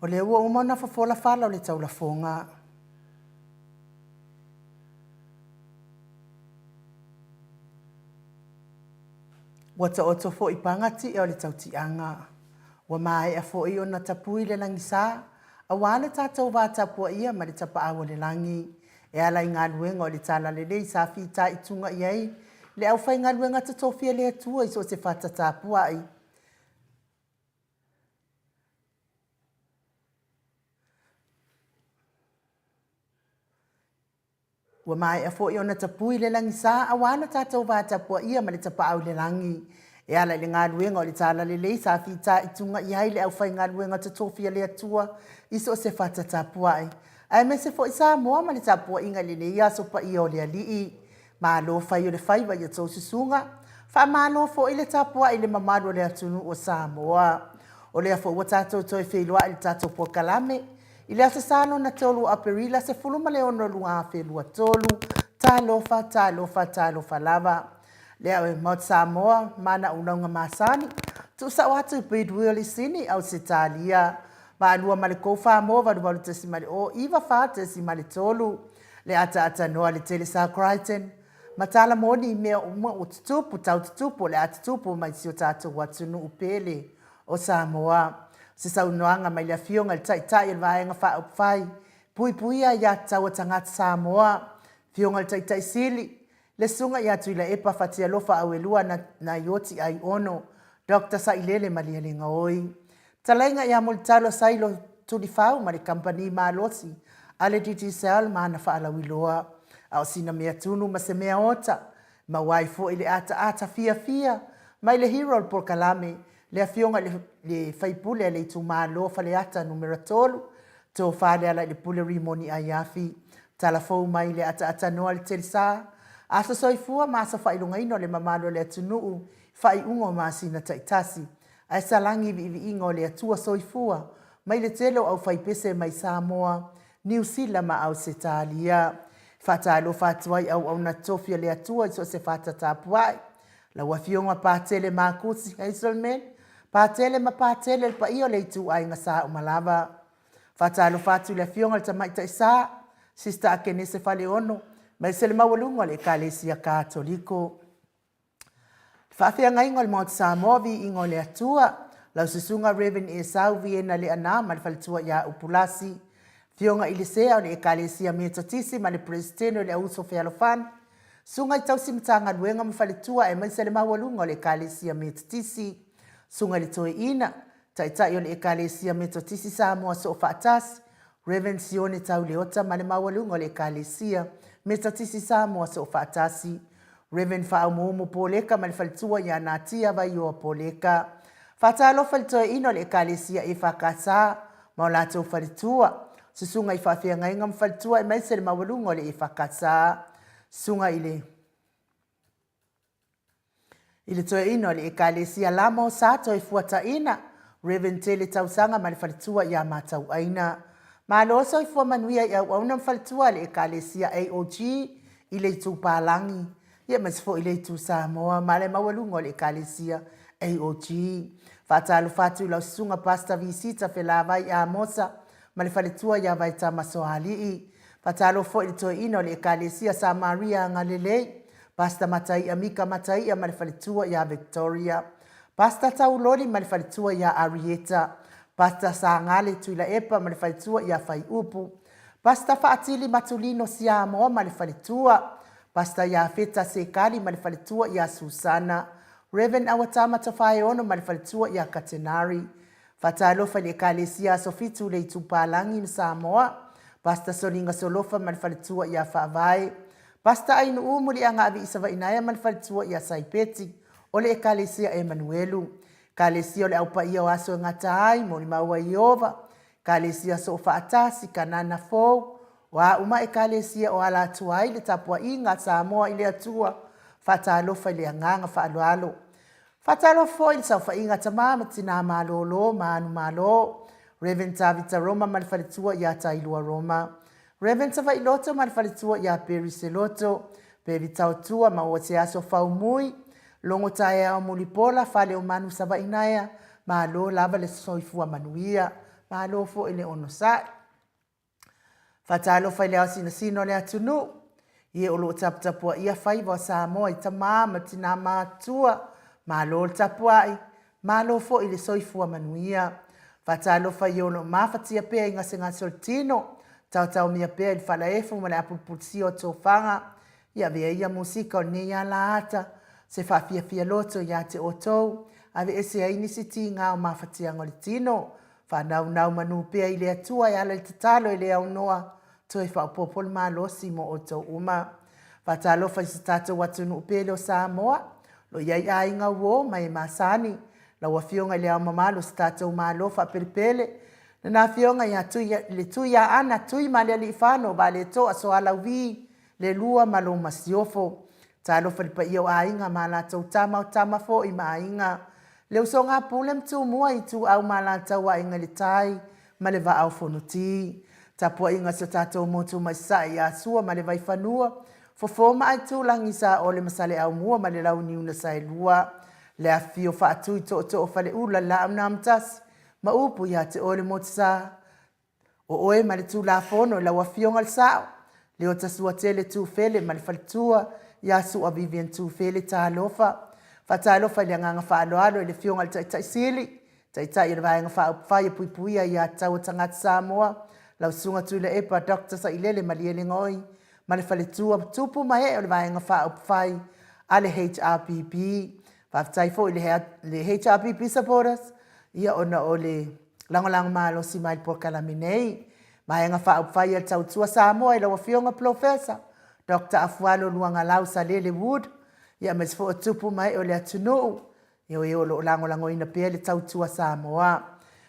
O lea ua uma ona fofola fala o le taulafoga. Ua taoto foi i paga ti'a o le tautiaga. Ua maea foi ona tapui le lagisa aua le tatou va tapuaia ma le tapaau o le lagi e ala i galuega o le Talalelei sa fitaituga i ai le aufaigaluega totofi a le Atua i so o se fata tapuai. Ua maea foi ona tapui le lagisa aua lo tatou va tapuaia ma le Tapaau i le Lagi e ala i le galuega o le Talalelei sa fitaituga i ai le aufaigaluega totofi a le Atua i so o se fata tapuai, aemaise foi Samoa ma le tapuaiga i lenei aso paia o le Alii. Malo fai o le faiva i a outou susuga. Faamalo foi le tapuai i le mamalu o le atunuu o Samoa. O lea foi ua tatou toe feiloai i le tatou polokalame I le Aso Sa lona 3 o Aperila 16 2023, talofa, talofa, talofa lava. Le au e Maota Samoa ma ana ulauga masani, tuusao atu i Bidwill i Sini, Ausetalia. Vaalua ma le Koufa mo 88.0 94.3 le ataatanoa le tele sa Crichton ma tala moni i mea uma ua tutupu, tau tutupu o le a tutupu mai si o tatou atunuu pele o Samoa. Se saunoaga mai le Afioga i le Taitai o le Vaega Faaupufai Puipuia Aiatatau a Tagata Samoa, Afioga i le Taitai Sili, le Susuga ia Tuilaepa Fatialofa Auelua Naioti Aiono Doctor Sailele Malielegaoi. Talaiga ia Mulitalo Sailo Tulifau ma le Kamupani Malosi a le Digicel ma ana faalauiloa. A o sina mea tunu ma se mea ota, maua ai foi le ataata fiafia mai le hero o le polokalame, le Afioga i le Faipule a le itumalo Faleata Numera 3, Tofa Lealailepule Rimoni Aiafi. Tala fou mai le ataatanoa le Telesa, aso soifua ma aso faailogaina o le mamalu o le atunuu i faaiuga o masina taitasi. Ae salagi i viiviiga o le Atua soifua mai le tele o aufaipese mai Samoa, Niu Sila ma Ausetalia. E faatalofa atu ai auauna tofi a le Atua i so o se fata tapuai. Lau Afioga Patele Makusi Hazelman, Patele ma Patele le paia o le ituaiga Sa Umalava. Faatalofa atu i le Afioga i le Tamaitai Sa, Sister Akenese Faleono, aemaise le maualuga o le Ekalesia Katoliko. Le faafeagaiga o le Maota Samoa, Viiga o le Atua, lau Susuga Rev. Esau Viena Leaana ma le faletua ia Upulasi, Afioga i le Sea o le Ekalesia Metotisi ma le Peresetene o le Auuso Fealofani, Susuga i Tausi Matagaluega ma Faletua aemaise le maualuga o le Ekalesia Metotisi, Susuga i le Toeaina, Taitai o le Ekalesia Metotisi Samoa Soofaatasi, Rev. Sione Tauleota ma le maualuga o le Ekalesia Metotisi Samoa Soofaatasi, Rev. Faaumuumu Poleka ma le faletua ia Natia Vaioa Poleka. Faatalofa i le toeaina o le Ekalesia EFKS ma o latou faletua, susuga i faafeagaiga ma faletua aemaise le maualuga o le EFKS, susuga i le I le toeaina o le Ekalesia Lamo sa toe fuataina, Rev. Tele Tausaga ma le faletua ia Matauaina. Malo soifua manuia i auauna ma faletua a le Ekalesia AOG i le Itu Palagi, ia aemaise foi le Itu Samoa ma le maualuga o le Ekalesia AOG. Faatalofa atu i lau Susuga Pastor Visita Felavai Amosa ma le faletua ia Vaitama Soalii. Faatalofa foi i le toeaina o le Ekalesia Samaria Agalelei, Pastor Mataia Mika Mataia ma le faletua ia Victoria, Pastor Tauloli ma le faletua ia Arieta, Pastor Sagale Tuilaepa ma le faletua ia Faiupu, Pastor Faatili Matulino Siamoa ma le faletua, Pastor Iafeta Sekali ma le faletua ia Susana, Rev. Awatama Tofaeono ma le faletua ia Katenari, Faatalofa i le Ekalesia Aso Fitu le Itupalagi ma Samoa, Pastor Soliga Solofa ma le faletua ia Faavae, Pastor Ainuu Muliagaavi Isavainaea ma le faletua ia Saipeti o le Ekalesia Emanuelu, Ekalesia o le Au Paia o Aso e Gata Ai, Molimau a Ieova, Ekalesia Soofaatasi, Kanana Fou, o a uma Ekalesia o ala atu ai le tapuaiga a Samoa i le Atua, faatalofa i le agaga faaaloalo. Faatalofa foi i le saofaiga a tama ma tina malolo ma anu malo, Rev. Tavita Roma ma le faletua ia Tailua Roma, Rev. Savailoto ma le faletua ia Perry Seloto, Perry Taotua ma ua te aso Faumui, Logo Taeao Mulipola, Fale o Manu Savainaea, malo lava le soifua manuia. Malo foi le onosai. Faatalofa i le ao sinasina o le atunuu, i e o lo o taputapuaia faiva o Samoa i tama ma tina matutua, malo le tapuai, malo foi le soifua manuia. Faatalofa i e o lo o mafatia pea i gasegase o le tino, taotaomia pea i le falaefu ma le apulupulusia o tofaga, ia avea ia musika o lenei alaata, se faafiafia loto ia te outou, aveese ai nisi tiga o mafatiaga o le tino, Faanaunau manu pea i le Atua e ala i le tatalo e le aunoa, toe faaopoopo le malosi mo outou uma. Faatalofa i si tatou atunuu pele o Samoa, o lo o i ai aiga uo ma e masani, lau Afioga i Le Ao Mamalu o si tatou Malo faapelepele, Lana Afioga ia Tui, le Tuiaana Tuimalealiifano Vaaletoa Sualauvi le Lua ma lou Masiofo. Talofa i le paia o aiga ma a latou tama, o tama foi ma aiga. Le usoga a Pule ma Tumua, Ituau ma Alataua, Aiga i le Tai ma le Vaa o Fonoti. Tapuaiga a si o tatou motu mai Sasae ia Sua ma le Vaifanua, Fofo ma Aitulagi, Saole ma Saleaaumua ma le Launiu na Saelua. Le afifio Faatui Tootoo o Faleula, le Laau na Amotasi ma upu ia te oe le Motusa. O oe ma le Tulafono i lau Afioga le Sao, Leota Suatele Tufele ma le faletua ia Sua Vivian Tufele Talofa. Faatalofa i le agaga faaaloalo i le Afioga i le Taitai Sili, Taitai o le Vaega Faaupufai e Puipuia Aia Tatau a Tagata Samoa, lau Susuga Tuilaepa Doctor Sailele Malielegaoi ma le faletua, tupu ma ee o le Vaega Faaupufai a le HRPP. Faafetai foi i le HRPP supporters ia ona o le lagolago malosi mai i le polokalame nei. Vaega Faaupufai a le Tautua Samoa i lau Afioga Polofesa Doctor Afualo Luagalau Salele Wood, ia aemaise foi o tupu ma ee o le atunuu, ia o e o lo o lagolagoina pea le Tautua Samoa.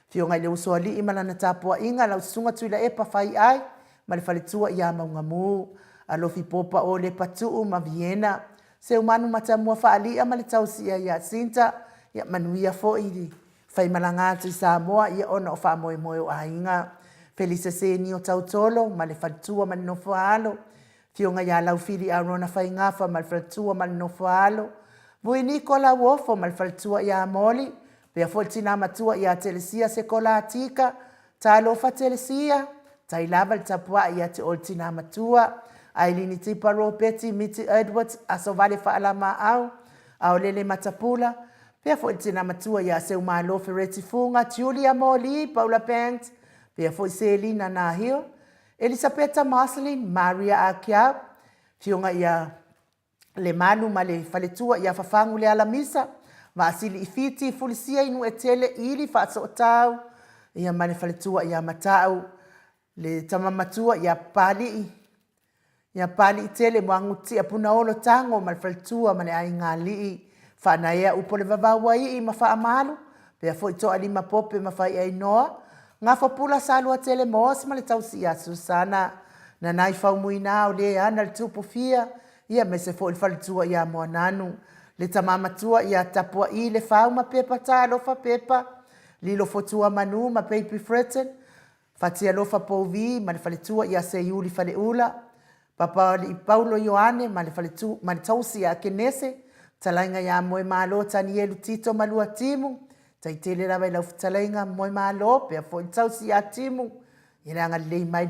Afioga i le Usoalii ma lana tapuaiga, lau Susuga Tuilaepa Faiai ma le faletua ia Maugamu, Alofi Popa o Lepatuu ma Viena, Seumanu Matamua Faali'a ma le tausia ia Sinta, ia manuia foi le faimalaga atu i Samoa ia ona o faamoemoe o aiga. Felisa Senio Tautolo ma le faletua ma le nofo a alo, Afioga ia Laufili Arona Faigafa ma le faletua ma le nofo a alo, Vui Niko Lauofo ma le faletua ia Moli, pea foi le tina matua ia Telesia Sekola Tika, Talofa Telesia, tai lava le tapuai ia te oe le tina matua, Ailini Tipa Ropeti Miti Edwards Asovale Faalamaau, Aolele Matapula, pea foi le tina matua ia Seumalo Fereti Fuga, Julia Moli, Paula Banks, pea foi Selina Nahil, Elisapeta Marceline, Maria Akiau, Afioga ia Lemalu ma le faletua ia Fafagu Lealamisa, Vaasili i Fiti, Fulisia i Nuetele, Ili Faasootau, ia ma le faletua ia Matau, le tama matua ia Papalii, ia Papaliitele Muagututia Punaolo Tago ma le faletua ma le aiga alii, Faanaea upu o le vavau ua ii ma Faamalu, pea foi Toalima Pope ma Faiainoa, Gafapula Saluatele Moss ma le tausi ia Susana, Nanai Faumuina o le ana le tupu fia, ia aemaise foi le faletua ia Moananu, le tama matua ia Tapua'i Lefau ma Pepa Talofa Pepa, Lilo Fotua Manu ma Baby Fretton, Fatialofa Pouvi ma le faletua ia Seiuli Faleula, Papalii Paulo Ioane ma le faletu ma le tausi ia Kenese, Fetalaiga ia Moemalo Tanielu Tito ma Lua Timu, Taitele lava i lau fetalaiga Moemalo pea foi le tausi ia Timu, ia le agalelei mai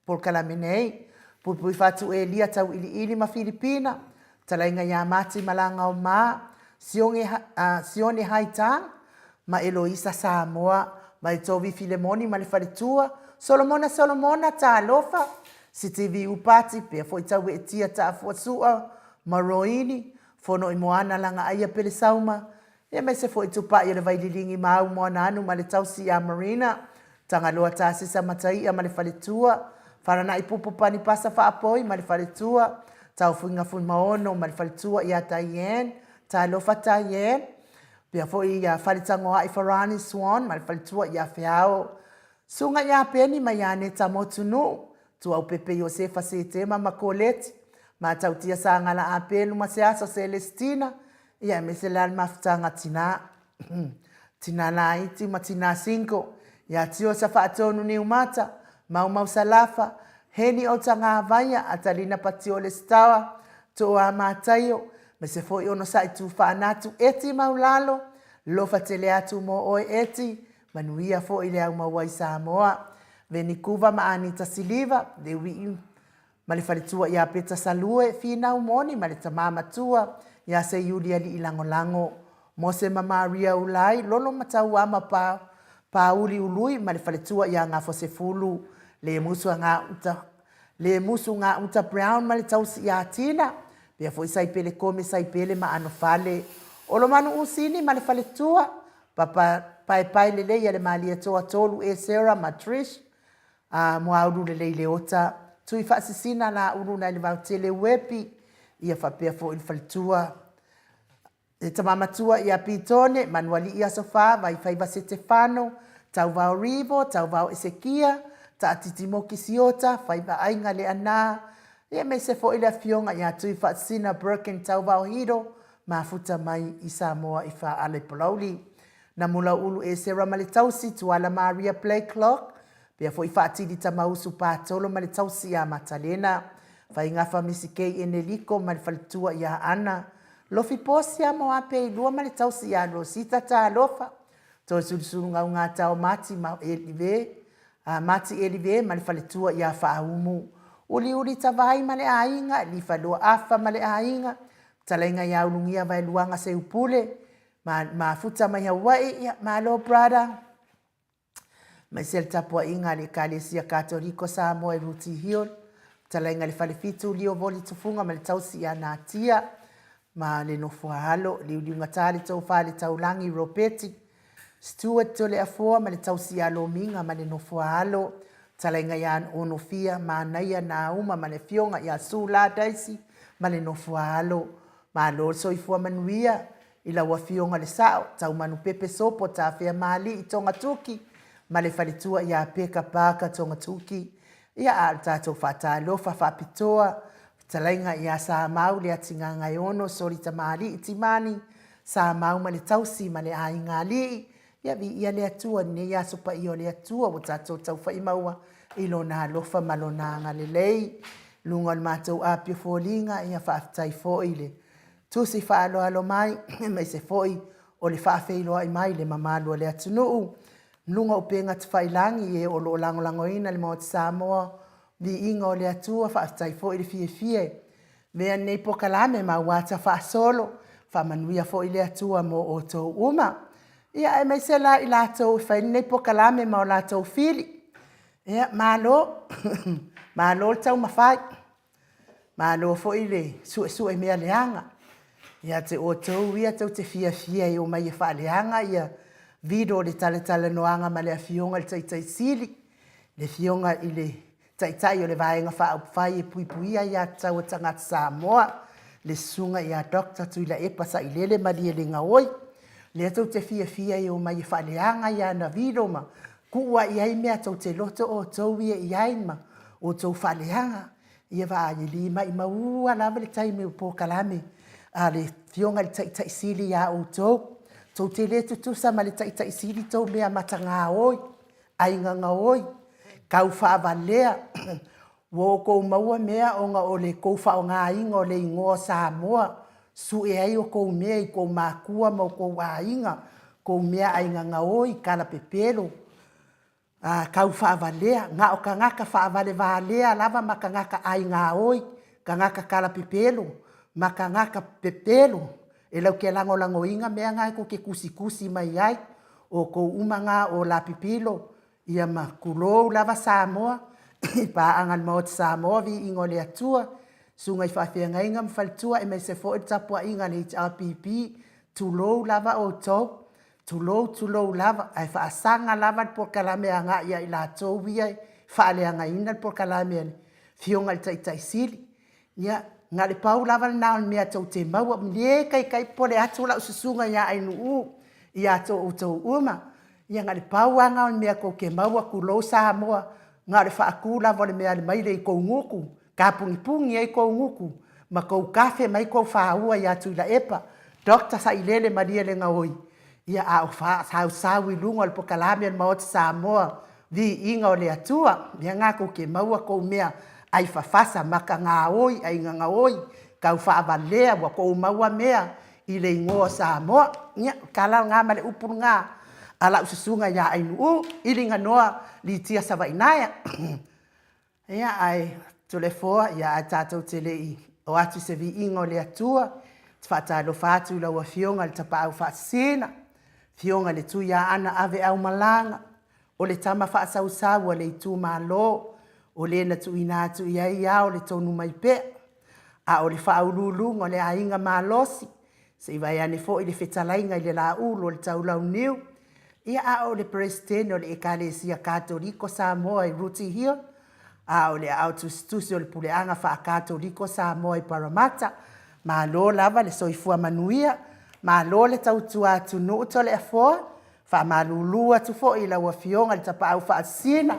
polokalame nei. Puipui Fatu Elia Tauiliili ma Filipina, Fetalaiga ia Mati Malagaoma, Sione, Sione Haitang ma Eloisa Samoa, Vaitovi Filemoni ma le faletua, Solomona Solomona, Talofa, Sitivi Upati, pea foi Taueetia Taafua Sua ma Roini, Fono i Moana Lagaaia Pelesauma, Aemaise foi Tupai o le Vaililigi ma Au Moanaanu ma le tausi ia Marina, Tagaloa Tasisa Mataia ma le faletua, Faranai Pupu Panipasa Faapoi ma le faletua, Taofuiga Fuimaono ma le faletua ia Diane, Talofa Diane, pea foi ia Faletagoai Farani Swan ma le faletua ia Feao, Susuga ia Peni ma ia Neta Motunuu, Tuaupepe Iosefa Setema ma Koleti, Matautia Sagala Apelu ma Seaso Selesitina, Ia, aemaise la le mafutaga tina, tina laiti ma tina single, ia Tiosa Faatonu Niumata, Maumau Salafa, Heni Otagavaia, Atalina Patiole Sitawa, Tooa Mataio, aemaise foi Onosai Tufaanatu, Eti Maulalo, Lofa tele atu mo oe Eti. Manuia foi le au maua i Samoa. Venikuva ma Anita Siliva, Leui'i ma le faletua ia Peta Salue, Finau Moni ma le tama matua ia Seiuli Alii Lagolago, Mose ma Maria Ulai, Lolo ma Tauama Pa, Pauli Ului ma le faletua ia Gafosefulu, Lemusu a Gauta, Lemusu Gauta Brown ma le tausi ia Tina, pea foi Saipele Kome Saipele ma Anofale, Olomanu Usini ma le faletua, Papa Paepae Lelei a le Malietoa Tolu Esera ma Trish, A Muaulu Lelei Leota, Tui Faasisina Laulu nai le Vaotele Uepi, ia faapea foi le faletua, le tama matua ia Pitone, Manualii Aso Fa, Vaifaiva Setefano, Tauvao Rivo, Tauvao Esekia, Taatiti Moki Siota, Faiva Aiga Leaana, ia aemaise foi le afioga ia Tui Faasisina Birkin Tauvao Hiro, mafuta mai i Samoa i Faaala i Palauli. Namulauulu Esera ma le tausi, Tuala Maria Blakelock, pea foi Faatili Tamausu Patolo ma le tausi ia Matalena, Faigafa Misikei Eneliko ma le faletua ia Ana, Lofi Posia Moape Ilua ma le tausi ia Rosita Talofa, Toesulusulu Gaugatao Mati ma Elive, Mati Elive ma le faletua ia Faaumu, Uliuli Tavai ma le aiga, Lifaloa Afa ma le aiga, Fetalaiga ia Ulugia Vaeluaga Seupule, Ma, mafuta mai Hawaii, ia, malo brother. Maise le tapuaiga a le Ekalesia Katoliko Samoa i Rooty Hill, fetalaiga i le Falefitu Lio Voli Tufuga ma le tausi ia Natia, ma le nofoaalo, liuliugata le tofa le taulagi Ropeti, Stewart Toleafoa ma le tausi ia Lomiga ma le nofoaalo, fetalaiga ia Onofia, Manaia Nauma ma le afioga ia Sue La Daisy ma le nofoaalo. Malo le soifua manuia i lau Afioga le Sao, Taumanupepe Sopo Tafea Maali'i Togatuki ma le faletua ia Peka Parker Togatuki. Ia a o le tatou faatalofa faapitoa, fetalaiga ia Samau Leatigagaeono Soli Tamali'i Timani, Samau ma le tausi ma le aiga alii, ia viia le Atua i lenei aso paia o le Atua ua tatou taufa'i maua i Lona alofa ma Lona agalelei. Luga o le matou api o foliga, ia faafetai foi i le Tusi faaaloalo mai, aemaise foi o le faafeiloai mai i le mamalu o le atunuu. Luga o upega tafailagi e o lo o lagolagoina le Maota Samoa, viiga o le Atua, faafetai foi le fiafia e mea lenei polokalame ma ua ata faasolo, faamanuia foi le Atua mo outou uma. Ia aemaise la i latou e fai lenei polokalame ma o latou fili. Ia, malo, malo le taumafai. Malo foi le suesue mea leaga. Ia te outou ia tou te fiafia e omai e faaleaga ia video o le talatalanoaga ma le Afioga i le Taitai Sili, le Afioga i le Taitai o le Vaega Faaupufai e Puipuia Aiatatau a Tagata Samoa, le Susuga ia Doctor Tuilaepa Sailele Malielegaoi. Lea tou te fiafia e omai e faaleaga ia ana video ma Tuu ai i ai mea tou te loto outou ia i ai ma outou faaleaga, ia vaai e le maimauua lava le taimi o polokalame a le Afioga i le Taitai Sili iā outou. Tou te le tutusa ma le Taitai Sili tou mea matagaoi, aiga gaoi, kau faavalea, Ua outou maua mea ona o le tou faaaogaina o le igoa o Samoa, sue ai outou mea i tou matua ma outou aiga, tou mea aiga gaoi, kalapepelo, a tau faavalea, na o tagata faavalevalea lava ma tagata aigaoi, tagata kalapepelo ma tagata pepelo e lau te lagolagoina mea na e tou te tusitusi mai ai, outou uma na o lapipilo Ia ma tulou lava Samoa i paaga a le Maota Samoa, viiga o le Atua, susuga i faafeagaiga ma faletua aemaise foi le tapuaiga a le HRPP, tulou lava outou, tulou tulou lava, ae faasaga lava le polokalame agai ia i latou ia e faaleagaina le polokalame a le Afioga i le Taitai Sili. Ia, na o le pau lava lena o le mea tou te maua, le taitai popole atu lau susuga ia Ainuu ia outou uma. Ia na o le pau lava lena o le mea tou te maua, tulou Samoa, na o le faatu lava o le mea maile i tou gutu, tapunipuni ai tou gutu ma tou tafe mai tou faua ia Tuilaepa, Doctor Sailele Malielegaoi, ia a o sausau i luga o le polokalame a le Maota Samoa, Viiga o le Atua, mea na tou te maua tou mea ai fafasa, maka gaoi, aiga gaoi, tau faavalea, ua tou maua mea i le igoa o Samoa. Ia, o le tala lena ma le upu lena. a lau susuga ia Ainu'u Iliganoa Litia Savainaea. Ia, ae Toleafoa, ia, ae tatou te le i o atu i se viiga o le Atua, ou te faatalofa atu i lau Afioga i le Tapaau Faasisina, Afioga i le Tuiaana Aveaumalaga, o le tama faasausau a le itumalo, o le na tuuina atu i ai ao le tonu mai pea, a o le faauluuluga o le aiga malosi, se i vaeane foi le fetalaiga i le Laulu o le Taulauniu, ia a o le Peresetene o le Ekalesia Katoliko Samoa i Rooty Hill, a o le aao tusitusi o le Puleaga Faa-Katoliko Samoa i Parramatta. Malo lava le soifua manuia, malo le tautua atunuu Toleafoa, faamalulu atu foi i lau Afioga i le Tapaau Faasisina,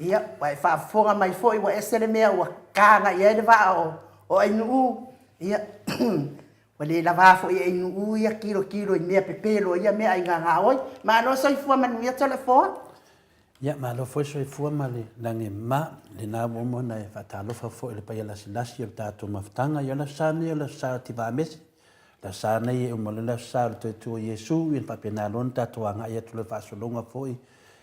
ia, ua e faafofoga mai foi ua ese le mea ua taga i ai le vaa o Ainuu, ia, ua le lava foi e Ainuu ia tilotilo i mea pepelo o ia mea ai gagaoi. Malo soifua manuia Toleafoa. Ia, malo foi le soifua ma le lagi e mama. I lena ua uma ona e faatalofa foi i le paia lasilasi o le tatou mafutaga. Ia o le aso Sa lenei o le aso Sa o Tivamesi. O le aso Sa lenei e uma loa le aso Sa o le toe tu o Iesu, ia ona faapena loa ona tatou agai atu loa i le faasologa foi.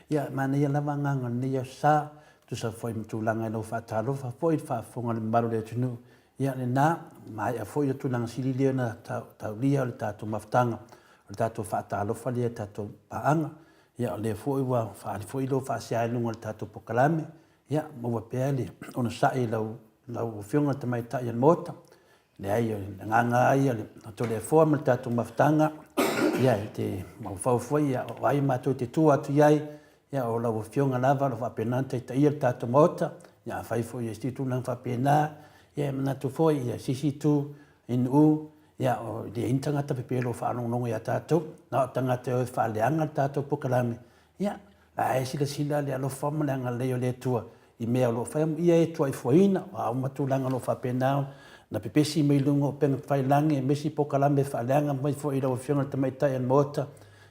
Ia, e manaia lava agaga o lenei aso Sa, e tusa foi ma tulaga i lau faatalofa foi i le faafofoga a le mamalu o le atunuu. Ia, lena, maea foi le tulaga sili lea ona taulia o le tatou mafutaga, o le tatou faatalofa lea i tatou paaga. Ia, o lea foi ua faaali foi lou faasea i luga o le tatou polokalame. Ia, maua pea le onosai i lau, lau Afioga i le Tamaitai o le Maota. Leai, o le agaga lava ia o le Toleafoa ma le tatou mafutaga, ia, e te mafaufau foi, ia, o ai matou te tua atu i ai, ia, o lau Afioga lava o lo o faapena ona taitaia le tatou Maota. Ia, afai foi o se tulaga faapena, ia, e manatu foi, ia, se isi itu i nuu, ia, e leai ni tagata pepelo o faalogologo ia tatou, na o tagata e o e faaleaga le tatou polokalame. Ia, la e silasila le alofa ma le agalelei o le Atua i mea o lo o fai, ia e tuaifuaina, o a uma tulaga o lo o faapena ona pepesi mai luga o upega tafailagi, aemaise polokalame faaleaga mai foi i lau Afioga i le Tamaitai o le Maota.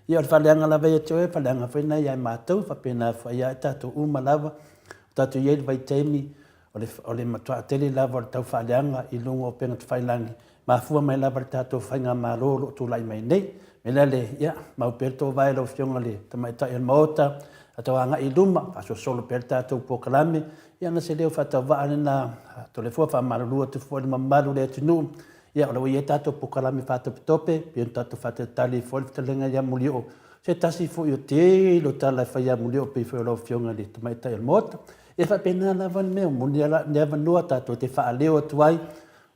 Ia o le faaleaga lava ia te oe, o le faaleaga foi lena ia i matou, e faapena foi ia i tatou uma lava. Ua tatou i ai i le vaitaimi o le matua tele lava o le tau faaleaga i luga o upega tafailagi, mafua mai lava i le tatou faigamalo o lo o tulai mai nei. O le mea lea, ia, mau pea le toovae i lau Afioga i le Tamaitai o le Maota, tatou agai i luma, faasolosolo pea le tatou polokalame. Ia na se leo faatauvaa lena a Toleafoa, faamalulu atu foi i le mamalu o le atunuu, ia o lea ua i ai tatou polokalame faatopetope, pei ona tatou faatalitali ai foi le fetalaiga ia Molioo, se tasi foi o tele o tala e fai ia Molioo pei foi o lau Afioga i le Tamaitai o le Maota. E faapena lava le mea, moni le avanoa tatou te faaleo atu ai,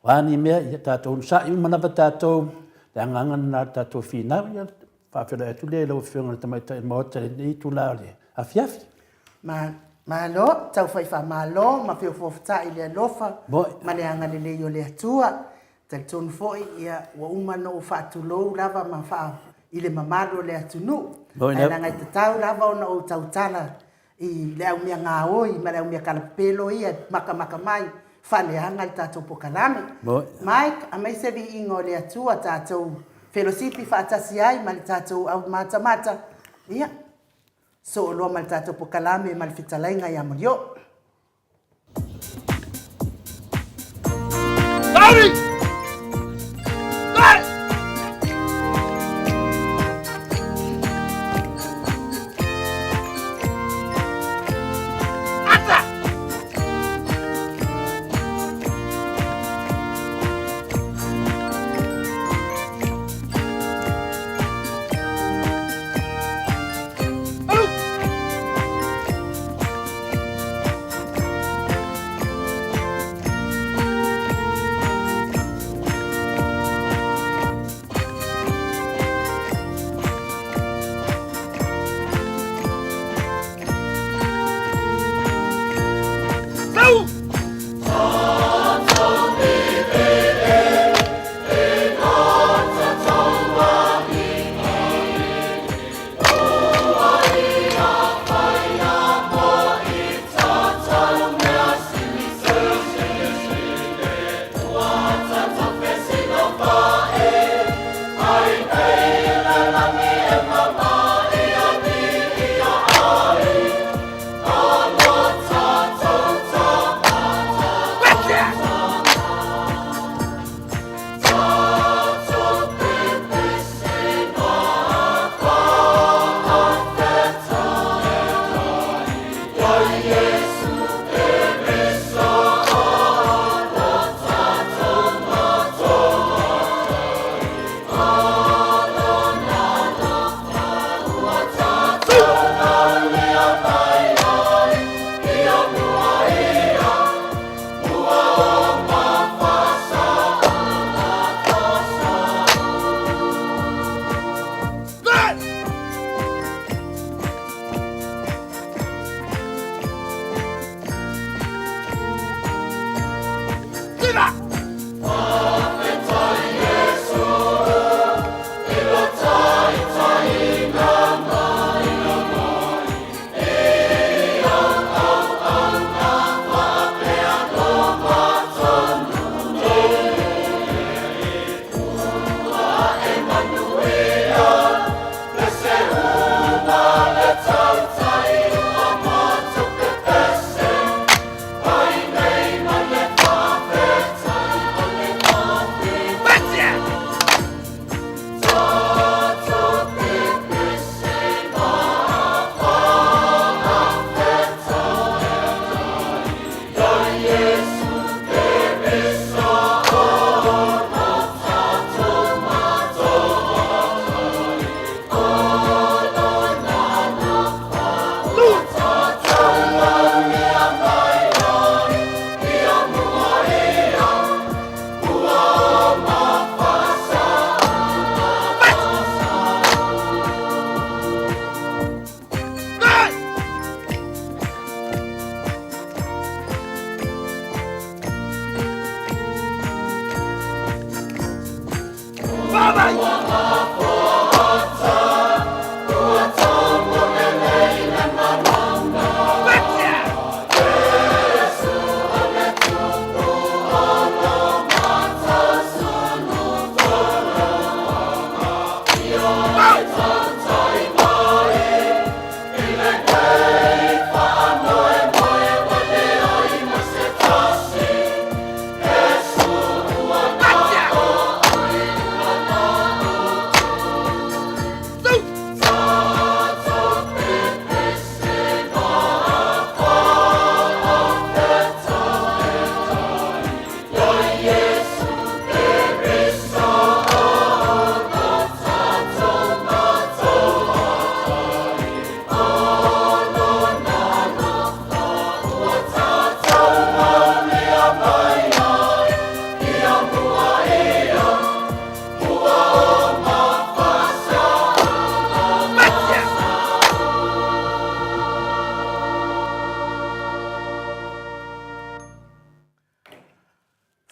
o a ni mea, ia tatou onosai uma lava tatou, le agaga lena o le tatou finau. Ia, faafeiloai atu lea i lau Afioga i le Tamaitai o le Maota i lenei itula o le afiafi. Malo, taufai faamalo ma feofoofotai i le alofa ma le agalelei o le Atua. E talitonu foi ia ua uma ona ou faatulou lava ma faa i le mamalu o le atunuu. Ae leaga e tatau lava ona ou tautala i le au mea gaoi ma le au mea kalapepelo ia e makamaka mai, faaleaga le tatou pokalame. Mike, aumai se viiga o le Atua tatou felosipi faatasi ai ma le tatou au matamata, ia, soo loa ma le tatou pokalame ma le fetalaiga ia Molioo. Sauni!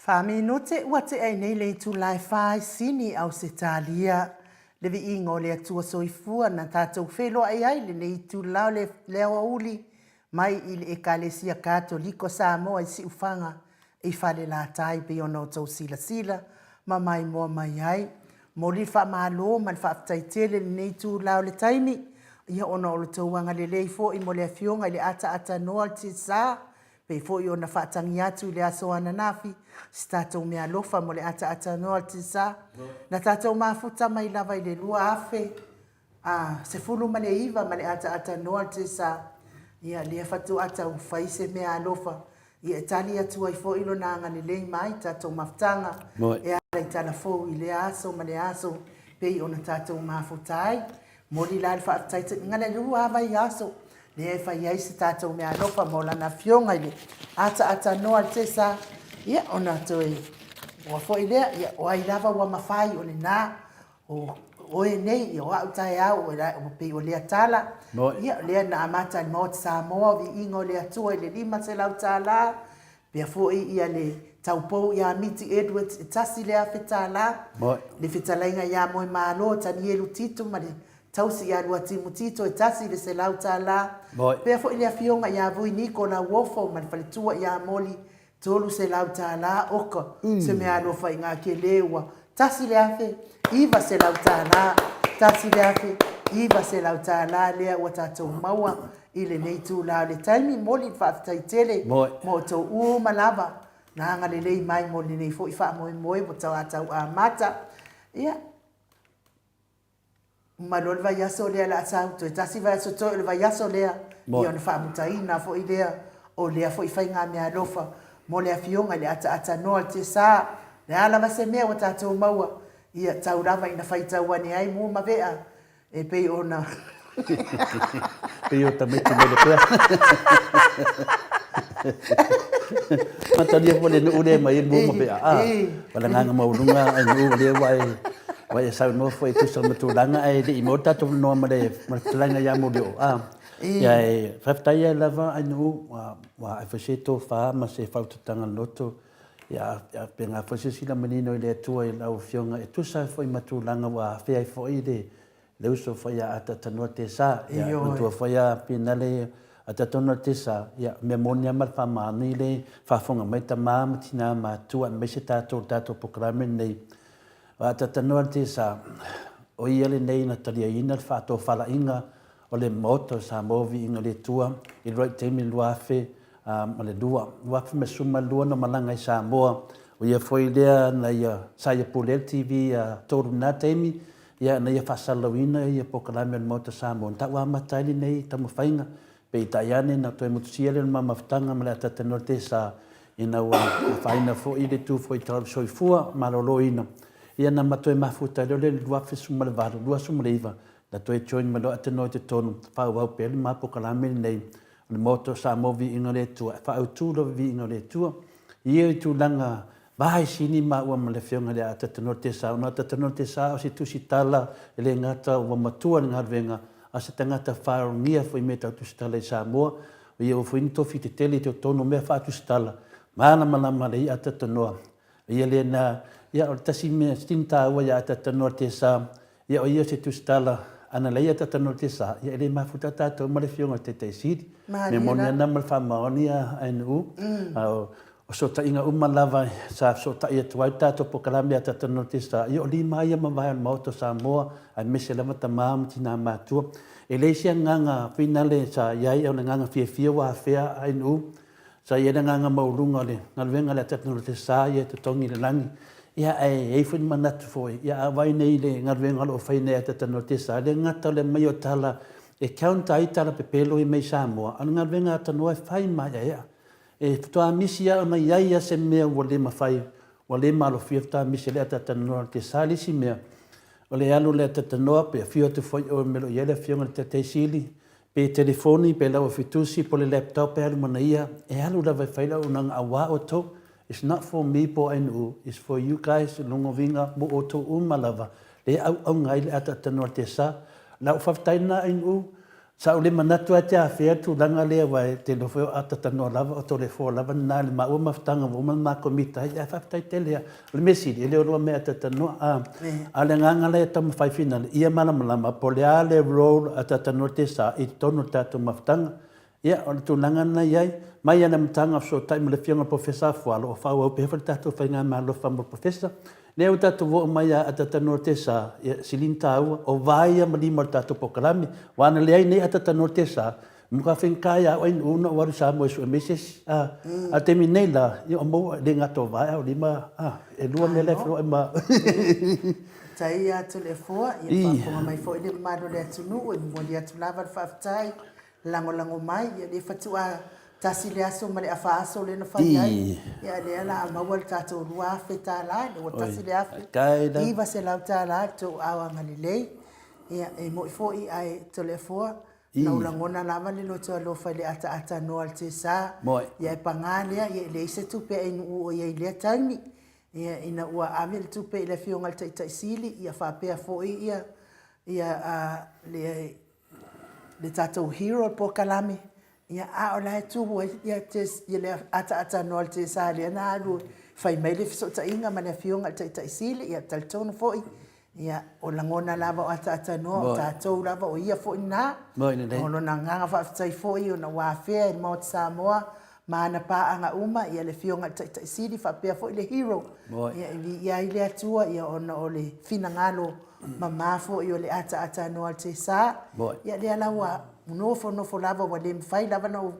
Faaminute ua tea ai nei le itula e fa i Sini, Ausetalia. Le viiga o le Atua Soifua na tatou feiloai ai lenei itula o le aoauli mai i le Ekalesia Katoliko Samoa i Siufaga i Falelatai pei ona outou silasila ma maimoa mai ai. Momoli le faamalo ma le faafetai tele i lenei itula o le taimi, ia ona o lo outou agalelei foi mo le Afioga i le Ataatatanoa o le Tiasa, pei foi ona faatagi atu i le aso ananafi se tatou meaalofa mo le ataatanoa o le Tiasa, na tatou mafuta mai lava i le 2019 ma le ataatanoa o le Tiasa, ia lea faatoa taumafai se meaalofa ia e tali atu ai foi lona agalelei mai tatou mafutaga e ala i tala fou i lea aso ma lea aso pei ona tatou mafuta ai. Momoli la le faafetai tele i le lua vaiaso lea e fai ai se tatou meaalofa mo lana afioga i le ataatanoa le Tesa, ia ona toe ua foi lea, ia o ai lava ua mafai o lena, o oe nei, ia o au taeao, ua pei o lea tala, ia lea na amata i le Maota Samoa, o viiga o le Atua i le $500, pea foi ia le taupou ia Miti Edwards e $1,000, le fetalaiga ia Moemalo Tanielu Tito ma le tausi ia Luatimu Tito e $100, pea foi le afioga ia Vui Niko Lauofo ma le faletua ia Moli $300, oka se meaalofa i ngā kele ua $1,900, $1,900 lea ua tatou maua i lenei itula o le taimi. Momoli le faafetai tele mo outou uma lava na agalelei mai mo lenei foi faamoemoe ua tatou amata. Ia, uma loa le vaiaso lea o le a sau, toe tasi vaiaso totoe o le vaiaso lea, ia ona faamutaina foi lea o lea foi faigameaalofa mo le Afioga i le Ataatanoa o le Tiasa. O le a lava se mea ua tatou maua, ia tau lava ina faitau ane ai mua ma vea e pei ona Pei o tamaiti mele pea. Matalia foi le nuu lea mai mua ma vea. Ah, o le agaga maualuga ai nuu lea ua e ua e saunoa foi e tusa ma tulaga ae le i maua le tatou avanoa ma le ma le fetalaiga ia Molioo. Ah, ia e faafetai ai lava ai nuu ua ae foi se tofa ma se faautautaga loto ia faapena foi silasila manino i le Atua i lau Afioga e tusa ai foi ma tulaga ua afea ai foi le le uso foi a Atatanoa Tesa, ia, matua foi a Pinale Atatanoa Tesa, ia, mea moni lava ma le faamaoni le faafofoga mai tama ma tina matua aemaise tatou i le tatou polokalame lenei. O Atatanoa Tesa, o ia lenei na taliaina le faatofalaiga o le Maota o Samoa Viiga i le Atua i le right taimi i le 2002. 2012 na malaga i Samoa, o ia foi lea na ia, sa ia pulea le TV a Toru i lena taimi, Ia, ina ia faasalalauina ia polokalame a le Maota Samoa, na tau amata ai lenei taumafaiga. Peitai ane, na toe motusia lea o le mamafutaga ma le ataatanoa le tesa, ina ua afaina foi le tu foi tau soifua maloloina. Ia, na ma toe mafuta ai loa lea i le 2018, 2019, na toe join mai loa Atanoa i totonu, faaauau pea le ma polokalame lenei o le Maota o Samoa Viiga o le Atua, e faaautu lava Viiga o le Atua. Ia i tulaga Vaai sini maua ma le Afioga i le Atatanoa Tesa, ona Atatanoa Tesa o se tusitala e le gata ua matua i le galuega, a o se tagata faalogia foi i mea tau tusitala i Samoa, o ia ua foi ni tofi tetele i totonu o mea faatusitala, malamalama le ia Atatanoa. O ia lena, ia o le tasi mea sini taua ia Atatanoa Tesa, Ia o ia o se tusitala, ana leai a tatanoa te sa, ia e le mafuta tatou ma le Afioga i le Taitai Sili. Mea moni ana ma le faamaoni a ANU. A o fesootaiga uma lava sa fesootai atu ai le tatou polokalame a tatanoa te sa, ia o lima ia ma vae o le Maota o Samoa, aemaise lava tama ma tina matutua. E leai se agaga finale sa i ai, o le agaga fiafia ua afea ANU, Sa i ai le agaga maualuga o le galuega a le Atatanoa sa ia e totogi i le lagi. Ia, ae i ai foi le manatu foi, ia a vaai nei i le galuega o lo o fai nei e Atatanoa sa, e le gata o le aumai o tala e counter ai tala pepelo ia mai Samoa, a o le galuega a Atatanoa e fai maeaea. E faatoa misi lava ona i ai lava se mea ua le mafai, ua le malofia faatoa misi e le Atatanoa sa le isi mea, o le alu o le Atatanoa pe afio atu foi oe i le mea o lo o i ai le Afioga i le Taitai Sili, Pe telefoni, pe lau afitusi, po le laptop e alu manaia, e alu lava e fai le auaunaga aua outou. It's not for me po o NU, it's for you guys, lona uiga mo outou uma lava, lea e auauna ai le ataatanoa a le TESA. Lau faafetai lena NU, Sa ou le manatu lava e te afea le tulaga lea aua e te iloa foi o Atatanoa lava, o Toleafoa lava lena i le maua mafutaga ua uma ona matou mita ai, ae faafetai tele lava. O le mea sili, e le o lua mea Atatanoa, a o le agaga la e taumafai finale, ia malamalama po o le a le role a Atatanoa Tesa i totonu o le tatou mafutaga. Ia, o le tulaga lena e i ai, mai lava i le amataga o fesootai ma le Afioga i le Polofesa Fualo, o faaauau pea foi le tatou faigamalo mo le Polofesa. Lea ua tatou oo mai ia Atatanoa Tesa, ia, sili ona taua, o va ia ma lima o le tatou polokalame. Aua ana leai nei Atatanoa Tesa, e matua faigata ia au Ainuu ona ou alu i Samoa e sue mai se isi. A, a o le taimi nei la, ia o maua, e le gata o va ae o lima, a, e lua mea la e feoai ma au. Faafetai ia Toleafoa, ia faafofoga mai foi le mamalu o le atunuu, e momoli atu lava le faafetai lagolago mai, ia lea faatoa tasi le aso ma le afa aso lea na fai ai, ia lea la a maua le tatou $2,000, lea ua $1,900 le tou aao agalelei. Ia e moi foi ae Toleafoa, na ou lagona lava le loto alofa i le ataata noa o le Tesa. Ia e paga lea, ia e leai se tupe a Ainuu o i ai i lea taimi. Ia ina ua ave le tupe i le afioga i le Taitai Sili, ia faapea foi ia ia le le tatou hero polokalame, ia a o la e tu ai ia le ataata noa o le Tesa lea na alu e fai mai le fesootaiga ma le afioga i le Taitai Sili, ia talitonu foi, ia o lagona lava o ataata noa o tatou lava o ia foi lena. O lona agaga faafetai foi ona ua afea e le Maota Samoa ma ana paaga uma ia le afioga i le Taitai Sili faapea foi le hero. Ia e viia ai le Atua ia ona o le finagalo mama foi o le ataata noa o le Tesa. Ia lea la ua nofonofo lava ua le mafai lava ona ou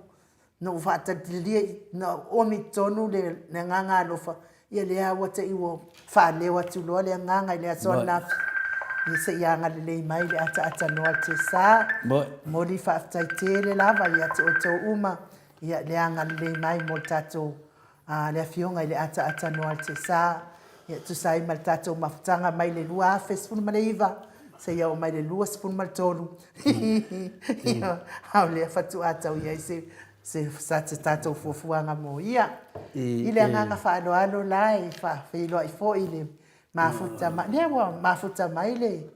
na ou faatalilia na oomi i totonu le agaga alofa, ia lea ua te i ua faaleo atu loa le agaga i le aso ananafi, ia se i agalelei mai le ataata noa o le Tesa. Momoli faafetai tele lava ia te outou uma, ia le agalelei mai mo le tatou a le Afioga i le ataata noa o le Tesa, ia tusa ai ma le tatou mafutaga mai le 2019 seia oo mai le 23, ia, a o lea faatoa tau i ai se, se, se tatou fuafuaga mo ia. I le agaga faaaloalo la e faafeiloai foi i le mafuta mai, lea ua mafuta mai le,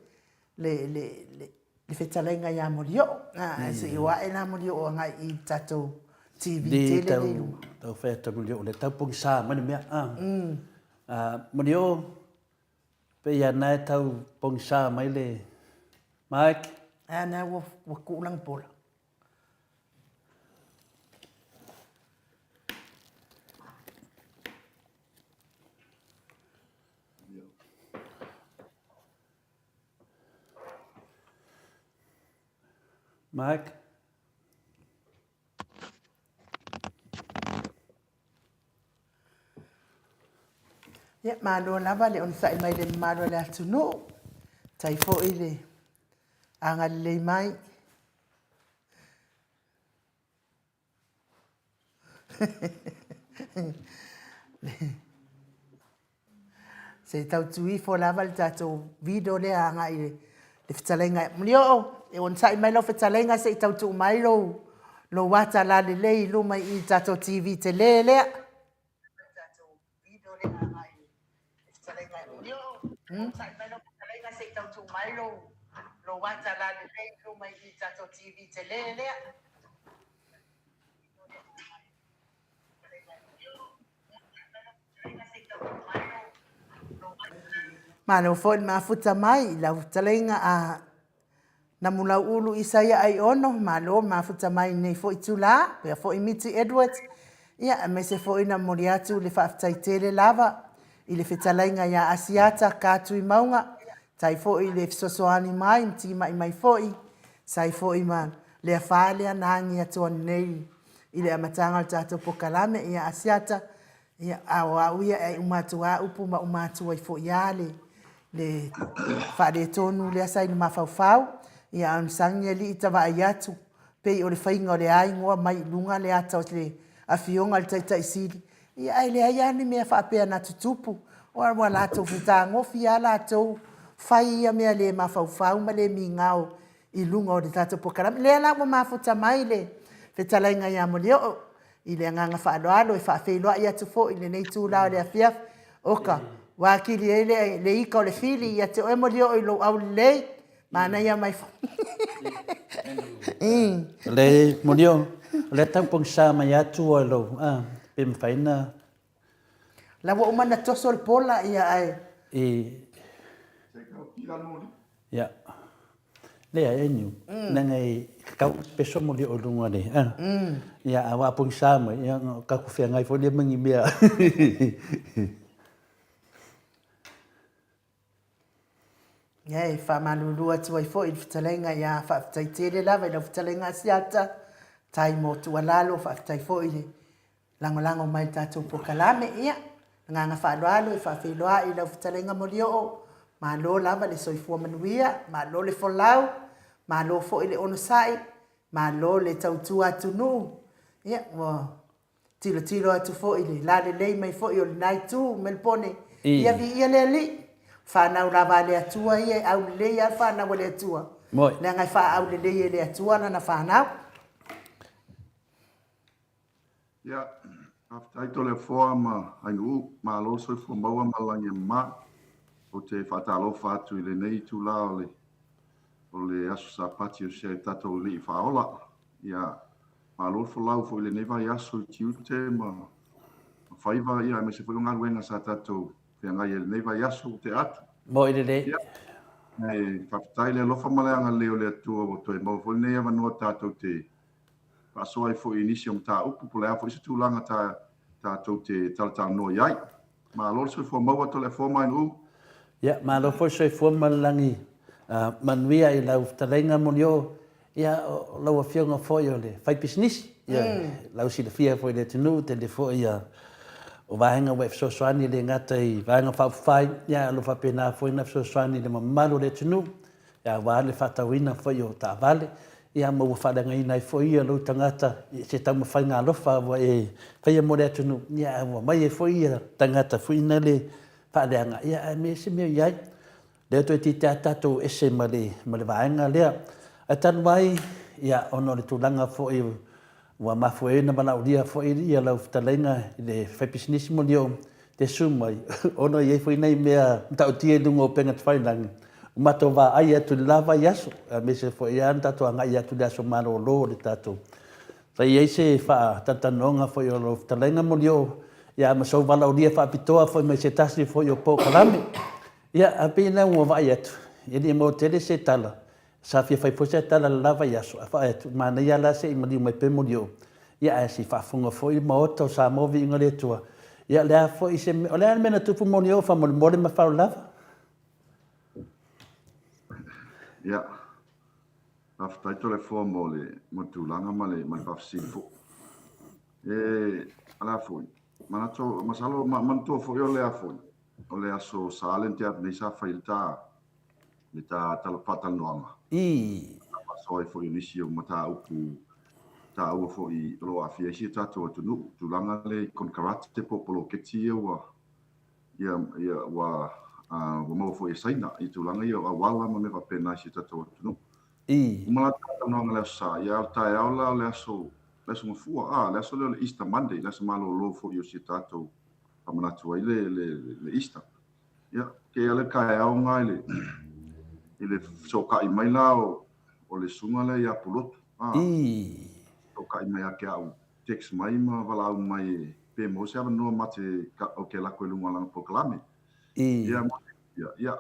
le, le, le, le fetalaiga ia Molioo. Ae se i o ae la Molioo agai i le tatou TV tele lea i luma. Tau fai atu Molioo, le tau pogisa mai le mea. Molioo, pei lava na e tau pogisa mai le mic. A na ua tuu lana pola. Mike. Ia, malo lava le onosai mai le mamalu o le atunuu. Tai foi le agalelei mai. Se i tau tu ifo lava le tatou video lea agai i le fetalaiga. Mulioo, e onosai mai lau fetalaiga se i tau tuu mai lou, lou ata lalelei i luma i i le tatou TV tele lea. Malo foi le mafuta mai i lau fetalaiga a Namulauulu Isaia Aiono, malo mafuta mai i lenei foi itula, pea foi Miti Edwards, ia aemaise foi na momoli atu le faafetai tele lava i le fetalaiga ia Asiata Ka Tuimauga, tai foi le fesoasoani mai ma timai mai foi, sai foi ma le afa lea na agi atu ananei i le amataga o le tatou polokalame, ia Asiata, Ia, a o au ia e uma atu lava upu ma uma atu ai foi lava le, le faaletonu lea sa i le mafaufau. Ia, a o le masani alii ta vaai atu, pei o le faiga o le a igoa mai i luga le ata o le Afioga i le Taitai Sili, ia ae leai lava ni mea faapea na tutupu. Ua latou fetagofi lava latou fai ia mea le mafaufau ma le migao i luga o le tatou polokalame. Lea la ua mafuta mai le fetalaiga ia Molioo i le agaga faaaloalo e faafeiloai atu foi i lenei itula o le afiafi. Oka, ua atili ai le ika o le fili ia te oe Molioo i lou aulelei. Manaia mai foi. O le moni o lea tau pogisa mai atu o lou a pe mafai na. La ua uma na toso le pola ia ae. I. Ia. Leai e niu. Leaga e tatau ona peso moli o luga le a. Ia a ua pogisa mai ia ka ku feagai foi lea ma ni mea. Ia e faamalulu atu ai foi i le fetalaiga ia faafetai tele lava i lau fetalaiga Asiata, tai mo tuualalo, faafetai foi i le lagolago mai i le tatou polokalame. Ia, agaga faaaloalo e faafeiloai i lau fetalaiga Molioo, malo lava le soifua manuia, malo le folau, malo foi le onosai, malo le tautua atunuu. Ia, ua tilotilo atu foi i le lalelei mai foi o lena itu Melepone, ia viia le Alii. Fanau lava a le Atua ia e aulelei lava le fanau a le Atua, leaga e faaaulelei e le Atua lana fanau. Ia, faafetai Toleafoa ma Ainuu, malo le soifua maua ma le lagi e mama. Ou te faatalofa atu i lenei itula o le o le aso Sapati o si ai tatou Alii Faaola. Ia, malo le folau foi i lenei vaiaso i tiute ma faiva, ia, aemaise foi o galuega sa tatou feagai ai i lenei vaiaso ua tea atu. Moi lelei. Ia, e faafetai le alofa ma le agalelei o le Atua ua toe maua foi lenei avanoa tatou te faasoa ai foi i nisi o mataupu, po o le a foi se tulaga ta, tatou te talatalanoa i ai. Malo le soifua maua Toleafoa ma Ainuu. Ia, malo foi le soifua ma le lagi manuia i lau fetalaiga Molioo. Ia, o lau Afioga foi o le faipisinisi, ia, lau silafia foi i le atunuu, tele foi ia o vaega ua e fesoasoani e le gata i Vaega Faaupufai, ia, ae o lo o faapena foi ona fesoasoani i le mamalu o le atunuu, ia, aua le faatauina foi o taavale, ia, ma ua faaleagaina ai foi ia lou tagata i se taumafaiga alofa ua e faia mo le atunuu, ia, ae ua aumai ai foi ia tagata foi na le faaleaga, ia, ae me se mea o i ai. Lea toeitiiti lava tatou ese ma le, ma le vaega lea. Ae talu ai, ia, ona o le tulaga foi ua mafua ai ona valaaulia foi ia lau fetalaiga i le faipisinisi moni o te susu mai, ona e i ai foi nai mea matautia i luga o upega tafailagi, ua matou vaai atu i le la vaiaso, aemaise foi lava na tatou agai atu i le aso malolo o le tatou. Sa i ai se faatalatalanoaga foi o lau fetalaiga Molioo, ia ma sou valaaulia faapitoa foi mai se tasi foi o polokalame. Ia, ae pei la ua vaai atu, e le i maua tele se tala, sa fia fai foi se tala i le la vaiaso, ae vaai atu, manaia la se i maliu mai pea Molioo, ia ae se i faafofoga foi le Maota o Samoa viiga o le Atua. Ia, o le a foi se mea, o le a le mea na tupu Molioo faamolemole ma faalavelave? Ia, faafetai Toleafoa mo le mo le tulaga ma le ma le faafesili foi. E, o le a foi, manatu, masalo, manatua foi o le a foi, o le aso Sa lea na tea atu nei sa fai le ta le ta tala faatalanoaga. I. Faasoa ai foi o nisi o mataupu taua foi o lo o aafia ai si o tatou atunuu, tulaga lea i konekarate po o poloketi ia ua ia ia ua ua maua foi e Saina i tulaga ia o auala ma mea faapena i si o tatou atunuu. I. Uma la talanoaga le aso Sa, ia o le taeao la o le aso le aso Gafua, a le aso lea o le Easter Monday, le aso malolo foi o si o tatou faamanatu ai le, le, le Easter. Ia, ke ale taeao nga i le, i le fesootai mai la o, o le susuga lea ia Pulotu. Ah, I. Fesootai mai ia te au, text mai ma valaau mai e pe maua se avanoa ma te, o ke lako i luga o lana polokalame. I. Ia, ia, ia,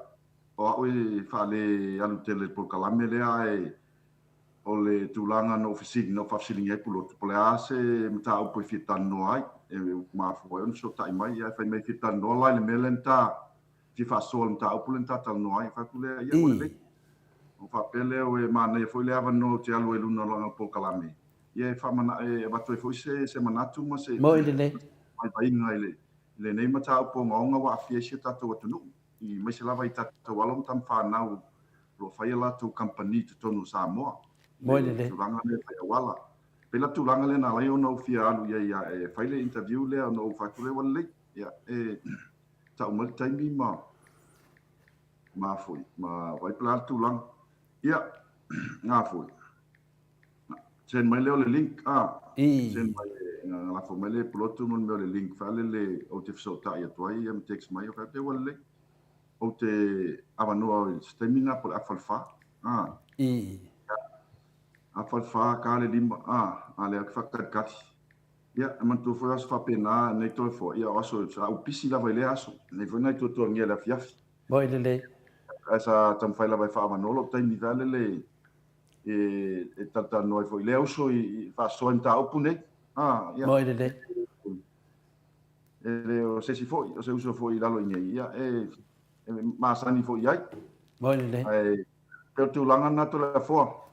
o au e faale alu tele i le polokalame lea ae O le tulaga na ou fesili, na ou faafesiligia ai Pulotu, po o le a se mataupu e fia talanoa ai, e mafua ai ona fesootai mai, ae fai mai e fia talanoa la i le mea lea na ta fia faasoa i le mataupu lea na ta talanoa ai. Fai atu lea, ia ua lelei. Ona faapea lea, ua manaia foi le avanoa ou te alu ai i luna o lana polokalame, ia e faamana, e avatu ai foi se, se manatu ma se Moi lelei. vaivaiga i le, i lenei mataupu ogaoga ua aafia ai si o tatou atunuu, aemaise lava i tatou alo ma tama fanau o lo o fai a latou kamupani i totonu o Samoa. Moi lelei. Tulaga lea fai auala. Pei la tulaga lea na ala ai ona ou fia alu i ai e fai le interview lea ona ou fai atu lea ua lelei. Ia, e tau mai le taimi ma ma foi, ma vaai po o le a le tulaga. Ia, ngā foi. Send mai lea o le link, ah. I. Send mai, na lafo mai le pulotu ma le mea o le link faalele ou te fesootai atu ai, ia ma text mai, o fai atu, ua lelei. Ou te avanoa i se taimi lena po o le afa i le fa. A. I. Afa le fa, ka le lima, a, a lea ou te faatalikali. Ia, e manatua foi o aso faapena nei Toleafoa, ia o aso sa ou pisi lava i lea aso, nei foi nai tuatuagia i le afiafi. Moi lelei. Ae sa taumafai lava e faaavanoa lou taimi foi lele e, e talatalanoa ai foi i lea uso i, i faasoa i mataupu nei. Ah, ia. Moi lelei. E le o se isi foi, o se uso foi i lalo i nei, ia, e, e masani foi i ai. Moi lelei. Ae, pei o le tulaga lena Toleafoa.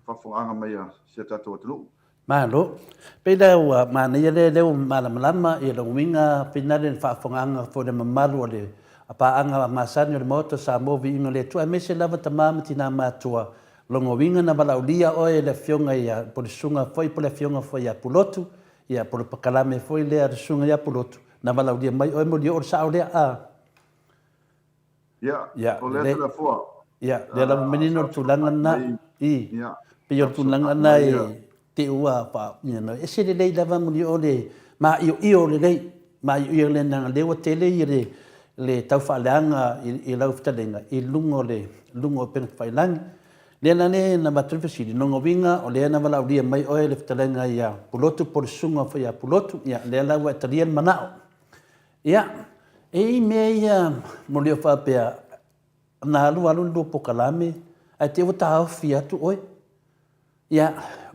faafofogaaga mai a si a tatou atunuu. Malo. Pei la ua manaia lea lea ua malamalama ia lou uiga finale le faafofogaaga foi le mamalu o le paaga masani o le Maota o Samoa Viiga o le Atua aemaise lava tama ma tina matua lona uiga na valaaulia oe e le afioga ia po le susuga foi po le afioga foi ia Pulotu ia po le pakalame foi lea le susuga ia Pulotu na valaaulia mai oe Molioo le sao lea a Ia, Ia, o lea lelei. Toleafoa. Ia, lea lava manino le tulaga lena. I, Ia, pei o le tulaga lena e te ua fa, you know, e se lelei lava muli o le maioio lelei, maioio lelei leaga lea ua tele ia le, le taufaaleaga i, i lau fetalaiga i luga o le, luga o upega tafailagi. Lea la lea na avatu le fesili, lona uiga o lea na valaaulia mai oe le fetalaiga ia Pulotu po o le susuga foi ia Pulotu, ia lea la ua e talia le manao. Ia, e i ai mea ia moli o faapea, na alu alu le lua pokalame, ae te i ua taofi atu oe. Ia,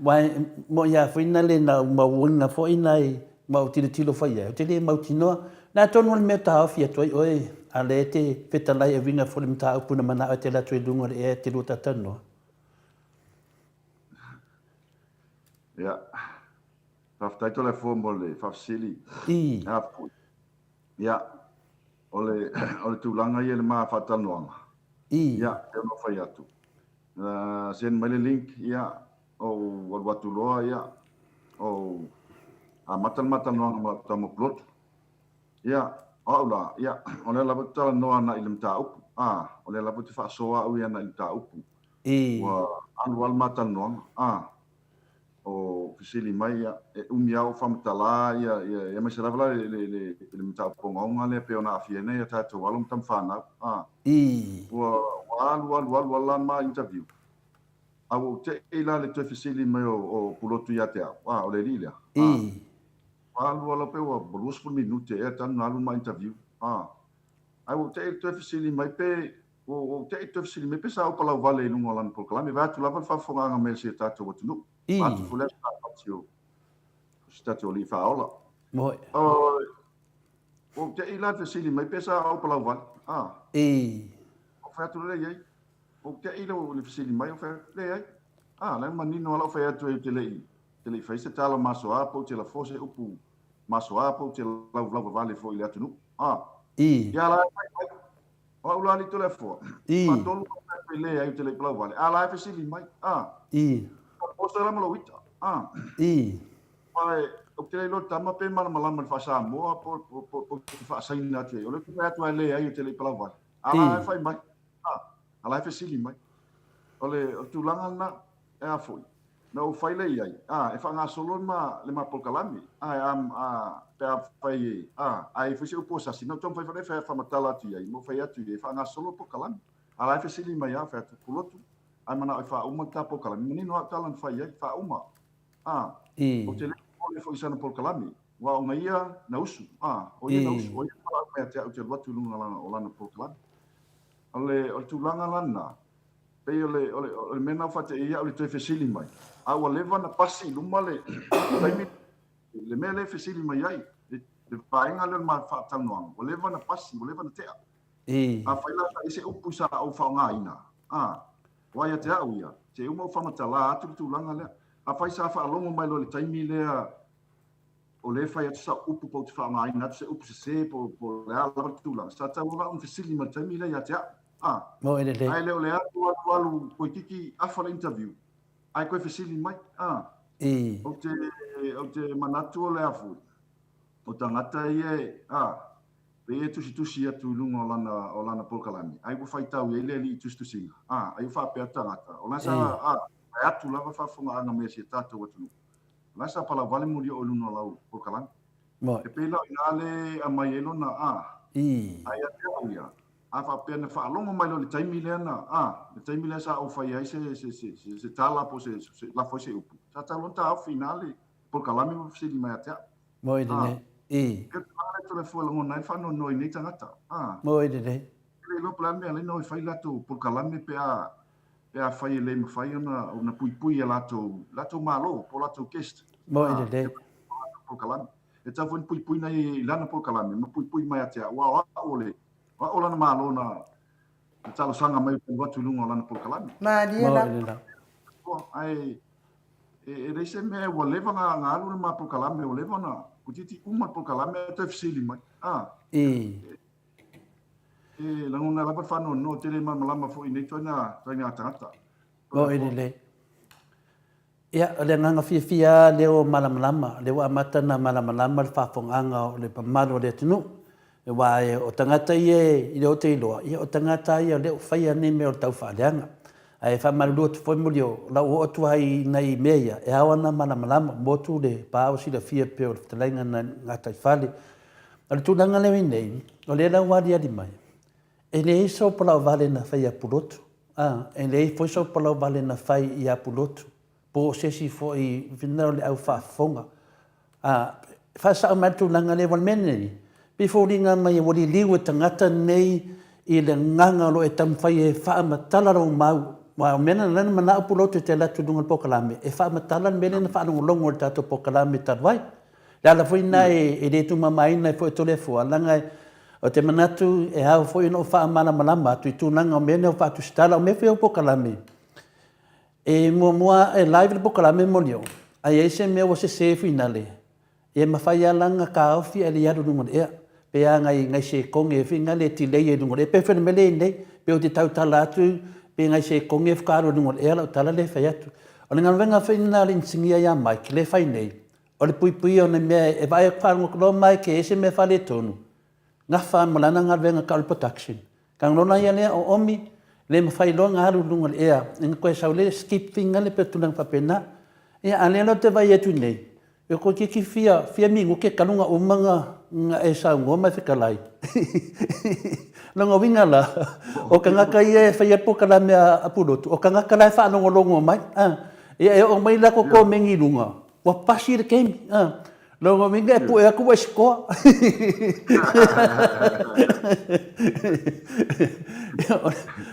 aua e moni lava foi na le na ou mauina foi nai, ma ou tilotilo foi i ai, ou te le mautinoa. O le a tonu le mea e taofi atu ai oe, a o lea e te fetalai e uiga foi i le mataupu na manao e te alu atu i luga o le ea e te lua talatalanoa. Ia, Faafetai Toleafoa mo le faafesili. I. Ia, o le, o le tulaga ia i le ma faatalanoaga. I. Ia, e ono fai atu. Uh, send mai le link, ia, ou alu atu loa, ia, ou amata le matalanoaga ma lau tama pulotu. Ia, o au la, ia, o lea lava ou te talanoa agai i le mataupu. Ah, o lea lava ou te faasoa au ia agai i le mataupu. I. Ua alu lava le matalanoaga. Ah, o fesili mai, ia, e umi lava o faamatala, ia, ia, aemaise lava la le, le, le, le mataupu ogaoga lea pei ona aafia ai nai a tatou alo ma tamafanau. A, I. ua, ua alu, alu, alu lava la ma interview. A ua ou te'i la le toe fesili mai o, o Pulotu ia te au, a, o le alii lea. A, I. ua alu lava pei ua 20 minute ea talu ona alu ma interview. A, ae ua ou te'i le toe fesili mai pe, ua, ua ou te'i le toe fesili mai pe sa ou palauvale i luga o lana polokalame, vaeatu lava le faafofogaaga mai a si a tatou atunuu. I. Vaeatu foi le aso Sapati o si tatou alii faaola. Moe. Ua ou te'i la le fesili mai pe sa ou palauvale. A. I. Ou fai atu lea i ai. Ua ou te'i le fesili mai, ou fai atu, leai. A, la e manino lava lau fai atu ai ou te le i, te le i fai se tala masoa po ou te lafo se upu masoa po ou te lauvalauvavale foi i le atunuu. A. I. Ia la e fai mai. O au la alii Toleafoa. I. Faatolu au fai atu ai leai ou te le i palauvale. A la e fesili mai. A. I. Oso la ma lou ita. A. I. Aua ou te le iloa le tama pe malamalama i le faa-Samoa po, po, po, po te faasaina atu ai. O lea ou te fai atu ai leai ou te le i palauvale. A la e fai mai. A. A la e fesili mai. O le, o le tulaga lena, e a foi. Na ou fai lea i ai, a, e faagasolo le ma, le ma polokalame, a, a, a, pe a fai e, a, a i ai foi se upu o sasi, na ou taumafai foi lea e faamatala atu i ai, ma ou fai atu i ai, e faagasolo le polokalame. A la e fesili mai lava, fai atu, Pulotu, a e manao e faauma le ta polokalame, manino lava au tala na fai i ai, faauma. A, I. ou te le popole foi i sana polokalame, aua o na ia na usu, a, o ia na usu, o ia na valaau mai ia te au ou te alu atu i luga o lana polokalame. O le, o le tulaga la lena, Pei o le, o le, o le mea lena ua faateia au i le toe fesili mai, a ua leva ona pasi i luma le taimi, le mea lea e fesili mai ai, le, le vaega lea o le ma faatalanoaga, ua leva ona pasi, ua leva ona tea. I. Afai la sa i ai se upu sa ou faaaogaina, a, aua ia te au ia, se uma ou faamatala atu le tulaga lea. Afai sa faalogo mai loa i le taimi lea, o lea e fai atu sau upu po ou te faaaogaina atu se upu sese po o le a lava le tulaga, sa tatau lava ona fesili mai i le taimi lea ia te au. A, Mo e lelei. ae le o le alu alu alu toeitiiti afa le interview, ae toe fesili mai. A, I. ou te, ou te manatu o le a foi, o tagata ia e, a, pei e tusitusi atu i luga o lana, o lana polokalame, ai ua faitau i ai le alii i tusitusiga. A, ai ua faapea atu tagata, o la sa, a, vaeatu lava faafofogaaga mai a si a tatou atunuu. O la sa palauvale muli oo i luna o lau polokalame. Moi. E pei la o i ina le aumai ai lona a. I. A ia te au ia, A faapea na faalogo mai loa i le taimi lea na, a, le taimi lea sa ou fai ai se, se, se, se, se tala po o se, se lafo ai se upu, sa tatau loa ona taofi i ina le polokalame ma fesili mai ia te au. Moi lelei. I. E tulaga lea Toleafoa e lagona ai le faanoanoa i nei tagata. A. Moi lelei. E le iloa po o le a le mea e ala ai ona o e fai latou polokalame pe a, pe afai e le mafai ona, ona puipui e latou, latou malo po o latou guest. Moi lelei. Polokalame. E tatau foi ona puipui na i lana polokalame ma puipui mai ia te au, aua o au o le, o au o lana malo na, na talosaga mai ou te alu atu i luga o lana polokalame. Malie lava. Ae e, e leai se mea ua leva na, na alu le ma polokalame, ua leva ona toeitiiti uma le polokalame ae toe fesili mai. Ah. I. E, e lagona lava le faanoanoa, ou te le malamalama foi i nei ituaiga, ituaiga tagata. Moi lelei. Ia, o le agaga fiafia lava lea ua malamalama, lea ua amata ona malamalama le faafofogaaga o le mamalu o le atunuu. Aua o tagata ia i lea ou te iloa, ia o tagata ia o lea ua faia nei mea o le taufaaleaga. Ae faamalulu atu foi muli o lau oo atu lava i nai mea ia, e ao ona malamalama, motu le pa ua silafia pei o le fetalaiga na gataifale. O le tulaga lea e i ai nei, o lea la ua aliali mai, e leai sou palauvale na fai ia Pulotu, a, e leai foi sou palauvale na fai ia Pulotu, po o se isi foi o le au faafofoga. A, faasao mai le tulaga lea, aua o le mea lenei, pei e foliga mai ua liliu e tagata nei i le agaga o lo o e taumafai e faamatala lou mau. Aua o le mea lena na manao Pulotu e te alu atu i luga o le polokalame, e faamatala le mea lea na faalogologo i le tatou polokalame talu ai. Le ala foi lena e le tumamaina ai foi e Toleafoa, leaga ou te manatu e ao foi ona ou faamalamalama atu i tulaga o mea nei o faatusitala, o mea foi o polokalame. E muamua e live le polokalame moli o, a i ai se mea ua sese finale, e mafai lava la ona taofi ae le i alu i luga o le ea. Pe a nai nai sekone finale e delay ai i luga o le ea. Pe fai le mea lea e i ai nei, pe ou te tautala atu pe nai sekone faatoa alu i luga o le ea lau tala lea e fai atu. O le galuega foi lena a le inisinia ia Mike lea e fai nei, o le puipuia o nai mea e vaai atu faalogo loa Mike e i ai se mea faaletonu, Gafa ma lana galuega tau le production. Tagolona ia lea o Omi, le mafai loa ona alu i luga o le ea, ina toe sau lea skip finga le pe tulaga faapena. Ia a lea la ou te vaai atu nei, e toeitiiti fia, fia minute talu ona uma ona e saunoa ma e fetalai. Lona uiga la, o tagata ia e faia polokalame a Pulotu, o tagata la e faalogologo mai, a. Ia e oo mai latou komeni i luga, ua pasi le taimi, a. Lona uiga e pue atu ua e sikoa.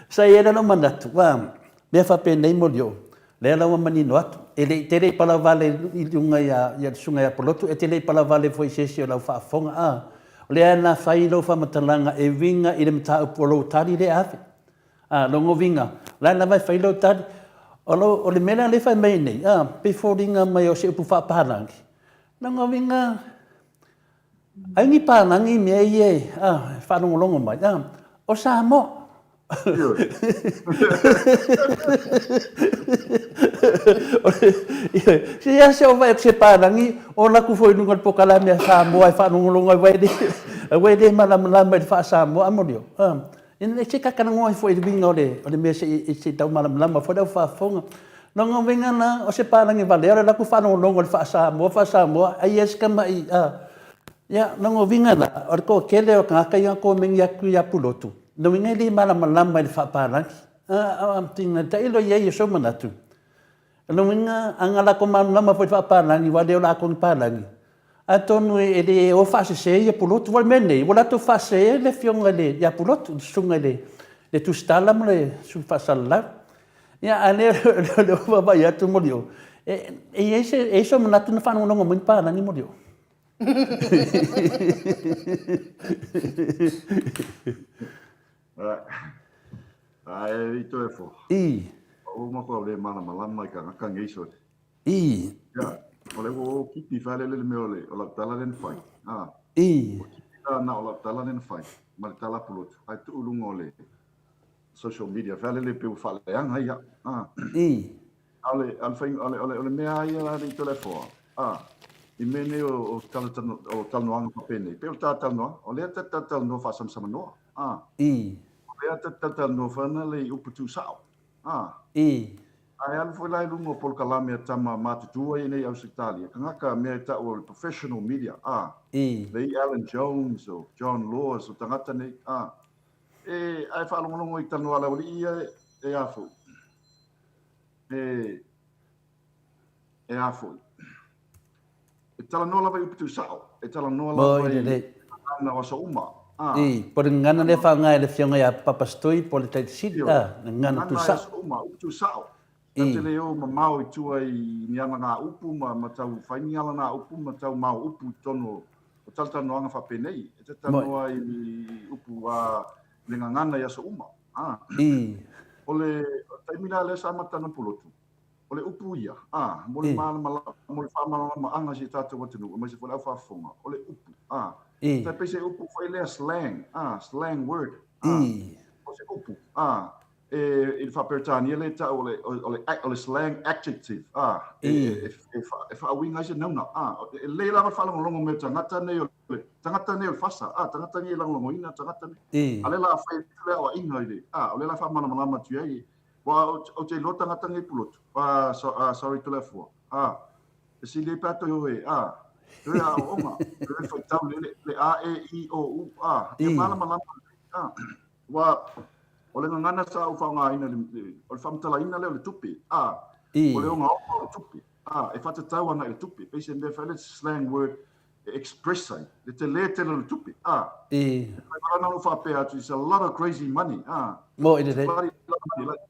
Sa i ai la lou manatu, ua mea faapenei moli o, lea la ua manino atu, e le i tele i Palavale i luga ia le Susuga ia Polotu, e te le i Palavale foi i se isi o lau faafofoga, a. O lea na fai lau faamatalaga e uiga i le mataupu o lou tali lea e ave. A, lona uiga, o la e lava e fai lau tali. O, lo, o le mea lea e fai mai nei, a, pei foliga mai o se upu faapalagi. Lona uiga, ai ni palagi mea ia e, a, e faalogologo mai, a, o Samoa. Se ia se ova e se palagi, o laku foi luga le pokalame a Samoa e faalogologo ai, aua e le malamalama i le faa-Samoa, a molio. A, E se kakalagoa ai foi i le uiga o le, o le mea se i, se i taumalamalama foi le au faafofoga. Lona uiga la, o se palagi valea o le latou faalogologo i le faa-Samoa, faa-Samoa, ai ia se tama'i, a. Ia, lona uiga la, o le toatele o tagata ia na komeni atu ia Pulotu, lona uiga e le malamalama i le faapalagi. A, a, a, tailo i ai o sou manatu, Lona uiga, a na latou malamalama foi i le faapalagi, aua le o latou ni palagi, atonu e le o faasese ia Pulotu. Aua o le mea lenei, ua latou faasese le afioga i le, ia Pulotu, le susuga i le, le Tusitala ma le Sui Faasalalau. Ia, a lea o lea ua vaavaai atu Molioo, e, e i ai se, e i ai sou manatu na faalogologo mai ni palagi Molioo? Ae i toe fo. I. O ma ko le malamalama i ka ngaka ngei sole. I. Ya, o le o kipi fa le le me o le o la tala le fai. Ah. I. O kipi la na o la tala le fai. Ma le tala pulotu. Ai tu lunga o le social media fa le le pe fa le anga ia. Ah. I. Ale ale fai ale ale ale mea ia le i le Ah. I mea nei o o tala o talanoaga faapenei. Pe o ta talanoa, o lea ta talanoa faasamsamanoa. Ah. I. O lea ta talanoa fana le i upu tuusao. Ah. I. Ae alu foi la i luga o polokalame a tama matutua ia nei Ausetalia, kangaka mea e tau o le professional media, ah. I. Le i Alan Jones o John Laws o tagata nei, ah. E, ae faalogologo i talanoa a le aualii ia e a foi. E, e a foi. E talanoa lava i upu tuusao, e talanoa lava i gagana o aso uma. A. I, po o le gagana lea e faaaoga e le Afioga ia Papa Stui po o le Taitasi, a, le gagana tuusao. Gagana i aso uma, upu tuusao. Ta te le o mamao i tua i ni ana upu ma tau fai ni alana upu ma tau mao upu i totonu o talatalanoaga faapenei. E te talanoa i upu a le gagana i aso uma. A. O le taimi la lea sa amata ana pulotu, o le upu ia, a, mo le mo le faamalamalamaga i si o tatou atunuu, aemaise foi le au faafofoga, o le upu, a, tai pei se upu foi lea slang, a, slang word, a, o se upu, a, e, i le faa-Peretania lea e tau o le, o le, o le slang adjective, a, e, e, e, e faauiga ai se nauna, a, e lelei lava le faalogologo mai o tagata nei o le, tagata nei o le fasa, a, tagata nei e lagolagoina, tagata nei, a o lea o le a fai atu le aoaiga i le, a, o lea o le a faamalamalama atu i ai, Ua ou te iloa tagata nei pulotu. Ah, so, ah, sorry Toleafoa. Ah, e sili ai pe a toe o e, ah, toe aoaoga, toe faitau le, le, le A, E, I, O, U, ah, ia malamalama lelei. Ah, ua, o le gagana sa ou faaaogaina, le, le, o le faamatalaina lea o le tupe, ah, o le ogaoga o le tupe, ah, e faatatau ana i le tupe, pei se mea fai le slang word e express ai, le telē tele o le tupe, ah. E whai wala nā faapea atu, it's a lot of crazy money, ah. Mo i lelei. Bloody lot of money, like,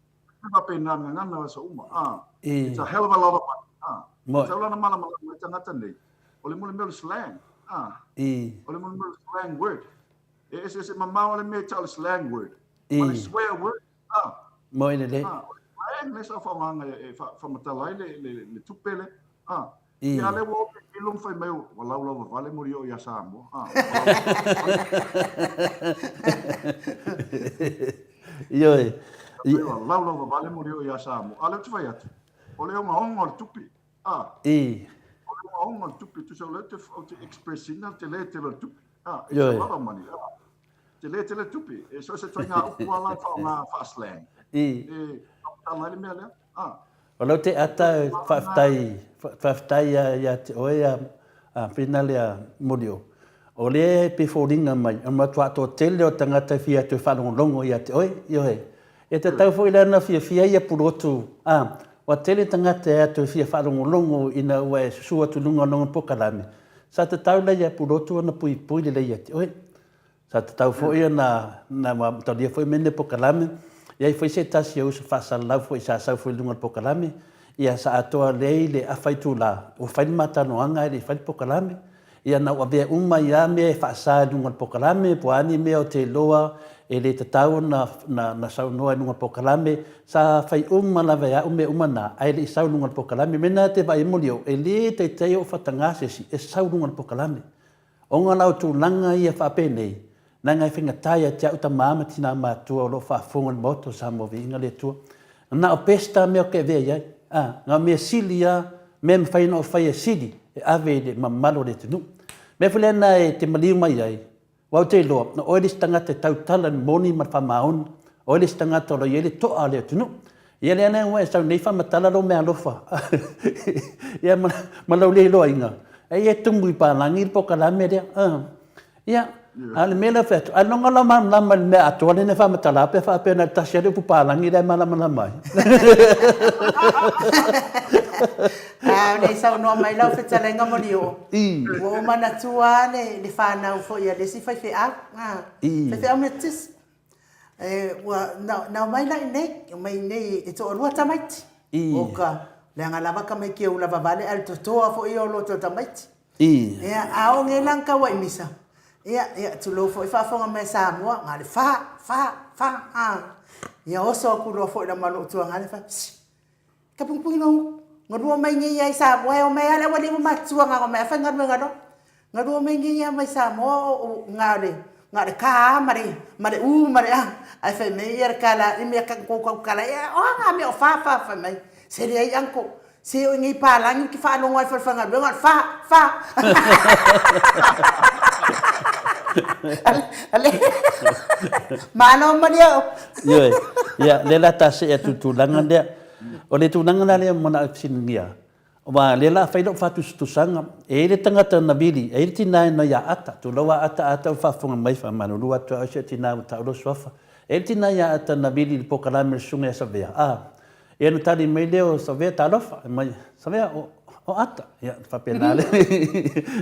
faapena gagana aso uma, ah. It's a hell of a lot of money, ah. Mo. E tau la na malamalama ai tagata nei, o le mea o le slang, ah. O le mea o le slang word. E eseese mamao le mea e tau o le slang word. Ma le swear word, ah. Mo i lelei. Ah, o le slang lea sa faaaogaina e faamatala ai le tupe lea, ah. Ia lea ua oo i luma fai mai ua laulau vavale moli oo ia Samoa. Ah, Ioe. Ua laulau vavale moli oo ia Samoa. A lea ou te fai atu, o le ogaoga o le tupe. Ah. O le ogaoga o le tupe, tusa o lea ou te express ina le tele tele o le tupe. Ah, it's a lot of money. Ah. Tele tele tupe. E so o se ituaiga upu lava la e faaaoga faa-slang. E faamatala ai le mea lea. Ah. O lau te ata faafetai, faafetai ia te oe a Finale a Molio. O lea e pei foliga mai, o le matua toatele o tagata e fia toe faalogologo ia te oe, ioe. E tatau foi la ona fiafia ia Pulotu, a, ua tele tagata e toe fia faalogologo ina ua e susu atu i luga o lona pokalame. Sa tatau la ia Pulotu ona puipui lelei ia te oe. Sa tatau foi ona na talia foi mea nei pokalame. E i ai foi se tasi o uso faasalalau foi sa sau foi i luga o le pokalame, ia sa atoa lelei le afa itula, ua fai le matanoaga ae le i fai le pokalame. Ia na ua avea uma ai lava mea e faasa i luga o le pokalame, po o a ni mea o te iloa e le tatau ona na saunoa i luga o le pokalame, sa fai uma lava e au mea uma na, ae le i sau i luga o le pokalame. O le mea lena e te vaai ai Molioo, e le taitai ou faataga se isi e sau i luga o le pokalame. Ona la o tulaga ia faapenei, leaga e faigata ia te au tama ma tina matua o lo o faafofoga i le Maota o Samoa Viiga le Atua. Na o best a mea ou te avea i ai. A, na o mea sili a, mea e mafai ona ou faia e sili e ave i le mamalu o le atunuu. Mea foi lea na e te maliu mai ai, aua ou te iloa, o oe le isi tagata e tautala i le moni ma le faamaoni, o oe le isi tagata o lo o i ai le toa o le atunuu. Ia lea la ua e sau nei faamatala lou meaalofa ia ma, ma lou le iloaina. E ia tumu i palagi le pokalame lea. Ia, a o le mea lea fai atu, ailoga la malamalama i le mea atoa lea na faamatala pe faapea na o le tasi lava le upu palagi lea e malamalama ai. A o le i saunoa mai lau fetalaiga Molioo, ua ou manatua lava le fanau foi a le isi faifeau, faifeau Metotisi. E, ua, na, na omai la iinei, omai iinei e toalua tamaiti. O ka, leaga lava tamaiti e ula vavale ae o le totoa foi ia o loto tamaiti. Ia, a oo nei la na taua i misa, ia, ia, tulou foi faafofoga mai a Samoa, na o le fa, fa, fa, a. Ia oso atu loa foi la ma lou tuagane fai, sss, ka pugipugina o galua mai nei ia i Samoa e omai lava le aualii ma matutua na omai a faigaluega loa. Galua mai nei ia mai Samoa o na o le na o le ka ma le ma le u ma le a ae fai mai ia le kala i mea ka kou kau kala ia o a nga mea o fa fa fai mai se leai uncle se o nei palagi ki faalogo ai faigaluega o le fa fa ale malo malia o. Ioe, ia, lea la ta see atu i le tulaga lea. O le tulaga la lea ua manao e fesiligia, aua o lea o le a fai lau faatusatusaga, e i ai le tagata na vili, e i ai le tina e nai a Ata, tulou a Ata, Ata ua faafofoga mai, faamalulu atu au i si ou tina ua tau lou suafa. E le tina ia Ata na vili i le pokalame o le susuga ia Savea, a, ia ona tali mai lea o Savea, Talofa, fai mai, Savea, o, o Ata. Ia, ona faapena lea,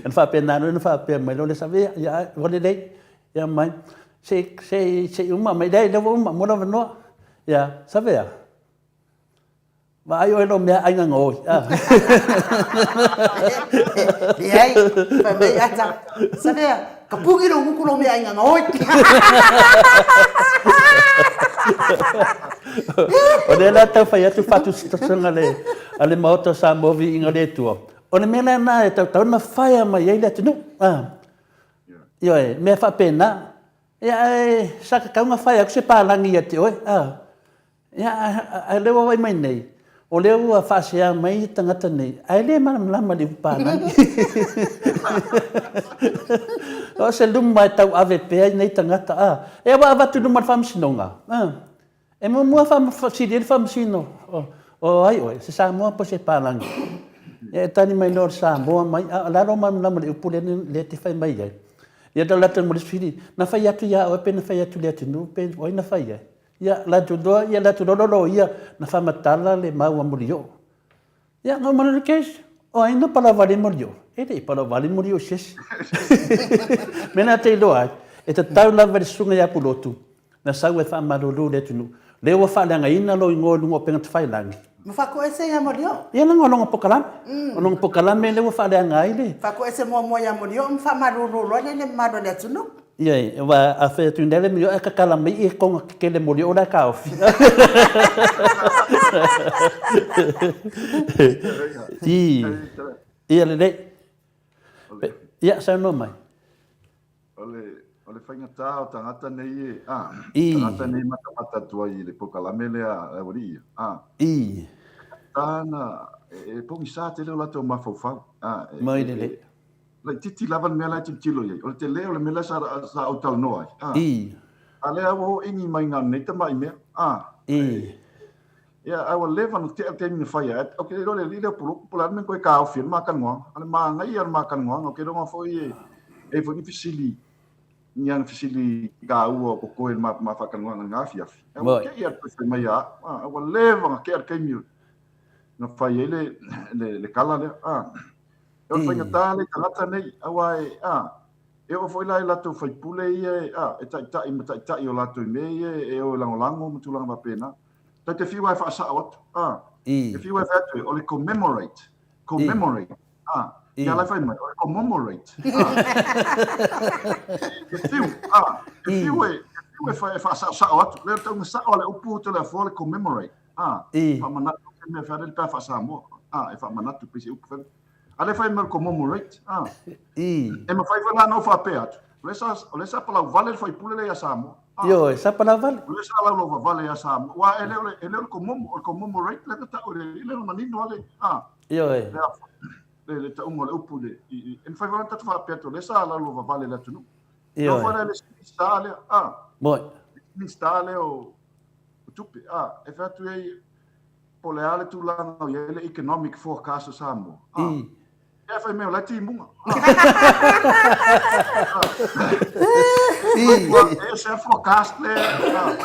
ona faapena loa ona faapea mai loa le Savea, ia, ai, ua lelei. Ia mai, se i, se i, se i uma mai, leai, lea ua uma, mo le avanoa. Ia, Savea, Vaai oe lou mea aiga gaoi. Leai, fai mai Ata, Savea, ka puki lou gutu lou mea aiga gaoi. O lea la tau fai atu faatusatusaga le, a le Maota o Samoa Viiga le Atua. O le mea lena e tatau ona faia mai ai le atunuu. Ioe, mea faapena. Ia, ae sa tatau ona fai atu se palagi ia te oe. Ia, ae o lea ua vaai mai nei, o lea ua faasea mai tagata nei, ae le malamalama i le upu palagi. O se luma e tauave pea i nei tagata, a. Ea ua avatu i luma o le Faamasinoga, a. E muamua faasili ai le Faamasino, o ai oe, se Samoa po o se palagi. Ia e tali mai loa o le Samoa mai, a o le a lou malamalama i le upu lea lea e te fai mai ai. Ia na latou mo le isi fesili, na fai atu ia oe pe na fai atu i le atunuu pe o ai na fai ai? Ia, latou loa, ia latou loa loia, na faamatala le mau a Molioo. Ia, na uma loa le case, o ai na palavale Molioo? E le i palavale Molioo i se isi. Mea na te iloa ai, e tatau lava i le susuga ia Pulotu, na sau e faamalulu i le atunuu, lea ua faaleagaina lou igoa i luga o upega tafailagi. Ma faatoese ia Molioo. Ia leaga o lona pokalame. O lona pokalame lea ua faaleaga ai le. Faatoese muamua ia Molioo ma faamalulu loa lea i le mamalu o le atunuu. Ioe, aua a fai atu nei le mea ae tatala mai i toga tetele molioo la e taofi. I, ia lelei. Ia, saunoa mai. O le, o le faigata o tagata nei e, a, tagata nei matamata atu ai i le pokalame lea a le aualii ia, a. I. Tāna, e, e pogisa tele o latou mafaufau, a. E, mai lelei. Laitiiti lava le mea la e tilotilo i ai. O le tele o le mea lea sa, sa ou talanoa ai. Ah. I. A lea ua oo igi mai ngā nei tamai mea. Ah. I. Ia, a ua leva na tea le taimi na fai ai. Ou te le iloa le alii lea o Pulotu po o le a le mea na toe taofi ai le ma talanoaga. A o le manaia ia o le ma talanoaga, ou te iloa foi e i ai foi ni fesili, ni ana fesili taua o totoe i le ma, ma faatalanoaga i lena afiafi. A ua tea le toe fai mai ia au. Ah, a ua leva na tea le taimi na fai ai le, le, le tala lea. Ah. E o le faigata le tagata nei, aua e, a, e oo foi la i latou faipule ia e, a, e taitai ma taitai o latou i mea ia e o e lagolago ma tulaga faapena. Ta te fiu lava e faasao atu, a, e fiu lava e fai atu e, o le commemorate, commemorate, a, ia la e fai mai, o le commemorate, a, e fiu, a, e fiu e, e fiu e, fa, e faasaosao atu, lea o le tauga sao a le upu Toleafoa le commemorate, a, faamanatu, se mea fai le pe a faa-Samoa, a, e faamanatu pei se upu fai. A lea fai mai o le commemorate, a. E mafai foi la ona ou faapea atu, o lea sa, o lea sa palauvale le faipule lea ia Samoa. A. Ioe, sa palauvale. O lea sa laulauvavale ia Samoa. Aua e le o le, e le o le commomo, o le commemorate lea na tau e le, e le o le manino lava le, a. Ioe. Le, le, le tauga o le upu i le, i, i, e mafai foi la ona tatou faapea atu, o lea sa laulauvavale le atunuu. Ioe. E oo foi la i le isi Minisita lea, a. Moi. Le isi Minisita lea o, o tupe, a, e fai atu ai, Po o le a le tulaga o i ai le economic forecast o Samoa? Ah. I. Ia fai mai o la e timuga. I. E ese a forecast le, ah.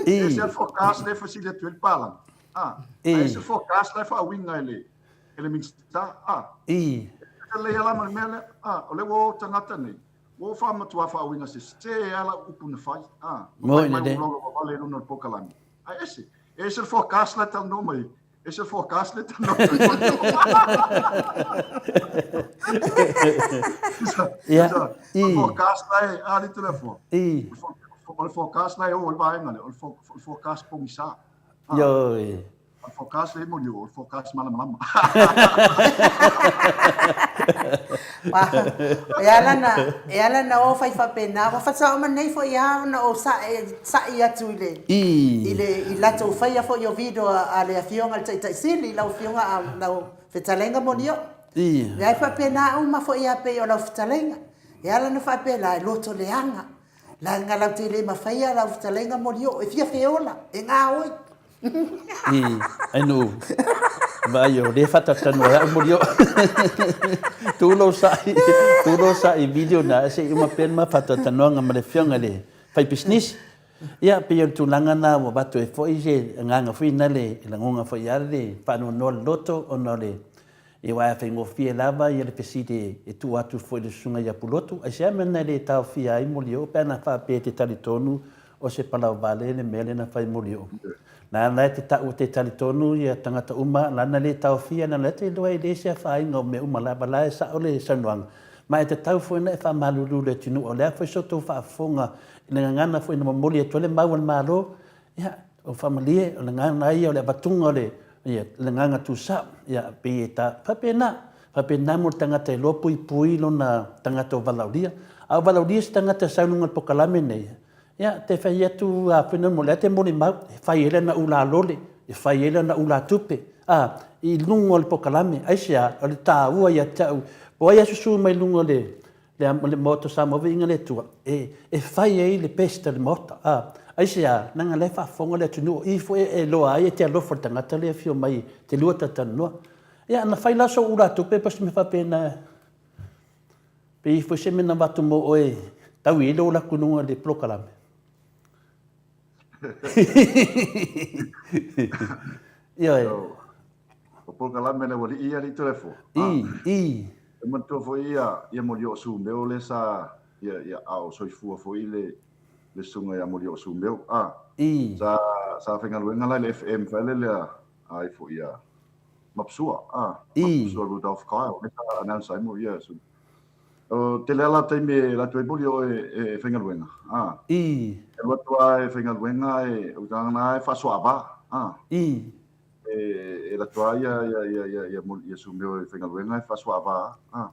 I. E ese a forecast le fesili atu ai le palagi. Ah. I. A ese forecast la e faauiga e le, e le Minisita. Ah. I. E lelei lava la ma le mea lea. Ah, o lea ua o tagata nei. Ua ou faamatua faauiga sese lava lau upu na fai. Ah. Moi Fai mai lelei. ua laulauvavale i luga o le pokalame. Ae ese. E ese le forecast la e talanoa mai ai. Ese le forecast lea e talanoa mai Ia, ai. O le forecast la e, a lito lea fua. I. O le forecast la e o i le vaega lea, o le forecast pogisa. Ioe. O le forecast lea e moli o le forecast malamalama. E ala na, e ala na o fai faapena, ua faatoa uma nei foi lava ona ou sae, sa'i atu i le, i le, i latou faia foi o video a le Afioga i le Taitai Sili, lau Afioga a lau fetalaiga Molioo. Leai faapena uma foi lava pei o lau fetalaiga. E ala na faapena, e loto leaga, leaga latou te le mafaia lau fetalaiga Molioo, e fia feola, e gaoi. I, ai no, vaai o lea faatalatanoa ai au moli o. Tu lou sa'i, tu lou sa'i video na se i uma pea le ma faatalatanoaga ma le afioga i le fai pisinisi. Ia, pei o le tulaga lena ua avatu ai foi se agaga foi lena e lagona foi lava le faanoanoa i le loto ona o le Ia aua e faigofie lava ia le fesili e tuu atu foi i le Susuga ia Pulotu, aisea mea na le taofia ai Molioo pe ana faapea e te talitonu o se palauvale le mea lea na fai Molioo. La la e te tau e te talitonu ia tagata uma la na le taofia na la te iloa e le se afaina o mea uma lava la e sao le saunoaga. Ma e tatau foi ona e faamalulu i le atunuu o le a foi so outou faafofoga i le gagana foi na momoli atu ai le mau a le Malo, Ia, o faamalie, o le agaga lava ia o le avatuga o le, ia, le agaga tuusao. Ia, pei e ta, faapena, faapena mo le tagata e iloa puipui lona tagata o valaaulia. A o valaaulia se tagata e sau i luga o le polokalame lenei, ia, te fai atu a foi mo lea te molimau, e fai ai lana ula lole, e fai ai lana ula tupe, a, i luga o le polokalame. Aisea? O le taua ia te au, po o ai a susu mai luga o le, le Maota o Samoa, viiga le Atua, e fai ai le best a le Maota. A, aisea, leaga o la e faafofoga le atunuu, o i foi e iloa ai e te alofa i le tagata lea e afio mai e te lua talatalanoa. Ia, na fai la sou ulatupe po o se mea faapena, pe i ai foi se mea na avatu mo oe e tau i ai lou alu atu i luga o le polokalame. Ioe. O polokalame le ualii ia alii Toleafoa. I, i. E manatua foi ia, ia Molioo Sumeo lea sa, ia, ia, a o soifua foi le, le susuga ia Molioo Sumeo. A. I. Sa, sa faigaluega la i le FM foi lele a, a ai foi ia Mapusua. A. I. Mapusua Rudolph Kyle, lea sa announce ai mo ia su. O tele lava la taimi e alu atu ai Molioo e, e faigaluega. A. I. E alu atu lava e faigaluega e, o tulaga na e faasoaava. A. I. E alu atu lava ia, ia, ia, ia, ia, ia Sumeo e faigaluega e faasoaava. A.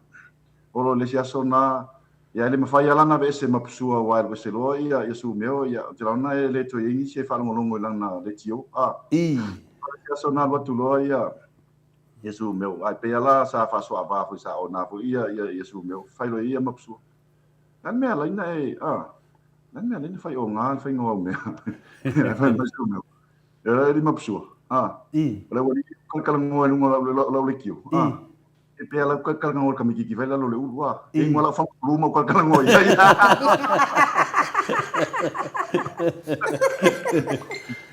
Olo i le isi aso na, ia e le mafai lava la ona aveese ma Pusua aua e alu ese loa ia, ia Sumeo, ia, ou te lagona e le toe i ai nisi e faalogologo i lana leitio. A. I. O le isi aso na alu atu loa ia, ia Sumeo, ae pei lava la sa faasoaava foi, sa ona foi ia, ia, ia Sumeo, fai loa ia ma Pusua. Le a le mea e ala ai ona e, a, le a le mea e ala ai ona fai oga le faiga o au mea. Ae fai mai Sumeo. E le lima pusua. A. I. O le aualii kalakalagoa i luga o lau leitio. I. E pei lava lau kalakalagoa i le kamititi fai lalo o le ulu. A. E ingoa lau fagupulu ma ou kalakalagoa i ai.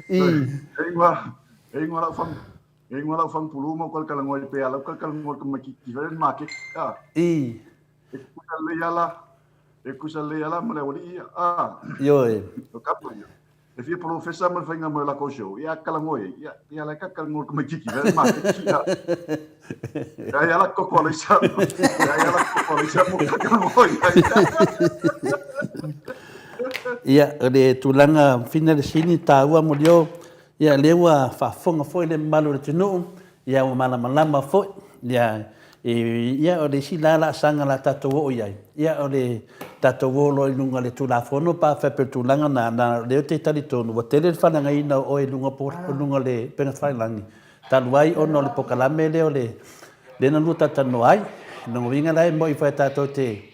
I. E ingoa, e ingoa lau fag, e ingoa lau fagupulu ma ou kalakalagoa i pei lava lau kalakalagoa i le kamititi fai le maketi. A. I. E kusa lelei ala, e kusa lelei ala ma le aualii ia. A. Ioe. O kapa ia. E fia polofesa ma le faiga mai o lakou show, ia kalagoa i ai, ia, ia la ka kalagoa le tamaititi, le maketi, ia. Ia ia la koko ala isa, ia ia la koko ala isa mo ka kalagoa i ai. Ia, o le tulaga fina le sini taua molio, ia lea ua faafofoga foi le mamalu o le atunuu, Ia ua malamalama foi, ia, ia o le isi la laasaga la tatou oo i ai, ia o le tatou o loa i luga o le Tulafono pe a faapea o le tulaga lena, na o lea ou te talitonu ua tele le falagaina o oe i luga o luga o le upega tafailagi, talu ai ona o le polokalame lea o le lea na lua talatalanoa ai. O lona uiga la e moni foi tatou te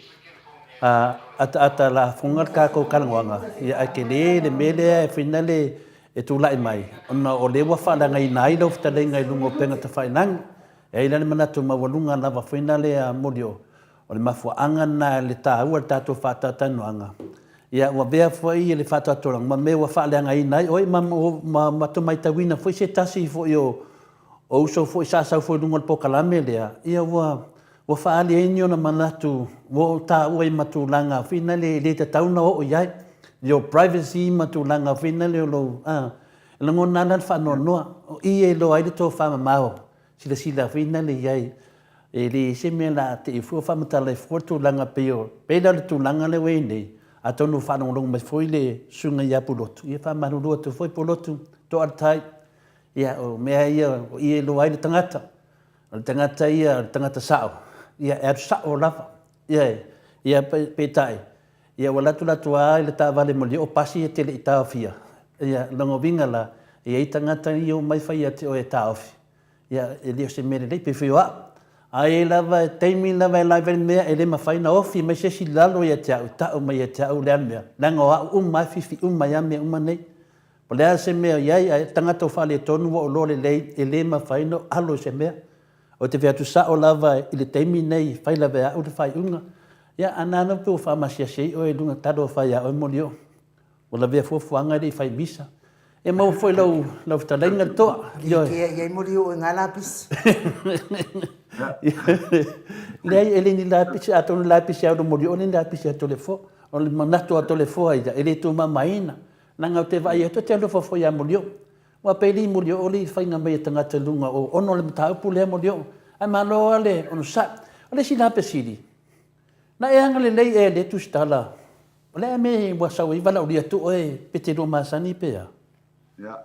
ataata lafoga le tatou talanoaga, ia ae tele le mea lea e fina le e tulai mai, ona o lea ua faaleagaina ai lau fetalaiga i luga o upega tafailagi. E i ai la le manatu maualuga lava foi na lea moli o le mafuaaga lena i le taua o le tatou faatalatalanoaga. Ia, ua avea foi le faatoatoaga ma mea ua faaleagaina ai oe ma matou matauina foi se tasi foi o uso foi sa sau foi i luga o le polokalame lea, ia ua Ua faaali ai ni ona manatu ua ou taua i ma tulaga foi nale e le tatau ona oo i ai, your privacy ma tulaga foi nale o lou, a, e lagona lava le faanoanoa, o i e iloa ai le tofa mamao, silasila foi nale i ai, e le se mea la te i fua faamatala ai fua le tulaga pei o, pei la o le tulaga lea ua i ai nei, atonu ua faalogologo mai foi le susuga ia Pulotu, ia faamalulu atu foi Pulotu, toa le tai, ia o mea ia o i e iloa ai le tagata, O le tagata ia, o le tagata sao, ia e alu sao lava. Ia, ia peitai, ia ua alu atu latou lava i le taavale moli o pasi ia e te le i taofia. Ia, lona uiga la, e i ai tagata ia e omai fai ia te oe e taofi. Ia, e le o se mea lelei, pei foi o au. A i ai lava, taimi lava e live ai le mea, e le mafai ona ofi mai se isi i lalo ia te au, tau mai ia te au le a le mea, leaga o au uma lava e fifi uma ai lava mea uma nei. O le a se mea o i ai, ae tagata o faaletonu ua ou iloa lelei e le mafai ona alo i se mea. Ou te fai atu sao lava i le taimi nei, fai lava e au le faaiuga. Ia, a na ona pei ua faamasiasi ai oe i luga talo o fai ia oe Molioo. Ua lavea fuafuaga e le i fai misa. E maua foi lau, lau fetalaiga le toa. Ioe. Kea i ai molioo i ngā lapisi. Leai, e le ni lapisi, atonu lapisi a molioo, le ni lapisi a Toleafoa. O le manatu a Toleafoa ia, e le tumamaina. Leaga ou te vaai atu, e te alofa foi ia Molioo. Aua pe le i Molioo le faiga mai e tagata i luga o ona o le mataupu lea Molioo. Ae malo lava le onosai. O le isi la fesili, na e agalelei ea i lea tusitala O le a mea ua sau ai valaaulia atu oe pe te lua masani pe a? Ia.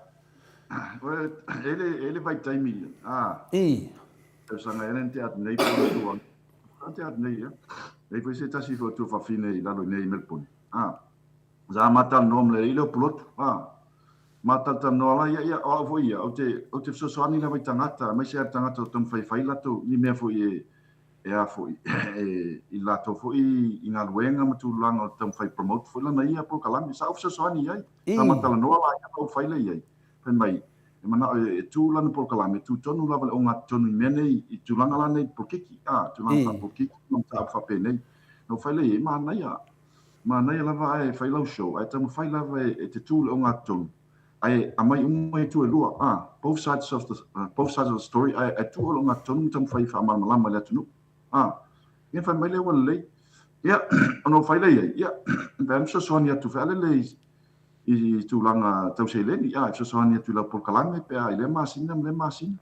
Oe, e le, e le vaitaimi, a. I. Tausaga ea na tea atu nei po o le tua. Na tea atu nei, ia. E i ai foi se tasi foi o tuafafine i lalo i nei i Melbourne. A. Sa ma talanoa ma le alii lea o Pulotu. A. Ma talatalanoa la, ia, ia, o au foi ia, ou te, ou te fesoasoani lava i tagata, aemaise lava le tagata o taumafai e fai latou, ni mea foi e, e a foi, e, i latou foi i galuega ma tulaga o le taumafai e promote foi lana ia polokalame. Sa ou fesoasoani i ai. Sa ma talanoa la ia ma ou fai lea i ai. Fai mai, e manao e, e tu lana polokalame, e tu tonu lava le ogatotonu i mea nei, i tulaga la nei polokiki, a, tulaga faapolokiki ma mataupu faapenei. Na ou fai lea i ai, e manaia, manaia lava ae fai lau show, ae taumafai lava e, e te tu i le ogatotonu, ae aumai uma itu e lua, a, both sides of the, both sides of the story, ae, ae tuu le ogatotonu ma taumafai e faamalamalama i le atunuu. A, ia fai mai lea ua lelei. Ia, ona ou fai lea i ai, ia, pe a fesoasoani atu fealele i, i tulaga tau seleni, a, e fesoasoani atu i lau polokalame pe a i lea masina ma lea masina.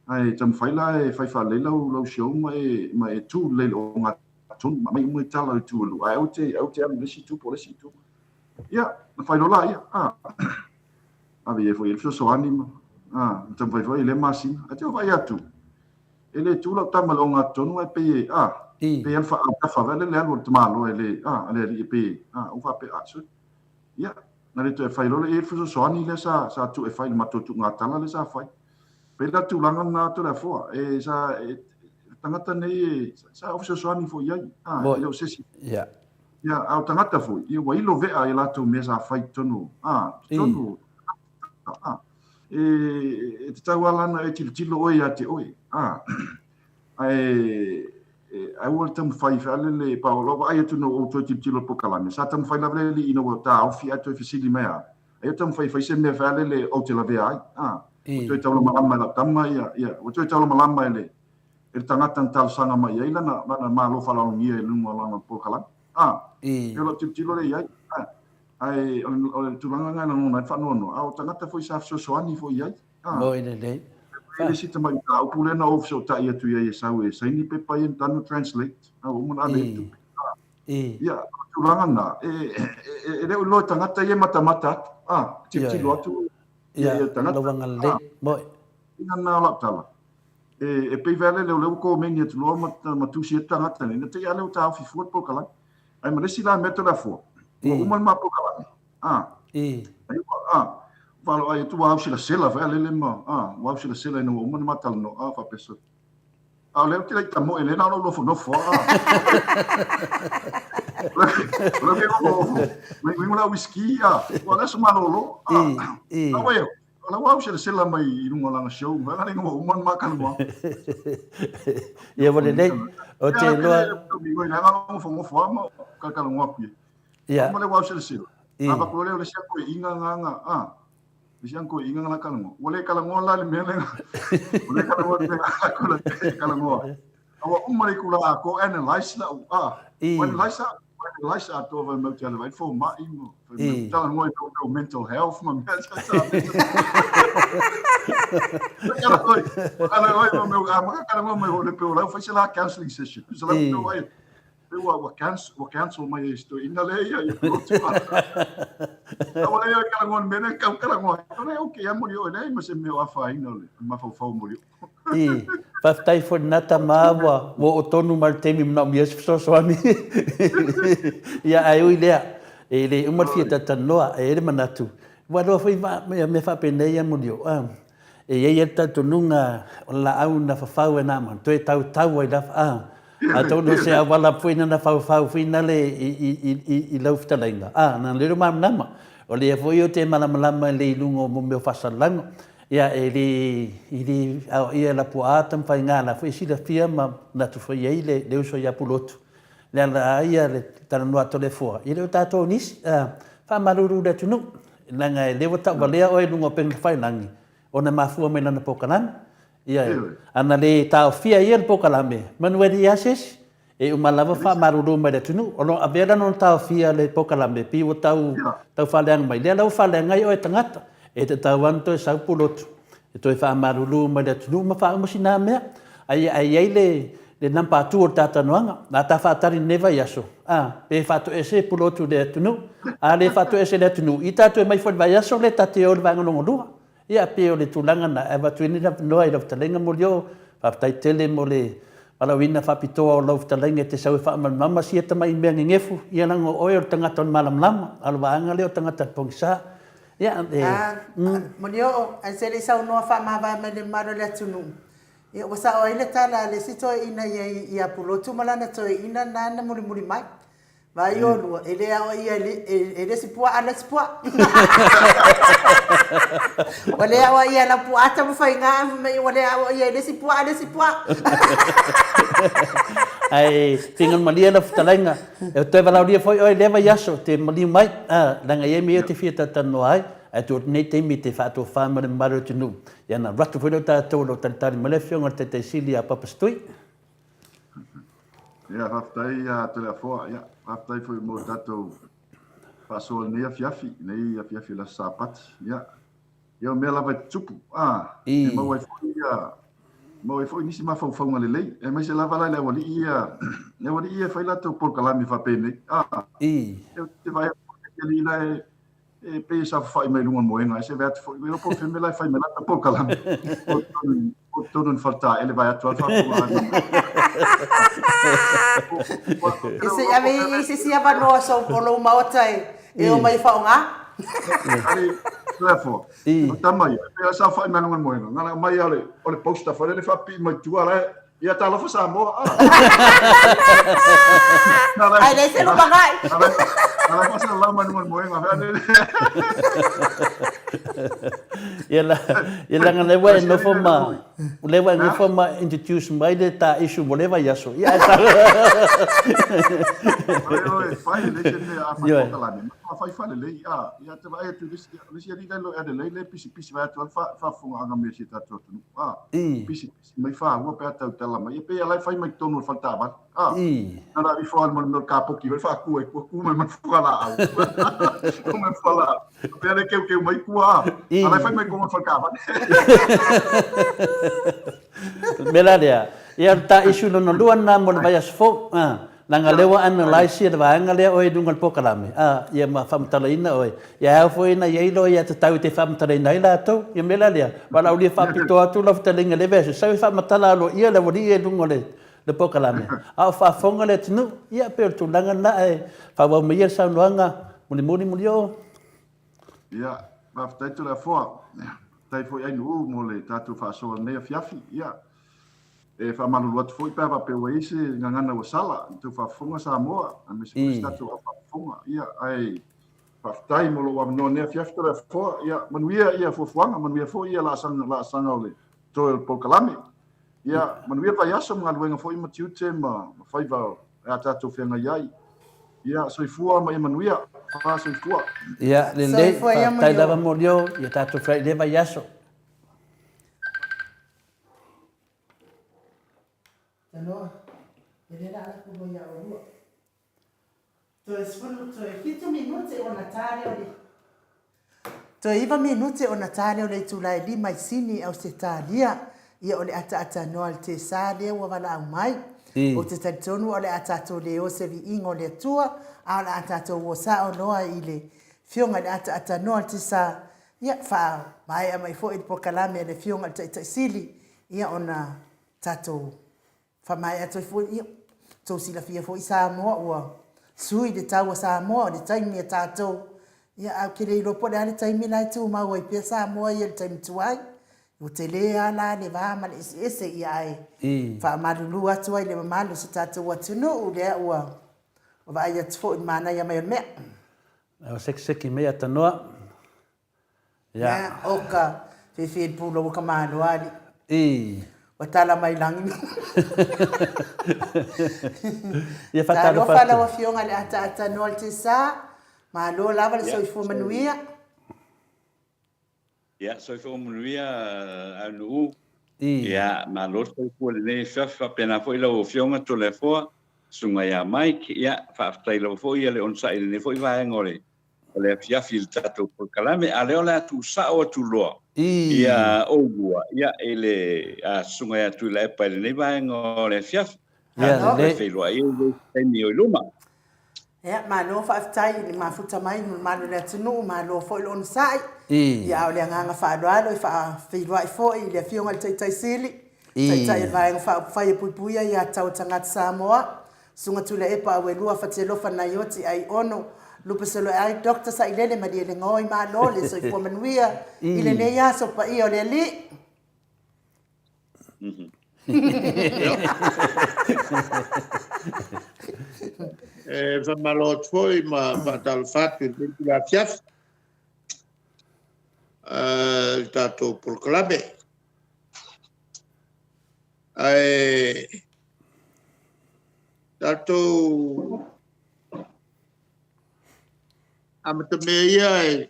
Ae taumafai la e fai faalelei lau, lau show ma e, ma e tu lelei i le ogatotonu, ma aumai uma tala o itu e lua, ae aua te, aua te alu i le isi itu po o le isi itu. Ia, na fai loa la ia, a, ave i ai foi i le fesoasoani ma, a, na taumafai foi i lea masina. Ae te vaai atu, e le tu lau tama i le ogatotonu ae pei e, a, pei e alu faautafa foi lele alu o le tamaloa e le, a, a le alii e pei e, a, ou faapea, a, sole. Ia, na le toe fai loa lea i ai le fesoasoani lea sa, sa tuu e fai i le matou tuugatala lea sa fai. Pei la tulaga lena Toleafoa, e, sa, e, tagata nei e, sa ou fesoasoani foi i ai, a, e le o se isi. Ia. Ia, a o tagata foi, ia ua ilo vea i latou mea sa fai i totonu, a, totonu, a, e, e tatau lava la ona e tilotilo oe ia te oe, a, ae, e, aua le taumafai fealele, pa o lau vaai atu ina ua ou toe tilotilo i le polokalame, sa taumafai lava le alii ina ua taofi ae toe fesili mai a, ai o taumafai e fai se mea fealele ou te lavea ai, a, ua toe taulamalama e lau tama ia, ia, ua toe taulamalama e le, e le tagata na talosaga mai i ai lana, lana malo faaaloalogia i luga o lana polokalame. A, e o lau tilotilo lea i ai. A, ae o le, o le tulaga lena e lagona ai le faanoanoa, a o tagata foi sa fesoasoani foi i ai. A, Moi lelei. E le isi tamai mataupu lea na ou fesootai atu i ai e sau e saini pepa ia na tanu translate, a ua uma ona ave i ai le tupe. A, ia, o le tulaga lena, e, e, e le o iloa e tagata ia e matamata atu, a, tilotilo atu ia, ia tagata. Lau agalelei. Moi. Ina na o lau tala. E, e pei vale lea o lea ua komeni atu loa ma, ma tusi atu tagata nei, na te i a lea ua taofi fua le polokalame. Ai ma le isi la mea Toleafoa, ua uma le ma polokalame. A, ai ua, a, whalo ai atu ua auselasela fai alele ma, a, ua auselasela ina ua uma na ma talanoa, a, faapea sole. A o lea ou te le i tamoe, lea na o lou nofonofo, a. O lea ke nofonofo, mai mai lau whisky, a, ua le aso malolo, a, a wai au, o la ua auselasela mai i luga o lana show, mai lana ua uma na ma talanoa. Ia ua lelei, o te iloa. Ia, na nofonofo a ma kalakalagoa aku ia. Ia. Ma le ua auselasela. A vaku lea o le isi toeaiina nganga, a, le isi toeaiina ngana kalagoa. Ua le kalagoa la le mea lea. Ua le kalagoa le mea aku la le kalagoa. A ua uma le itula atoa analyse lau, a, ua analyse a, ua analyse atoa fai mai ou te alu ai le fomai ma fai mai talanoa i tou mental health ma mea sa sa. Kalagoa, kalagoa ma mea, a maka kalagoa mai ho le pe o lau fai se la counseling session. Se la pe o ai. Pe ua, ua cancel, ua cancel mai e si toeaina lea ia, ia lotu. A ua leai kalagoa le mea lea kau kalagoa. O lea okay a moli oe leai ma se mea o afaina o le mafaufau moli oe. I, faafetai foi lena tama ua ua oo tonu mai le taimi manaomia se fesoasoani. Ia ae ui lea, e le uma le fia talatalanoa, e i ai le manatu, ua iloa foi mea faapenei ia Molioo, E i ai le talitonuga o le laau na fafau e Naamana, toe tautau ai lava. A, atonu o se auala foi na faufau foi nale i lau fetalaiga. A, na lele o malamalama. O lea foi ou te malamalama lelei i luga o mea o faasalalauga. Ia, e le, e le aoaia e Lapuaa Tamafaiga la foi e silafia ma manatu foi i ai le uso ia Pulotu. Le ala a ia le talanoa a Toleafoa, e le o tatou nisi. A, Faamalulu i le atunuu, leaga e le ua tauvalea oe i luga o upega tafailagi, ona e mafua mai lana polokalame. Ioe. Ana le taofia e ia le polokalame, manu e leai lava se isi. E uma lava faamalulu mai le atunuu. O lo o avea lana ona taofia le polokalame, pei ua tau, tau faaleaga mai. Lea la ua faaleaga ai oe tagata. E tatau lava ona toe sau Pulotu e toe faamalulu mai le atunuu ma faauma sina mea. Ae, ae i ai le, le number atu o le ta talanoaga. Na ta faatali i lenei vaiaso, a, pe faatoese Pulotu i le atunuu. A le faatoese i le atunuu, ia ta toe mai foi i le vaiaso lea ta te o i le vaega lona lua. Ia, pei o le tulaga lena, ae avatu ai le avanoa i lau fetalaiga Molioo, faafetai tele mo le valaauina faapitoa o lau fetalaiga e te sau e faamalamalama sia tamai mea nenefu, ia leaga o oe o le tagata o le malamalama, a o le vaega lea o tagata pogisa. Ia, e, A, Molioo, ae se le i saunoa faamavae mai le mamalu o le atunuu, ia ua sao ai le tala a le isi toeaina i ai ia Pulotu ma lana toeaina lena na mulimuli mai. Vai olua, e le aoaia e le isi puaa le isi puaa. Ua le aoaia e lau puaa taumafaiga ae fai mai ua le aoaia e le isi puaa le isi puaa. Ae finagalo malie lau fetalaiga, e toe valaaulia foi oe i lea vaiaso te maliu mai, a, leaga e i ai mea ia ou te fia talatalanoa ai, ae tuu atu nei taimi e te faatofa ma le mamalu o le atunuu, ia ona alu atu foi lea o tatou o lo o talitali mai le Afioga i le Taitai Sili ia Papa Setui. Ia, faafetai ia Toleafoa. Ia, faafetai foi mo le tatou faasoa i lenei afiafi, lenei afiafi o le aso Sapati. Ia, ia o mea lava e tutupu, a, e maua ai foi ia, maua ai foi nisi mafaufauga lelei, aemaise lava la i le aualii ia, le aualii ia e fai latou polokalame faapenei, a, e te vaai atu foi i alii la e, e pei e saofafai mai luga o le moega, ae se vaai atu foi, o po o fea mea la e fai mai lata polokalame. O totonu o ni faletaele vae atu lava le faafofogaaga mai. E se i ave i se isi avanoa o lou maota e omai e faaaoga. Ari, Therefore, o tama ia, e pei e saofai mai luga o le moega, na ona aumai lava o le poster foi lele faapipii mai tua la e, Ia talofa Samoa. Ah. Ai le se lumanai. Ala fa lau mai luga o le moega. Ia la, ia leaga lea ua e nofo ma, lea ua e nofo ma introduce mai le ta issue mo lea vaiaso. Ia ae sa. Oi oi, fai lelei se mea a fai polokalame. Ma fai faalelei. Ah, ia te vaai atu i le isi, le isi alii la e le o lelei le pisipisi vae atu ai le faafofogaaga mai a si o tatou atunuu. Ah, pisipisi. mai fahua pe a tautala mai. E pei a la e fai mai totonu o le fale taavale. Ah, na ona ifo lava ma le mea o le kapoki foi faatu ai tua, tu mai ma le fualaau. Tu mai ma fualaau. Pei a le keukeu mai tua, ah. A la e fai mai totonu o le fale taavale. O le mea la lea, ia o le ta issue lona lua lena mo le vaiaso fou. Ah. Leaga lea ua analyse ia le vaega lea oe i luga o le polokalame, a, ia ma faamatalaina oe. Ia e ao foi ona i ai loia tatau e te faamatalaina ai latou. Ia mea la lea, valaaulia faapitoa atu lau fetalaiga i le vaiaso, sau e faamatala aloaia le aualii ia i luga o le le polokalame. A o faafofoga le atunuu, ia pei o le tulaga lena ae faaauau mai ia le saunoaga mulimuli mulioo. Ia, faafetai Toleafoa. Faafetai foi Ainuu mo le tatou faasoa i lenei afiafi. Ia, E faamalulu atu foi pe a faapea ua i ai se gagana ua sala i tou faafofoga Samoa, aemaise foi si tatou au faafofoga. Ia, ae faafetai mo lou avanoa nei afiafi Toleafoa. Ia, manuia ia fuafuaga, manuia foi ia laasaga, laasaga o le toe o le polokalame. Ia, manuia le vaiaso ma galuega foi ma tiute ma, ma faiva e a tatou feagai ai. Ia, soifua ma ia manuia. Fa soifua. Ia, lelei, faafetai lava Molioo, ia tatou feiloai i lea vaiaso. Tanoa, e le la ala pulu ia olua. Toe sefulu, toe fitu minute ona ta lea o le Toe iva minute ona ta lea o le itula e lima i Sini, Ausetalia. Ia o le ataatanoa le tesa lea ua valaau mai. Ou te talitonu o le a tatou le o se viiga o le Atua, a o le a tatou o sao loa i le Afioga i le ataatanoa le tesa Ia, faamaea mai foi le polokalame a le Afioga i le Taitai Sili, ia ona tatou faamaea atu ai foi, ia, tou silafia foi Samoa ua sui le tau a Samoa, o le taimi a tatou, ia, ae ou te le iloa po o le a le taimi la e tumau ai pea Samoa ia i le taimi tuai. Ua tele lava la le va ma le eseese, ia ae faamalulu atu ai i le mamalu o si tatou atunuu lea ua vaai atu foi i le manaia mai o le mea. Ua sekiseki mai a tanoa. Ia. Ia, oka, fiafia i le pulou o ka malo alii. I. Ua tala mai lagi. Ia faatalofa atu. Talofa lau Afioga i le ataata noa le tesa. Malo lava le soifua manuia. Ia, soifua manuia Aunu'u. Ia, malo le soifua i lenei afiafi, faapena foi lau Afioga Toleafoa, Susuga ia Mike. Ia, faafetai lava foi le onosai i lenei foi vaega o le o le afiafi i le tatou polokalame. A o lea o le a tuusao atu loa ia oulua ia i le Susuga ia Tuilaepa i lenei vaega o le afiafi. Tatou toe feiloai ai i le isi taimi o i luma. Ia, malo faafetai i le mafuta mai i le mamalu o le atunuu, malo foi le onosai. Ia, a o le agaga faaaloalo e faafeiloai foi i le Afioga i le Taitai Sili, Taitai o le Vaega Faaupufai e Puipuia Aia Tatau a Tagata Samoa, Susuga Tuilaepa Auelua Fatialofa Naioti Aiono Lupesoloeai Doctor Sailele Malielegaoi Malo le soifua manuia i lenei aso paia o le Alii. E faamalo atu foi ma faatalofa atu i lenei itula afiafi i le tatou polokalame. Ae tatou amatamea ia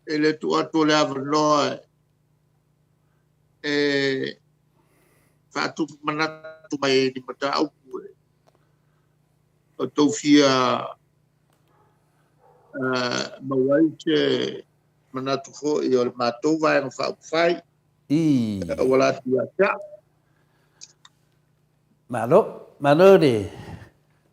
e le tuu atu o le avanoa e faatupu manatu mai ai i ni mataupu e outou fia maua ai se manatu foi o le matou Vaega Faaupufai e auala atu ia te au. Malo, malo le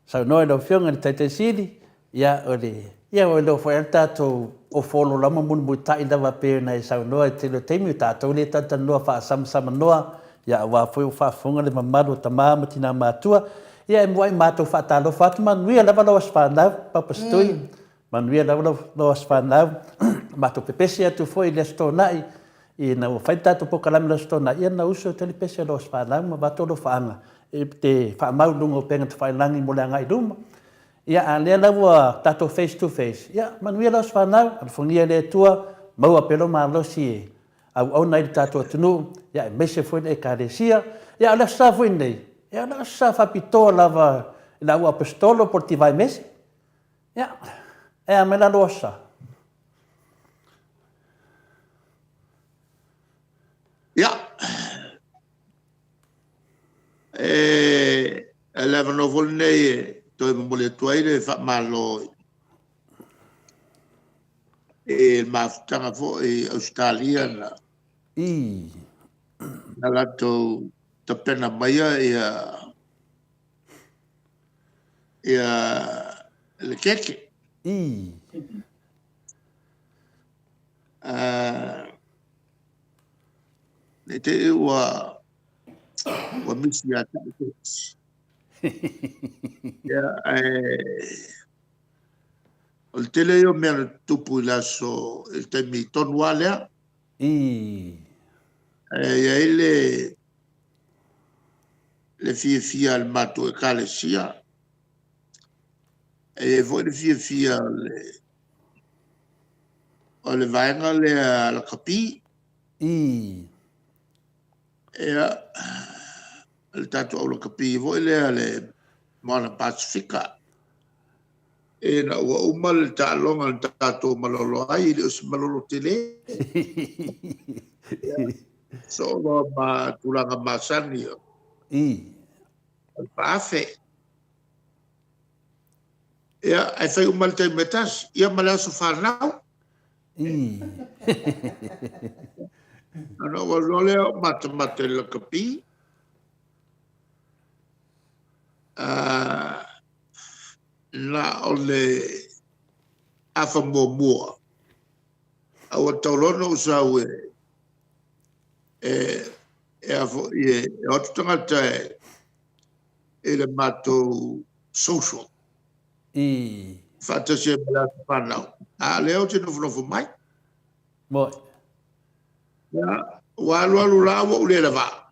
saunoa i lau Afioga i le Taitai Sili. Ia, o le, ia ua iloa foi lava le tatou ofo olo lava ma mulimulitai lava pei ona e saunoa i le tele o taimi, o tatou lea e talatalanoa faasamsamanoa, ia aua foi ua faafofoga le mamalu o tama ma tina matua. Ia e muai matou faatalofa atu, manuia lava lau aso fanau, Papa Setui. Manuia lava lau aso fanau. Matou pepesi atu foi i le Aso Toonai, ina ua fai le tatou polokalame i le Aso Toonai, ia na usu atu ai le pese o lau aso fanau ma avatu alofaaga e te faamau i luga o upega tafailagi mo le agai i luma. Ia, a o lea la ua tatou face to face, ia manuia lau aso fanau, alofagia e le Atua, maua pea lou malosi e auauna ai le tatou atunuu, ia aemaise foi le Ekalesia. Ia a o le Aso Sa foi lenei, ia o le Aso Sa faapitoa lava i le au Aposetolo po o le Tivaimese. Ia, e a mai la lou Aso Sa? Ia, e le avanoa foi lenei e toe momoli atu ai le faamalo i le mafutaga foi i Ausetalia na na latou tapena maia ia ia le keke. Ne i te i ua ua misi ia te au se Ia, ae o le tele ia o mea na tutupu i le aso, i le taimi tonu lava lea. Ae i ai le le fiafia a le matou Ekalesia, e i ai foi le fiafia o le o le vaega lea a lakapi. Ia, le tatou au lakapi foi lea le Moana Pasefika. Ina ua uma le taaloga na tatou malolo ai, e le o se malolo tele. Ia, soo loa ma tulaga masani o le faafe. Ia, ae fai uma le taimi e tasi, ia ma le aso fanau. Ona ou alu loa lea ou matamata i le lakapi. Na o le afa muamua, a ua tatau loa ona ou sau e e e a foi e o atu tagata i le matou social. Faatasi ai ma le aso fanau. A o lea ou te nofonofo mai. Moi. Ia, ua alu alu la ua ou le lava.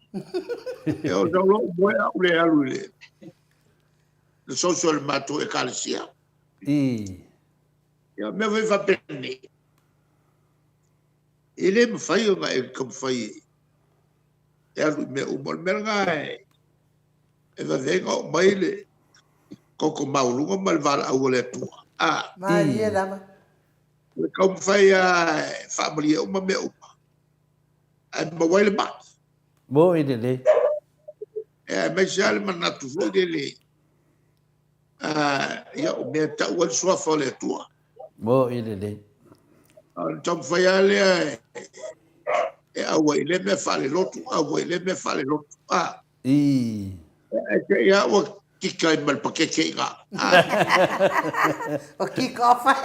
Ia, ou sau loa ou moe ae ou le alu i le social i le matou ekalesia. Ia, o mea foi faapenei, e le mafai ona e taumafai e alu i mea uma. O le mea lena e vave ai ona oo mai le Koko maualuga ma le valaau a le Atua. A. Malie lava. O le taumafai lava e faamalie uma mea uma, ae maua ai le mai. Moni lelei. Aemaise lava le manatu foi lele, ia, o mea e tau ai le suafa o le Atua. Moni lelei. Ona taumafai lava lea e auai i lea mea faalelotu, auai i lea mea faalelotu. A. Ii. Ae te i lava ua kika ai ma le pakeke i ina. Ua kick off ai.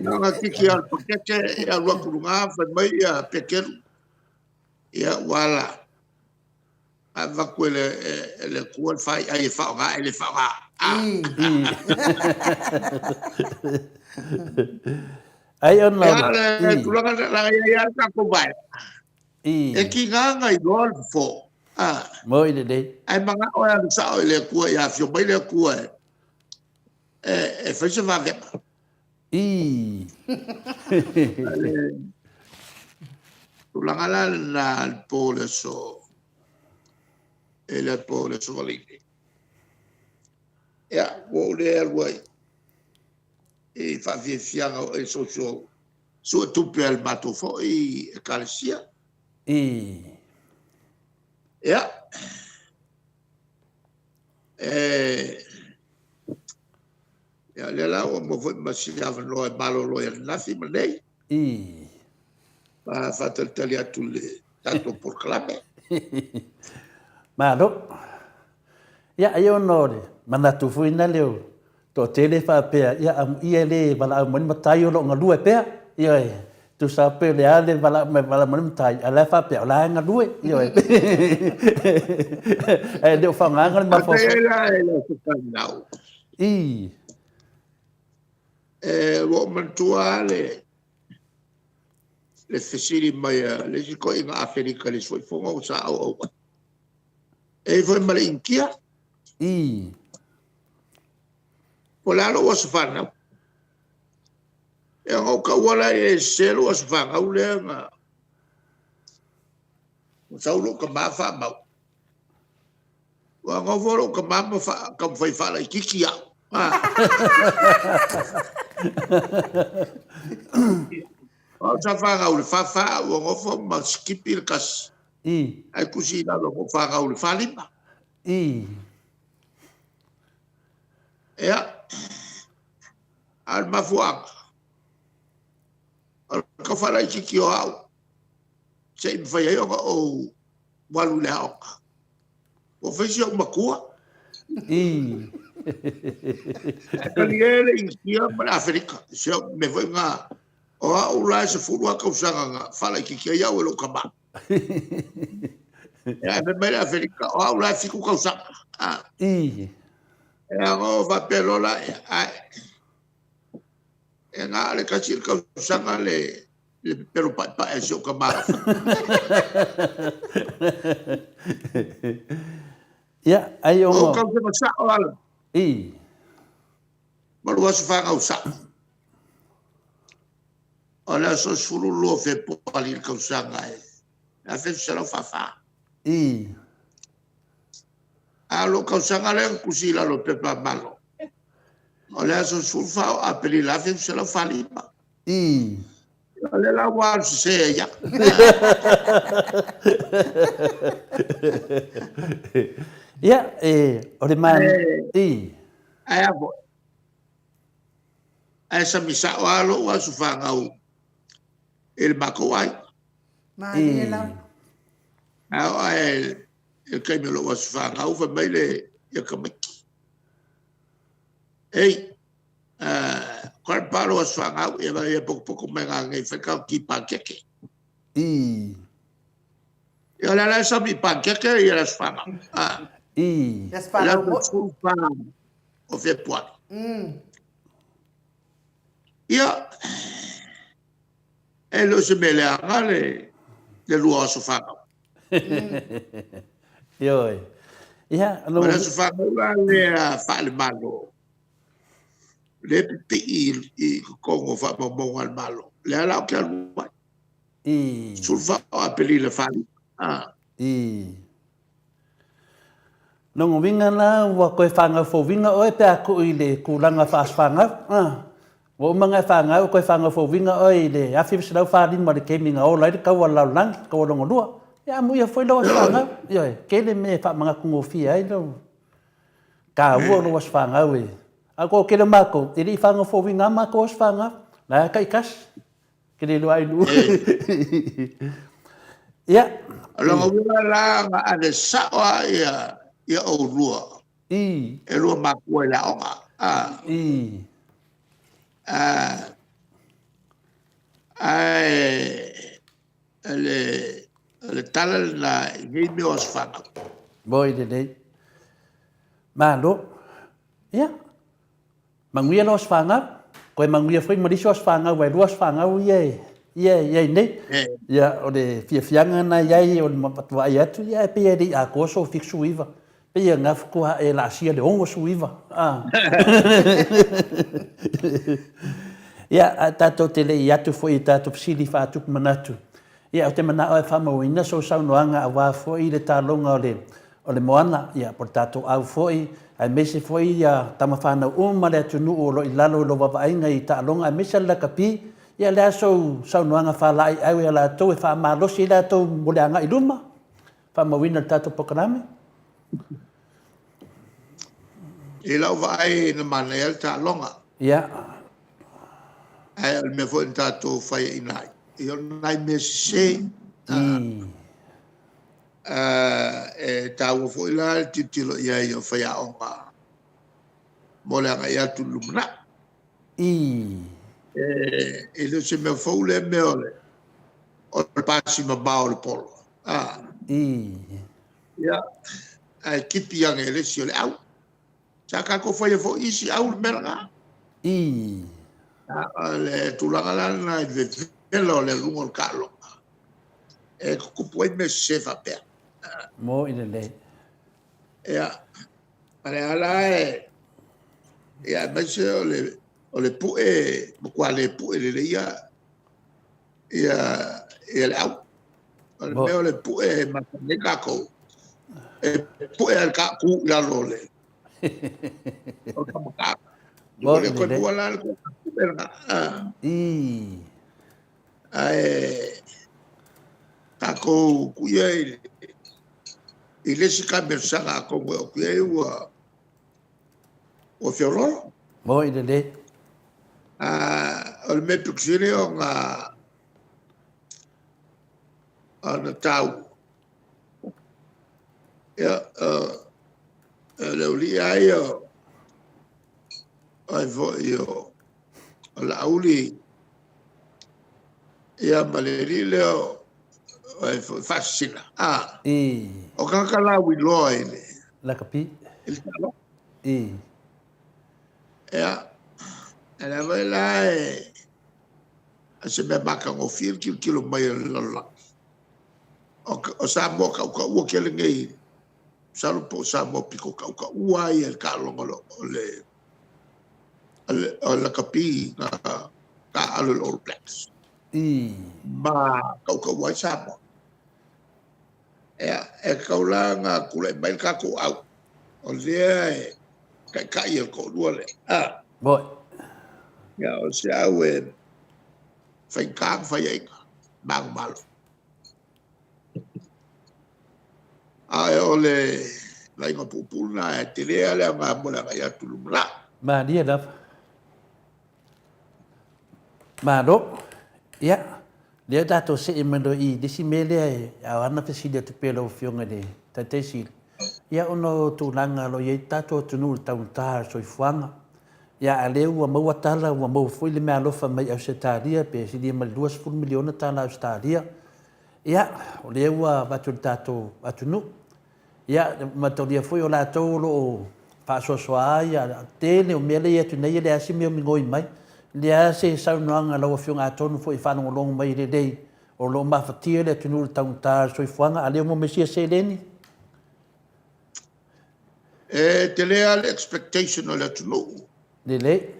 Na ona kiki lava o le pakeke, e alu atu i luga, fai mai ia Peteru, ia ua ala. Avatu e le, e le Atua le faiai e faaaoga e le faaaoga. Ai ona o le tulaga lena e i ai le tatou vaega. E tiga ona iloa le fofo. Moi lelei. Ae manao e alu sao i le Atua ia afio mai le Atua e fai se vavega. Tulaga la lena le po le aso e le po le aso Faraile. Ia, ua ou le alu ai i faafiafiaga o e soso suetupe a le matou foi ekalesia. Ia, e Ia, lea la ua maua foi ma si avanoa e malolo ai ananafi ma nei. Ma faatalitali atu i le tatou polokalame. Malo. Ia, ai ona o le manatu foi na lea o toatele faapea, ia amuia e le valaau mai le matai o lo o galue pea. Ioe, tusa pe o le a le valaau mai valaau mai le matai, a o la e faapea o la e galue. Ioe. Ae le o faaaogaina le mafaufau. Faafetai ai la i le Aso Fanau. Ii. E, ua ou manatua lava le, le fesili mai a le isi toeaina Aferika i le isi foi fono sa auau ai. E i ai foi ma le Initia. Ii. Po o le a lou aso fanau. E ona ou taua lea e sese lou aso fanau lea na sau lou tama faamau. Ua nofo lou tama ma taumafai faalaitiiti au. O au sa fanau i le 44, ae ua nofo ma sikipi le tasi. Ae tusi i lalo na ou fanau i le 45. Ia, a o le mafuaaga, o le tau faalaitiiti o au, se i mafai ai ona ou alu i le aoga. Ua fai si ou matua. I. Ae talie le Initia ma le Aferika. Se o mea foi na, o au la e 10 lava tausaga na faalaitiiti ai au e lou tama. Ae fai mai le Aferika, o au la e 7 tausaga. I. E ona ou faapea loa la, ae e na o le tasi le tausaga le le pepelo paepae a si ou tama. Ia, ai o... O tausaga sao ala. I. Ma lou aso fanau sao. O le aso 12 o Fepuari i le tausaga e 1944. I. A o lou tausaga lea na tusi i lalo o le pepa a Malo, o le aso 14 o Aperila 1945. I. O lea la ua alu sese ai au. Ia, e, o le man... I. Ae a foi? Ae sami sao lava lou aso fanau i le matou aiga. Malie lava. Ae oo ae i le taimi o lou aso fanau, fai mai le ia tamaiti, Ei, koe le palo aso fanau, ia vai ia potopoto mai ngā nei whai kau ki pankeke. I. Ia le ala sami pankeke ia le aso fanau. I. Le aso fanau. Le aso fanau o Fepuari. Ia, e le o se mea leaga le, le lua aso fanau. Ioe. Ia, O le aso fanau la lea faale-Malo, lea e pipii i totonu o faamaumauga a le Malo. Lea la ou te alu ai. I. 14 o Aperila 45. I. Lona uiga la ua toe fanau fouina oe pe a tuu i le tulaga faasfanau. A. Ua uma ona e fanau ua toe fanau fouina oe i le 1945 i le taimi na ola ai le taua a le lalolagi, le taua lona lua. Ia amuia foi lou aso fanau. Ioe, tele mea e faamanatu gofie ai lou taua o lou aso fanau e. A o le toatele o matou, e le i fanau fouina lava matou aso fanau. La e taitasi. Ke le iloa ai lu. Ia. O lona uiga la na ave sao lava ia ia oulua. I. E lua makua i le aoga. A. I. A. Ae le le tala lena i nei mea o aso fanau. Moi lelei. Malo. Ia. Manuia lou aso fanau, toe manuia foi ma le isi aso fanau aua e 2 aso fanau ia e ia e i ai nei. Ia o le fiafiaga lena i ai o le vaai atu, ia ae pei e le i atoa sou 79. Pei e na faatoa e laasia le 69. A. Ia, ae tatou te le i atu foi i tatou fesili faatupu manatu. Ia, ou te manao e faamauina sou saunoaga aua foi le taaloga o le o le moana, ia, po o le tatou au foi, aemaise foi ia tama fanau uma a le atunuu o lo o i lalo o lou vaavaaiga i taaloga aemaise le lakapi. Ia, o le a sou saunoaga faalaeiau ia latou e faamalosi ai latou mo le agai i luma, faamauina i le tatou polokalame? I lau vaai na manaia le taaloga. Ia. Ae o le mea foi na tatou faiaina ai, ia o nai mea sese. E taua foi la le tilotilo i ai o faiaoga mo le agai atu i le lumanai. E le o se mea fou lea mea o le o le pasi mamao o le polo. Ia, ae tipi ane e le isi o le au. Sa tatou faia foi isi au le mea lena. O le tulaga la lena i le vevela o le aluga o le taaloga, e tutupu ai mea sese faapea. Moi lelei. Ia, a le ala e, ia, aemaise o le, o le pue, matua le pue lelei ia, ia, ia le au. O le mea o le pue e masani ai tatou, e pue lava i le tu i lalo o le o le faamataga. Ua le toe maua la le pue lena. Ae tatou tuu ia i i le isi taamilosaga atonu e oo atu i ai ua ua feoloolo. Moi lelei. O le mea pito sili ona ona taua, ia, o le aualii lava ia o ai foi o Laauli ia ma le alii lea o ai foi Faasisina. O tagata lauiloa i le lakapi. I le taaloga. Ia, e lava la e se mea matagofie le tilotilo mai o le lalolagi. O Samoa tautaua tele nei, masalo po o Samoa pito tautaua ai le taaloga o le o le lakapi na taaalo i le All Blacks. Ma tautaua ai Samoa. Ia, e tatau la ona tulai mai le tatou au, o lea e taitai e le toalua lea. Moi. Ia, o se au e faigata ona faiaina, manumalo. Ae o le vaaiga puupuu lena e tele lava le aoga mo le agai atu i le lumanai. Malie lava. Malo. Ia, lea tatou see mai loa i le isi mea lea e ao lava ona fesili atu pea i lau Afioga i le Taitaisili, ia ona o tulaga o lo o i ai le tatou atunuu i le taugata o le soifuaga. Ia, a o lea ua maua tala, ua maua foi le meaalofa mai Ausetalia pe silia ma le $20 miliona tala Ausetalia. Ia, o lea ua avatu i le tatou atunuu. Ia, mataulia foi o latou o lo o faasoasoa ia tele o mea lea e i atu nei, e leai se mea o migoi mai. E leai se saunoaga a lau Afioga atonu foi e faalogologo mai lelei o lo o mafatia le atunuu i le taugata o le soifuaga, a o lea ua maua mai sia seleni. E tele lava le expectation o le atunuu. Lelei.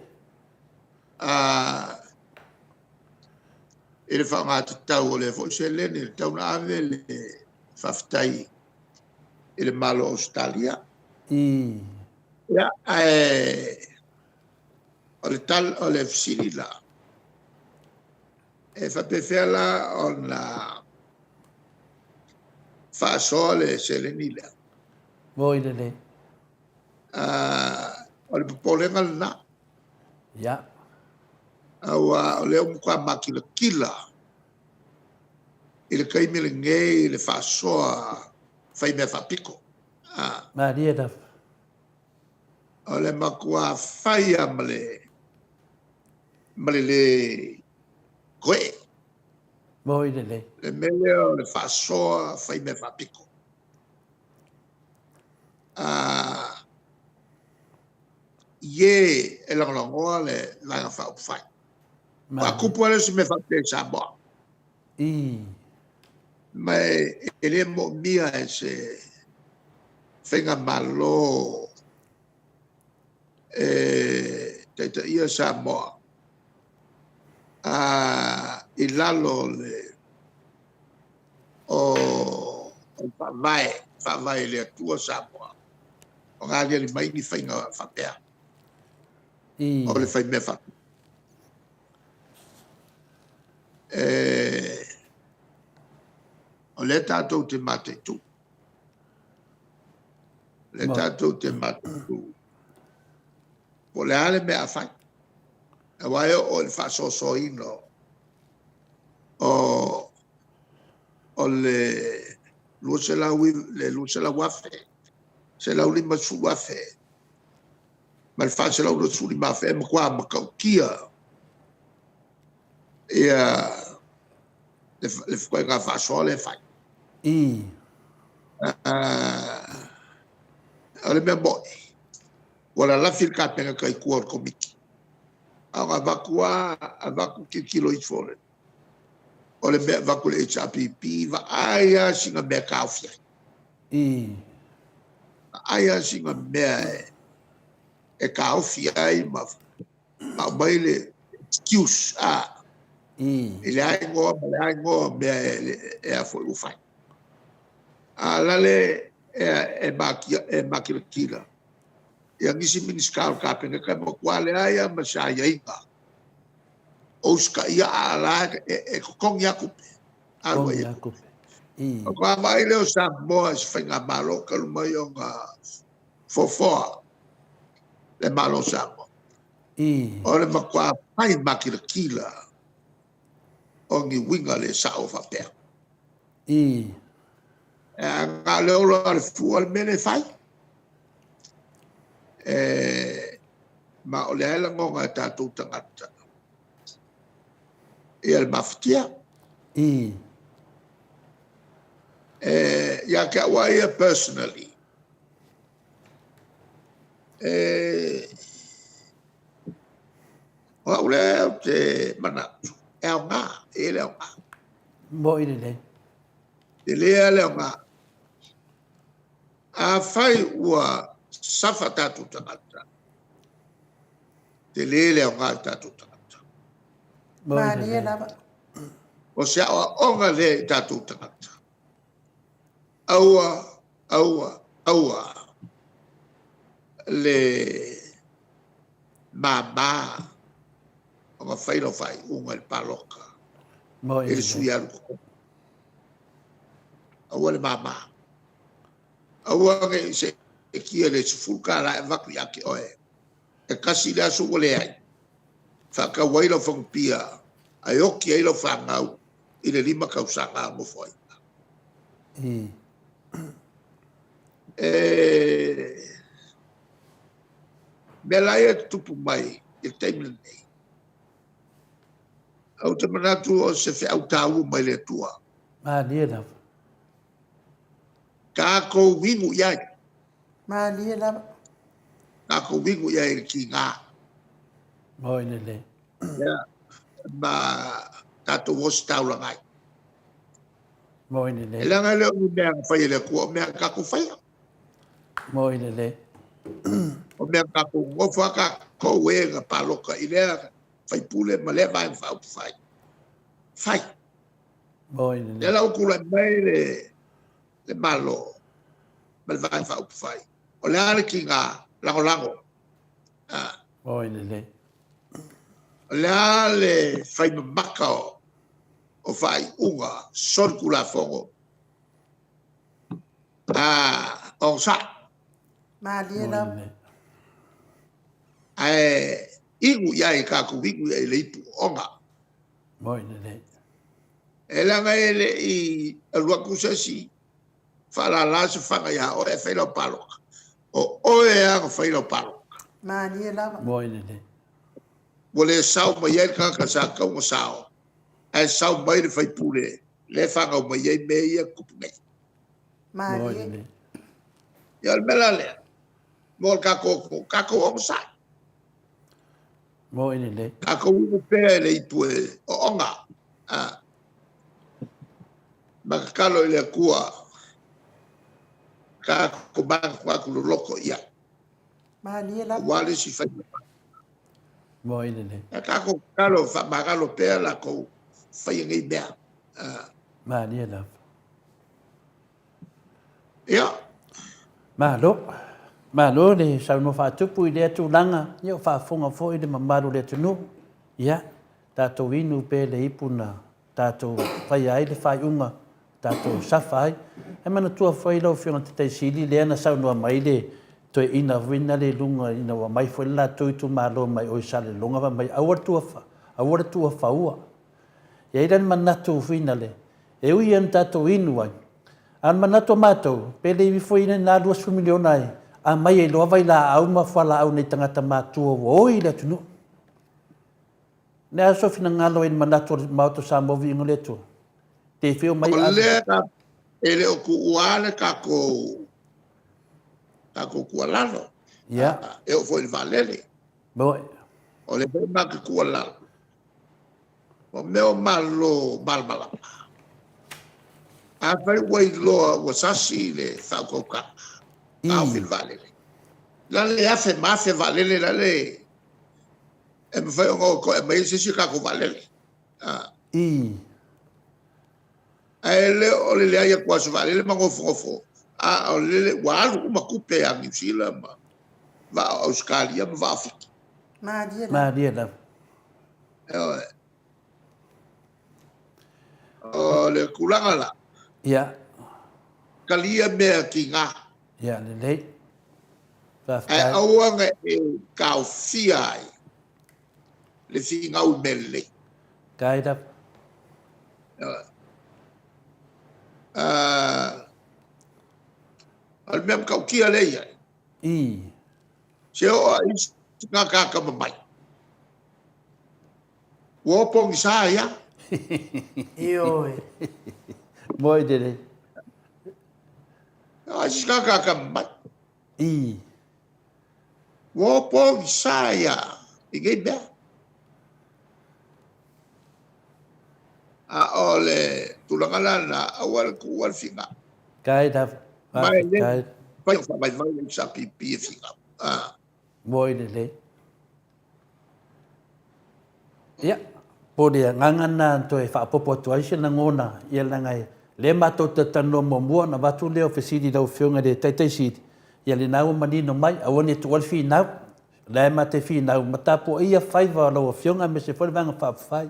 I le faaaoga tatau o lea foi seleni e tatau ona ave le faafetai i le Malo o Ausetalia. Ii. Ia, ae o le tala, o le fesili la, e faapefea la ona faasoa le seleni lea? Moi lelei. O le popolega lena. Ia. Aua o lea ua matua makilatila i le taimi lenei le faasoa fai mea faapito. Malie lava. O le matua fai lava ma le, ma le lē koee. Moi lelei. Le mea lea o le faasoa fai mea faapito. Ie e lagolagoa le Vaega Faaupufai. Ua tupu lava le isi mea faapea i Samoa. Ma e le moomia e se faigamalo e taitaia Samoa i lalo o le o le Faavae, Faavae i le Atua Samoa, ona aliali mai ni faiga faapea. O le fai mea faapea. E, o lea tatou te mataitu. O lea tatou te mataitu. Po o le a le mea a fai. Aua e oo i le faasoasoaina o o le 200, le 200,000, 150,000 ma le 425,000 e matua matautia ia le ituaiga faasoa lea e fai. O le mea moni, ua lalafi le Kapeneta i tua o le Komiti, a ona avatu lava, avatu tilotilo ifo o le mea e avatu e le HRPP, vaai lava sina mea e taofi ai. Vaai lava sina mea e taofi ai ma aumai le excuse a i le a igoa ma le a igoa o mea e a foi ua fai. A la le e makilatila ia nisi Minisita o le Kapeneta e matua leai lava ma se aiaiga o usitaia, a o la e totogi lava tupe, alu ai i tupe. Faatoa vaai lea o Samoa i se faigamalo talu mai ona foafoa le Malo o Samoa. O le matua fai makilatila o ni uiga le sao faapea. Na o le ola o le fua le mea lea e fai. E, ma o lea e lagona e tatou tagata ia le mafatia. E, ia te au lava ia personally, e, o au lea ou te manatu, e aoga, e i ai le aoga. Moi lelei. Tele lava le aoga. Afai ua safa tatou tagata, tele le aoga i tatou tagata. Malie lava. O se aoaoga lea i tatou tagata. Aua, aua, aua le māmā ona fai lau faaiuga i le palota i le sui alu i totonu. Aua le māmā. Aua ne i seetia le $10 e avatu ia te oe. E tasi le aso ua leai. Faatau ai lau fagupia ae oti ai lau fanau i le 5 tausaga o nofoaiga. E mea la ia e tutupu mai i le taimi lenei, ou te manatu o se feau taua mai le Atua. Malie lava. Tatou inu i ai. Malie lava. Tatou inu i ai i le tiga. Moi lelei. Ia, ma tatou ositaulaga ai. Moi lelei. E leaga e le o ni mea na fai e le Atua, o mea na tatou faia. Moi lelei. O mea na tatou nofo lava tatou e na palota i lea faipule ma lea Vaega Faaupufai. Fai. Moi lelei. Lea la ua tulai mai le, le Malo ma le Vaega Faaupufai. O le a le tiga lagolago? Oi lelei. O le a le fai mamaka o faaiuga solitulafono onosai? Malie lava. Ae inu i ai tatou inu i ai le ipu ona. Moi lelei. E leaga e le i alu atu se isi faalala se fana ia oe e fai lau palota. O oe lava na fai lau palota. Malie lava. Moi lelei. Ua le sao mai ai le tagata sa tatau ona sao, ae sao mai le faipule lea e fanau mai ai mea ia e tutupu nei. Malie. Ia o le mea la lea, mo le tatou atunuu, tatou onosai. Moi lelei. Tatou inu pea i le ipu e oona. Ma tatalo i le Atua, tatou manatunatu loloto i ai. Malie lava. Aua le isi faiga. Moi lelei. Ia tatou tatalo faamagalo pea latou faia nei mea. Malie lava. Ia. Malo. Malo le saunoa faatupu i lea tulaga, ia o faafofoga foi le mamalu o le atunuu. Ia, tatou inu pea le ipu na tatou faia ai le faaiuga, tatou safa ai. Ae manatua foi lau Afioga i le Taitai Sili, lea na saunoa mai le toeaina foi lea i luga ina ua aumai foi le latou itumalo mai o i Salelologa fai mai, aua le tuua, aua le tuua faua. E i ai la le manatu foi lea, e ui lava ina tatou inu ai, a o le manatu o matou, pe le ifo i lena 20 miliona e aumai ai loa vailaau ma fualaau nei tagata matutua ua oi i le atunuu. O le a sou finagalo i le manatu o le Maota o Samoa Viiga o le Atua? Te fia omai O lea e le o tuua le tatou tatou tuualalo. Ia. E oo foi i le vaalele. Moi. O lea foi matou te tuualalo. O mea o Malo malamalama. Afai ua iloa ua sasi le faautautaga, taofi le vaalele. La le afe ma afe vaalele la le e mafai ona o toe aumai ai se isi o tatou vaalele. Ae le o le leai atu lava o se vaalele ma nofonofo, a o lele ua alu uma tupe a Niu Sila ma vaa o Ausetalia ma vaa o Fiti. Malie lava. Malie lava. Ioe. O le tulaga la. Ia. Talia mea tiga. Ia, lelei. Ae aua ne i taofia ai le finau i mea lelei. Kai lava. O le mea matautia lea e i ai. I. Se oo a isi tagata atamamai, ua o pogisa ai lava. Ioe. Moi lelei. O isi tagata atamamai. I. Ua pogisa ia i nei mea. A o le tulaga la lena, aua le tuua le finau. Kai lava. Ma e le mafai ona faavaivai le HRPP e finau. Moi lelei. Ia, po o le agaga lena na toe faaopoopo atu ai se lagona, ia leaga e lea matou te talanoa muamua ona avatu lea o fesili i lau Afioga i le Taitai Sili, ia lena ua manino mai, aua ne i tuua le finau, o la e ma te finau ma tapuaia faiva o lau Afioga aemaise foi le Vaega Faaupufai.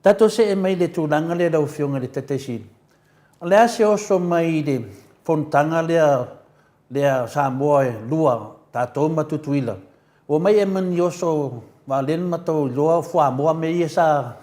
Tatou see mai i le tulaga lea lau Afioga i le Taitai Sili, o le a se oso mai i le fonotaga lea lea Samoa e lua, tatou ma Tutuila, Ua omai e ma ni oso vaalele ma tou iloa o fuamoa mea ia sa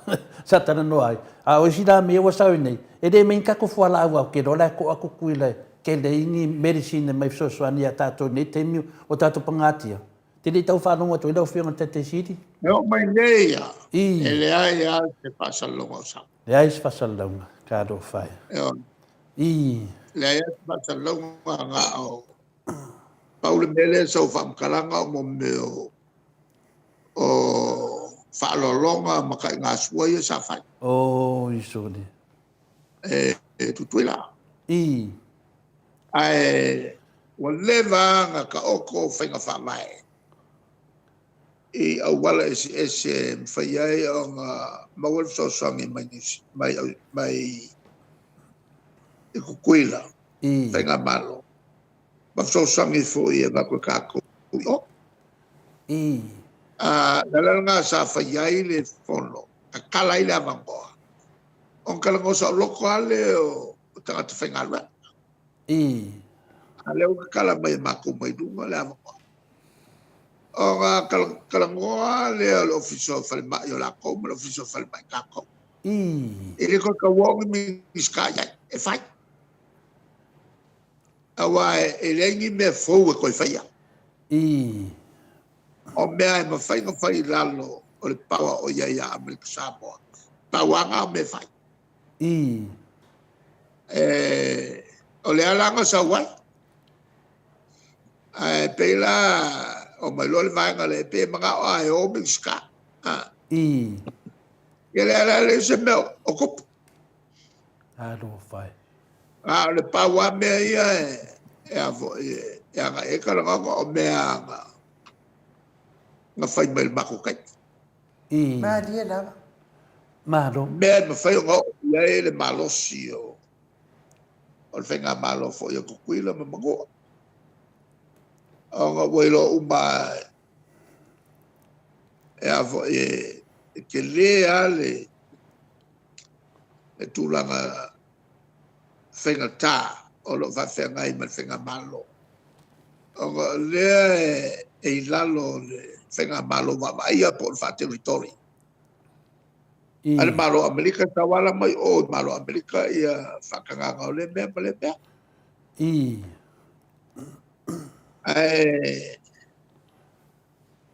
sa talanoa ai. A o isi la mea ua sau i nei, e le aumai ni tatou fualaau aua ou te iloa la e to'a Tutuila e tele ai ni medicine e aumai fesoasoani ia tatou i nei taimi o tatou pagatia. Te le i tau faalogo atu ai lau Afioga i le Taitai Sili? E oo mai nei ia, e leai lava se faasalalauga o sau. Leai se faasalalauga, talofa e. Ioe. I. Leai lava se faasalalauga na o Pau le mea lea sau faamatalaga o mo mea o faaaloaloga ma taigasua ia sa fai. Oh, Iesu alii. E Tutuila. I. Ae ua leva ona taoto faiga faavae i auala eseese e mafai ai ona maua le fesoasoani mai mai mai i Tutuila, I. Faigamalo. Ma fesoasoani foi e avatu e tatou i o. A, o le ala lena sa fai ai le fono, tatala ai le avanoa, ona talanoa saoloto lava lea o tagata faigaluega. A lea ua tatala mai e matou mai luga le avanoa. Ona talanoa lea o le Ofisa o Falemai o latou ma le Ofisa o Falemai tatou. E le toe tau o ni Minisita i ai e fai. Aua e leai ni mea fou e toe faia. O mea e mafai ona fai i lalo o le power o i ai ia Amerika Samoa, pau lava na o mea e fai. O le ala na sau ai. Ae pei la, omai loa le vaega lea, e pei e manao lava e o Minisita. Ia le ala leai se mea o tupu. Alofa e. A o le pau lava mea ia e a foi e agai ai talanoaga o mea na na fai mai i le matou taimi. Malie lava. Malo. Mea e mafai ona oo i ai le malosi o o le faigamalo foi a Tutuila ma Manua. Ona ua iloa uma e a foi e tele lava le le tulaga faigata o lo o faafeagai ma le faigamalo, ona o lea e i lalo o le faigamalo vaavaaia po o le faa-territory a le Malo o Amerika, e tauala mai o i le Malo o Amerika ia faatagaga o lea mea ma lea mea. Ae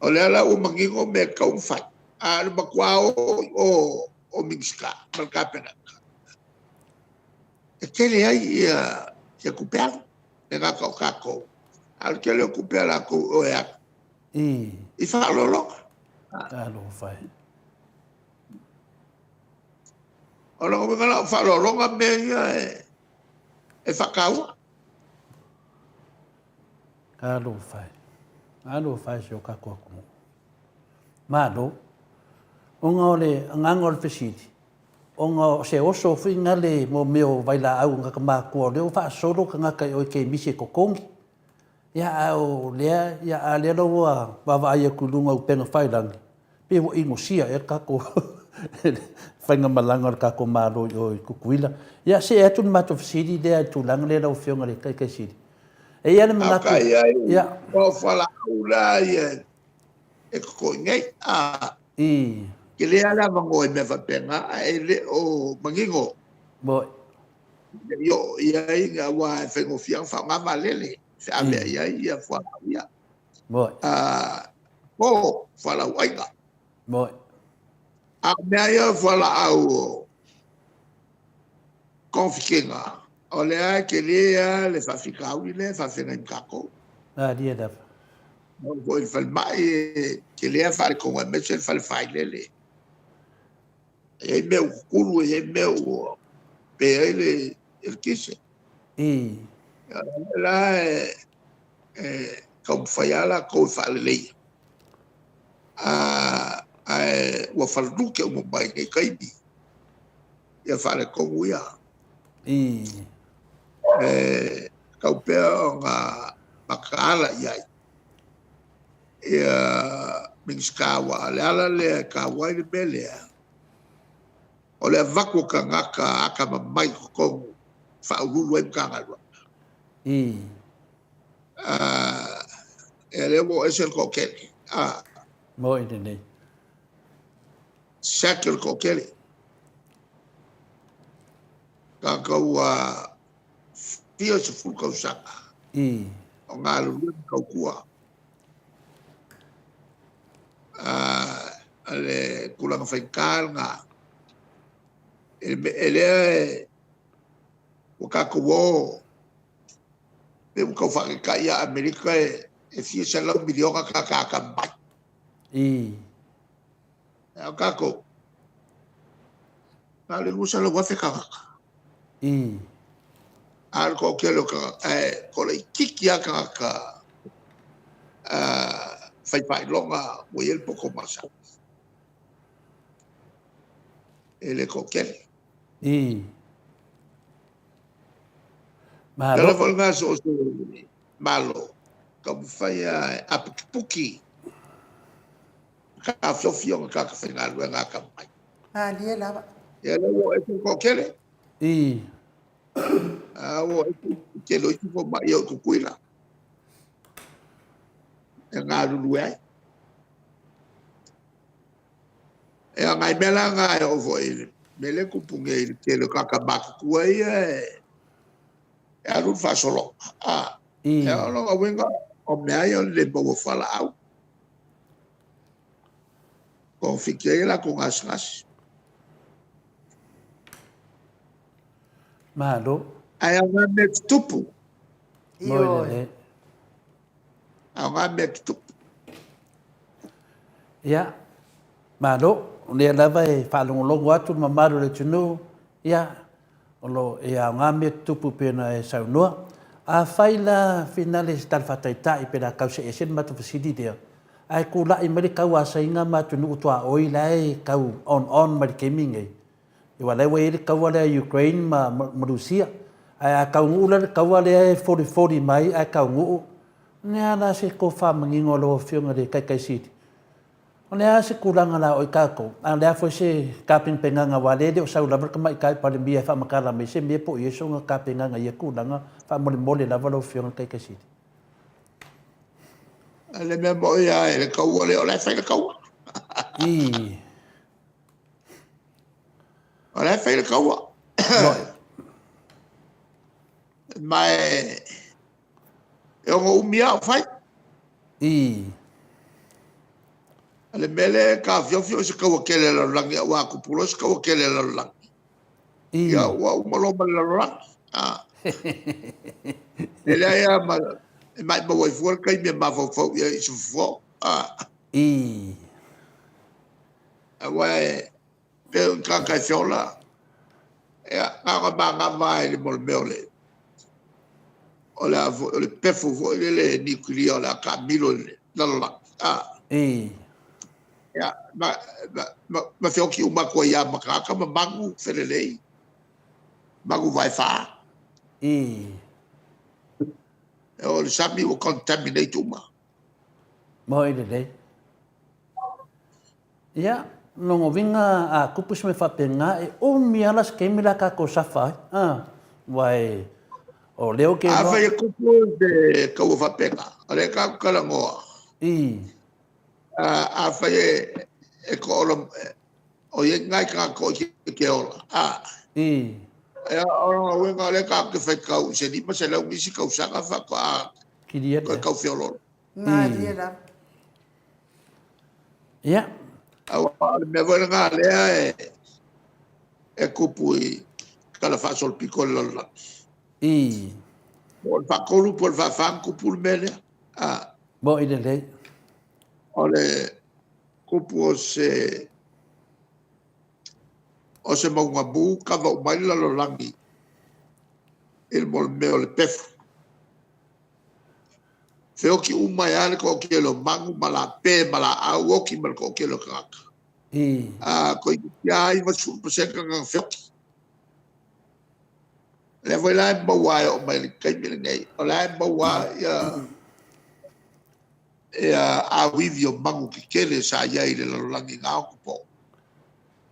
O lea la ua manino mea e tatau ona fai, a o le matua o i o o Minisita ma le Kapeneta, e tele ai ia tupe alu, e le gata o tatou, a o le tele o tupe a latou i o e alu i faaaloaloga. Talofa e. O lona uiga la o faaaloaloga mea ia e faataua. Talofa e. Talofa e si o tatou atunuu. Malo. Ona o le agaga o le fesili, ona o se oso foi gale mo mea o vailaau a tagata matutua o lea ua faasolo tagata i o i kemisi e totogi. Ia a o lea, ia a lea la ua vaavaai atu i luga o upega tafailagi, Pe ua inosia ea le tatou faigamalaga o le tatou Malo i o i Tutuila. Ia, see atu le matou fesili lea i le tulaga lea lau Afioga i le Taitai Sili. E i ai le manatu... A kai ai Ia. o fualaau la ia e totogi nei. A tele lava le avanoa i mea faapena, ae le o manino. Moi. I oo i ai, aua e faigofie ona faaaoga vaalele e feaveai ai ia fualaau ia. Moi. Po fualaau aina. Moi. A o mea ia o fualaau o togafitiga, o lea e tele lava le faafitauli lea e faafeagai ma tatou. Malie lava. E oo foi i le falemai e tele lava faaletonu aemaise le fale failele. E i ai mea ua tutulu, e i ai mea ua pe ai le eletise. O lea la e taumafai lava latou e faaleleia, ae ua falaluke uma mai i nei taimi ia faaletonu ia. E tatau pea ona mataala i ai ia Minisita, aua o le ala lea e taua ai le mea lea, o le avatu o tagata atamamai i totonu e faauluulu ai Matagaluega. Ia lea ua oo ese le toatele. Moi lenei. Siaki o le toatele. Tagata ua fia sefulu tausaga o galulue ma tautua. O le tulaga faigata lena. E lea ua tatou o pei ua tau faataitai ia Amerika e fia $100 miliona tagata atamamai. A o tatou, na o le 200,000 tagata. A o le toatele o tagata, ae toa laitiiti lava tagata fai faailoga ua i ai le poto masani. E le toatele. Malo. O le ala foi lena so o se Malo, taumafai lava e apukipuki ma taofiofi ona tagata faigaluega atamamai. Malie lava. Ia lea ua oo ese le toatele. Ii. A ua oo ese le tele o isi fomai e o i Tutuila e galulue ai. Ia, nai mea la na e oo foi i le mea lea e tupu nei i le tele o tagata matutua ia e alu le faasologa. A, Ii. o lona uiga, o mea ia o le le maua o fualaau, togafiti ai a latou gasegase. Malo. Ae aoga mea tutupu. Moi Ioe. lelei. Aoga mea tutupu. Ia, malo. O lea lava e faalogologo atu le mamalu o le atunuu, ia, o lo o e aoga mea tutupu pei ona e saunoa. Afai la finale i se tala faataitai pe la tau see ese le matou fesili lea, ae tulai mai le tau asaiga ma atunuu tuaoi la e tau on on mai le taimi lenei, aua la ua i ai le taua lea a Ukraine ma ma Rusia, ae a taunuu la le taua lea e folifoli mai ae taunuu, o le a la se tofa manino a lau Afioga i le Taitai Sili? O le a se tulaga la o i tatou, a o le a foi se tapenapenaga aua o lea e le o sau lava le Tamaitai Palemia e faamatala mai se mea po o i ai sona tapenaga i ia tulaga, faamolemole lava lau Afioga i le Taitai Sili. A le mea moni lava i le taua lea, o la e fai le taua. Ii. O la e fai le taua. Moni. Ma e ono umi lava o fai. Ii. O le mea lea e taofiofi o se taua tele a le lalolagi, aua a tupu loa se taua tele a le lalolagi, Ii. ia ua uma loa ma le lalolagi. A. E leai lava ma e maimau ai fua le taimi e mafaufau i ai i se fofo. A. Ii. Aua e pei o ni tagata e feola, ia, na ona manava lava i le mea o le o le a foi o le pefu foi lele niukilia o le a taamilo i le lalolagi. A. Ii. Ia, ma, ma, ma, ma feoti uma atu ai lava ma tagata ma manu felelei, manu vaefa. Ii. O le sami ua contaminate uma. Moi lelei. Ia, lona uiga a tupu se mea faapena, e umi lava la se taimi la tatou safa ai, a, aua e, o lea ou te iloa. Afai e tupu se kaua faapena, o lea tatou talanoa. Ii. Afai e toaola, o i ai nai tagata toaitiiti e ola, a. Ii. Ia, o lona uiga o lea tatou te faitau i se 500 nisi tausaga faatoa Kilia toe lea. tau feoloolo. Malie lava. Ia. Aua o le mea foi lena lea e, e tupu i tala faasolopito o le lalolagi. Ii. Po o le faatolu po o le faafa na tupu le mea lea. A. Moni lelei. O le tupu o se o se mauga mu kava uma ai le lalolagi i le mea o le pefu. Feoti uma ai lava le toatele o manu ma lape ma laau, oti ma le toatele o tagata. Ii. A, toeitiiti lava 90% na feoti. O lea foi la e maua e oo mai i le taimi lenei, o la e maua ia ia auivi o manu tetele sa i ai i le lalolagi i na anapo.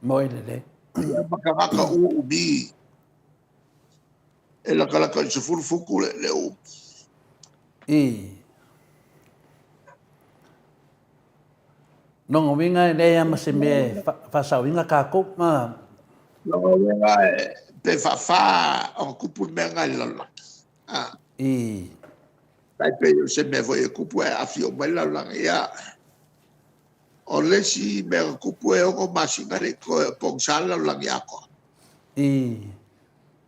Moi lelei. Ia ma tagata uumi e latalata i le 10 futu le uumi. Ii. Lona uiga e leai lava ma se mea e faasaoina tatou. Lona uiga pe faafa ona tupu le mea lena i le lalolagi. Ii. Tai pei o se mea foi e tupu ae aafia uma ai le lalolagi. Ia, o le isi mea na tupu e 6 masina e le i toe pogisa le lalolagi atoa. Ii.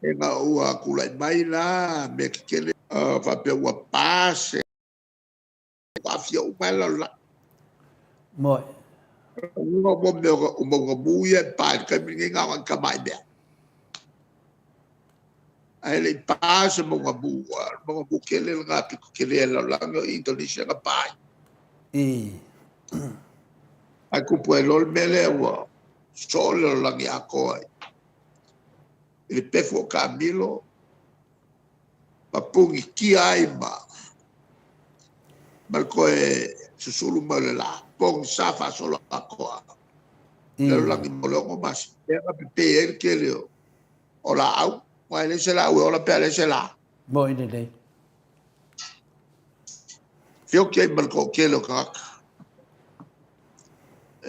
Ina ua tulai mai la mea tetele faapea ua pa se ua aafia uma ai le lalolagi. Moi. O mea o mauga mu ia e pa i le taimi lenei na o nai tamai mea. Ae le i pa se mauga mu, mauga mu tele lena pito tele e lalolagi o Indonesia na pa ai. Ii. Ae tupu ai loa le mea lea ua soo le lalolagi atoa i le pefu o taamilo ma pugitia ai ma ma le toe susulu mai o le lā, pogisa faasoloatoa lalolagi mo le 6 masina. Lea na pepe ai le tele o laau, aua e leai se laau e ola pe a leai se lā. Moni lelei. Feoti ai ma le toatele o tagata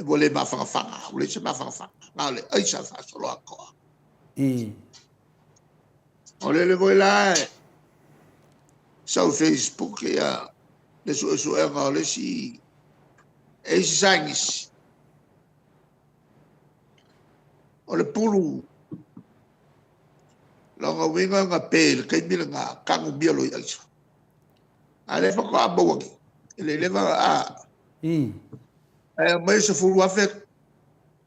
ua le mafanafana, ua leai se mafanafana, na o le aisa faasoloatoa. O lele foi la e sau Facebook ia le suesuega o le isi e isi saienisi o le pulu lona uiga na pe i le taimi lena tanumia loa i aisa. A lea faatoa maua nei, e le i leva a ae aumai 10,000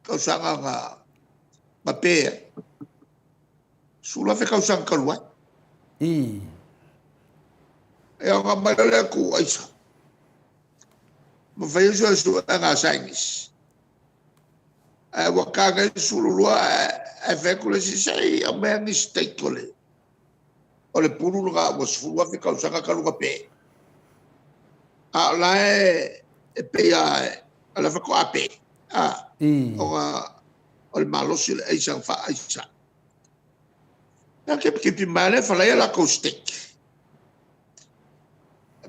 tausaga na pe ai. 10,000 tausaga talu ai. E ona mai loa lea tuu aisa. Ma fai ai suesuega a saienisi. Ae ua ta nei le 12 ae fai atu le isi, se i aumaia nisi date o le o le pulu lena ua 10,000 tausaga talu ona pe. A o la e pei lava o la e faatoa pe. Ona o le malosi o le aisa na faa-aisa. Na tipitipi mai lava lea falai a latou steak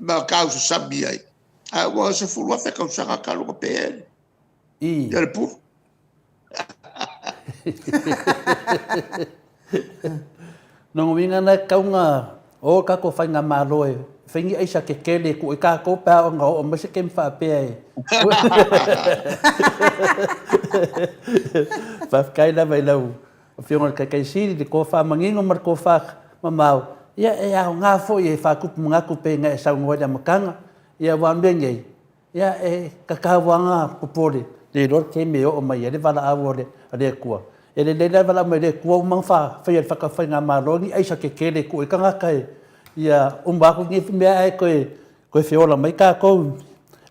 ma tausasami ai. Ae ua 10,000 tausaga talu ona pe ia le pulu. Lona uiga na e tatau ona o le tatou faigamalo e fai ni aisa tetele e tuu ai tatou pe a oo ina oo mai se taimi faapea e Faafetai lava i lau Afioga i le Taitaisili i le tofa manino ma le tofa mamao, ia e aoga foi e faatupu manatu pei ona e saunoa i le amataga. Ia aua o le mea nei, ia e tatau lava ona popole, le iloa le taimi e oo mai ai le valaau a le Atua. E lelei la le valaau mai le Atua ua uma ona faia e le faigamalo ni aisa tetele e tuu ai tagata ia uma atu nei mea ae toe feola mai tatou i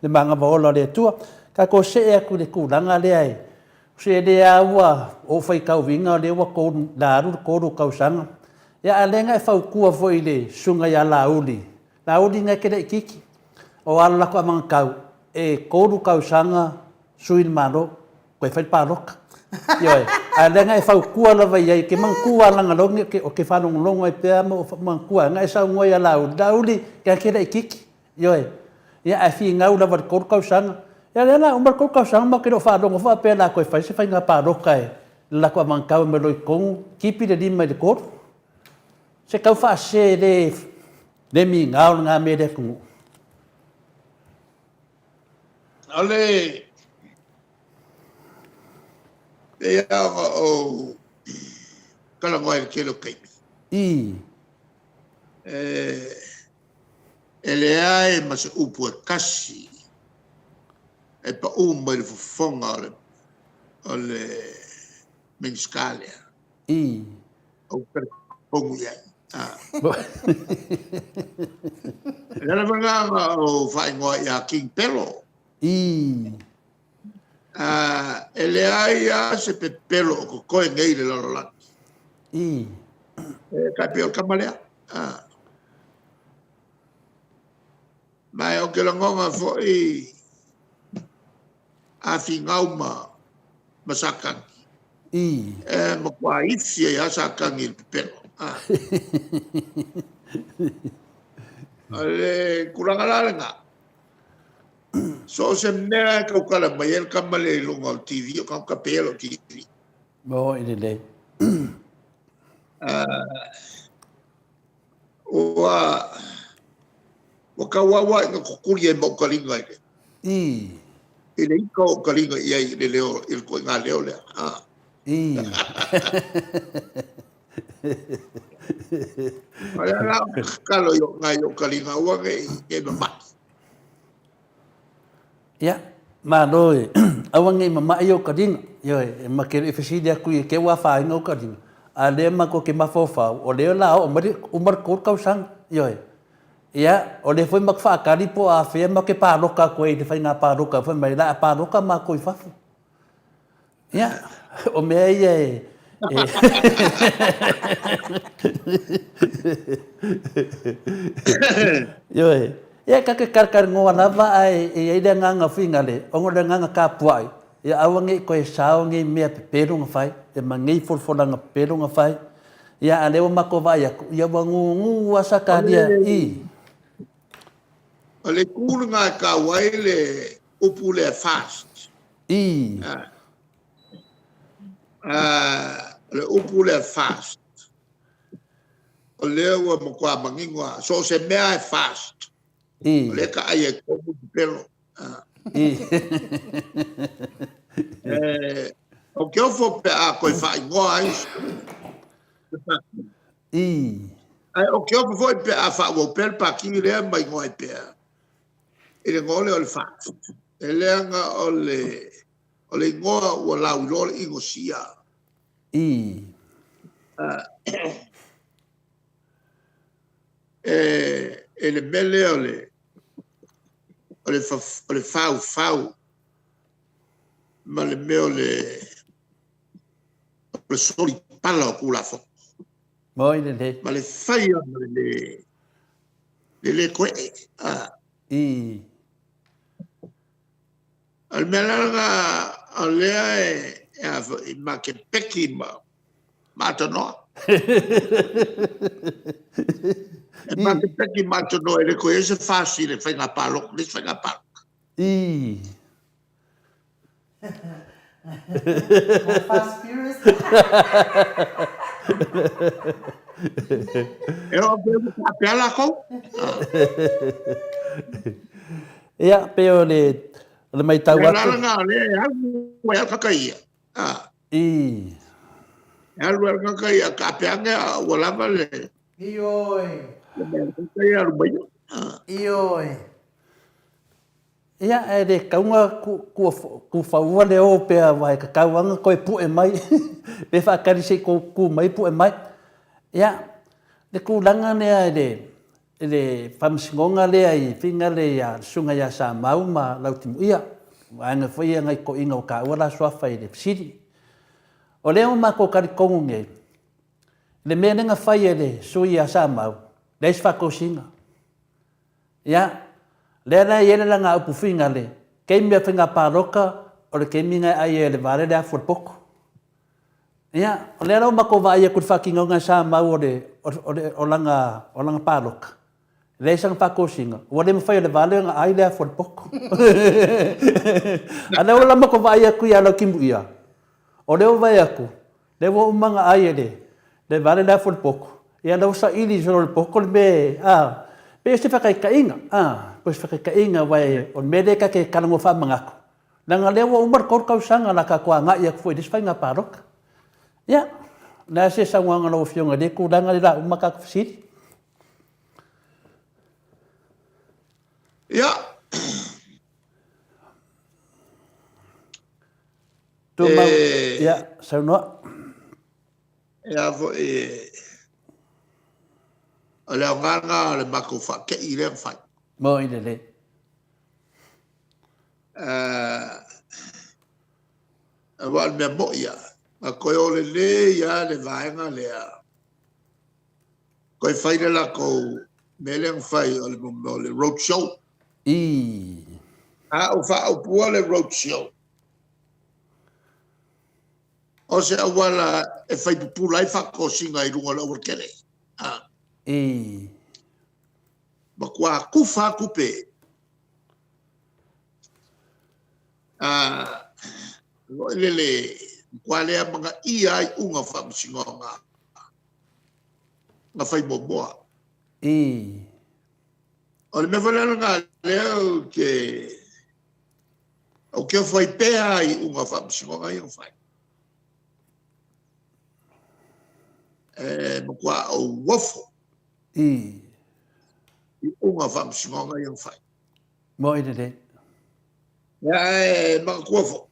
le magava ola o le Atua. Tatou see atu i le tulaga lea e Se lea lava ua ou faitauina o lea ua la alu le 3 tausaga, ia a o lea na e fautua foi i le susuga ia Laauli, Laauli na e te laitiiti, o alo latou anagatau e 3 tausaga sui le Malo toe fai le palota. Ioe, a o lea na e fautua lava i ai, ou te manatua lava leaga o lea ou te faalogologo ai pea ma ou manatua ai, na e saunoa ia Laauli, Laauli na e te laitiiti, Ioe. Ia, ae finau lava i le 3 tausaga. Ia, o lea o le a uma le 3 tausaga matou te le o faalogo foi faapea o le a toe fai se faiga palota e le latou anavatau e omai loa i totonu, tipi le lima i le 3. Se tau faasese le le migao lena mea i le atunuu. O le pei lava ona ou talanoa i le tele o taimi. E leai ma se upu e tasi e pau mai le fofoga o le Minisita lea. Ou te talitonu i ai. O le ala foi lena na ou faaigoa ia King Pelo. E leai lava se pepelo o totoe nei i le lalolagi. E tai pei o le tama lea. Ma ou te lagona foi a finau ma Satani. E matua ifi ai lava Satani i le pepelo. O le tulaga la lena, so o se mea e tautala mai ai le tama lea i luga o le TV, o tagata pea lau TV. Moni lelei. Ua ua tauau lava ina tutuli ai ma ou taliga i le i le ika o ou taliga i ai i le leo i le ituaiga leo lea. O lea la ou te tatalo i nai ou taliga aua ne i mama'i. Ia, malo e, aua ne i mama'i ou taliga. Ioe, e ma te le i fesili atu i te i ua afaina ou taliga, a o lea matou te mafaufau, o lea o le a oo mai le, uma le 3 tausaga. Ioe. Ia, o lea foi matou te faatali po o afea matou te palota atu ai i le faiga palota fai mai o le a palota matou i fafo. Ia, o mea ia e... Ioe. Ia ka ke karikarigoa lava ae e iai le agaga fuigale ona o le agaga kapua'i ia aua nei toe sao nei mea pepelo na fai ia ma nei folafolaga pepelo na fai ia a lea ua matou vaai atu ia ua gugu a Sakaria i. O le itu lena e taua ai le upu lea fast. I. O le upu lea fast, o lea ua matua manino lava, so o se mea e fast, I. o lea e taai ai tonu pepelo. Ou te ofo pe a toe faaigoa ai se paki. I. Ae ou te ofo foi pe a faaauau pea le paki lea ma igoa ai pea i le igoa lea o le fast. E leaga o le, o le igoa ua lauiloa le inosia. I. E le mea lea o le, o le, o le faufau ma le mea o le, o le solipala o Tulafono. Moi lelei. Ma le faia ma le le, le le koe'e. A. I. O le mea la lena o lea e, e a foi, ma ke peki ma, ma atanoa. E ma ke peki ma atanoa e le koe se fasi le whainga pāloka, le whainga pāloka. I. Fast Furious. E o pe ka pea lākou. Ia, pe o le, o le maitau atu. Le lala le alu e alu kaka ia. Ah. I. E alu e alu kaka ia, ka pea nge ua lava le. Ioe. Le mea kaka ia alu mai. Ah. Ioe. Ia, e le kauga ku faua le o pea aua e kakau anga koe pu'e mai, pe faakali se i kou ku mai pu'e mai. Ia, le kulaga lea i le, i le faamasinoga lea i Figale ia le Susuga ia Samau ma Lautimuia, vaega foi ia nai toeaiina ua taua la suafa i le fesili. O lea ua matou talitonu nei, le mea lea na fai e le sui ia Samau, leai se faatosina. Ia, lea la e i ai le lagaupu figale, keimi o faiga palota, o le keimi na e ai ai e le vale le afu o le poto. Ia, o lea la ua matou vaai atu i le faatinoga e sa mau o le, o le, o lana, o lana palota, e leai sana faatosina, ua le mafai e le vale ona ai le afu o le poto. A lea ua la matou vaai atu ia Lautimuia, o lea ua vaai atu, Lea ua uma ona ai e le le vale le afu o le poto, ia lea ua saili solo le poto le mea a, pei o se faataitaiga, a, pei o se faataitaiga aua o le mea lea ta te talanoa faamanatu, leaga o lea ua uma le 3 tausaga o le a tatou agai atu foi i le isi faiga palota. Ia, o le a se saunoaga a lau Afioga i lea tulaga lea o le a uma tatou fesili? Ia. Tumau, ia, saunoa. E a foi, o le aoga lena o le matou faatei lea na fai. Moi lelei. Aua o le mea moi lava, na toe o lelei lava le vaega lea, toe fai le latou mea lea na fai o le mea o le road show. I. A ou faaupua le road show, O se auala e fai pupula ai faatosina i luga o le aualatele. A. I. Matua kufa a tupe. A, foi lele, matua lea manaia ai uga o faamasinoga na fai muamua. I. O le mea foi la lena lea ou te Ou te ofo ai pea i iuga o faamasinoga ia na fai. E matua ou ofo i iuga o faamasinoga ia na fai. Moi lelei. Ia e manatua foi.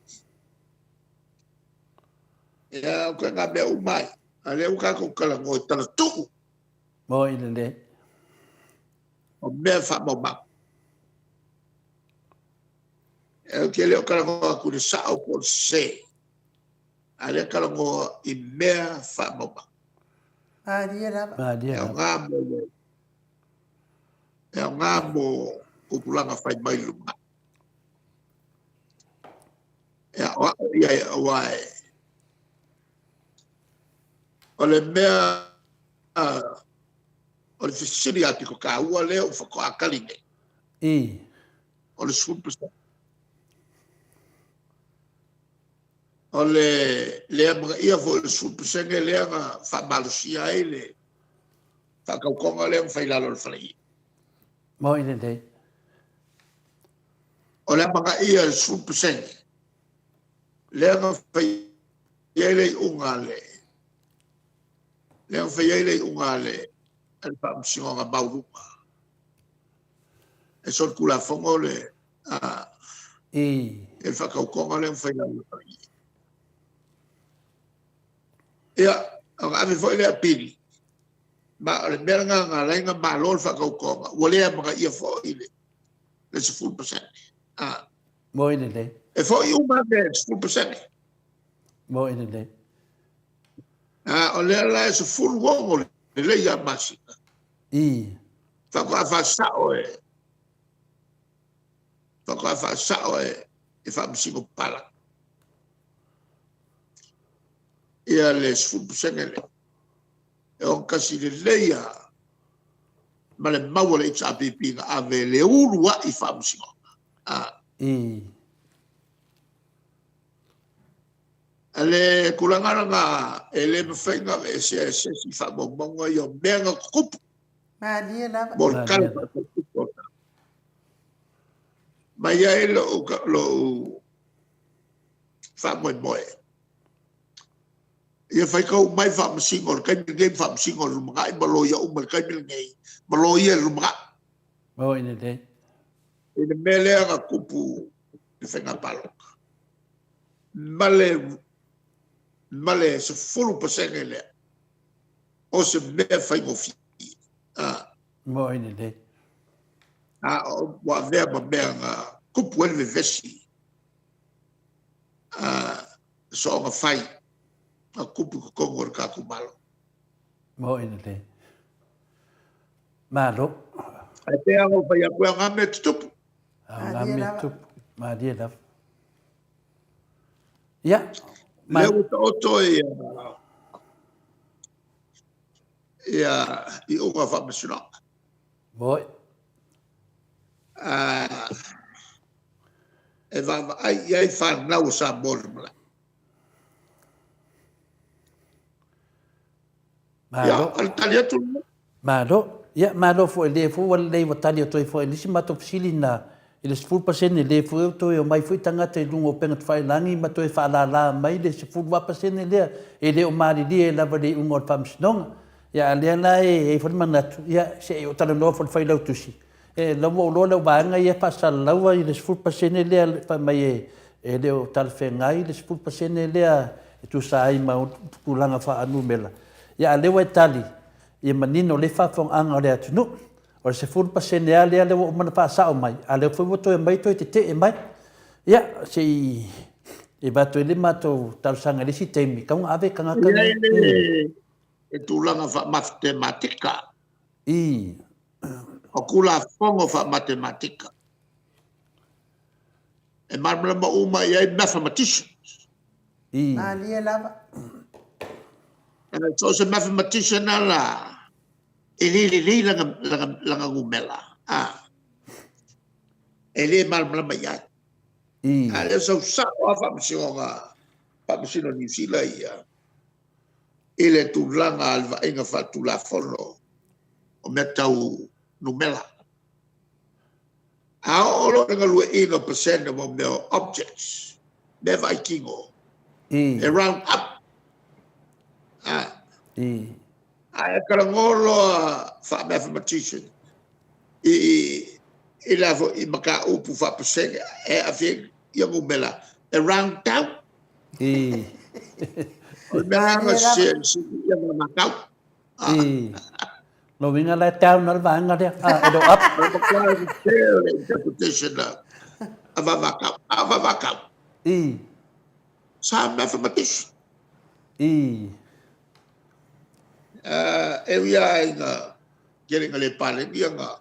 Ia o ngā mea uma ai. A lea ua tatou talanoa i talatuu. Moi lelei. O mea faamaumau. Ou te le o talanoa atu i le sao po o le sese, a o lea e talanoa i mea faamaumau. Malie lava. Malie lava. E aoga mo le. E aoga mo tupulaga fai mai i lumanai. E aʻoaʻo i ai aua e o le mea o le fesili a piko kāua lea ua faatoa tali nei. I. O le 10%. O le le amanaia foi o le 10% lea na faamalosia ai le faatautoga lea na fai i lalo o le faleie. Moi lelei. O le amanaia o le 10% lea na fai ai le iuga a le lea na fai ai le iuga a le a le Faamasinoga Maualuga e solitulafono le a I. le faatautoga lea na fai i lalo o le faleie. Ia, ona ave foi lea apili, ma o le mea lena na ala ai ona malo le faatautoga, ua le amanaia foi le 10%. A. Moi lelei. E foi uma mea i le 10%. Moi lelei. A, o lea la e 16 lelei lava masina. I. Faatoa faasao e faatoa faasao e e Faamasino Papalagi ia le 10% lea. E ogatasi lelei lava ma le mau a le HRPP na ave e le uluai faamasinoga. A. I. Le tulaga lena e le mafai ona aveesea e se isi faamaumauga ia o mea na tutupu. Malie lava. Mo le tala faatupu o Mai ai lou, lou faamoemoe. Ia faitau mai faamasino o le taimi lenei ma faamasino o le lumanai ma loia uma i le taimi lenei ma loia i le lumanai. Moi lelei. I le mea lea na tupu i le faiga palota ma le ma le 10% lea o se mea faigofie. Ah. Moi lelei. A ua avea ma mea na tupu ai le vevesi. Ah, soonga fai na tupu i totonu o le tatou Malo. Moi lelei. Malo. Ae pei lava ona ou fai atu, e aoga mea tutupu. Aoga mea tutupu. Malie lava. Ia. Lea ua taoto ia ia iuga o faamasinoga. Moi. Ah, e vaavaai i ai fanau a Samoa i le lumanai. Ia, Malo. o le tali atu lena. Malo. Ia, malo foi, lea foi ua lelei ua tali atu ai foi i le isi matou fesili na i le 10% lea foi ua toe omai foi tagata i luga o upega tafailagi ma toe faalala mai le 18% lea e le o malilie lava i le iuga o le Faamasinoga. Ia, a lea la e i ai foi le manatu, ia, se i ou talanoa foi i le Failautusi, E la ua ou iloa le au vaega ia e faasalalaua i le 10% lea fai mai e le o talafeagai le 10% lea e tusa ai ma tulaga faanumera. Ia a o lea ua e tali ia manino lelei faafofogaaga o le atunuu. O le 10% lava lea lea ua uma ona faasao mai, a o lea foi ua toe aumai toe tetee mai. Ia se i avatu ai le matou talosaga i le isi taimi, tatau ona ave tagata nei. E i ai le tulaga faamatematika. I. O Tulafono faa-matematika. E malamalama uma i ai mathematicians. I. Malie lava. So o se mathematician lava la, e le lelei lana, lana, lana numera. Ah. E le malamalama i ai. I. A lea sau sao lava faamasinoga, faamasino Niu Sila ia i le tulaga a le vaaiga faatulafono o mea tau numera. A oo loa i le galueaiina o pasene mo mea o objects, mea vaai tino, I. e round up. A, I. a e talanoa loa faa-mathematician i, i, i la foi i mataupu faapasene e aafia ai ia numera, e round down. I. O le mea lava se se ia matau. I. Lona uiga la e down lava le vaega lea, a e le o up. O le matua sese o le interpretation a Vavakau. A Vavakau. I. Sa mathematician. I. E ui lava ina tele ina le paleni ana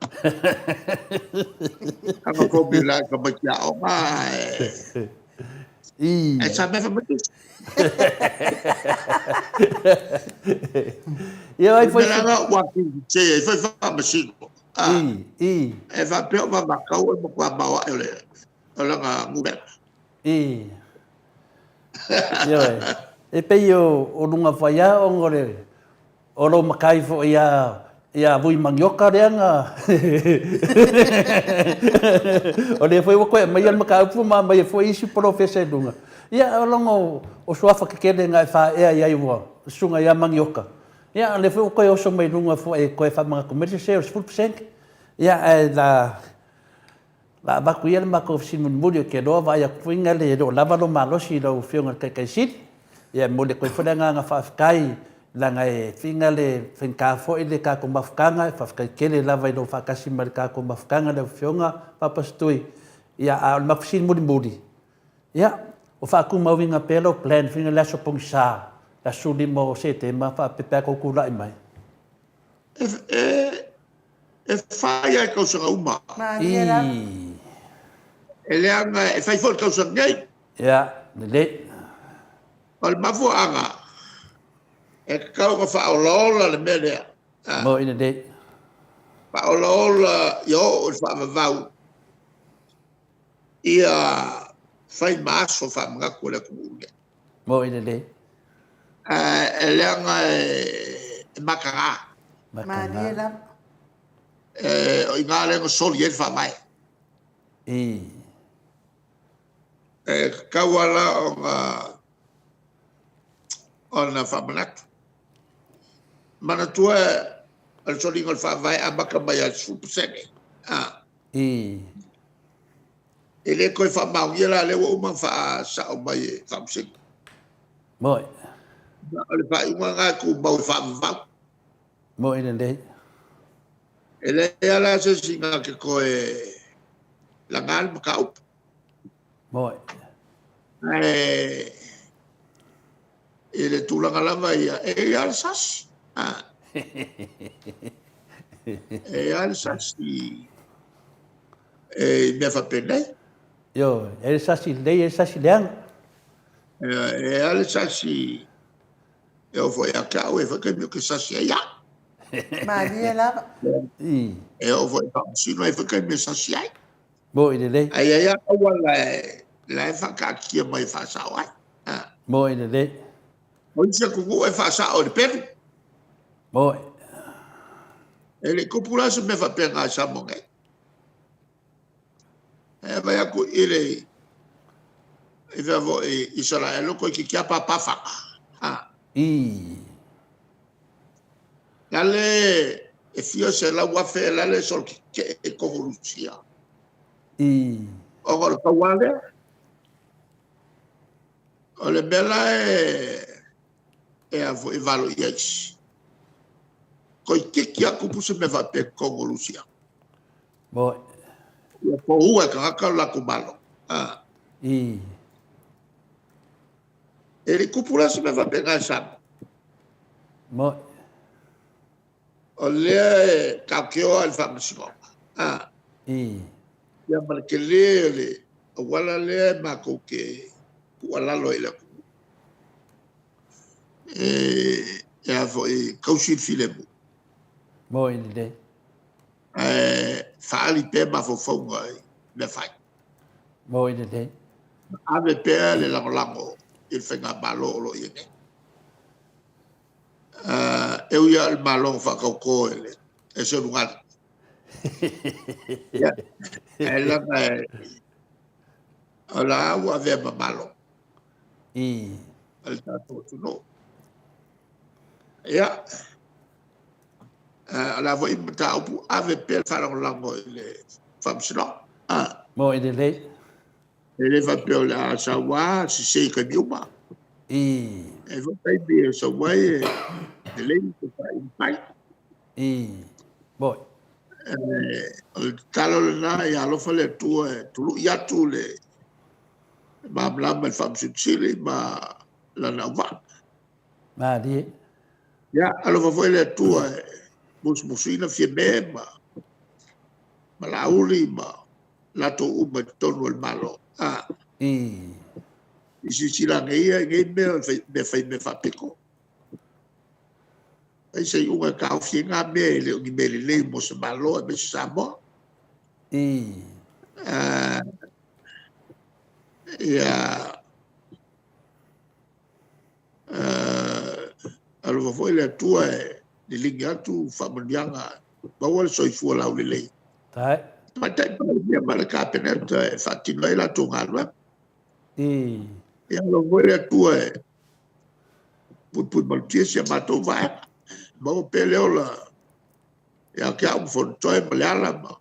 ana formula e tamaiti aoga ae ae sa mea fai mai tusi. Ia ai foi. Mea la ua se ai foi faamasino. I, i. E faapea o Vavatau e matua maoae o le o lana numera. I. Ioe. E pei o, o luga fai lava ona o le o lou makai foi ia ia Vui Manioka lea na o lea foi ua toe aumaia le mataupu ma aumaia foi isi polofesa i luga. Ia o lona o suafa tetele na e faaea i ai ua susuga ia Manioka. Ia o lea foi ua toe oso mai luga foi e toe faamanatu mai le sese o le 10%. Ia ae la La avatu ia le matou fesili mulimuli, ou te iloa vaai atu foi na le o lava lou malosi i lau Afioga i le Taitai Sili. Ia e momoli atu ai foi le agaga faafetai leaga e figa le faigata foi le tatou mafutaga, e faafetai tele lava i lou faatasi mai i le tatou mafutaga lau Afioga Papa Setui. Ia a o le matou fesili mulimuli, ia o faatumauina pea lou plan foi lea i le aso pogisa, le aso 15 o Setema faapea pe a tou tulai mai. E fai lava i tausaga uma. Malie lava. E leaga e fai foi i le tausaga nei. Ia, lelei. O le mafuaaga, e tatau ona faaolaola le mea lea. Moi lelei. Faaolaola ia oo i le faavavau ia fai ma aso faamanatu o le atunuu lenei. Moi lelei. E leaga e mataga. Malie lava. O i ina lea na soli ai le faavae. I. E tatau lava la ona ona faamanatu. Manatua o le soliga o le faavae e amata mai lava i le 10%. I. E le toe faamaonia la, lea ua uma ona faasao mai e Faamasino. Moi. O le faaiuga lena e tumau e faavavau. Moi lelei. E leai lava la se isi na te toe laga le mataupu. Moi. Ae i le tulaga lava ia, e i ai lava le sasi. E i ai lava le sasi e i mea faapenei. Ioe, e i ai le sasi lelei, e i ai le sasi leaga. E i ai le sasi e oo foi ia te au, e i ai foi taimi ou te sasi ai au. Malie lava. E oo foi i Faamasino, e i ai foi taimi e sasi ai. Moi lelei. Ae i ai lava auala la e faataatia mai e faasao ai. Moi lelei. O isi atunuu e faasao i le pelu. Moi. E le i tupu la se mea faapena i Samoa nei. E vai atu i le i fea foi Isaraelu toeitiiti lava papa fana. Ha. I. Lale e fia 100,000 lale solo keke'e i tonu o Rusia. I. Ona o le taua lea. O le mea la e e a foi valo i ai isi. Toeitiiti lava tupu se mea faapea i totonu o Rusia. Moi. Ua pohua e tagata lo latou malo. A. I. E le i tupu la se mea faapena i Samoa. Moi. O lea e tautioa i le faamasinoga. A. I. Ia ma le tele o le auala lea e matou te tuualalo ai i le atunuu. E, e a foi, tausi le filemu. Moi lelei. Ae faaali pea mafaufauga i mea fai. Moi lelei. Ave pea le lagolago i le faigamalo o lo o i ai nei. E ui lava o le Malo na faatauto e le e Seunugali. Ia, ae leaga e, o la ua avea ma Malo. I. O le tatou atunuu. Ia, o le a foi mataupu, ave pea le faalagolago i le Faamasinoga. Moi lelei. E le faapea o le a sau lava sese i taimi uma. I. E foi taimi e sau ai e lelei se faaiuga fai. I. Moi. O le tatalo lena ia alofa le Atua e tului atu le malamalama i le Faamasino Sili ma lana auvaa. Malie. Ia, alofa foi le Atua e Musumusuina Fiame ma ma Laauli ma latou uma i totonu o le Malo. A. I silasila ane ia i nei mea o mea fai mea faapito. Ai se iuga e taofi ai na mea e le o ni mea lelei mo se Malo aemaise Samoa. Ia alofa foi le Atua e liligi atu faamanuiaga, maua le soifua laulelei. Tai. Tamaitai Palemia ma le Kapeneta e faatino ai latou galuega. Ia alofa foi le Atua e puipui malutia si a matou vaega. Maua pea le ola ia te au ma Fonotoe ma Leala ma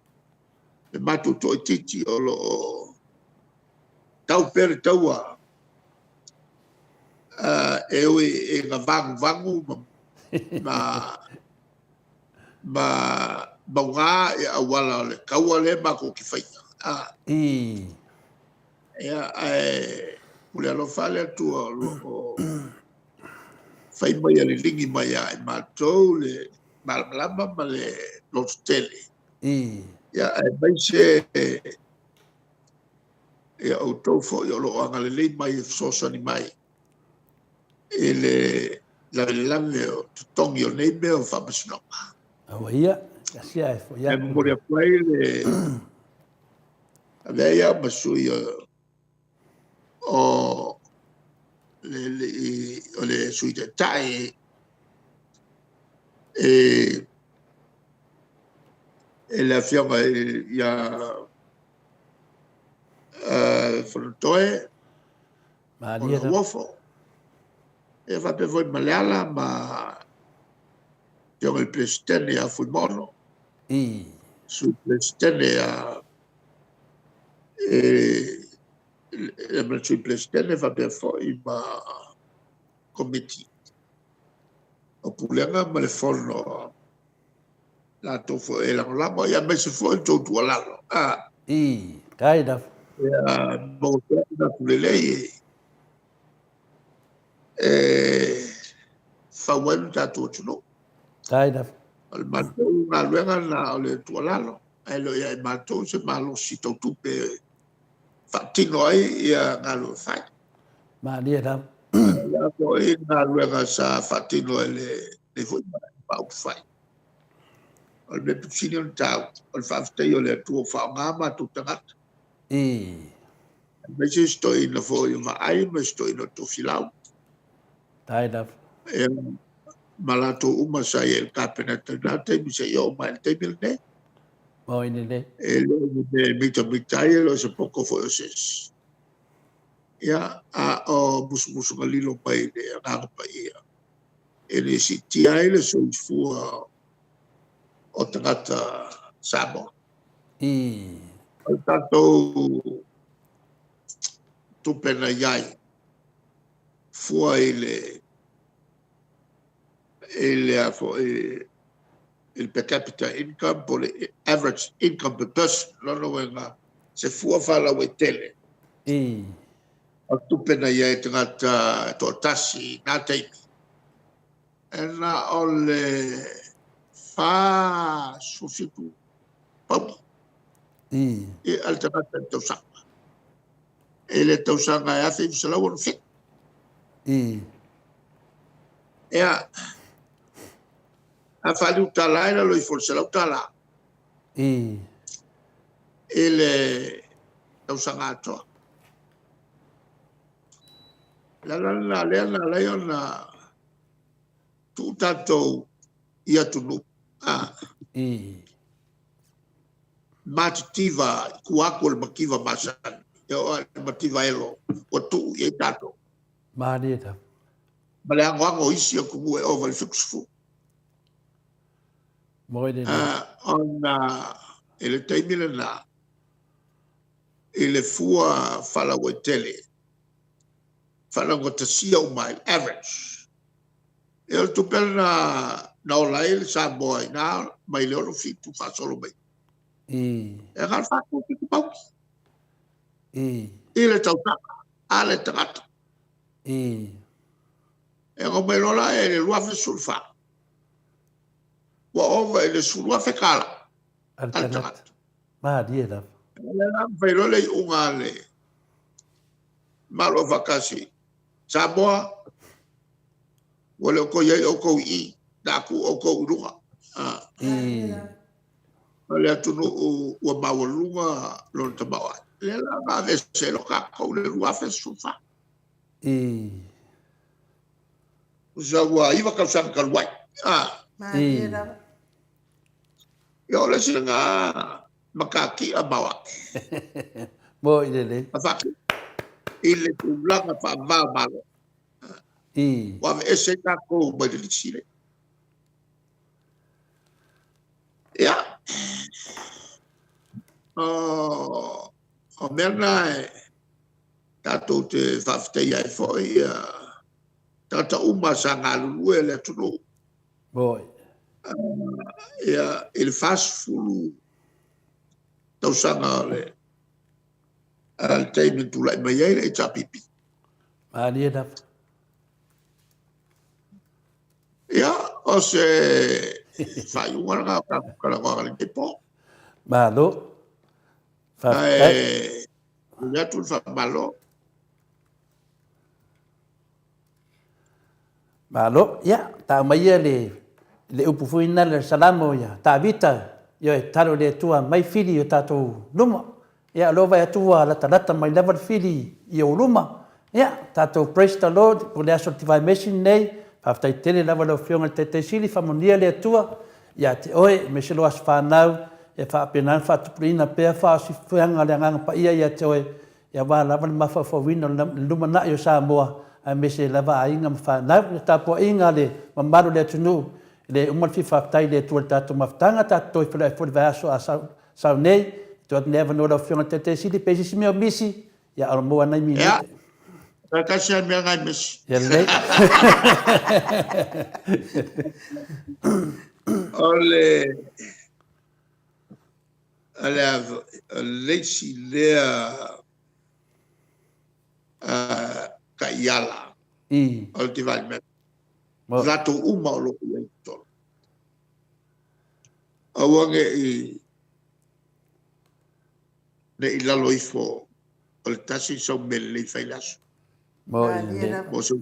le matou toaitiiti o lo o tau pea le taua e ui ina vaguvagu ma ma mauga i auala o le taua lea matou te faia. Ia, ae pule alofa le Atua o lo o fai mai a liligi mai ia i matou le malamalama ma le lototele. Ia, aemaise ia outou foi o lo o agalelei mai e fesoasoani mai i le lavelave o totogi o nei mea o faamasinoga. Aua ia, asia e foi E momoli atu ai le avea ai au ma sui o le, le, o le sui taitai e e le afioga ia Fonotoe o Lauofo, ia faapea foi ma Leala ma afioga i le Peresetene ia Fuimaono, Sui Peresetene ia le Sui Peresetene faapea foi ma Komiti o Pulega ma le Fono latou foi e lagolago, ia aemaise foi le tou tuualalo. Kind of. Ia maua pea manatu lelei e fau ai lo tatou atunuu. Kind of. O le matou galuega lena o le tuualalo, ae le o ia i matou se malosi tau tupe e faatino ai ia galuega fai. Malie lava. O le a foi galuega sa faatino e lenei foi faaupufai. O le mea pito sili ona taua, o le faafetaia o le Atua ua faaaoga matou tagata. Aemaise si toeaina foi o Vaai ma si toeaina o Tofilau. Tai lava. Ia, ma latou uma sa i ai i le Kapeneta i lena taimi seia oo mai i le taimi lenei. Oi lelei. E le o se mea e mitamita ai, e le o se poto foi o se isi. Ia, a o musumusuga lilo mai i le Agaga Paia, e le siitia ai le soifua o tagata Samoa. O le tatou tupe na i ai, fua i le i le a foi i le per capita income po o le average income per person, lona uiga se fua faalauaitele o tupe na i ai tagata toatasi i na taimi, e na o le 47 pauni i a le tagata i le tausaga. I le tausaga e 1967. Ia, a faaliu tala ai lalo ifo o le $100 i le tausaga atoa. O le ala lena lea na ala ai ona tuu tatou i atunuu matitiva i tua atu o le mativa masani, e oo lava i le mativa elo ua tuu i ai tatou. Malie lava. Ma le anoano o isi atunuu e ova i le 70. Moi lelei. Ona i le taimi lena, i le fua faalauaitele, faalaugatasia uma ai, average. Ia o le tupe lena na ola ai le Samoa i na mai le 67 faasolo mai. E na o le 47 pauni. I le tausaga a le tagata. E ona mai loa la e le 2014. Ua ova i le $10,000 a le tagata. Malie lava. O lea la fai loa le iuga a le Malo Aufaatasi, Samoa, ua le o toe i ai outou i i, na a tuu outou i luga. O le atunuu ua maualuga lona tamaoaiga. O lea la na aveese ai loa tatou i le 2014. Tusa ua 9 tausaga talu ai. Malie lava. Ia o le isi lena matatia maoae. Mo i lelei. I le tulaga faava o Malo. Ua aveese ai tatou mai le lisi lea. Ia, o mea na e tatou te faafetaia ai foi ia tagata uma sa galulue i le atunuu. Moi. Ia, i le 40 tausaga o le taimi na tulai mai ai le HRPP. Malie lava. Ia, o se faaiuga lena o tatou talanoaga i lenei po. Malo. Faafetai. Ae momoli atu le faamalo. Malo, ia, tau mai ia le, le upu foi na le Salamo ia Tavita, ia e talo le Atua mai fili o tatou luma. Ia, o lea ua vaai atu ua latalata mai lava le fili i ou luma. Ia, tatou praise the Lord mo le aso o le Divine Mercy lenei. Faafetai tele lava i lau Afioga i le Taitai Sili, faamanuia le Atua ia te oe, aemaise lou aso fanau, ia faapena ona faatupulaina pea faaosifiaga a le Agaga Paia ia te oe, aua lava le mafaufauina o le lumanai o Samoa, aemaise lava aiga ma fanau. Le tapuaiga a le mamalu o le atunuu, e le uma le fia faafetai i le Atua i le tatou mafutaga, tatou toe feiloai foi i le vaiaso a sau nei. E tuu atu lenei avanoa i lau Afioga i le Taitai Sili, pe i ai se isi mea o misi, ia o lo o maua nai minute. Ia, toe tasi lava mea na e misi. Ia lelei. O le o le o le isi lea taiala o le Divine Mercy. O latou uma o lo o i ai i totonu. Aua ne i ne i lalo ifo o le tasi sau mea lelei fai le aso. Mo se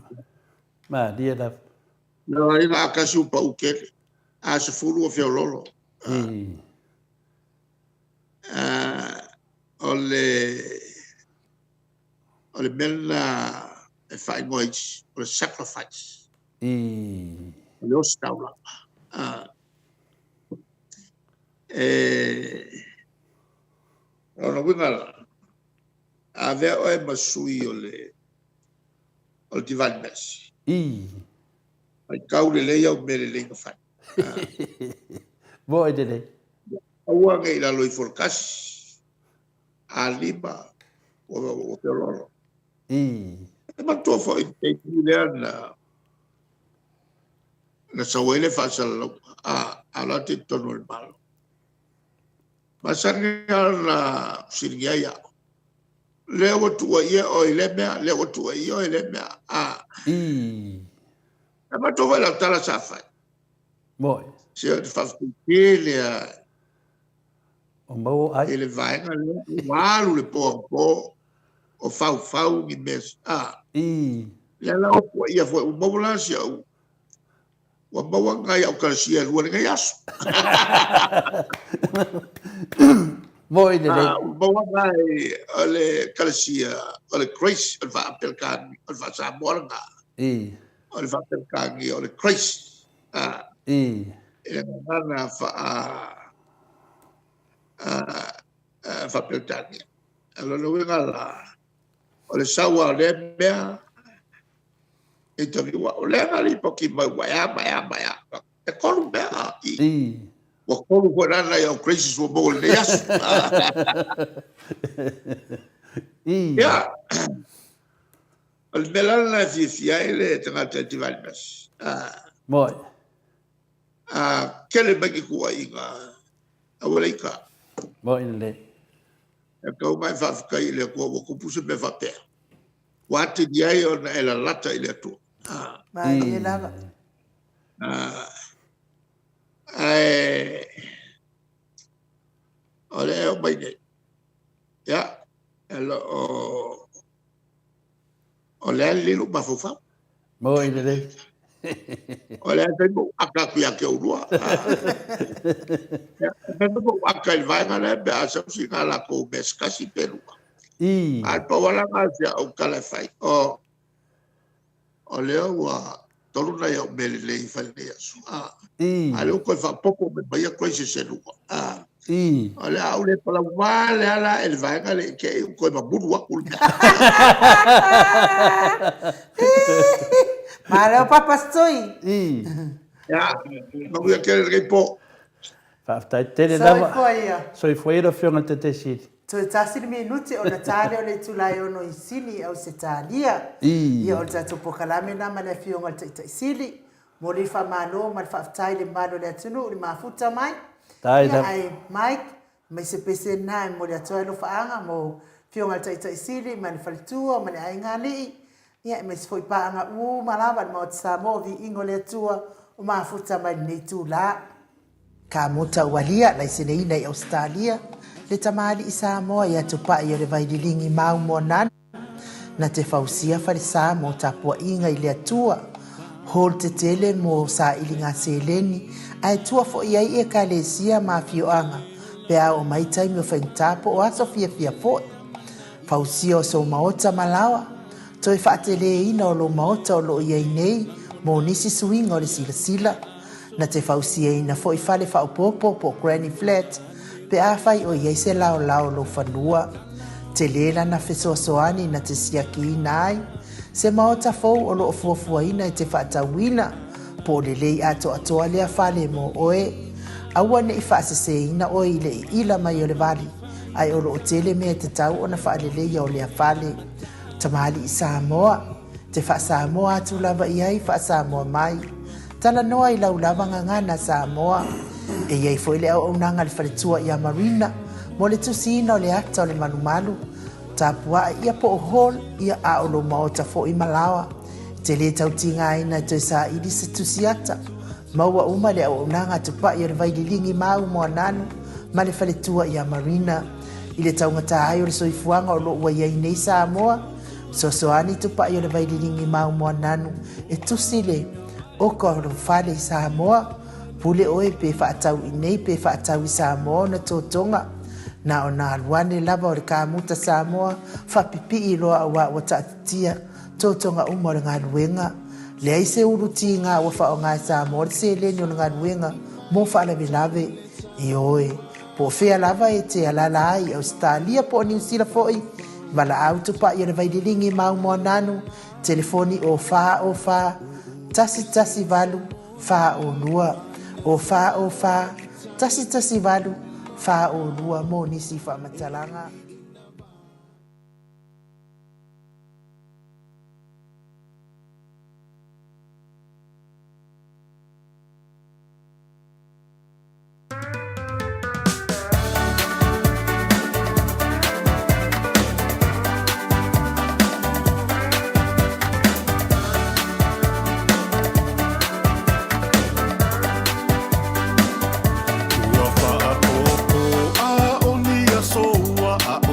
Malie lava. Na ai a tasi ua pau tele. A 10 ua feololo. O le o le mea lena e faaigoa isi, o le sacrifice. O le ositaulaga. E lona uiga la, a avea oe ma sui o le o le Divine Mercy, faitau lelei au mea lelei na fai. Moe lelei. Aua ne i lalo ifo o le tasi, a lima, ua feoloolo. E manatua foi i le taimi lea na na sau ai le faasalalauga, a, a o la te i totonu o le Malo. Masani lava ona fesiligia ai au, lea ua tuuaia oe i lea mea, lea ua tuuaia oe i lea mea, a. E manatua foi lau tala sa fai. Moi. Se o te faafetai tele lava O maua ai. I le vaega lea, ua alu le po anapo o faufau ni mea, a. Lea la ua tuuaia foi, ua maua la si au Ua maua nai au kalasia e lua i lenei aso. Moi lelei. Ua maua nai o le kalasia o le Grace o le faa-Peretania, o le faa-Samoa lena. O le faa-Peretania o le Grace. I le gagana faa faa-Peretania. O lona uiga la, o le sau lava o lea mea, interview au. O lea na lipoti mai ua ea ma ea ma ea. E tolu mea i. Ua tolu foi la nai au crisis ua maua i lenei aso. Ia, o le mea la lena e fiafia ai le tagata e Divine Mercy. Moi. A tele mai ni tuuaiga, aua le ita. Moi lelei. E tau mai faafetai i le Atua ua tupu se mea faapea. Ua atili ai ona e lalata i le Atua. Malie lava. Ae o lea e oo mai nei, ia, e lo o o lea e lelei lou mafaufau. Moi lelei. O le a taimi ou aka atu ia te oulua. Ia, e fai ou aka i le vaega lea pe a sau sina latou mea se tasi pe lua. A o le pau lava la lena o si au tala e fai, o o lea ua tolu nai au mea lelei e fai i lenei aso. A o lea ua toe faaopoopo mai ma ia crisis e lua. A o le a ou le palau vale lava la i le vaega lea i te i ua toe mamulu atu le mea. Malo Papa Stui. Ia, manuia tele lenei po. Faafetai tele lava. Soifua ia. Soifua ia lau Afioga i le Taitaisili. Toe tasi le minute ona ta lea o le itula e ono i Sini i Ausetalia. Ia o le tatou polokalame lena ma le Afioga i le Taitaisili. Momoli le faamalo ma le faafetai i le mamalu o le atunuu i le mafuta mai. Ia ae Mike, mai se pese lena e momoli atu ai alofaaga mo Afioga i le Taitai Sili ma le faletua ma le aiga alii, ia aemaise foi paaga uma lava a le Maota Samoa o viiga o le Atua o mafuta mai lenei itula. Ka mota ualia laiseneina i Ausetalia le tamalii Samoa ia Tupai o le Vaililigi Mau Moananu na te fausia falesa mo tapuaiga i le Atua, hall tetele mo sailiga seleni ae tua foi ai ekalesia ma afioaga pe a oo mai taimi o faigata po o aso fiafia foi. Fausia o sou maota ma laoa, toe faateleina o lou maota o loo iai nei mo nisi suiga o le silasila. Na te fausiaina foi fale faaopoopo po o granny flat pe afai o i ai se laolao o lou fanua. Tele lana fesoasoani na te siakiina ai se maota fou o lo o fuafuaina e te faatauina, po o lelei atoatoa lea fale mo oe. Aua ne i faaseseina oe i le iila mai o le vali, ae o lo o tele mea e tatau ona faaleleia o lea fale. Tamalii Samoa. Te faa-Samoa atu lava i ai faa-Samoa mai. Talanoa i lau lava gagana Samoa. E i ai foi le auaunaga a le faletua ia Marina mo le tusiina o le ata o le malumalu, tapua'i ia po o hall ia a o lou maota foi ma laoa. Te le tau tigaina e toe saili se tusi ata. Maua uma le auaunaga a Tupa'i o le Vaililigi Mau Moananu ma le faletua ia Marina. I le taugata ai o le soifuaga o lo o ua i ai nei Samoa, Fesoasoani Tupai o le Vaililigi Mau Moananu e tusi le oka o lou fale i Samoa. Pule oe pe faatau i nei pe faatau i Samoa ona totoga. Na ona alu ane lava o le kamuta Samoa faapipii loa auā ua taatitia totoga uma o le galuega. Leai se ulu tiga ua faaaoga e Samoa le seleni o le galuega mo faalavelave. Ioe. Po o fea lava e te alaala ai i Ausetalia po o Niu Sila foi, valaau Tupai o le Vaililigi Mau Moananu, telefoni o 4 o 4 1 1 8 4 o 2, o 4 o 4 1 1 8 4 o 2 mo nisi faamatalaga. Ua faaʻōʻō a o ni aso ua aʻo.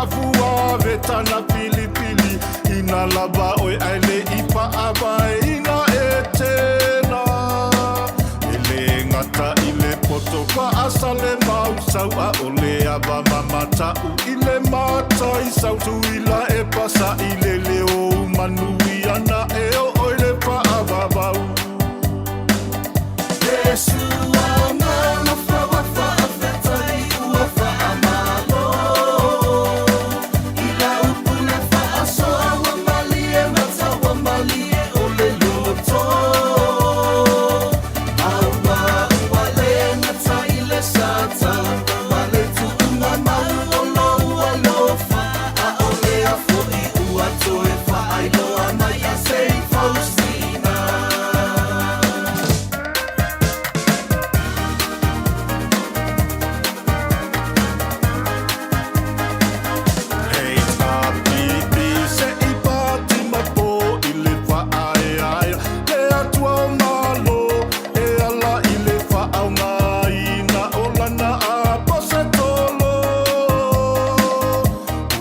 faafuave tana filifili ina lava oe ae le i faavaeina e tena. E le gata i le poto faasale mau sau a o le ava mamata'u i le matai sau tuila e pasa'i le leo manuia na e oo i le faavavau. Hei āpiti se i pāti mai pō i le whaaeaea le Atua o Malo e ala i le whaaogaina o lana aposetolo.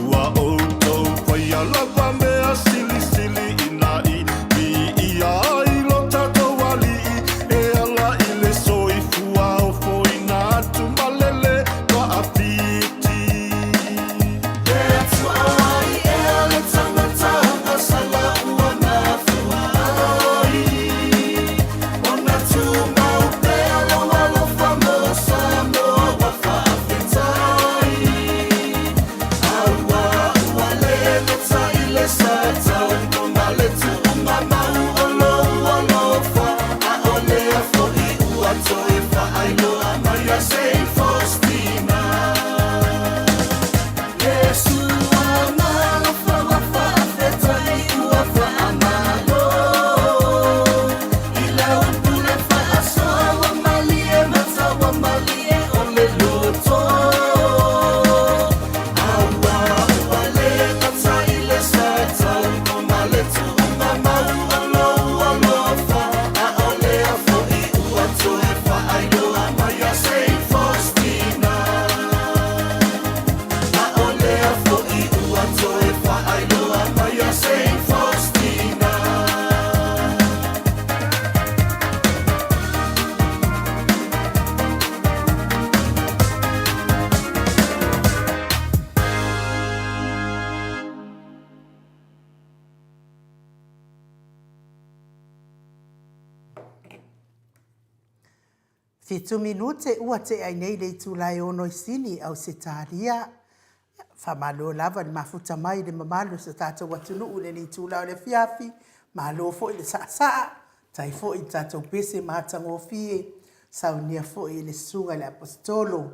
Ua outou whaia lava mea silisili ina i viia ai lo tatou Alii e ala i le soifua ofoina atu ma lele paafiti. Fitu minute ua tea ai nei le itula e ono i Sini, Ausetalia. Faamalo lava le mafuta mai i le mamalu o so tatou atunuu i lenei itula o le afiafi. Malo foi le saasaa, tai foi i le tatou pese matagofie, saunia foi e le Susuga i le Aposetolo.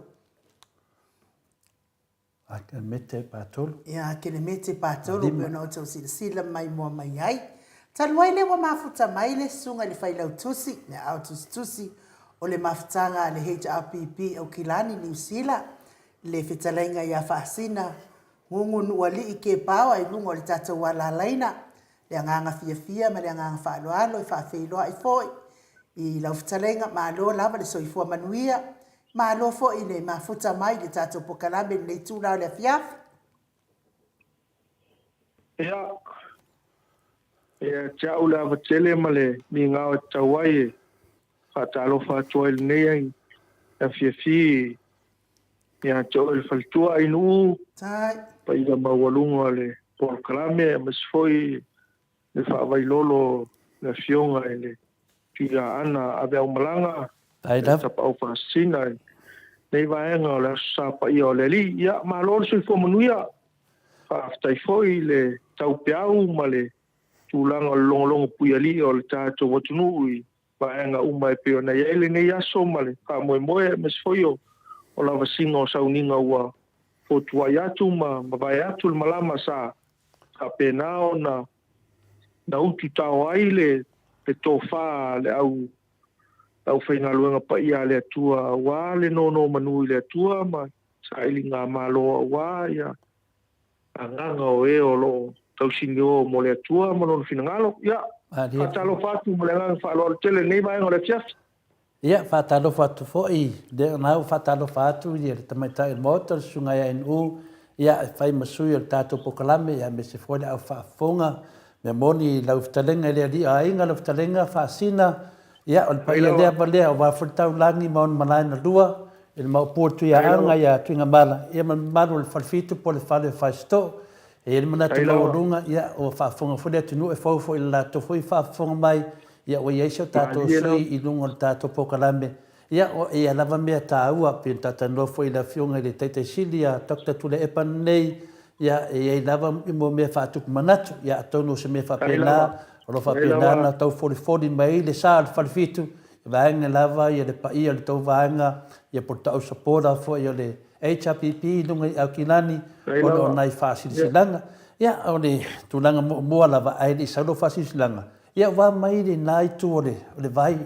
A Kelemete Patolo. Ia, Kelemete Patolo, pei ona outou silasila maimoa mai ai. Talu ai lea ua mafuta mai le Susuga i le Failautusi, le Aao Tusitusi o le Mafutaga a le HRPP Aukilani, Niu Sila, le fetalaiga ia Faasina Gugunuualii Kepaoa i luga o le tatou alalaina, le agaga fiafia ma le agaga faaaloalo e faafeiloai foi i lau fetalaiga. Malo lava le soifua manuia, malo foi le mafuta mai i le tatou pokalame i lenei itula o le afiafi. Ia, ia te au le ava tele ma le migao e tatau ai e faatalofa atu ai i lenei afiafi ia te oe le faletua Ainuu, paia maualuga o le polokalame aemaise foi le faavailolo o le Afioga i le Tuiaana Aveaumalaga, le Tapaau Faasisina i lenei vaega o le Aso Sa Paia o le Alii. Ia, malo le soifua manuia. Faafetai foi i le taupeau ma le tulaga o le logologo puialii o le tatou atunuu i vaega uma e pei ona i ai lenei aso ma le faamoemoe aemaise foi o lavasiga o sauniga ua fotuai atu ma mavae atu le malama sa faapena ona na ututao ai le tofa a le au aufaigaluega paia a le Atua aua le nonomanu i le Atua ma sailiga malo aua ia agaga o e o lo o tausinio mo le Atua ma Lona finagalo. Ia, faatalofa atu ma le agaga faaaloalo tele i lenei vaega o le afiafi. Ia, faatalofa atu foi, lea na ua faatalofa atu le tamaitai o le Maota, le Susuga ia NU, Ia, e fai ma sui o le tatou polokalame, ia aemaise foi le au faafofoga. Mea moni i lau fetalaiga i le alii o aiga, lau fetalaiga Faasina, ia, o le paia lea ma lea aua foi le taulagi ma ona malae na lua, i le Maopu o le Tuiaana ia Tuigamala, ia ma le mamalu o le Falefitu po o le Fale o Fasitoo. E i ai le manatu maualuga, ia, ua faafofoga foi le atunuu, e fou foi i le latou foi faafofoga mai, ia ua i ai si o tatou sui i luga o le tatou polokalame. Ia, o ia lava mea taua, pei ona talatalanoa foi i le Afioga i le Taitai Sili ia Doctor Tuilaepa nei, ia, e i ai lava mo mea faatupu manatu. Ia, atonu o se mea faapena, o lo o faapena ona tau folifoli mai ai le sa o le Falefitu, i vaega lava ia le paia o le tou vaega, ia po o le tau supporter foi o le HRPP i luga i Aukilani, ona o nai faasilasilaga. Ia, o le tulaga muamua lava, ae le i sau lau faasilasilaga, ia ua mai lena itu o le vai i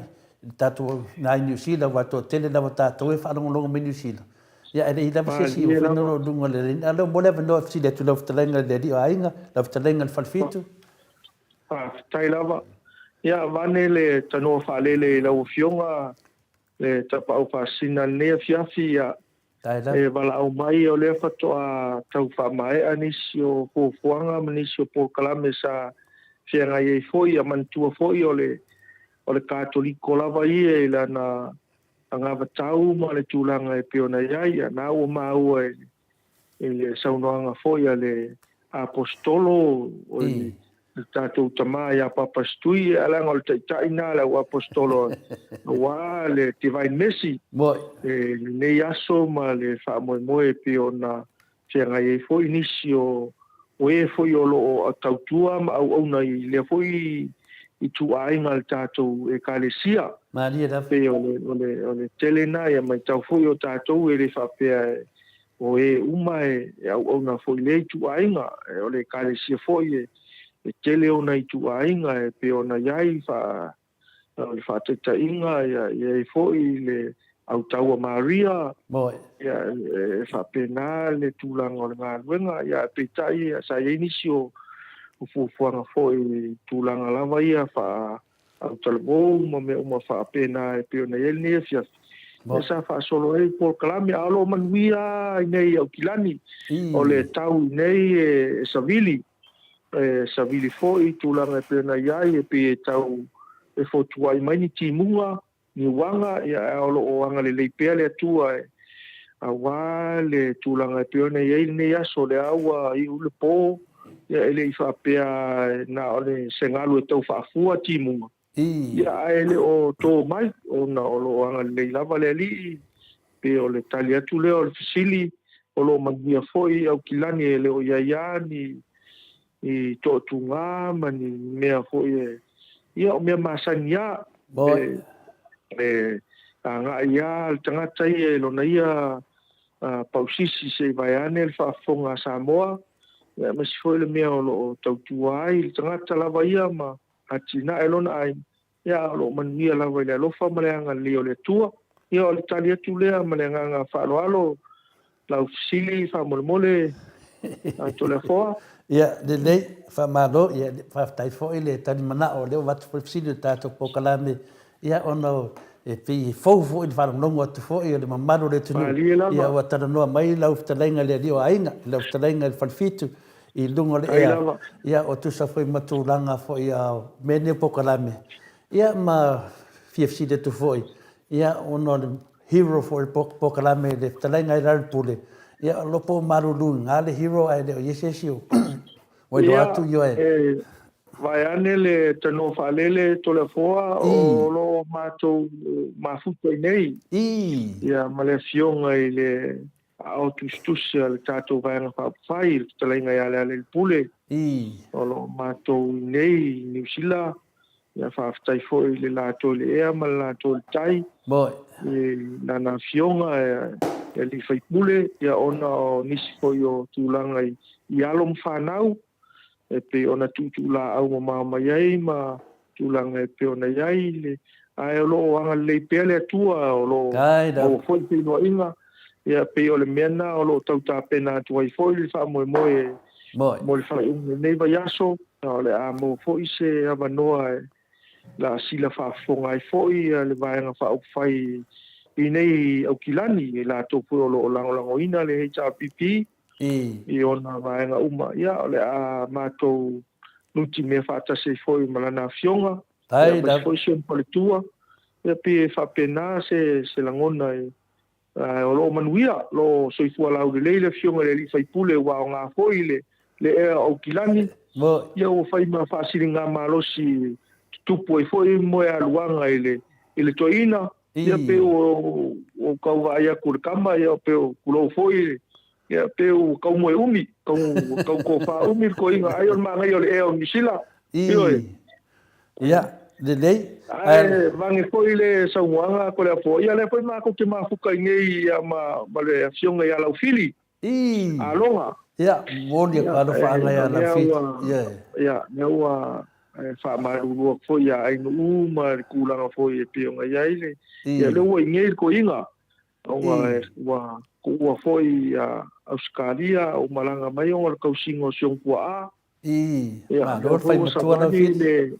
le tatou ina i Niu Sila, aua e toatele lava tatou e faalogologo mai Niu Sila, ia e leai lava se isi o fai o luga o le laina. A o lea mo le avanoa e fesili atu i lau fetalaiga i le alii o aiga, lau fetalaiga i le Falefitu. Faafetai lava. Ia avane le tanoa faalele i lau Afioga le Tapaau Faasina i lenei afiafi, ia E valaau mai o lea faatoa tau faamaea nisi o fuafuaga ma nisi o polokalame sa feagai ai foi, ia manatua foi o le o le Katoliko lava ia i lana anavatau ma le tulaga e pei ona i ai. Ia na ua maua i le saunoaga foi a le Aposetolo o le tatou tama ia Papa Setui, ae leaga o le taitai lena a le au Aposetolo aua le Divine Mercy i lenei aso ma le faamoemoe e pei ona feagai ai foi nisi o e foi o lo o tautua ma auauna i lea foi ituaiga a le tatou Ekalesia. Malie lava. Pei o le tele lena, ia matau foi o tatou e le faapea o e uma e auauna foi i lea ituaiga. O le Ekalesia foi e tele ona ituaiga e pei ona i ai o le faataitaiga, ia i ai foi le Autaua Maria, ia e faapena le tulaga o le galuega. Ia peitai sa i ai nisi o fuafuaga foi i tulaga lava ia faa autalavou ma mea uma faapena e pei ona i ai lenei afiafi. Ia sa faasolo ai polokalame, a o lo o manuia lava i inei i Aukilani. O le tau i inei e savili, e savili foi i tulaga e pei ona i ai, e pei e tau e fotuai mai ni timuga, ni uaga, ia ae o lo o agalelei pea le Atua e aua le tulaga e pei ona i ai lenei aso, o lea ua iu le po, ia e le i faapea na o le se galu e tau faafua timuga, ia ae le o to mai ona o lo o agalelei lava le Alii. Pei o le tali atu lea o le fesili, o lo o manuia foi Aukilani e le o i ai lava ni ni toatuga ma ni mea foi e, ia o mea masani lava, e, e agai lava le tagata ia i lona ia pausisi se i vaeane le faafofoga a Samoa, aemaise foi le mea o lo o tautua ai le tagata lava ia ma atinae lona aiga. Ia, o lo o manuia lava i le alofa ma le agalelei o le Atua. Ia, o le tali atu lea ma le agaga faaaloalo, lau fesili faamolemole, Toleafoa. Ia, lelei, faamalo, ia, faafetai foi le tali manao, o lea ua avatu foi le fesili o le tatou polokalame, ia, ona e pei e fou foi le faalogologo atu foi o le mamalu o le atunuu, ia, ua talanoa mai lau fetalaiga i le alii o aiga, lau fetalaiga i le Falefitu, i luga o le ea, ia ua tusa foi ma tulaga foi a mea nei o polokalame, ia ma fia fesili atu foi, ia ona o le hero foi o le polokalame i le fetalaiga i Larry Pule, ia o lo po o malulu i na le hero ae le o i ai se isi o ua iloa atu ioe. Ia, vaeane le tanoa faalele Toleafoa o lo o matou mafuta i nei, ia ma le afioga i le Aao tusitusi a le tatou Vaega Faaupufai i le fetalaiga ia Lealailepule. O lo o matou i inei i Niu Sila. Ia faafetai foi i le latou i le ea ma le latou i le tai. I lana afioga e alii faipule, ia ona o nisi foi o tulaga i alo ma fanau. e pei ona tuutuulaau mamao mai ai ma tulaga e pei ona i ai le, ae o lo o agalelei pea le Atua, o lo o maua foi feinoaiga, ia pei o le mea lena o lo o tau tapena atu ai foi le faamoemoe mo le faaiuga o lenei vaiaso, o le a maua foi se avanoa e lasila faafofoga ai foi le Vaega Faaupufai i nei Aukilani, i latou foi o lo o lagolagoina le HRPP. I ona vaega uma. Ia, o le a matou nutimea faatasi ai foi ma lana afioga, ia, aemaise foi si ona faletua. Ia, pei e faapena se se lagona e o lo o manuia, o lo o soifua laulelei le afioga i le alii faipule ua aoga foi le le ea o Aukilani. Ia ua fai ma faasiligamalosi tutupu ai foi moealuaga i le i le toeaina. Ia pei ua ou tau vaai atu i le tama, ia pei o tulou foi, ia pei ua tau moe umi, tau tau tofa umi le toeaina, ai o le manaia o le ea o Niu Sila. Ioe. Ia, lelei. Ae vane foi le saunoaga a Toleafoa, ia lea foi matou te mafuta i nei ia ma ma le afioga ia Laufili. Aloga. Ia, momoli atu alofaaga ia Laufili. Ia. Ia, lea ua faamalulu atu foi ia Ainuu ma le tulaga foi e pei ona i ai le, ia lea ua i nei le toeaina, ona ua tuua foi ia Ausetalia, ua malaga mai ona o le tausiga o si ona tuaa. Ia, malo le fai matua Laufili. Le,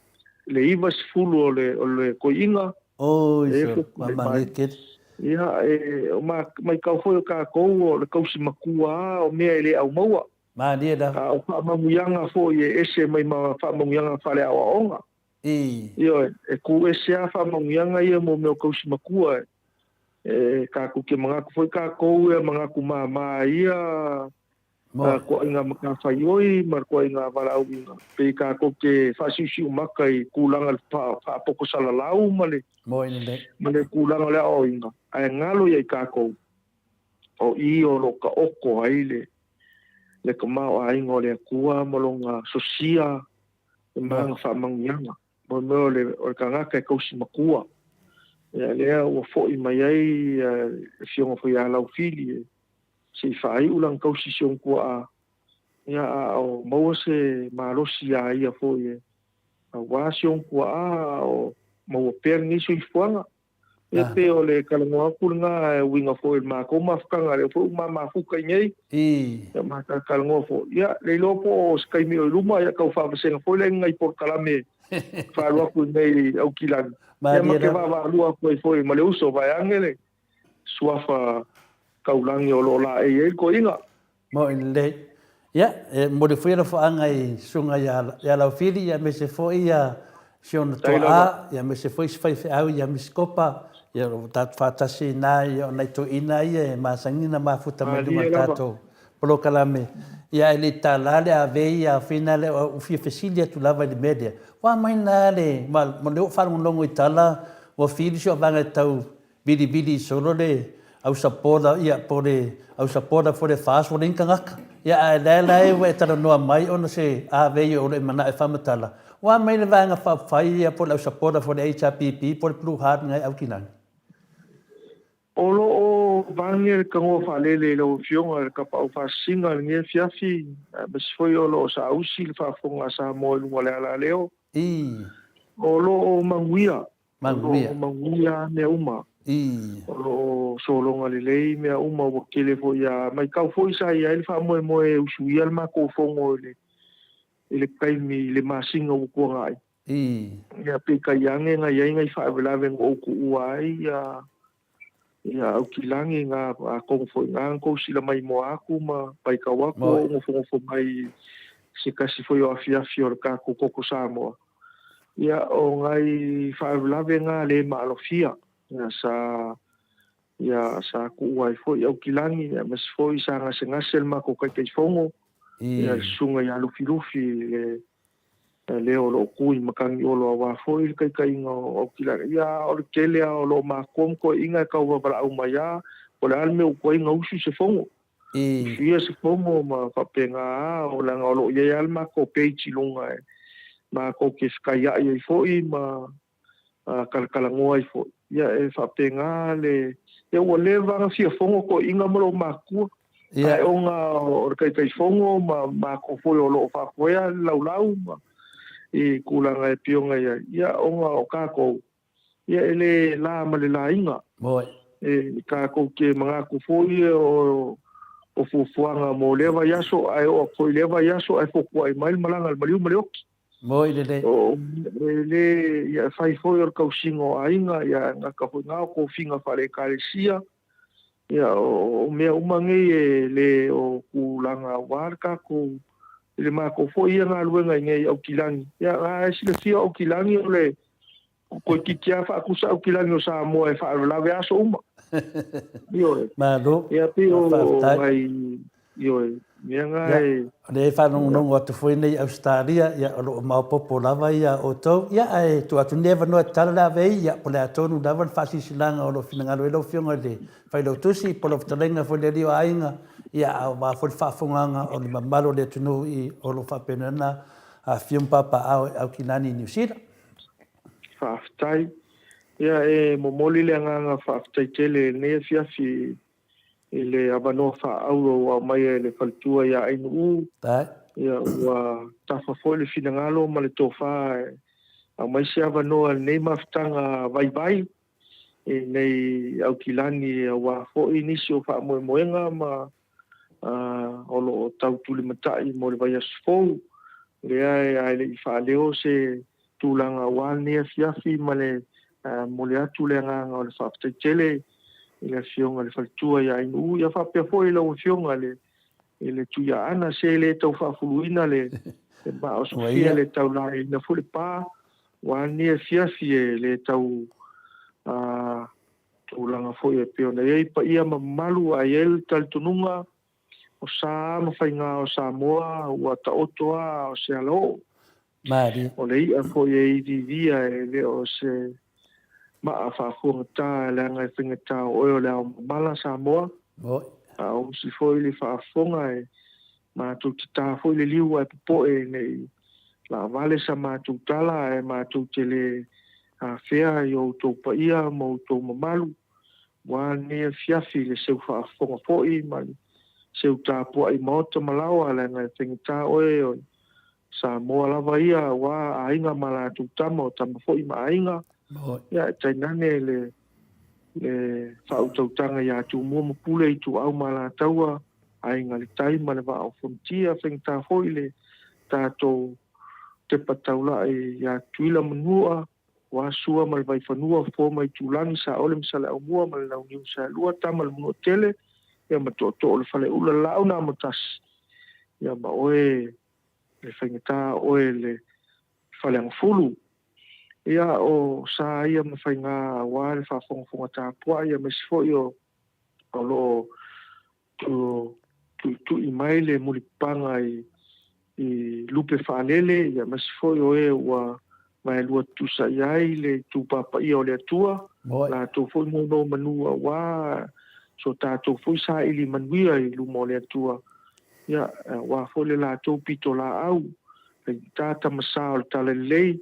le 90 o le, o le toeaina. Oi, so, malie tele. Ia, e, o ma, maitau foi o kākou o le kausi matua a, o mea e le aumaua. Malie lava. A o faamanuiaga foi e ese mai ma faamanuiaga faaleaoaoga. Ioe, e kū ese lava faamanuiaga ia mo mea o kausi matua. E, e kākou te manatu foi kākou e manatu māmā ia, koaiga matafaioi ma le koaiga valaauina, pei kākou te faasiusiu maka i tulaga le faapoto salalau ma le ma le tulaga o le aoaoina, ae galo ia i kākou, o i o lo o taoto ai le le tamaoaiga o le Atua ma lona sosia ma ana faamanuiaga. Mo le mea o le, o le tagata e tausi matua. Ia lea ua foi mai ai le afioga foi ia Laufili e se i faaiu lana tausi i si ona tuaa, ia a o maua se malosi iā ia foi e aua si ona tuaa a o maua pea lenei soifuaga. Ia pei o le talanoa atu lena e uiga foi i le matou mafutaga lea foi ua ma mafuta i nei. Ia ma talatalanoa foi. Ia le iloa po o se taimi o i luma ia tau faavasega foi lea i nai polokalame faalu atu i nei Aukilani. Ia ma te vaavaalua atu ai foi ma le uso vaeane le suafa taulagi o lo o laei ai le toeaina. Maoi lelei. Ia, e momoli foi alofaaga i Susuga ia Laufili, ia aemaise foi ia si ona toaa, ia aemaise foi si faifeau ia Misikopa, ia o lo o tatou faatasi i ina, ia o nai toeaiina ia e masani ona mafuta mai luma o le tatou polokalame. Ia ae le i tala le ave ia Afina lea, ua fia fesili atu lava i le mea lea, ua aumai na le, ma lea ua faalogologo i tala, ua fili si o vaega e tau Vilivili solo le au sapola ia po le au sapola foi le FAST ua leai ni tagata. Ia ae lea la ua e talanoa mai ona se avei o lo e manao e faamatala, ua aumai le Vaega Faaupufai ia po le au sapola foi le HRPP po le Blue Heart ngai Aukilani. O lo o vage le tanoa faalele i lau Afioga i le Tapaau Faasisiga i lenei afiafi, aemaise foi o lo o saausi le faafofoga a Samoa i luga o le alaleo. O lo o manuia Manuia. O lo o manuia mea uma. O lo o sologa lelei mea uma ua tele foi a maitau foi sa i ai le faamoemoe e usuia le matou fono i le i le taimi i le masina ua tuanai. Ia peitai ane na i ai nai faalavelave na ou tuua ai ia Ia Aukilagi nga atonu foi nga na tou sila mai moa atu ma paikau atu o ou nofonofo mai i se tasi foi o afiafi o le tatou koko Samoa. Ia o nai faalavelave nga le maalofia ia sa ia sa tuua ai foi Aukilagi aemaise foi sa gasegase le matou Taitaifono ia le Susuga ia Lufilufi i le lea o lo o tu i Matagiolo aua foi le taitaiga o Aukilani. Ia, o le tele lava o lo o matua ma toeaiina e tau vavalaau mai lava, po o le a le mea ua tuai ona usu se fono. Usuia se fono ma faapena lava, leaga o lo o i ai lava le matou page i luga e matou te fekaiai ai foi ma talatalanoa ai foi. Ia, e faapena le... Ia, ua leva ona fia fono toeaiina ma lou matua, ae ona o le Taitaifono ma matou foi o lo o faafoea le laulau ma i tulaga e pei ona i ai, ia, ona o tatou, ia, e le la ma le laina. E tatou te manatu foi o fuafuaga mo lea vaiaso, ae oo atu foi i lea vaiaso ae fotuai mai le malaga a le maliu ma le oti. Moi lelei. O e le ia e fai foi o le tausiga o aiga, ia e gata foi na o tofiga faale-ekalesia. Ia, o mea uma nei e le o tulaga aua le tatou, i le matou foi ia galuega i nei Aukilani. Ia, a e silafia o Aukilani o le toeitiiti lava faatusa Aukilani o Samoa e faalavelave aso uma. Ioe. Malo. Ia, pei o Faafetai. nai, ioe, mea na Ia, e... o lea e faalogologo atu foi nei Ausetalia, ia, o lo o maopoopo lava ia outou. Ia, ae tuu atu lenei avanoa e tatala le avei, ia, po o le a tonu lava le faasilasilaga o lo o finagalo ai lau Afioga i le Failautusi, po o lau fetalaiga foi i le alii o aiga, ia, aua foi le faafofogaaga o le mamalu o le atunuu i o lo o faapena ona afifio ma papaaao i Aukilani i Niu Sila. Faafetai. Ia, e momoli le agaga faafetai tele i lenei afiafi i le avanoa faaauro ua aumaia e le faletua ia Ainuu. Ia, ua tafa foi le finagalo ma le tofa e aumai se avanoa i lenei mafutaga vaivai i nei Aukilani aua foi nisi o faamoemoega ma o lo o tau tulimatai mo le vaiaso fou. Lea e ae le i faaleo se tulaga aua lenei afiafi ma le momoli atu le agaga o le faafetai tele i le Afioga i le Faletua ia Ainuu, ia faapea foi i lau Afioga i le Tuiaana, se le tau faafuluina le maa o Sofia, le tau laeiina foi le pa, aua lenei afiafi e le tau tulaga foi e pei ona i ai paia ma mamalu, ae i ai le talitonuga o sa ma faiga o Samoa ua taoto lava o se alaoo. Malie. O le i'a foi e iviivia e le o se maa faafuagata leaga e faigata o oe o le ao mamala Samoa. Moi. A o usi foi le faafofoga e matou te ta foi le liu ae popo'e ne i laavale sa matou tala ae matou te le afea i o outou paia ma outou mamalu aua lenei afiafi i le seu faafofoga foi ma le seu tapua'i maota ma laoa leaga e faigata oe o Samoa lava ia aua aiga ma latou tama, o tama foi ma aiga. Ia, e tainane le le faautautaga ia Tumua ma Pule, Ituau ma Alataua, Aiga i le Tai ma le Vaa o Fonoti, faigata foi le tatou tepa taulai ia Tutuila ma Manua, aua Sua ma le Vaifanua, Fofo ma Aitulagi, Saole ma Saleaaumua ma le Launiu Saelua, Tama a le Manuatele, ia ma Tootoo o le Faleula, le Laau na Amotasi, ia ma oe le faigata oe le Faleagafulu. Ia, o sa ia ma faiga aua le faafogafoga tapuai aemaise foi o o lo o tuitui mai le mulipapaga i i lupe faalele, ia aemaise foi o e ua vaelua tutusa i ai le itupa paia o le Atua, latou foi nonomanu aua so tatou foi saili manuia i luma o le Atua. Ia, aua foi le latou pitolaau, faigata tama sa o le Talalelei,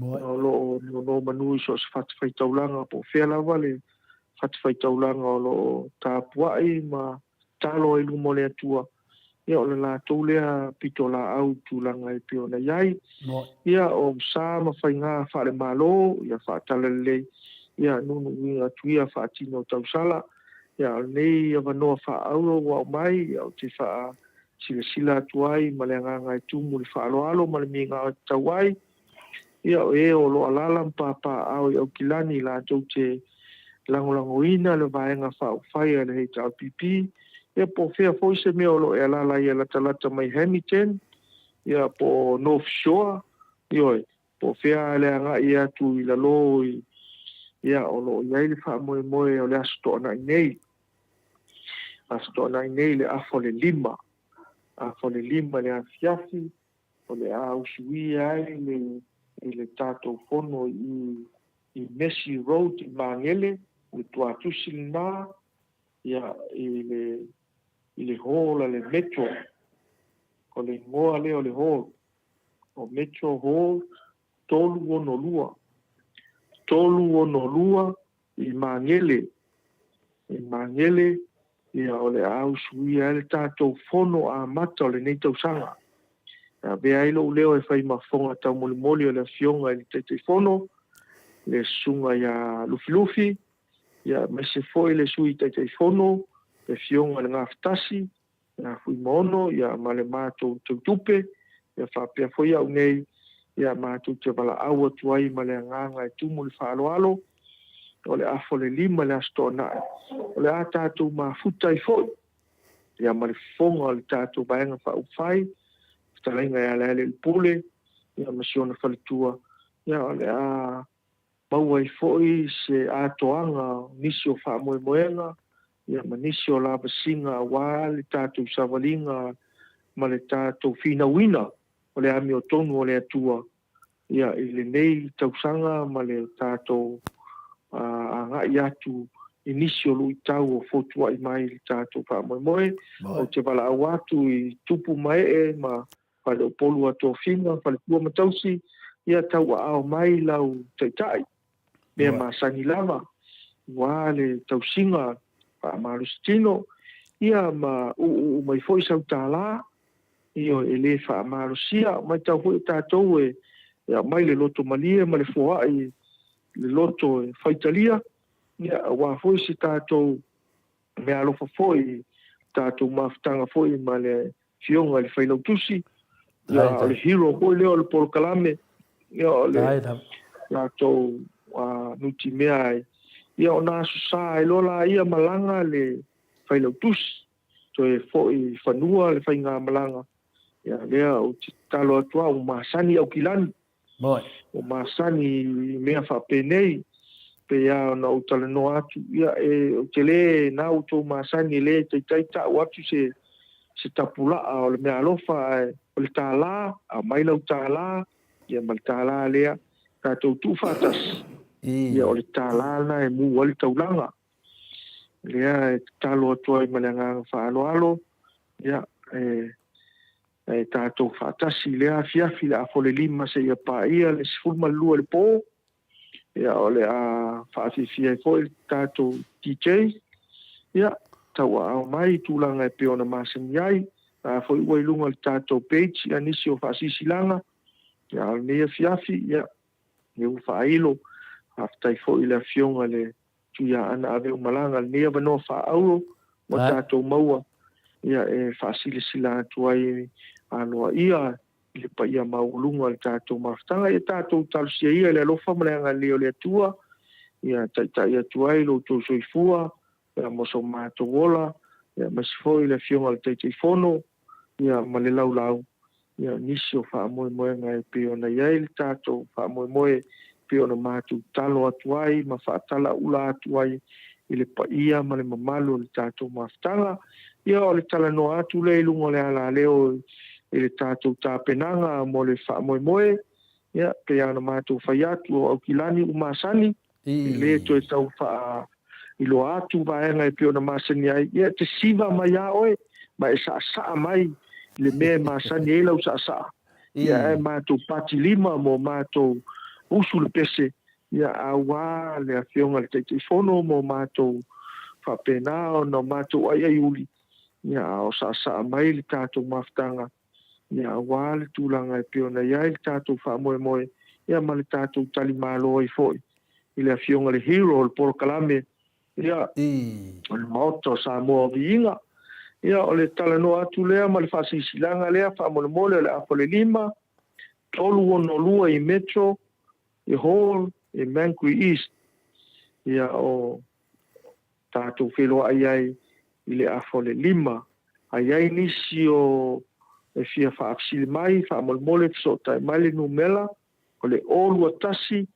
o lo o nonomanu i so o se fatafaitaulaga po o fea lava le fatafaitaulaga o lo o tapuai ma tatalo ai i luma o le Atua, ia o le latou lea pitolaau i tulaga e pei ona i ai. Ia, o sa ma faiga faale-Malo, ia faatalalelei, ia nuunuuina atu ia faatino tausala. Ia, o lenei avanoa faaauro ua aumai, ia, ou te faasilasila atu ai ma le agaga e tumu i le faaaloalo ma le migao e tatau ai, ia, o e o lo o alaala ma papaaao i Aukilani latou te lagolagoina le Vaega Faaupufai a le HRPP, ia, po o fea foi se mea o lo o e alaala ai e latalata mai Hamilton, ia, po o North Shore, ioe, Po o fea le agai atu i lalo i, ia, o lo o i ai le faamoemoe o le Aso Toonai nei. Aso Toonai nei le afa o le lima. Afa o le lima i le afiafi, o le a usuia ai le, i le tatou fono i, i Messi Road i Magele, le tuatusi lena, ia, i le, i le hall a le Metro. O le igoa lea o le hall. O Metro Hall 362, 362 i Magele, i Magele, ia o le a usuia ai le tatou fono amata o lenei tausaga. E avea ai lou leo e fai ma fofoga taumolimoli o le Afioga i le Taitaifono, le Susuga ia Lufilufi, ia aemaise foi le Sui Taitaifono, le Afioga i le Gafatasi, ia Fuimaono, ia ma le matou teutupe, ia faapea foi au nei, ia matou te valaau atu ai ma le agaga e tumu le faaaloalo, O le afa o le lima i le Aso Toonai, o le a tatou mafuta ai foi ia ma le fofoga o le tatou Vaega Faaupufai, fetalaiga ia Lealailepule ia ma si ona faletua, ia o le a maua ai foi se atoaga o nisi o faamoemoega ia ma nisi o lavasiga aua le tatou savaliga ma le tatou finauina o le amiotonu o le Atua ia i lenei tausaga ma le tatou agai atu i nisi o luitau o fotuai mai i le tatou faamoemoe. Ou te valaau atu i tupu ma ee ma Faleupolu a Tofiga, Faletua ma Tausi, ia tauaao mai lau taitai, mea masani lava, aua le tausiga faamalosi tino, ia ma uu mai foi sau tala, ioe, e le faamalosia. Matau foi o tatou e aumai le loto malie ma le foai le loto e faitalia, ia, aua foi se tatou meaalofa foi i tatou mafutaga foi ma le Afioga i le Failautusi, ia, o le hero foi lea o le polokalame, ia, o le latou nutimea ai. Ia, ona aso sa ai loa laia malaga le Failautusi, toe foi i fanua le faigamalaga, ia, lea ou te tatalo atu lava, ua masani Aukilani, ua masani i mea faapenei, pei lava ona ou talanoa atu, ia, e, ou te le, na outou masani e le taitai ta'u atu se, se tapula'a o le meaalofa, ae o le tālā, aumai lau tālā, ia ma le tālā lea, tatou tuufaatasi, ia o le tālā lena e mū ai le taulaga. Lea e tatalo atu ai ma le agaga faaaloalo, ia, e, e tatou faatasi i lea afiafi i le afolelima seia paia le 12 i le po, ia, o le a faafiafia ai foi le tatou DJ, ia, tauaao mai i tulaga e pei ona masani ai, a foi ua i luga o le tatou page, ia, nisi o faasisilaga, ia, a o lenei afiafi, ia, ia ua faailo, faafetai foi i le Afioga i le Tuiaana Aveumalaga i lenei avanoa faaauro ua tatou maua, ia, e faasilasila atu ai aloaia i le paia maualuga o le tatou mafutaga. Ia tatou talosia ia i le alofa ma le agalelei o le Atua, ia taitai atu ai lo outou soifua, ia mo so matou ola, ia aemaise foi le Afioga i le Taitaifono, ia ma le laulau, ia nisi o faamoemoega e pei ona i ai le tatou faamoemoe, e pei ona matou talo atu ai ma faatalaula atu ai i le paia ma le mamalu o le tatou mafutaga. Ia o le talanoa atu lea i luga o le alaleo i le tatou tapenaga mo le faamoemoe, ia pei lava ona matou fai atu o Aukilani ua masani, E le toe tau faailoa atu vaega e pei ona masani ai, ia e te siva mai lava oe ma e saasaa mai i le mea e masani ai lau saasaa. Ia ae matou pati lima mo matou usu le pese, ia aua le Afioga i le Taitaifono mo matou faapena ona matou aiaiuli, ia a o saasaa mai le tatou mafutaga ia aua le tulaga e pei ona i ai le tatou faamoemoe ia ma le tatou talimalo ai foi i le Afioga i le Hero o le polokalame ia o le Maota o Samoa o Viiga. Ia o le talanoa atu lea ma le faasilasilaga lea faamolemole o le afa o le 5, 362 i Metro i Hall i Mangui East ia o tatou feiloai ai i le afa o le lima. A i ai nisi o e fia faafesili mai, faamolemole fesootai mai le numera o le 021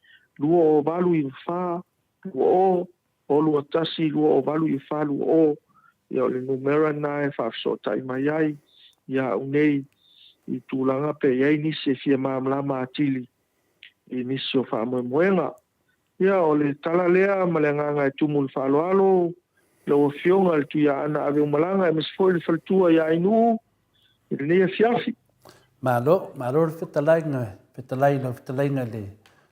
208 94 20, 021 208 94 20. Ia o le numera lena e faafesootai mai ai ia au nei i tulaga pe i ai nisi e fia malamalama atili i nisi o faamoemoega. Ia, o le tala lea ma le agaga e tumu i le faaaloalo i lau Afioga i le Tuiaana Aveumalaga aemaise foi le faletua ia Ainuu i lenei afiafi. Malo, malo le fetalaiga, fetalai lau fetalaiga i le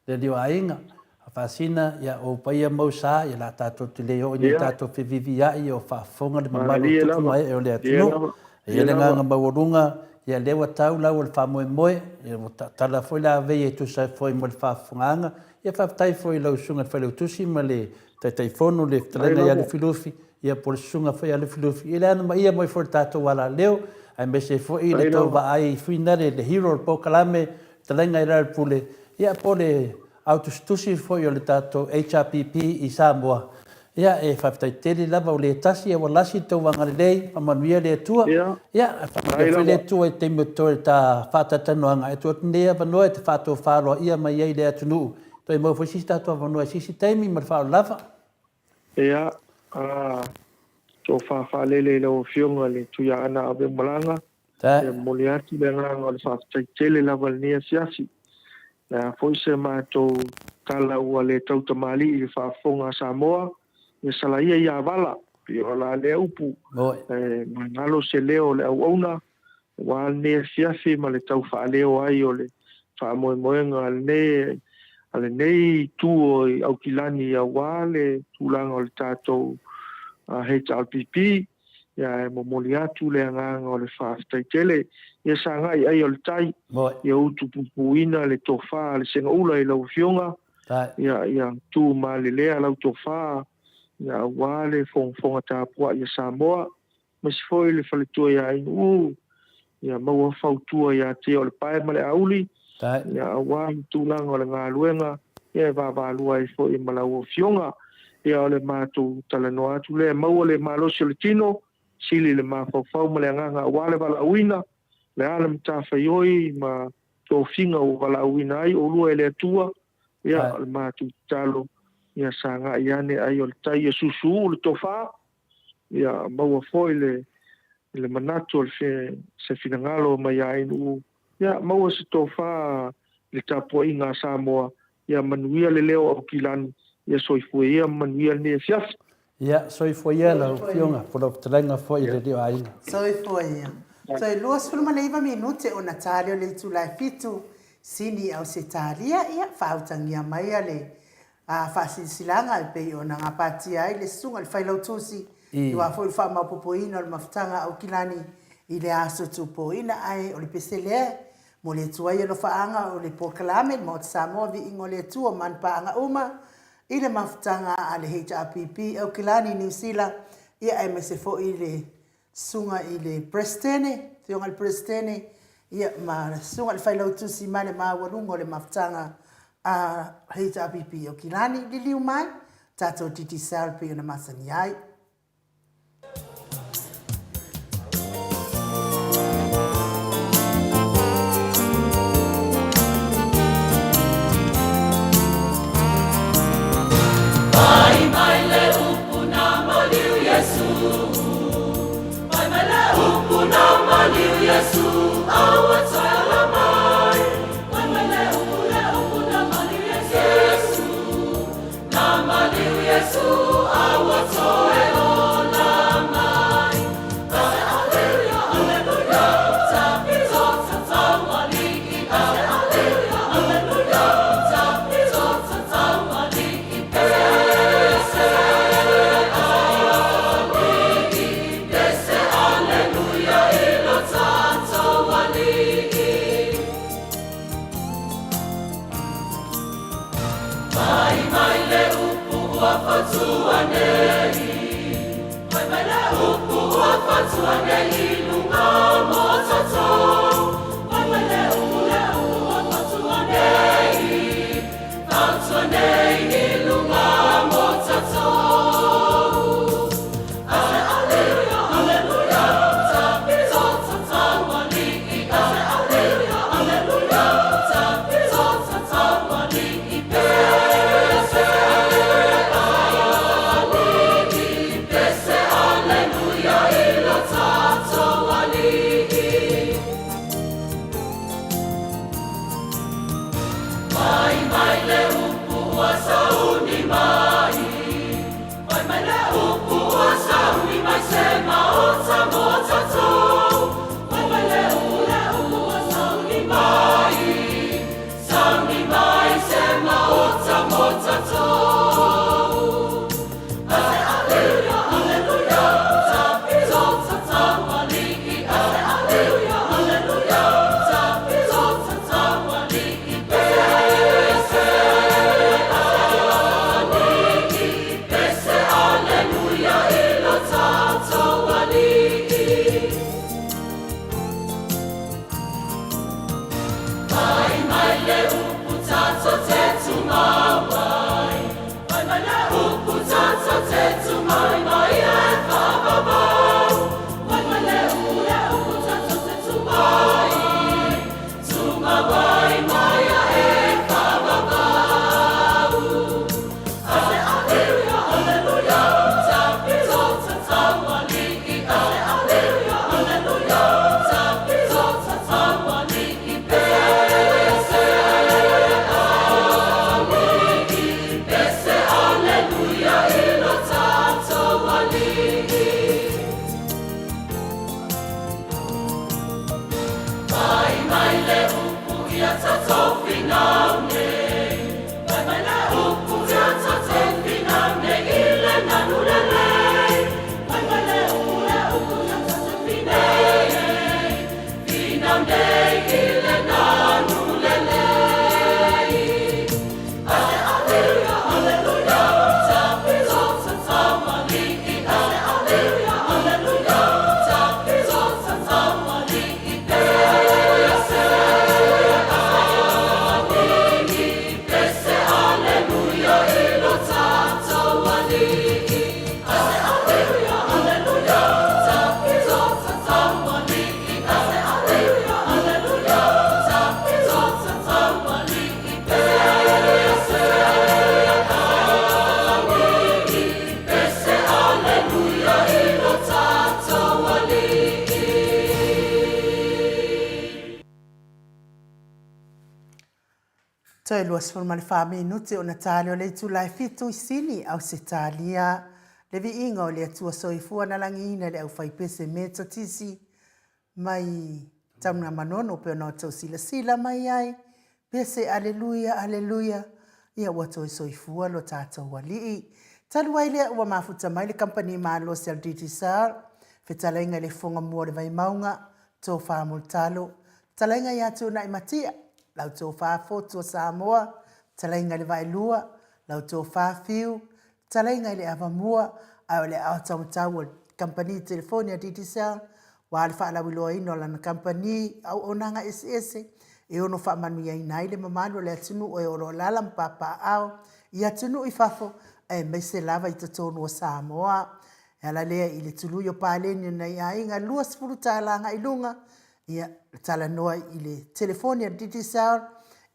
le alii o aiga. A Faasina, ia ou paia mau sa, ia la tatou te le oo nei tatou feviiviiai o faafofoga le mamalu o tupu ma ee o le atunuu. E i ai le agaga maualuga, ia lea ua tau lau o le faamoemoe, ia ua tala foi le avei e tusa ai foi mo le faafofogaaga. Ia faafetai foi i lau Susuga i le Failautusi ma le Taitaifono, le Fetalaiga ia Lufilufi, ia po o le Susuga foi ia Lufilufi, i le anomaia mai foi o le tatou alaleo, aemaise ai foi le tou vaai i fuinale, le hero o le polokalame, Fetalaiga i Lealailepule, ia po o le. Au tusitusi foi o le tatou HRPP i Samoa, ia e faafetai tele lava ua le tasi ae ua lasi le tou agalelei, faamanuia le Atua. Ia faamanuia foi le Atua i le taimi o totoe o le ta faatalatalanoaga e tuu atu lenei avanoa e te faatofa aloaia mai ai i le atunuu, toe maua foi se isi tatou avanoa i se isi taimi ma le faaaloalo lava. Ia, tofa faalele i lau Afioga i le Tuiaana Aveomalaga, Ia momoli atu le agaga o le faafetai tele lava i lenei afiafi. O le a foi se matou tala ua le tautamalii i le faafofoga a Samoa, ia salaia ia vala, pei o la lea upu, e magalo se leo o le auauna aua lenei afiafi ma le tau faaleo ai o le faamoemoega a lenei a lenei itu o Aukilani aua le tulaga o le tatou HRPP. Ia e momoli atu le agaga o le faafetai tele. Ia sagai ai o le tai, ia utupupuina le tofa a le segaula i lau Afioga, ia, ia tu malelea lau tofa, ia aua le fogafoga tapuai a Samoa, aemaise foi le faletua ia Ainuu, ia maua fautua ia te o le pae ma le auli, ia aua le tulaga o le galuega, ia e vaavaalua ai foi ma lau Afioga. Ia o le matou talanoa atu lea, maua le malosi o le tino, sili le mafaufau ma le agaga aua le valaauina, le a le matafaioi ma tofiga ua valaauina ai oulua e le Atua, ia o le matou tatalo, ia sagai ane ai o le tai, ia susuu le tofa, ia maua foi le le manatu o le se finagalo mai ia Ainuu, ia maua se tofa i le tapuaiga a Samoa, ia manuia le leo o Aukilani, ia soifua ia ma manuia lenei afiafi. Ia, soifua ia lau Afioga po o lau fetalaiga foi i le alii o aiga. Soifua ia. Toe 29 minute ona ta lea o le itula e fitu, sini i Ausetalia, ia faautagia mai le A faasilasilaga e pei ona gapatia ai le Susuga i le Failautusi, aua foi le faamaopoopoina o le mafutaga a Aukilani i le aso Tupoina, ae o le pese lea mo le Atua ai alofaaga o le polokalame le Maota Samoa Viiga o le Atua ma ana paaga uma i le mafutaga a le HRPP Aukilani Niu Sila, ia aemaise foi le Susuga i le Peresetene, Afioga i le Peresetene, ia, ma le Susuga i le Failautusi ma le maualuga o le mafutaga a HRPP Aukilani, liliu mai, tatou Digicel pei ona masani ai. Fai mai le upu na maliu Iesu Fai mai le upu na maliu Iesu Aua toe ala mai Fai mai le upu le upu na maliu Iesu Na maliu Iesu Aua toe ola mai Aleluia, aleluia Tapito tatau alii Aleluia, aleluia Tapito tatau alii Pese alii Pese aleluia I lo tatou alii Fai mai le upu ua fatua nei Fai mai le upu ua fatua nei I luga mo tatou Fai mai le upu le upu ua fatua nei Fatua nei i luga mo tatou Aleluia, aleluia, tapito tatau alii Aleluia, aleluia, tapito tatau alii Pese alii, pese aleluia i lo tatou alii Fai mai le upu ua sauni mai Fai mai le upu ua sauni mai se maota mo tatou Fai mai le upu le upu ua sauni mai Sauni mai se maota mo tatou Aleluia, aleluia, tapito tatau alii Aleluia, aleluia, tapito tatau alii Pese alii, pese aleluia i lo tatou alii. Toe 24 minute ona tali o le itula e fitu i Sini, Ausetalia. Le viiga o le Atua Soifua na lagiina e le aufaipese Metotisi mai Taunamanono pei ona outou silasila mai ai, pese Aleluia, Aleluia, ia ua toe soifua lo tatou Alii. Talu ai lea ua mafuta mai le kamupani malosi a le Digicel, fetalaiga i le Fofoga Mua o le Vaimauga, Tofa Mulitalo, fetalaiga ia Tuunai Matia, lau Tofa Fotu o Samoa, fetalaiga i le Vaelua, lau Tofa Fiu, Fetalaiga i le Avamua, ae o le aao taumatau o le kamupani telefoni a Digicel, ua le faalauiloaina o lana kamupani auaunaga eseese e ono faamanuiaina ai le mamalu o le atunuu e o lo o alaala ma papaaao i atunuu i fafo aemaise lava i totonu o Samoa. E ala lea i le tului o paleni o nai aiga $20 agai luga Ia, talanoa i le telefoni a le Digicel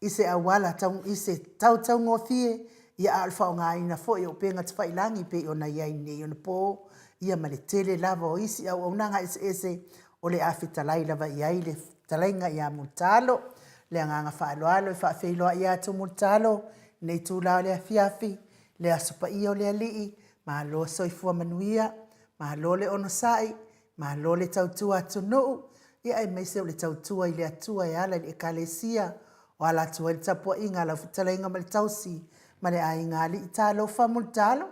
i se auala tau, i se tau taugofie, ia a o le faaaogaina foi o upega tafailagi pei ona i ai nei ona po, ia ma le tele lava o isi auaunaga eseese o le a fetalai lava i ai le fetalaiga ia Mulitalo. Le agaga faaaloalo e faafeiloai atu Mulitalo i lenei itula o le afiafi, le Aso Paia o le Alii, malo soifua manuia, malo le onosai, Malo le tautua atunuu, ia aemaise o le tautua i le Atua e ala i le Ekalesia, o ala atu ai le tapuaiga a lau fetalaiga ma le tausi ma le aiga alii. Talofa Mulitalo.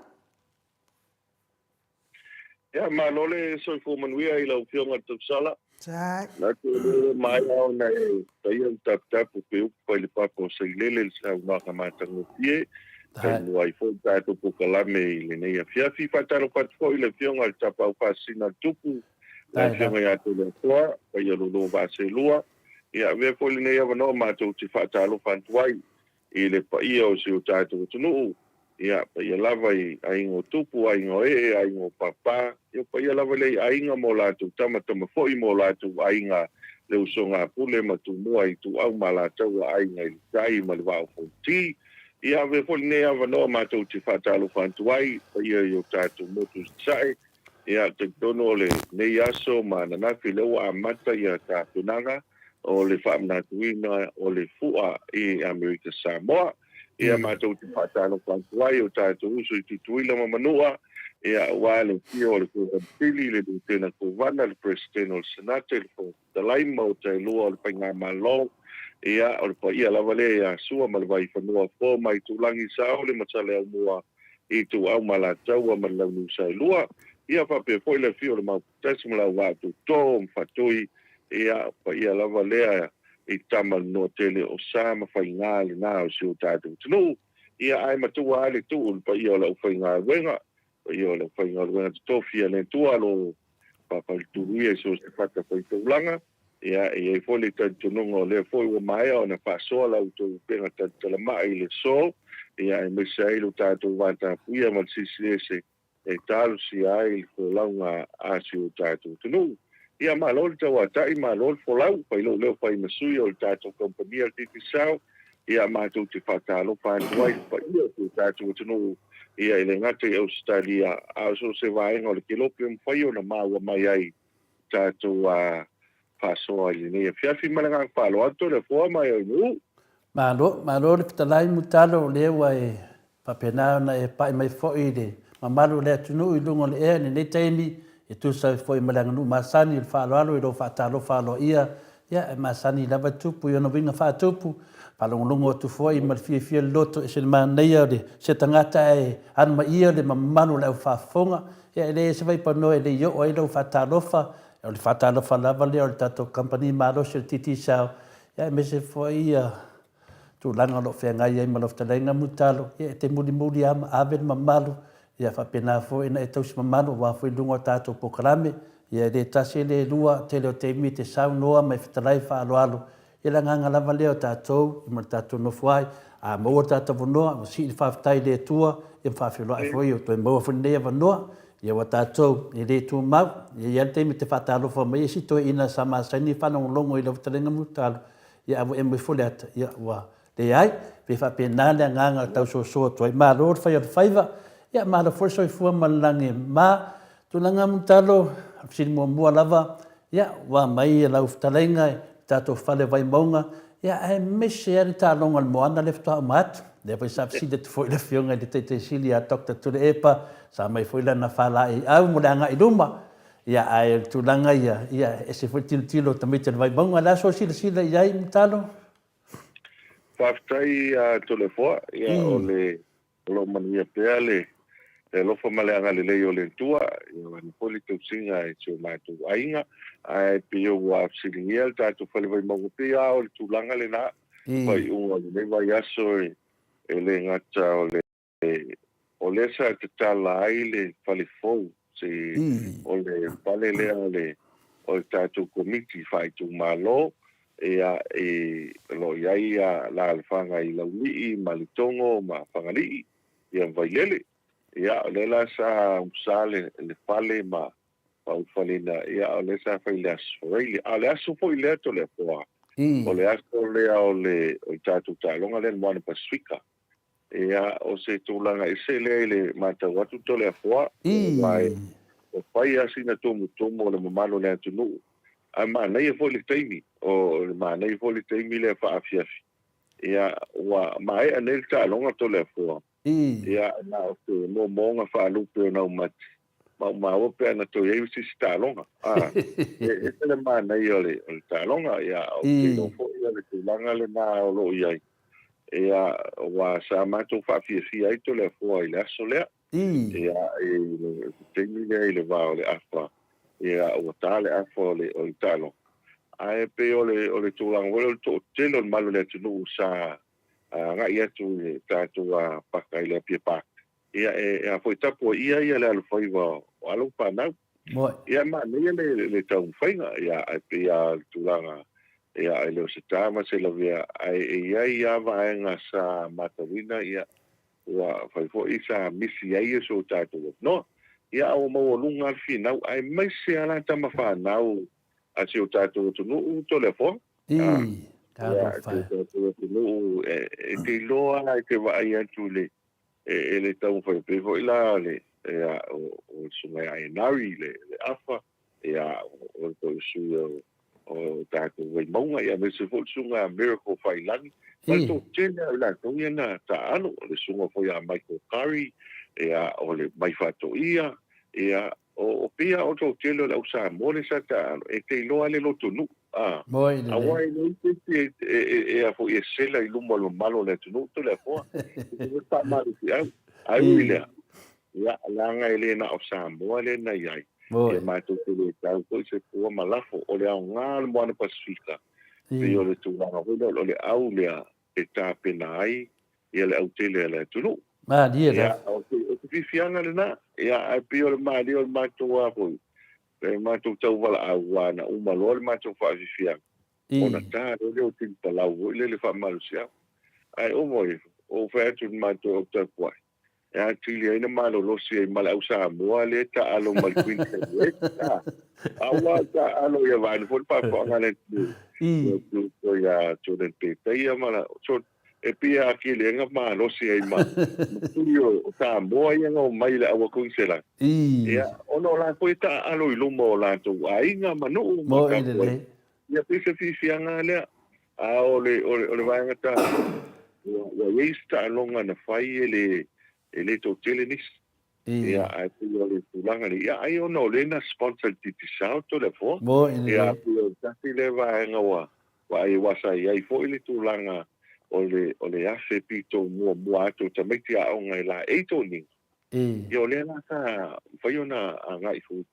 Ia, malo le soifua manuia i lau Afioga i le Tausala. Tai. Manatu o lea ua maea ona e faia le taputapu pe upu fai le papa o Sailele le saunoaga matagofie. Taimua ai foi le tatou polokalame i lenei afiafi. Faatalofa atu foi i le Afioga i le Tapaau Faasisina a le Tupu, le Afioga ia Toleafoa, paia lolo vaa seelua. Ia avea foi lenei avanoa matou te faatalofa atu ai i le paia o si o tatou atunuu, ia, paia lava i aiga o tupu, aiga o ee, aiga o papa, ia o paia lava lea i aiga ma o latou tama, tama foi ma o latou aiga, le usoga a Pule ma Tumua, Ituau ma Alataua, Aiga i le Tai ma le Vaa o Fonoti. Ia avea foi lenei avanoa matou te faatalofa atu ai i paia i o tatou motu i Sasae. Ia, talitonu o lenei aso ma ananafi lea ua amata ia tapenaga o le faamanatuina o le fua i Amerika Samoa. Ia, matou te faatalofa atu ai i o tatou uso i Tutuila ma Manua, ia, aua le afio o le Kovana Sili, le Lutena Kovana, le Peresetene o le Senate, le Fofoga Fetalai ma Maota e lua o le Faigamalo, ia, o le paia lava lea ia Sua ma le Vaifanua, Fofo ma Aitulagi, Saole ma Saleaaumua, Ituau ma Alataua ma le Launiu Saelua, ia faapea foi le afio o le Maoputasi ma le Auvaa Toto ma Faatui, ia, paia lava lea i tama le noatele o sa ma faiga lena o si o tatou atunuu, ia, ae matua lava le tuu i le paia o le aufaigaluega, paia o le aufaigaluega totofi a le Atua o lo o faafaltuluia i so o se fatafaitaulaga. Ia, e i ai foi le talitonuga o lea foi ua maea ona faasoa la outou upega talatalamai i le aso, ia, aemaise ai lo tatou vatapuia ma le Silisili Ese e talosia ai le folauga a si o tatou atunuu. Ia, malo le tauatai, malo le folau, fai lou leo fai ma sui o le tatou kamupani a le Digicel, ia, matou te faatalofa atu ai i le paia o si o tatou atunuu, ia, e le gata i Ausetalia, a o so o se vaega o le kelope e mafai ona maua mai ai tatou faasoa i lenei afiafi. Ma le agaga faaaloalo, Toleafoa ma e Nuu. Malo, malo le fetalai Mutalo o lea ua e faapena ona e pai mai foi i le mamalu o le atunuu i luga o le ea i lenei taimi e tusa ai foi ma le aganuu masani o le faaaloalo i lou faatalofa aloaia Ia, e masani lava Tupu i ona uiga faatupu, faalogologo atu foi ma le fiafia o le loto, ese le manaia o le se tagata ae alumaia le mamalu o le aufaafofoga. Ia, e leai se vaipanoa e le i oo ai lau faatalofa, o le faatalofa lava lea o le tatou kamupani malosi o le Digicel, ia aemaise foi ia tulaga o lo o feagai ai ma lau fetalaiga Mulitalo, ia e te mulimuli lava ma ave le mamalu, ia faapena foi ona e tausi mamalu aua foi luga o tatou polokalame, ia e le tasi e le lua, tele o taimi e te saunoa ma e fetalai faaaloalo, ia le agaga lava lea o tatou ma le tatou nofo ai, a maua le tatou avanoa, ua sii le faafetai i le Atua, ia ma faafeiloai foi ua toe maua foi lenei avanoa, ia ua tatou e le tumau, e i ai lava le taimi e te faatalofa mai ai si toeaina sa masani faalogologo i lau fetalaiga Mulitalo, Ia a ua emo ifo le ata, ia ua leai. Pei faapena le agaga tausoasoa atu ai. Malo le fai o le faiva, ia malo foi le soifua ma le lagi e mama. Tulaga Mulitalo, fesili muamua lava, ia ua aumai lau fetalaiga i le tatou fale o Vaimauga, ia aemaise lava le taaloga o le moana lea faatoa uma atu. Lea foi sa fesili atu foi i le Afioga i le Taitaisili ia Doctor Tuilaepa, sa aumai foi lana faalaeiau mo le agai i luma. Ia, ae o le tulaga ia, ia, e ese foi le tilotilo o tamaiti o le Vaimauga. O le a sou silasila i ai, Mulitalo? Faafetai ia Toleafoa, ia o le o lo o manuia pea le le alofa ma le agalelei o le Atua, ia vaeane foi le tausiga e si o matou aiga. Ae pei ua fesiligia le tatou Fale Vaimauga, pei lava o le tulaga lena, faaiuga o lenei vaiaso e le gata o le O lea sa tatala ai le fale fou, se o le fale lea o le o le tatou Komiti Faaitumalo, ia, e, o lo o i ai alaalafaga i Laulii ma Letogo ma Fagalii, ia ma Vailele. Ia, o lea la sa umusa le, le fale ma faaulufaleina, ia, o lea sa fai i le Aso Faraile. A o le aso foi lea Toleafoa, o le aso lea o le, o le tatou taaloga lea i le Moana Pasefika. Ia, o se tulaga ese lea i le matau atu Toleafoa, aua e fai lava sina tumutumu o le mamalu o le atunuu, ae manaia foi le taimi, o le manaia foi le taimi lea faaafiafi. Ia, ua maea nei le taaloga Toleafoa, ia, na o se moomooga faalupe o naumati, maumau pe ana toe i ai se isi taaloga. A, e ese le manaia o le taaloga, ia, ou te iloa foi o le tulaga lena o lo o i ai. Ia, aua sa matou faafiafia ai Toleafoa i le aso lea. Ia, i le taimi lea i le va o le afa, ia, ua ta le afa o le, o le taaloga. Ae pei o le, o le tulaga foi lea o le toatele o le mamalu o le atunuu sa agai atu i le tatou paka i le Apia Park. Ia, e a foi tapuaia ia le alofaiva o alo ma fanau. Ia, e manaia le, le taumafaiga, ia, ae pei lava o le tulaga, ia, e le o se ta ma se lavea, ae e i ai lava vaega sa matauina, ia, ua fai foi sa misi ai so tatou avanoa. Ia, a ua maualuga lava le finau, aemaise lava la tama fanau a si o tatou atunuu, Toleafoa. Ia, si o tatou atunuu, e te iloa lava, e te vaai atu i le, e le taumafai pei foi la le ia o le susuga ia Enari le le Afa ia o le foi sui o o tatou Vaimauga ia aemaise foi le susuga ia Miracle Failagi ma le toatele lava o i latou ia na taaalo le susuga foi ia Michael Curry ia o le Mai Faatoia ia O pei lava o le toatele o le au Samoa lea sa taaalo, e te iloa lava le lotonuu, a. Moi lelei. Aua e leai se isi e a foi e sela i luma o le mamalu o le atunuu Toleafoa. E te faamalosiau. Ae ui i lea, ia, leaga e le na o Samoa lea na i ai. Ia matou te le tau foi se pua ma lafo. O le aoga o le Moana Pasefika, pei o le tulaga foi lea o le au lea e tapena ai ia le autele a le atunuu. Malie lava. Ia, o se, o se fiafiaga lena. Ia, ae pei o le malie o le matou a foi, le matou tauvalaau, aua na uma loa le matou faafiafiaga, ona ta loa lea o tini palau foi lele faamalosiau. Ae uma ifo, ou fai atu i le matou au tapuai, e atili ai na malolosi ai ma le au Samoa lea e taaalo mai le Queensland Reds, a. Aua e taaalo ia vaeane foi le faafofoga a le atunuu, ia tu ia Jordan Petaia ma la, so, e pei a keleaga malosi ai ma tui o Samoa ia na omai i le aua Queensland. Ia, ona o latou e taaalo i luma o latou aiga ma nuu ma tapuai. Ia pei se fiafiaga lea. A o le, o le, o le vaega taua, ua i ai se taaloga na fai e le, e le toatele nisi. Ia, ae pei o le tulaga lea, ia ai ona o lea na sponsor e le Digicel Toleafoa. Ia, pei o le tasi lea vaega ua vaai aua sa i ai foi le tulaga o le o le afe pito muamua atu o tamaiti aoga e laei toniga. Ia o lea la sa mafai ona agai foi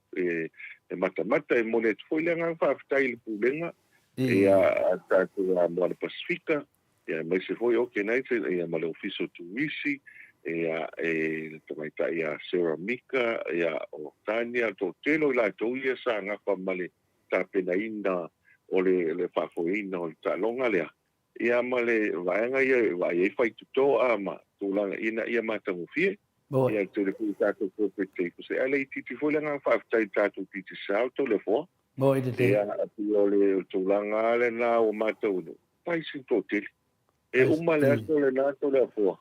e matamata. E momoli atu foi le agaga faafetai i le Pulega ia a le tatou Moana Pasefika ia aemaise foi organizer ia ma le Ofisa o Turisi ia e le tamaitai ia Sarah Mika ia o Tania le toatele o i latou ia sa gafa ma le tapenaina o le le faafoeina o le taaloga lea ia ma le vaega ia e vaai ai faitotoa ma tulaga ina ia matagofie ia le tele foi o tatou corporate tables ae le itiiti foi le agaga faafetai i le tatou Digicel Toleafoa ia pei o le tulaga lava lena ua matauina fai sina toatele. E uma le aso lena Toleafoa,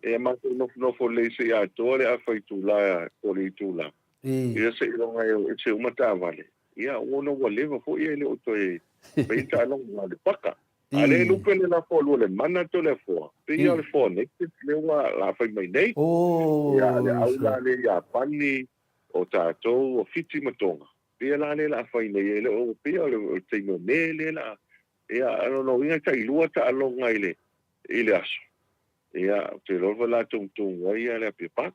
e matou nofonofo lelei se i atoa le afa itula po o le itula. Ia seiloga e ese uma taavale. Ia ona ua leva foi e le o toe fai ni taaloga na o le paka. A o lea e lupe le lafo alua le mana Toleafoa, pei lava o le Four Nations lea ua la fai mai nei. Ia a le au la lea Iapani, o tatou, o Fiti ma Toga, pei la lea o le a fai nei, e le o pei o le taimi o Me lea o le a Ia, o lona uiga e tailua taaloga i le, i le aso. Ia, ou te iloa foi o le a togitogo ai le Apia Park.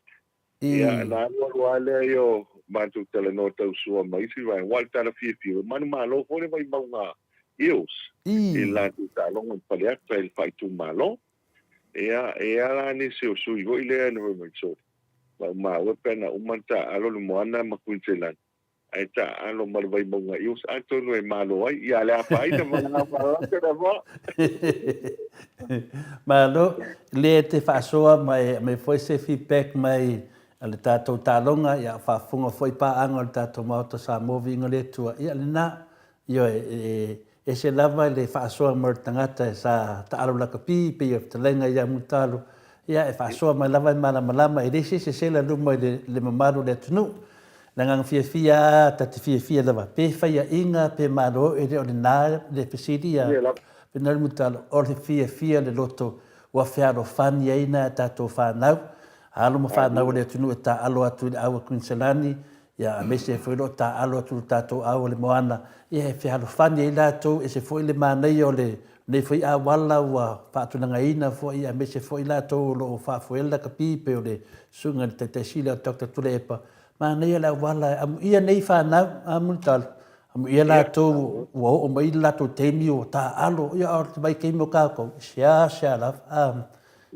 Ia, ona alu alu lava lea ia o matou talanoa tausua ma isi vaega, aua o le tala fiafia, ua manumalo foi le Vaimauga Eels i le latou taaloga i Faleata i le faaitumalo. Ia, e i ai la nisi o sui foi lea na fai mai, sole, maumau e pe ana uma ona taaalo le Moana ma Kuiniselani, Ae taaalo ma le Vaimauga Eels atonu e malo ai. Ia le afaina ma le afa lata lava. Malo, le te faasoa ma e aumai foi se feedback mai a le tatou taaloga, ia faafofoga foi paaga o le tatou Maota Samoa Viiga le Atua. Ia lena, ioe, e ese lava le faasoa mai o le tagata sa taalo lakapi pei o le fetalaiga ia Mulitalo, ia e faasoa mai lava e malamalama, e leai se isi e sela i luma i le mamalu o le atunuu. Le agaga fiafia a ta te fiafia lava, pe faiaina pe malo, e le o lena le fesili a Bernard Mulitalo, o le fiafia le loto ua fealofani ai nai a tatou fanau, alo ma fanau a le atunuu e taaalo atu i le au a Kuiniselani, ia aemaise ai foi o lo o taaalo atu i le tatou au o le moana, ia e fealofani ai latou, ese foi le manaia o lenei foi auala ua faatulagaina foi, aemaise foi latou o lo o faafoea le lakapi pei o le Susuga i le Taitai Sili o Doctor Tuilaepa, manaia le auala e amuia nei fanau, a Mulitalo, amuia latou ua oo mai le latou taimi ua taaalo, ia a o le vaitaimi o tatou, e seasea lava, a,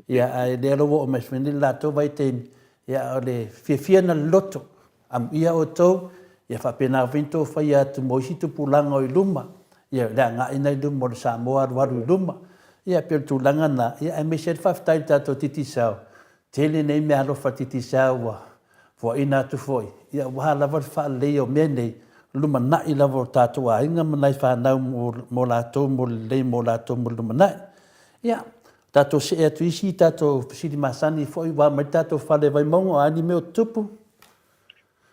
ia ae lea la ua oo mai foi le latou vaitaimi, Ia, o le fiafia na loloto, amuia outou, ia faapena foi ona outou faia atu mo isi tupulaga o i luma, ia le agai na i luma o le Samoa alualu i luma. Ia, pei o le tulaga na, ia aemaise ai le faafetai i le tatou Digicel, tele nei meaalofa a le Digicel ua foaina atu foi, ia aua lava le faaleleia o mea nei, lumanai lava o tatou aiga ma nai fanau mo latou mo le lelei mo latou mo le lumanai. Ia, Tatou see atu isi tatou fesili masani foi ua mai le tatou fale Vaimauga o a ni mea o tutupu?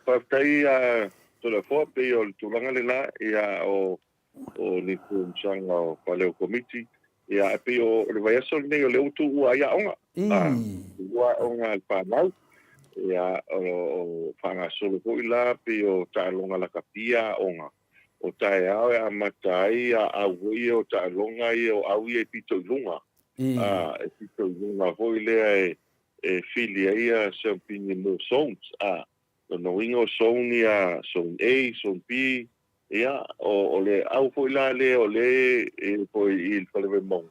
Faafetai a Toleafoa, pei o le tulaga lena ia o o ni fonotaga o fale o komiti ia ae pei o le vaiaso lenei o lea ua tuua ai aoga. A tuua aoga a le fanau ia o lo o faagasolo foi la pei o taaloga lakapi aoga O taeao e amata ai a au foi ia o taaloga ia o au ia e pito i luga. A, e pito i luga foi lea e, e fili ai ia siampini mo zones. A, lona uiga o zone ia, zone A, zone B, ia, o, o le au foi la lea o lea e foi i le Fale Vaimauga,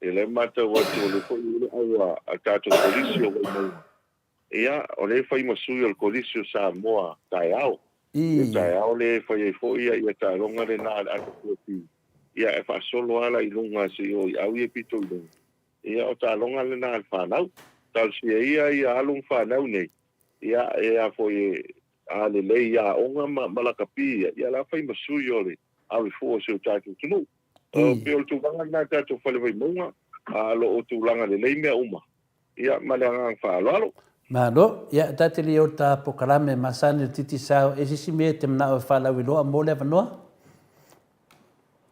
ia lea e matau atu o lea foi e i ai le au a, a tatou Kolisi o Vaimauga. Ia, o lea e fai ma sui o le Kolisi o Samoa taeao. Ia taeao lea e fai ai foi ia taaloga lena a le Ata Ia e faasolo lava la i luga se i oo i au ia pito i luga. Ia o taaloga lena a le fanau. Talosia ia ia alo ma fanau nei, ia e a foi e a lelei i aoga ma, ma lakapi ia, ia la fai ma sui o le ave fua o si o tatou atunuu. E pei o le tulaga lena i tatou fale Vaimauga, a o lo o tulaga lelei mea uma. Ia, ma le agaga faaaloalo. Malo. Ia, ta te le o ta pokalame masani o Titisao, e se isi mea e te manao e faalauiloa mo le avanoa?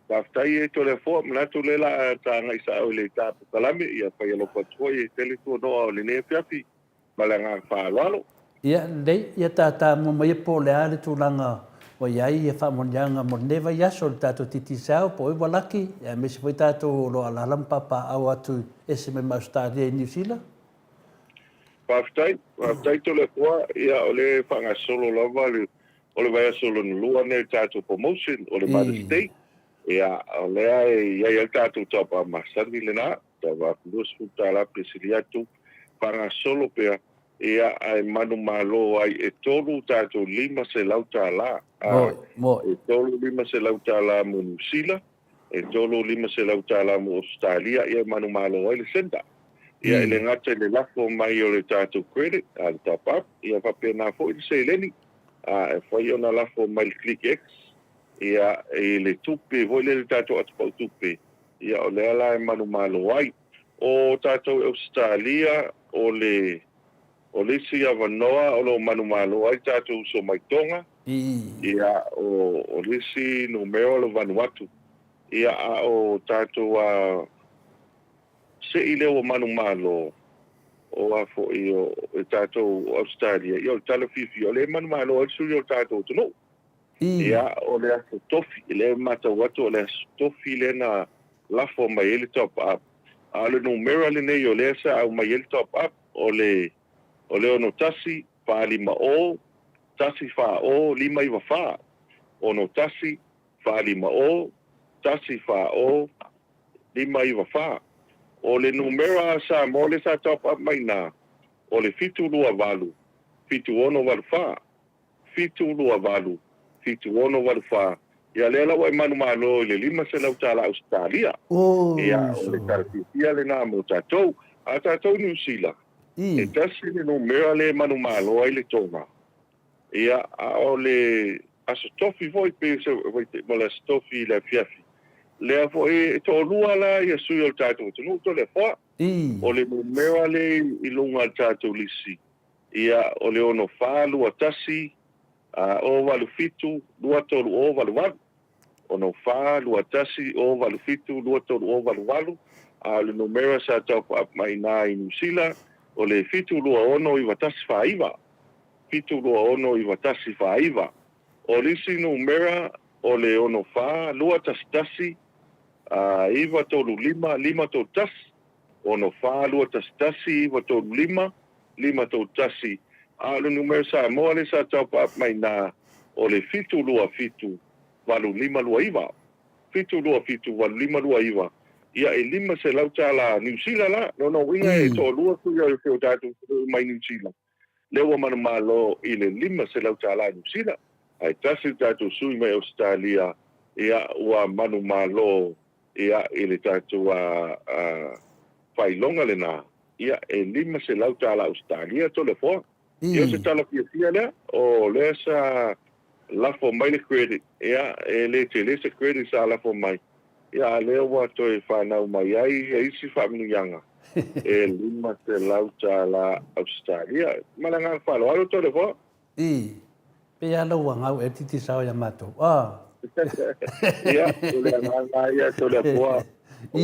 Faafetai e Toleafoa, manatu lea la a ta agai sao i le ta pokalame, ia fai alofa atu foi e tele tuanoa o lenei afiafi ma le agaga faaaloalo. Ia lelei, ia tātāmua mai ia po o le a le tulaga ua i ai ia faamanuiaga mo lenei vaiaso i le tatou Digicel po o ai ua laki, aemaise foi tatou o lo o alaala ma papaaao atu ese mai ma Ausetalia i Niu Sila. Faafetai, faafetai Toleafoa, ia o lea e faagasolo lava le, o le vaiaso lona lua lenei o le tatou promotion o le Mother's Day. Ia, o lea e i ai lava le tatou taupa masani lena, taupa $20 pe sili atu, faagasolo pea, ia, ae manumalo ai, e tolu tatou $500, a, e tolu $500 mo Niu Sila, e tolu $500 mo Ausetalia, ia e manumalo ai le centre. Ia, e le gata i le lafo mai o le tatou credit, a, le top up, ia faapena foi le seleni, a, e fai ona lafo mai le ClickX, Ia, i le tupe foi lea i le tatou atupau tupe, ia o lea la e manumalo ai. O tatou i Ausetalia, o le, o le isi avanoa o lo o manumalo ai tatou uso mai Tonga, ia, o, o le isi numera o le Vanuatu. Ia, a o tatou a sei lea ua manumalo, o a foi, o, e tatou o Ausetalia, ia o le tala fiafia, o lea e manumalo ai le sui o le tatou atunuu. Ia, o le Aso Tofi, lea e matau atu o le Aso Tofi lea na lafo mai ai le top up. A o le numera lenei o lea sa aumai ai le top up, o le, o le 61 450 140 594. 61 450 140 594. O le numera a Samoa lea sa top up mai i ina, o le 728 7684. 728, 7684, ia lea la ua e manumalo i le 500 tala Ausetalia. Ia, o le tala fiafia lena mo tatou. A tatou Niu Sila, e tasi le numera lea e manumalo ai le Tonga. Ia, a o le Aso Tofi foi, pei o le Aso Tofi i le afiafi, lea foi e toalua la ia sui o le tatou atunuu, Toleafoa. O le numera lea i luga o le tatou lisi, Ia, o le 6421, 087 23088. 6421 087 23088, a o le numera sa top up mai ina i Niu Sila, o le 726 9149. 726 9149. O le isi numera, o le 64 211, 935 531. 64 211 935 531, a o le numera Samoa lea sa top up mai ina o le 727 8529. 727 8529. Ia e 500 tala Niu Sila la. Lona uiga e toalua sui o si o tatou atunuu mai Niu Sila lea ua manumalo i le 500 tala Niu Sila, ae tasi le tatou sui mai Ausetalia ia ua manumalo ia i le tatou faailoga lena, ia e 500 tala Ausetalia Toleafoa. Ia o se tala fiafia lea, o lea sa lafo mai le credit, ia e le tele se credit sa lafo mai, ia a lea ua toe fanau mai ai ia isi faamanuiaga e 500 tala Ausetalia. Ma le agaga faaaloalo Toleafoa. I, pei lava lau angau ea titi sao ia matou. Ah. Ia, o le agaga lava ia Toleafoa, o,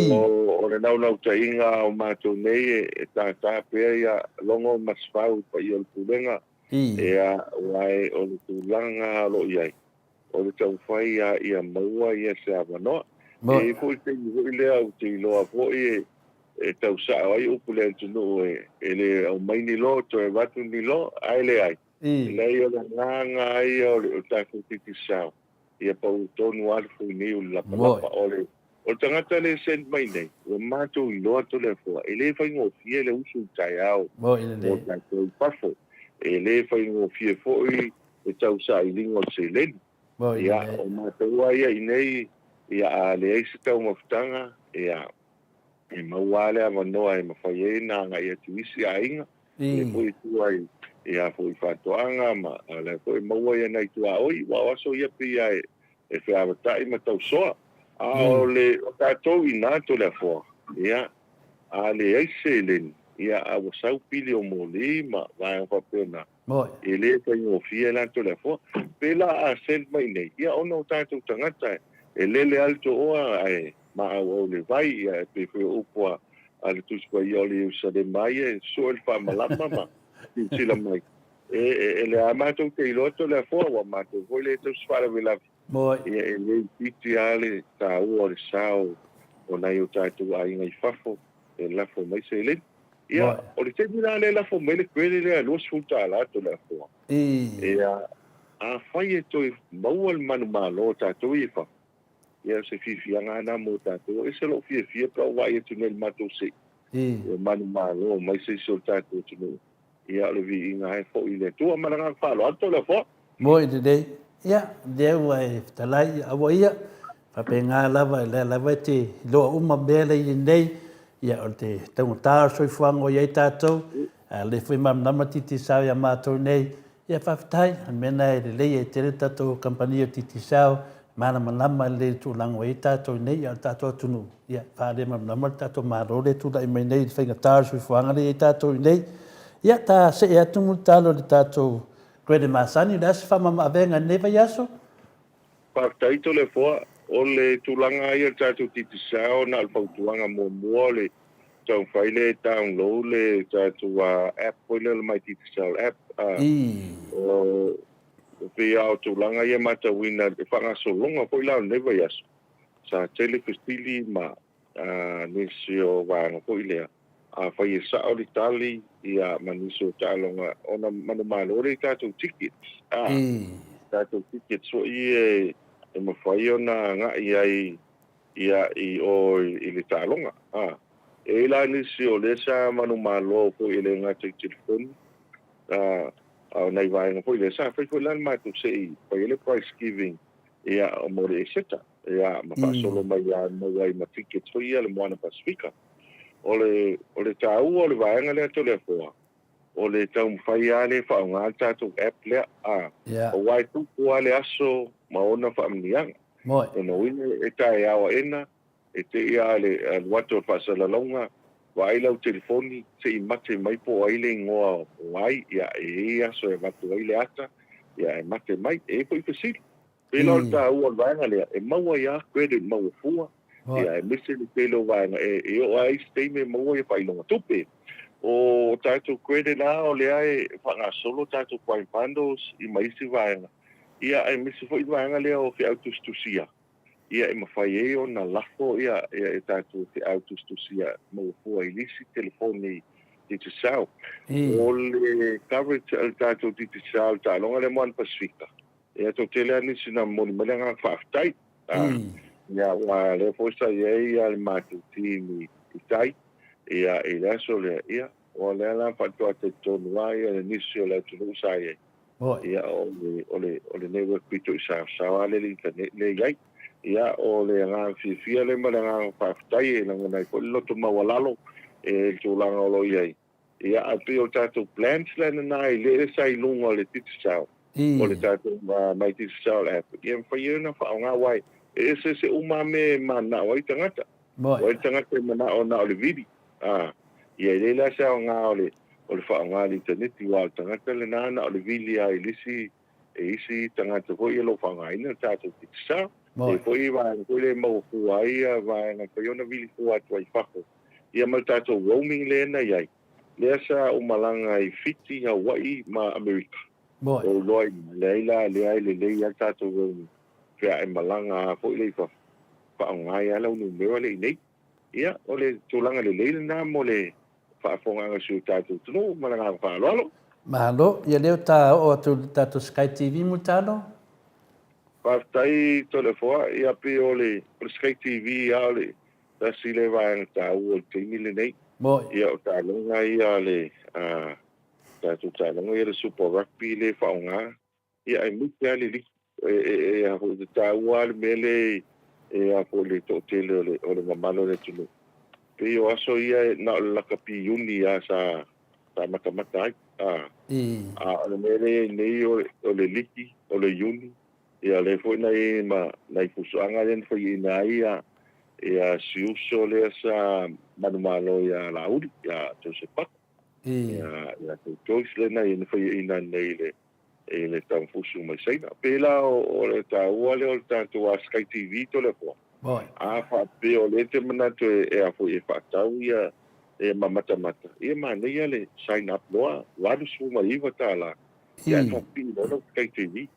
o le naunautaiga o matou nei e tātā pea ia Logo ma Sefau i paia o le Pulega, ia, aua o le tulaga o lo o i ai, o le taumafai lava ia maua ia se avanoa. E i ai foi le taimi foi lea ou te iloa foi e, e tau sao ai upu le atunuu e le aumai ni lo, toe avatu ni lo, ae leai. Leai o le agaga lava ia o le tatou Digicel, ia pau tonu lava le fuiniu i le lapalapa. O le o le tagata lea e send mai nei, ua matou iloa Toleafoa, e le faigofie le usu i taeao mo tatou i fafo. E le faigofie foi le tau sailiga o le seleni. Ia, o matou lava ia i inei, ia a leai se taumafataga, ia e maua lava le avanoa e mafai ai ona agai atu i isi aiga, lea foi e tua i ia foi faatoaga ma a o lea foi e maua ia nai tuaoi, aua o aso ia pei lava e feavatai ma tausoa. A o le o tatou i ina Toleafoa, ia, a leai se seleni, ia a ua sau pili o moli ma vaega faapena, e le faigofie la Toleafoa. Pe la a send mai i inei, ia ona o tatou tagata e lele lava le tooa ae maauau le vai, ia e pei foi o upu a le Tusi Paia o le Ierusalema ia e sue le faamalama ma silasila mai. E, e, e le a matou te iloa Toleafoa, ua matou foi le tausi faalavelave. Ia e le itiiti lava le taua o le sao o nai o tatou aiga i fafo e lafo mai seleni. Ia, o le taimi la lea e lafo mai le credit lea e $20 Toleafoa. Ia, afai e toe maua le manumalo o tatou ia i fafo, Ia, o se fiafiaga lava lena mo tatou. E ese lou fiafia pe a ou vaai atu nei i le matou sei, ua manumalo mai se isi o le tatou atunuu. Ia, o le viiga lava e foi i le Atua. Ma le agaga faaaloalo, Toleafoa. Moi lelei. Ia, lea ua e fetalai, aua ia, faapena lava, o lea lava e te iloa uma mea la i ai nei, ia, o le taugata o le soifuaga o i ai tatou, a o lea foi e malamalama Digicel ia matou nei, Ia faafetai, o le mea lena e lelei ai tele le tatou kamupani o Digicel, e malamalama lelei i le tulaga ua i ai tatou nei, a o le tatou atunuu, ia, e faalemalamalama le tatou Malo lea e tulai mai nei i le faigata o le soifuaga lea e i ai tatou i inei. Ia, ta see atu Mulitalo i le tatou credit masani, o le a se faamamaavega i lenei vaiaso? Faafetai Toleafoa. O le tulaga lava ia o le tatou Digicel, na o le fautuaga muamua o le taumafai lea e download le tatou app foi lea o le My Digicel app. O pei lava o tulaga ia e matauina i le faagasologa foi la o lenei vaiaso, sa tele fesili ma nisi o vaega foi lea, afai e sao le tali ia ma nisi o taaloga ona manumalo lea i tatou tickets, a, tatou tickets foi ia e mafai ona agai ai ia i o i le taaloga, a. E i ai la nisi o lea sa manumalo foi e le gata i telefoni, a, a o nai vaega foi lea sa fai foi la le matou se i fai ai le price giving ia mo le Eseta. Ia, ma faasolo mai lava maua ai ma tickets foi ia le Moana Pasifika. O le, o le taua o le vaega lea Toleafoa, o le taumafai lava lea e faaaoga le tatou app lea, a, aua e tupu lava le aso ma ona faamanuiaga. Lona uiga e taeao aena, e te i lava le alu atu o le faasalalauga, vaai lau telefoni, se i mate mai po o ai le igoa o ai, ia, e i ai aso e avatu ai le ata, ia, e mate mai. E i ai foi fesili. Pei la o le taua o le vaega lea, e maua ai lava credit maua fua, ia aemaise le tele o vaega e oo ai isi taimi e maua ia faailoga tupe. O tatou credit lava o lea e faagasolo tatou prime bundles i ma isi vaega, ia aemaise foi le vaega lea o feau tusitusia, ia e mafai ai ona lafo ia e tatou feau tusitusia maua fua i isi telefoni Digicel. O le coverage a le tatou Digicel i taaloga lea Moana Pasifika, Ia toatele lava nisi na momoli mai le agaga faafetai. Ia aua lea foi sa i ai le matou team i tai ia i le aso lea, ia o lea la faatoa talitonu lava ia le nisi o le atunuu sa i ai. Ia o le o le o le network pito i saosaoa lea le internet lea i ai. Ia o le agaga fiafia lea ma le agaga faafetai e lagona ai foi le loto maualalo i le tulaga o lo o i ai. Ia, ae pei o le tatou plans la lena i le sa i luga o le Digicel, o le tatou My Digicel app, ia e mafai ai ona faaaoga, aua e eseese uma lava mea e mananao ai tagata. O ai le tagata e manao na o le vili, a, ia e leai la se aoga o le o le faaaoga i le initaneti, aua o le tagata lena na o le vili lava i le isi e isi tagata foi o lo o faaaogaina le tatou Digicel. E foi vaega foi lea e maua fua ai vaega e mafai ona vili fua atu ai i fafo. Ia ma le tatou roaming lea na i ai, lea sa ou malaga i Fiti, Hawaii ma Amerika. Ou iloa i ina, leai la, leai lelei lava le tatou roaming. Pe a e malaga lava foi lea i fafo, faaaoga ai lava lau numera lea i inei. Ia, o le tulaga lelei lena mo le faafofogaaga a si o tatou atunuu. Ma le agaga faaaloalo. Malo. Ia lea ua ta oo atu i le tatou Sky TV Mulitalo. Faafetai Toleafoa. Ia pei o le Sky TV lava o le Tasi lea vaega taua o le taimi lenei. Ia o taaloga ia a le tatou taaloga ia le Super Rugby lea e faaaoga, ia aemaise lava le liki. E a foi e taua lava le mea lea e a foi le toatele o le o le mamalu o le atunuu. Pei o aso ia na o le lakapi Iuni lava sa sa matamata ai. A o le mea lea e i ai nei o le liki o le Iuni Ia lea foi na i ai ma nai fusuaga lea na faiaina ai ia ia si uso lea sa manumalo ia Laauli, ia Joseph Pako. Ia ia tou Joyce lea na i na faiaina nei i le i le taufusu mai Saina. Pei la o, o le taua lea o le tatou a Sky TV Toleafoa. A faapea o lea e te manatu e, e a foi e faatau ia e ma matamata, ia manaia le sign up loa, $89. Ia, e faapipii loa lau Sky TV.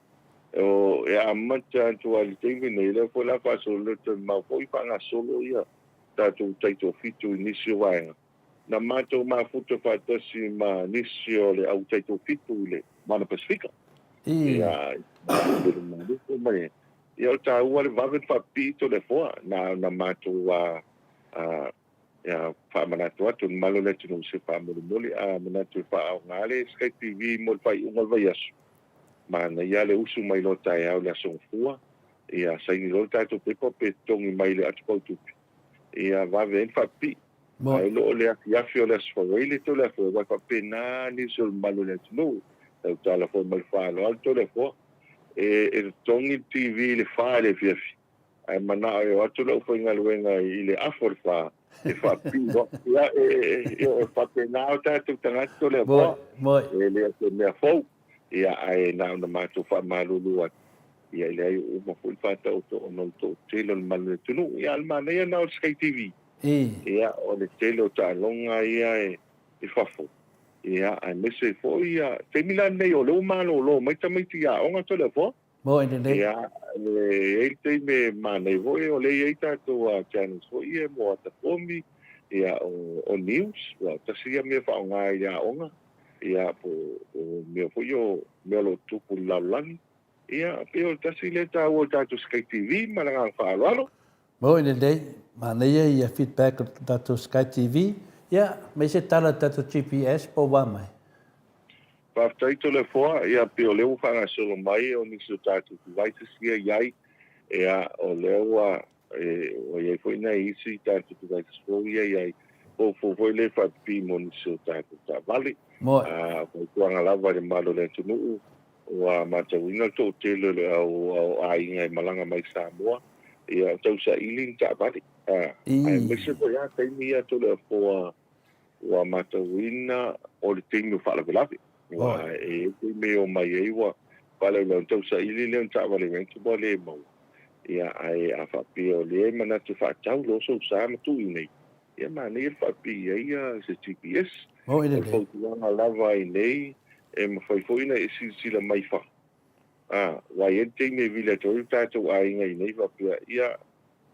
O, e amata atu lava i le taimi lenei, lea foi o le a faasolo le toe mamao foi faagasolo ia tatou taitoafitu i nisi o vaega. Na matou mafuta faatasi ma nisi o le au taitoafitu i le Moana Pasefika. Ia, i mai, ia o le taua le vave ona faapipii Toleafoa. Na ona matou a, Ia, faamanatu atu i le mamalu o le atunuu se faamolemole a manatu e faaaoga le Sky TV mo le faaiuga o le vaiaso. Manaia le usu mai loa taeao i le Aso Gafua, ia saini loa le tatou pepa pe totogi mai le atupautupe, ia vave ai le faapipii. Ae lo o le afiafi o le Aso Faraile Toleafoa, aua e faapena nisi o le mamalu o le atunuu, tautala foi ma le faaaloalo Toleafoa, e totogi le TV i le fa i le afiafi, Ae manao e o atu le aufaigaluega i le afa o le fa e faapipii loa. Ia, e, e, e, e faapena o tatou tagata o le apoa. E le o se mea fou. Ia, ae na ona matou faamalulu atu. Ia, e leai ua uma foi le faataoto ona o le toatele o le mamalu o le atunuu. Ia, a o le manaia lena o le Sky TV. Ia, o le tele o taaloga ia e, i fafo. Ia, aemaise foi ia, taimi la lenei o lea ua malolo mai tamaiti i aoga Toleafoa. Mo i lelei. Ia, e i ai le taimi e manaia foi o lea e i ai tatou channels foi ia mo ata komi, ia, o news, aua tasi ia mea e faaaoga i le aoga, ia, po o mea foi ia o mea o lo o tutupu i le lalolagi. Ia, pei o le tasi lea taua o le tatou Sky TV ma le agaga faaaloalo. Mo i lelei, manaia ia feedback o le tatou Sky TV, ia, mai se tala i le tatou GPS po ua mai. Faafetai Toleafoa, ia pei o lea ua faagasolo mai o nisi o tatou devices ia i ai, ia o lea ua e, ua i ai foi nai isi tatou devices fou ia i ai, foufou foi lea e faapipii mo nisi o tatou taavale. Moe. A, fautuaga lava i le mamalu o le atunuu, ua matauina le toatele o le au, au aiga e malaga mai Samoa, ia o tausaili ni taavale. A, aemaise foi lava taimi ia Toleafoa Ua matauina o le taimi o faalavelave. Aua e i ai taimi e omai ai ua faalavelave, ona tau saili lea o ni taavale rent ua le maua. Ia, ae a faapea o lea e manatu e faatau loa sou sa ma tuu i inei, ia manaia le faapipii i ai se GPS. O le fautuaga lava i inei, e mafai foi ona e silasila mai fafo, a, aua e i ai le taimi e vili atu ai o tatou aiga i inei faapea, ia,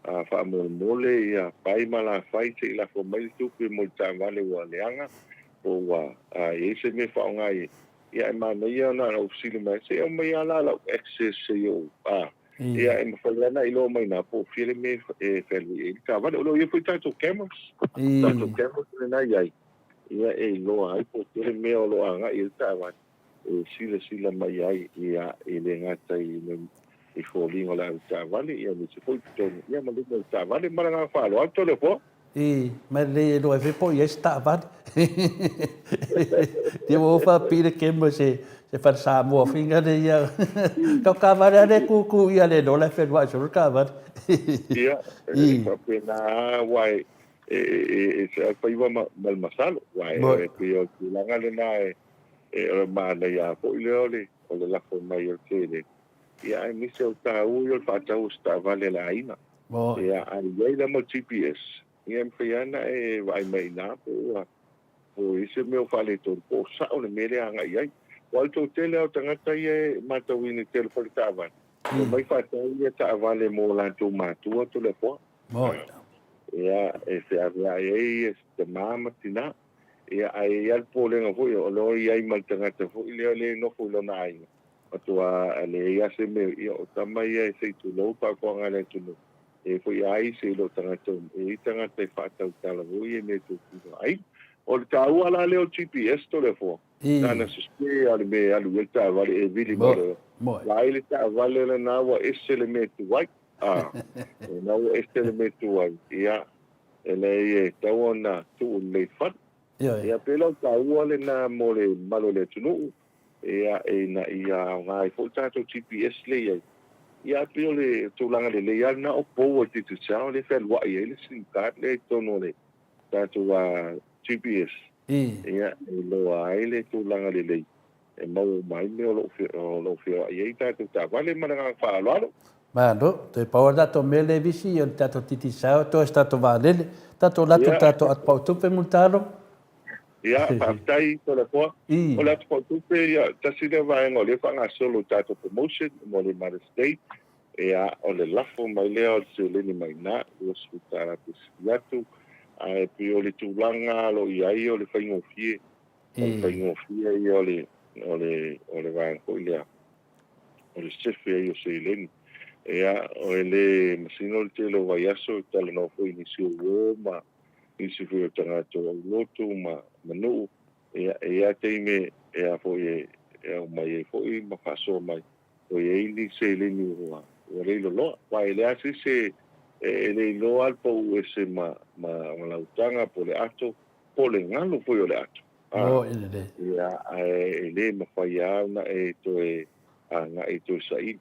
A faamolemole ia pai ma lafai se i lafo mai le tupe mo le taavale ua leaga po ua i ai se mea e faaaoga i ai. Ia ae manaia na ona ou fesili mai, se i aumai lava la lau access se i ou, a, ia e mafai lava ona iloa mai i ina po o fia le mea e fealuai ai le taavale. O lo o i ai foi tatou cameras, tatou cameras lena e i ai, ia e iloa ai po o fea le mea o lo o agai i ai le taavale. e silasila mai ai, ia, e le gata i le i foliga o le avetaavale, ia aemaise foi totonu, ia ma luma o le taavale. Ma le agaga faaaloalo, Toleafoa. I, mai lelei e iloa ai foi po o i ai se taavale. Ia ua faapipii le camera i se se fale Samoa foi ngale ia. Kau taavale lava lea e kūkū ʻia le iloa la e feluaʻi solo le taavale. Ia, e faapena lava, aua e e e e faiva ma le masalo, aua e pei o le tulaga lena e E o le manaia foi lea o le o le lafo mai o le seleni, ia aemaise o le taua ia o le faatau o se taavale a le aiga. Ia a i ai la ma le GPS, ia e mafai lava ona e vaai mai i ina po ua po o i ai se mea o faaletonu po o sao le mea lea e agai i ai. Aua o le toatele lava o tagata ia e matauina i le tele foi o le taavale, e omai faatau ia taavale mo latou matua Toleafoa. Ia e feaveai ai tama ma tina. Ia, ae i ai lava le popolega foi, o lo o i ai ma le tagata foi lea o lea e nofo i lona aiga, matua leai lava se mea, ia o tama ia e se i tulou le faafofoga a le atunuu, e foi a isi i lou tagata, e i ai tagata e faatautala foi ia mea e tofino ai. O le taua la lea o le GPS Toleafoa, na ona sese lava o le mea e alu i ai le taavale e vili mai loa. Vaai le taavale lena ua ese le mea e tu ai, a, lena ua ese le mea e tu ai, ia, E leai e tatau ona tuu lelei i fale. Ia pei la o taua lena mo le mamalu o le atunuu, ia ina ia aoga ai foi le tatou GPS lea i ai. Ia ae pei o le tulaga lelei lava lena o pou a le Digicel lea e fealuai ai le sim card lea i totonu o le tatou GPS. Ia e iloa ai le tulaga lelei e maua uma ai mea o lo o feoai ai tatou taavale ma le agaga faaaloalo. Malo, toe pau lava le tatou mea lea e visi o le tatou Digicel toe o se tatou vaalele, tatou alu atu i le tatou atu pau tupe Mulitalo. Ia, faafetai Toleafoa. O le atu fautupe, ia, tasi lea vaega o lea e faagasolo i tatou promotion mo le Mother's Day, ia, o le lafo mai lea o le seleni mai ina, $20 pe sili atu, ae pei o le tulaga o lo o i ai o le faigofie, o le faigofie ia o le, o le, o le vaega foi lea, o le sefe ai o seleni. Ia, e le masino le tele o vaiaso e talanoa foi i nisi o uo ma nisi foi o tagata o aulotu ma nuu, ia, e i ai lava taimi e a foi e aumai ai foi ma faasoa mai, ua i ai ni seleni ua le loloa. Aua e leai lava se isi e le iloa lava le pau ese ma lautaga po o le ato, po o le galo foi o le ato. Oh, e lelei. Ia, ae e le mafai lava ona e toe agai e toe saili.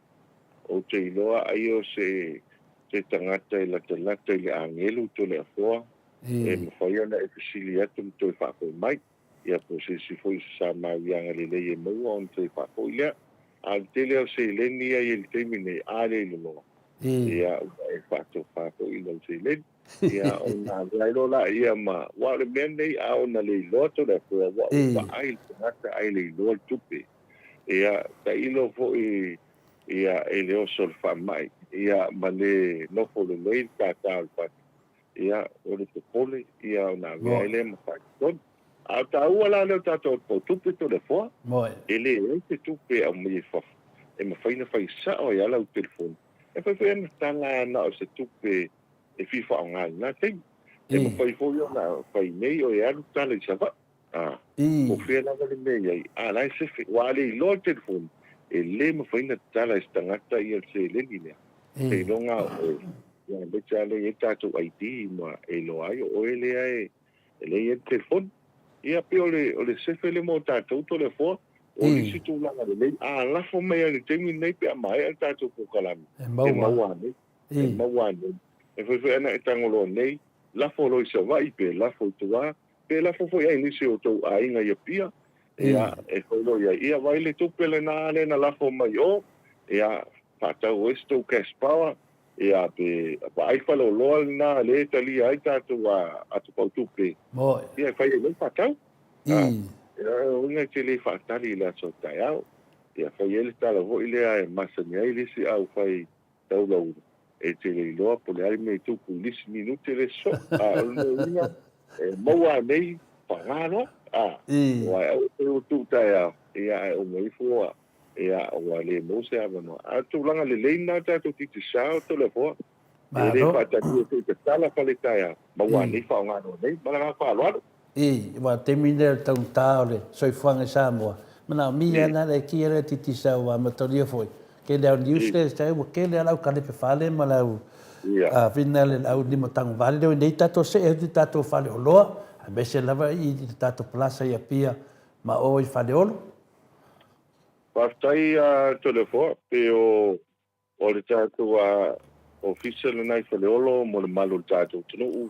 Ou te iloa ai o se se tagata e latalata i le agelu Toleafoa e mafai ona e fesili atu ma toe faafoi mai. Ia po o se isi foi o se Samaria lelei e maua ona toe faafoi lea. A o le tele o seleni ia i le taimi nei, a le loloa, ia ua e faatofa foi i lau seleni. Ia, ona avea ai loa laia ma, aua o le mea lenei, a ona le iloa Toleafoa, ua ou vaai i le tagata ae le iloa le tupe. Ia, tailo foi ia, i le oso o le faamai, ia, ma le nofo lelei le tātā o le fatu, ia, o le popole, ia, ona avea ai lea ma faatonu. A o taua la lea o tatou atu tupe Toleafoa, e leai se tupe e aumai i fafo e mafai ona fai sao ai lava lau telefoni. E mafai foi ona tala na o se tupe e fia faaaoga i lena taimi. E mafai foi ona fai nei o e alu tala i Savaii. A, po o fea lava le mea e i ai, a la e sefe. Aua a le iloa le telefoni, e le mafai ona tala e se tagata ia le seleni lea. Seiloga o oe, ia aemaise lava lea e i ai tatou ID ma e iloa ai o oe lea e lea e i ai le telefoni. Ia pei o le, o le sefe lea mo tatou Toleafoa, o nisi tulaga lelei, a lafo mai lava i le taimi lenei pe a maea le tatou polokalame, e maua nei. E maua nei. E fai foi ana e tago loa nei, lafo loa i Savaii pe lafo i tua, pe lafo foi ai nisi o outou aiga i Apia, ia, e fai loa i ai, ia vaai le tupe lena lea na lafo mai o, ia, faatau ai se tou cash power, ia, pe vaai faleoloa lena lea e talia ai tatou atopau tupe, ia, e fai ai loa le faatau. Ia, o uiga e te le faatali i le aso taeao, ia, fai ai le tala foi lea e masani ai le isi aufai taulaula, e te le iloa po o le a le mea e tupu i le isi minute le sosoo. A o le uiga, e maua anei, paga loa, a, aua e aua te o tuu taeao, ia ae uma ifo ia, ua le maua se avanoa. A o le tulaga lelei lena tatou Digicel Toleafoa, e le faatalia se i tatala fale taeao, maua anei faaaoga loa nei. Ma le agaga faaaloalo. I, aua o le taimi lea o le taugata o le soifuaga i Samoa, manaomia la le kia lea Digicel aua matalia foi, tele lava o news lea e ua tele lava le au kalepe fale ma le au fina le au lima tagovale lea ua i nei tatou see atu i tatou faleoloa aemaise lava i le tatou palasa i Apia ma o i Faleolo. Faafetai a Toleafoa, pe o O le tatou ofisa lena i Faleolo mo le malu o le tatou atunuu,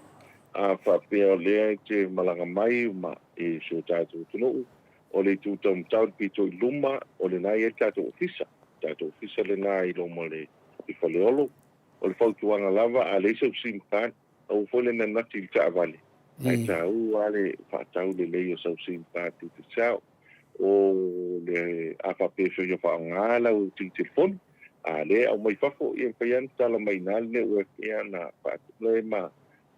a faapea o lea e te malaga mai ma i si o tatou atunuu, o le itu taumatau i le pito i luma, o lena e i ai le tatou ofisa. O le tatou ofisa lena i loma i Faleolo. O le fautuaga lava, a leai sau sim card, Aua foi le nanati i le taavale, ae taua lava le faatau lelei o sau sim card Digicel. O le a faapea e fia faaaoga lau telefoni, a lea e aumai fafo, ia e mafai lava ona tala mai i ina le network ia ona faatu lea ma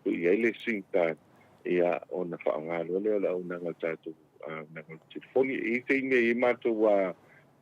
tuu i ai le sim card, ia ona faaaoga loa lea o le auaunaga a le tatou auaunaga o le telefoni. E i ai taimi e i ai matou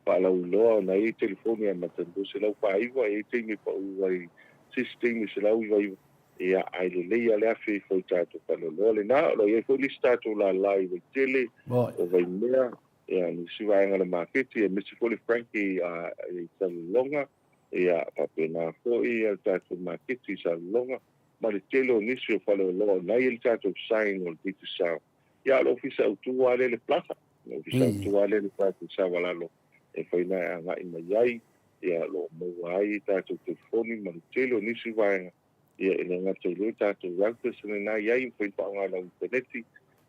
faalauiloa ona e i ai telefoni e amata i le 249, e i ai taimi e pau ai i se isi taimi e 199, ia, ae lelei lava le afe ifo i tatou faleoloa lena. O lo o i ai foi le isi tatou lala i Vaitele, o Vaimea, ia, nisi vaega o le maketi, aemaise foi le Frankie i Salelologa, ia, faapena foi le tatou maketi i Salelologa, ma le tele o nisi o faleoloa o na e i ai le tatou sign o le Digicel. Ia, o le ofisa autu lava lea i le Plaza. Le ofisa autu lava lea i le Plaza i Savalalo e fai na e agai mai ai, ia, o lo o maua ai tatou telefoni ma le tele o nisi vaega, ia, e le gata i lea tatou routers lena e i ai, e mafai ona faaaoga i lau initaneti,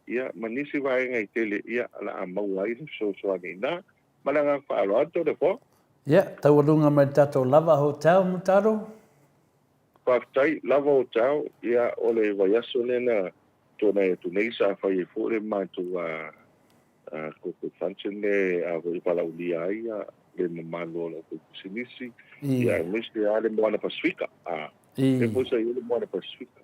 ia, ma nisi vaega e tele, ia, o le a maua ai le fesoasoani i ina. Ma le agaga faaaloalo, Toleafoa. Ia, taualuga mai le tatou Lava Hotel, Mutaro. Faafetai, Lava Hotel, ia, o le vaiaso lea na. Tuanai atu nei sa fai ai foi le matou corporate function lea a foi valaaulia ai le mamalu o le aufaipisinisi, ia aemaise lava le Moana Pasifika. Lea foi sa i ai le Moana Pasifika.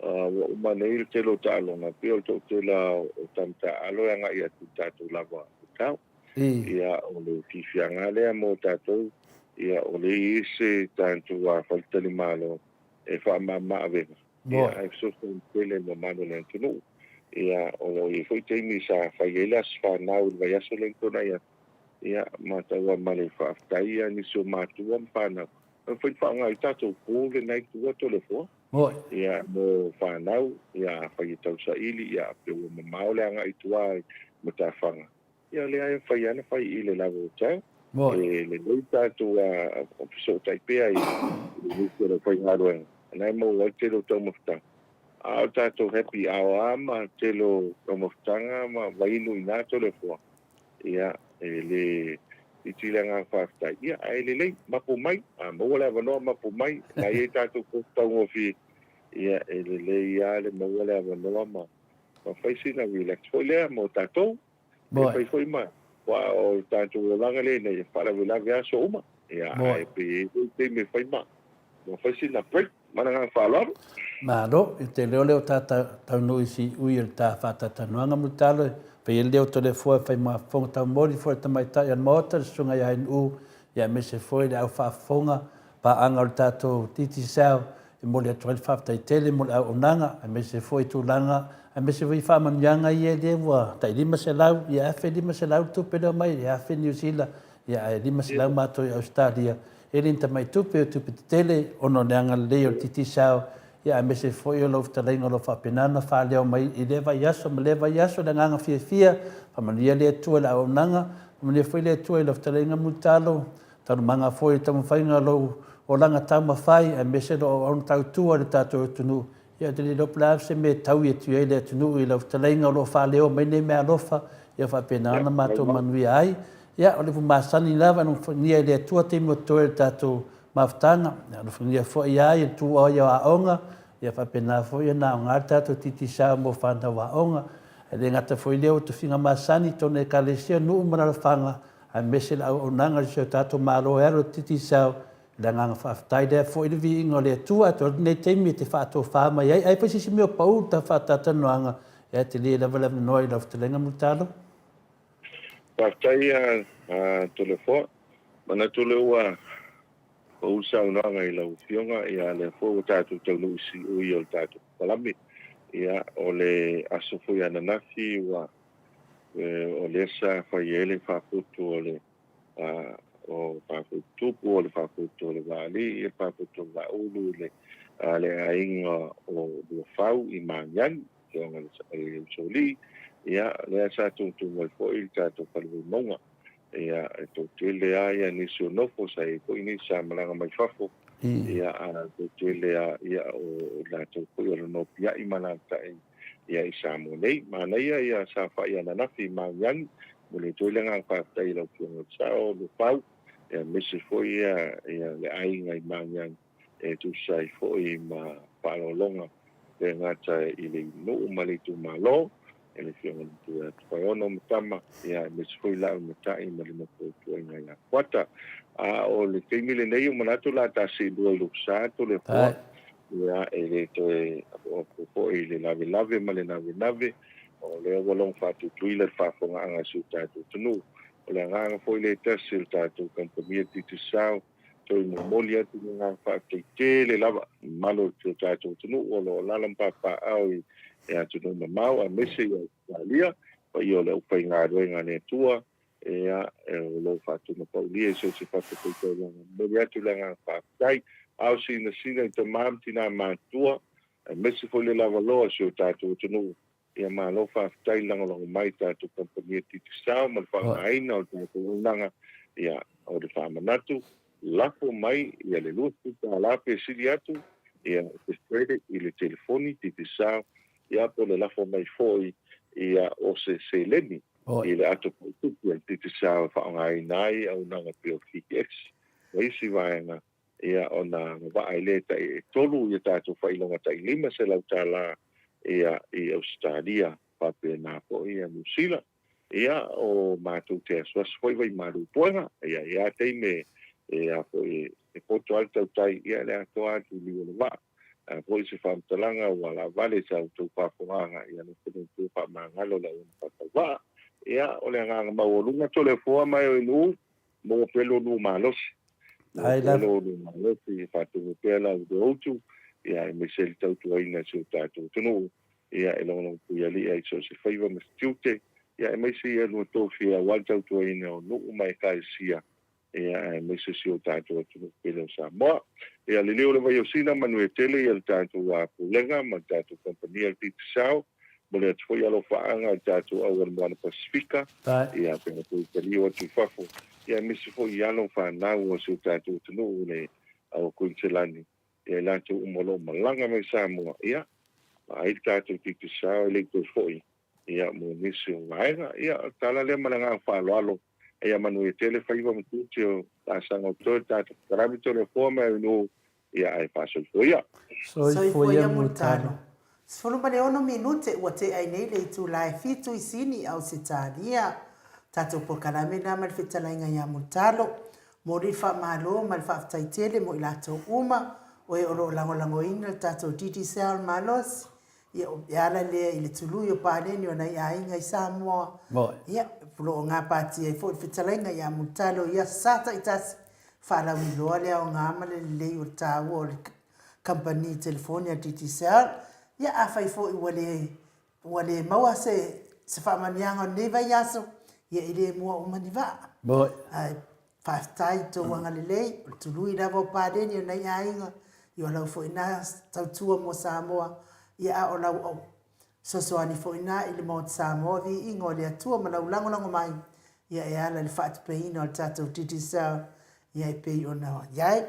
Ua uma nei le tele o taaloga, pei o le toatele lava o tama taaalo e agai atu i le tatou lava tatao. Ia, o le fiafiaga lava lea mo tatou, ia o lea e i ai se tatou faletalimalo e faamama avega, ia, ae fesoasoani tele i le mamalu o le atunuu. Ia, o lo o i ai foi taimi sa fai ai le aso fanau i le vaiaso lea na tuanai atu, ia, matau lava ma le faafetai ia nisi o matua ma fanau, e mafai ona faaaoga ai tatou pool lena i tua Toleafoa. Ia, mo fanau, ia, afai e tausaili, ia, pe ua mamao le agai i tua i matafaga, Ia lea e mafai lava ona fai i le lava hotel. E lelei tatou fesootai pea i nisi o le aufaigaluega, o lena e maua ai le tele o taumafataga. A o le tatou happy hour lava ma le tele o taumafataga ma vainu i ina Toleafoa, ia, e le iti le agaga faafetai. Ia, ae lelei, mapu mai, a maua le avanoa mapu mai, o lena e i ai tatou potu taugofie, ia, e lelei lava le maua le avanoa ma fai sina relax foi lea mo tatou. E fai foi ma, aua o le tatou olaga lenei e faalavelave aso uma. Ia, ae pe i ai foi taimi e fai ma, ma fai sina break. Ma le agaga faaaloalo. Malo, i te leo lea o ta taunuu i siui o le ta faatatalanoaga Mulitalo e fai ai le leo Toleafoa e fai ma fofoga taumoli foi a le tamaitai o le Maota le Susuga ia Hainuu ia aemaise foi le au faafofoga paaga o le tatou Digicel E momoli atu ai le faafetai tele mo le auaunaga, aemaise foi tulaga, aemaise foi faamanuiaga ia lea ua tai 500, ia $1,500 le tupe lea omai i $1,000 Niu Sila, ia ae 500 matou i Ausetalia. E le ni tamai tupe, o tupe tetele ona o le agalelei o le Digicel, ia aemaise foi o lau fetalaiga o lo o faapena ona faaleo mai i lea vaiaso ma lea vaiaso le agaga fiafia. Faamanuia le Atua i le auaunaga, faamanuia foi le Atua i lau fetalaiga Mulitalo, Taualumaga foi i le taumafaiga o lou olaga taumafai aemaise lou auauna tautua i le tatou atunuu. Ia ou te le iloa po o le a se mea e taui atu ai le atunuu i lau fetalaiga o lo o faaleo mai nei meaalofa, ia faapena ona matou manuia ai. Ia, o le upu masani lava, alofagia e le Atua taimi o totoe o le tatou mafutaga, alofagia foi ia i le tuua ai o aoga, ia faapena foi ona aoga le tatou Digicel mo fanau aoga. E le gata foi i lea ua tofiga masani i totonu o Ekalesia, nuu ma alalafaga, aemaise le auaunaga i si o tatou Malo e alu i le Digicel, i le agaga faafetai lea foi i le viiga o le Atua, atonu lenei taimi e te faatofa mai ai, ai foi se isi mea o pau i le faatalatalanoaga, ia tele lava le avanoa i lau fetalaiga Mulitalo. Faafetai a Toleafoa. Manatu lea ua pau le saunoaga i lau Afioga, ia lea foi ua tatou taunuu i siui o le tatou palame. Ia o le aso foi ananafi ua o lea sa fai ai le faapoto o le o faapoto tupu, o le faapoto o le vaalii, le faapoto o le vaaulu i le le aiga o Luafau i Magiagi, afioga i le Usoalii. Ia, lea sa tutumu ai foi le tatou fale Vaimauga. Ia, e toatele lava ia nisi o nofo, sa i ai foi nisi sa malaga mai fafo. Ia, a toatele lava ia o latou foi o le nopiai ma alaalatai ia i Samoa nei. Manaia ia saofai ananafi i Magiagi, momoli atu ai le agaga faafetai i lau Afioga i le Sao Lufau, aemaise foi ia le aiga i Magiagi e tusa ai foi ma faaaloaloga le gata i le nuu ma le itumalo, e le Afioga i le Matua ia Tupaeono ma tama, ia aemaise foi lau matai ma le nofo tuaiga ia Fuata. A o le taimi lenei ua manatu o le a ta seelua i lou sa Toleafoa, Ia, e le toe apoapo foi i le lavelave ma le navenave, o lea ua logo faatutuila le faafofogaaga a si o tatou atunuu. O le agaga foi lea e tasi o le tatou kamupani a Digicel, toe momoli atu le agaga faafetai tele lava i le mamalu o si o tatou atunuu o lo o alaala ma papaaao i atunuu mamao aemaise i Ausetalia, paia o le aufaigaluega a le Atua, Ia, o lo o faatunapaulia i so o se fatafaitaulaga. Momoli atu le agaga faafetai. A o sinasina i tama ma tina matutua, aemaise foi le lavaloa o si o tatou atunuu, ia malo faafetai le lagolago mai i tatou kamupani a Digicel ma le faaaogaina o le tatou auaunaga. Ia, o le faamanatu, lafo mai ia le $20 pe sili atu, ia se credit i le telefoni Digicel, ia po o le lafo mai foi ia o se seleni i le ato paitupi a le Digicel e faaaogaina ai auaunaga pei o le PTX ma isi vaega, ia ona agavaa ai lea e tai e tolu ia tatou faailoga tai $500. ia, i Ausetalia, faapena foi ia Niu Sila. Ia, o matou te asuasu foi vaimalu puega, ia, i a taimi e, a foi, e poto ai le tautai, ia, le atoa atu i liu o le vaa. A foi se faamatalaga ua laavale i sa outou faafofogaaga, ia alofa le Atua faamagalo le auauna faatauvaa. Ia, o le agaga maualuga, Toleafoa ma e o i nuu, maua pea lo lua malosi. Maua pea lo lua malosi, e faatumu pea la outou utu, ia, aemaise le tautuaina e si o tatou atunuu, ia, e logologopuialii ai so o se faiva ma se tiute, ia, aemaise ia lua tofia aua le tautuaina o nuu ma ekalesia, ia, aemaise si o tatou atunuu pele o Samoa. Ia, liliu le vai o Sina, manuia tele ia le tatou Pulega ma le tatou Kamupani a le Digicel. Momoli atu foi alofaaga i le tatou auala Moana Pasifika, ia, pea foi taliu atu i fafo, ia, aemaise foi i alo fanau o si o tatou atunuu i le ao Kuiniselani, ia, i latou uma o lo o malaga mai Samoa, ia, vaai le tatou Digicel e le i toe foi ia, mo nisi o vaega. Ia, o le tala lea ma le agaga faaaloalo. Ia manuia tele faiva ma tiute o laasaga o totoe le tatou Pakarami Toleafoa ma Eunuu, ia ae faasoifua ia. Soifua ia Mulitalo. 16 minute ua tea ai nei le itula e fitu i Sini, Ausetalia. Tatou polokalame lena ma le fetalaiga ia Mulitalo. Momoli le faamalo ma le faafetai tele mo i latou uma o e o lo o lagolagoina le tatou Digicel malosi Ia, e ala lea i le tului o paleni o nai aiga i Samoa. Ia, o lo o gapatia ai foi le fetalaiga ia Mulitalo i aso Sa taitasi, faalauiloa le aoga ma le lelei o le taua o le kamupani telefoni a Digicel. Ia, afai foi ua le, ua le maua se, se faamanuiaga o lenei vaiaso, ia e le mua uma ni vaa. Ae Faafetai i tou agalelei, o le tului lava o paleni o nai aiga, ia o lau foi na tautua mo Samoa, ia a o lau fesoasoani foi na i le Maota Samoa, viiga o le Atua ma lau lagolago mai, ia e ala i le faatupeina o le tatou Digicel, ia e pei ona i ai.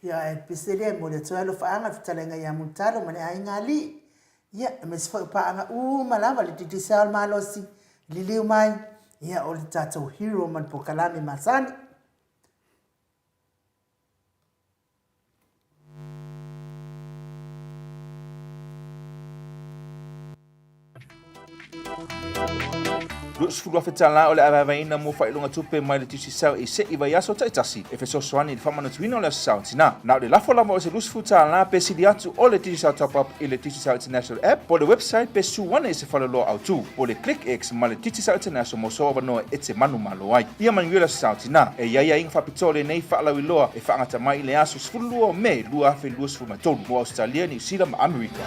Ia ae pese lea e momoli atu ai alofaaga i le fetalaiga ia Mulitalo ma le aiga alii, Ia, aemaise foi o paaga uma lava, le Digicel malosi, liliu mai, ia, o le tatou hero ma le polokalame masani. $20,000 tala o le avaeavaeina mo faailoga tupe mai le Digicel i se'i vaiaso taitasi e fesoasoani i le faamanatuina o le Aso Sa o Tina. Na o le lafo lava o se 20 tala pe sili atu o le Digicel Top Up i le Digicel International App po o le website pe su ane i se faleoloa autu po o le ClickX ma le Digicel International mo sou avanoa e te manumalo ai. Ia manuia le Aso Sa o Tina. E i ai aiga faapitoa lenei faalauiloa e faagata mai i le aso 12 o Me 2023 mo Ausetalia, Niu Sila ma Amerika.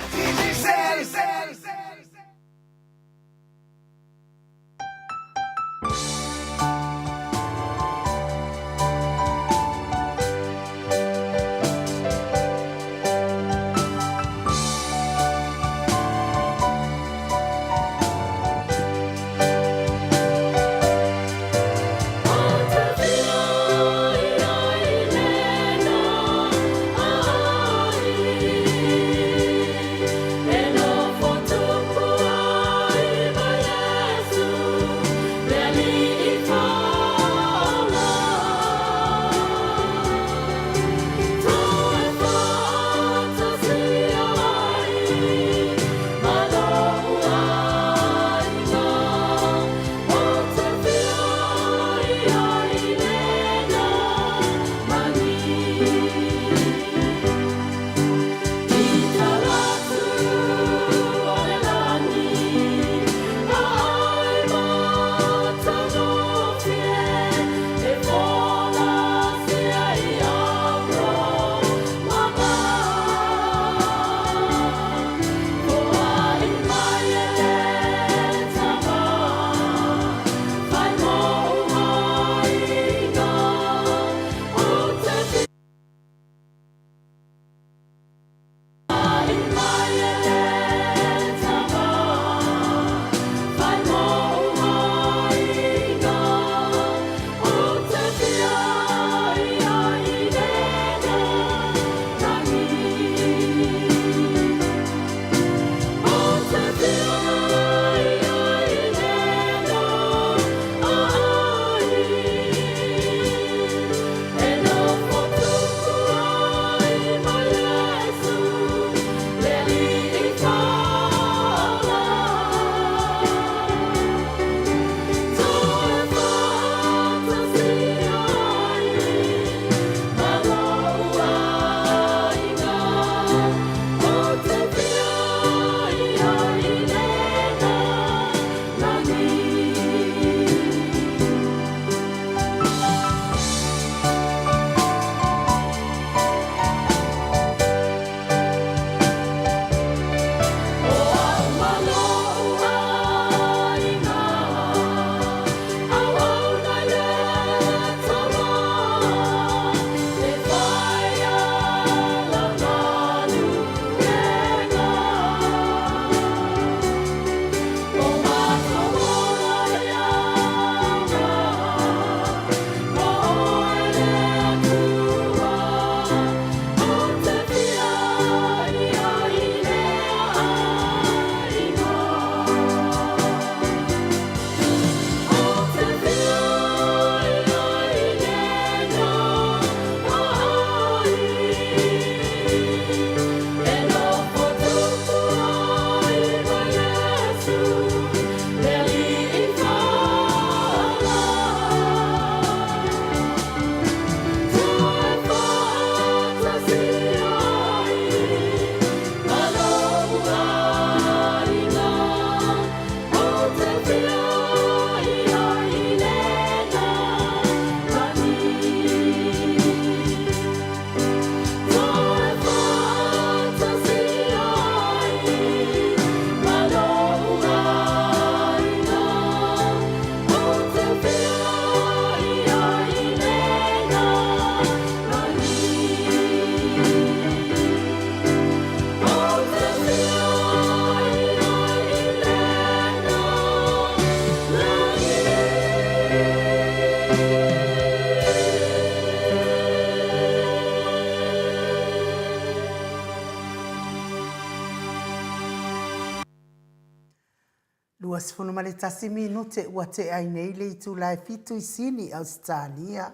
21 minute ua tea ai nei le itula e fitu i Sini, Ausetalia.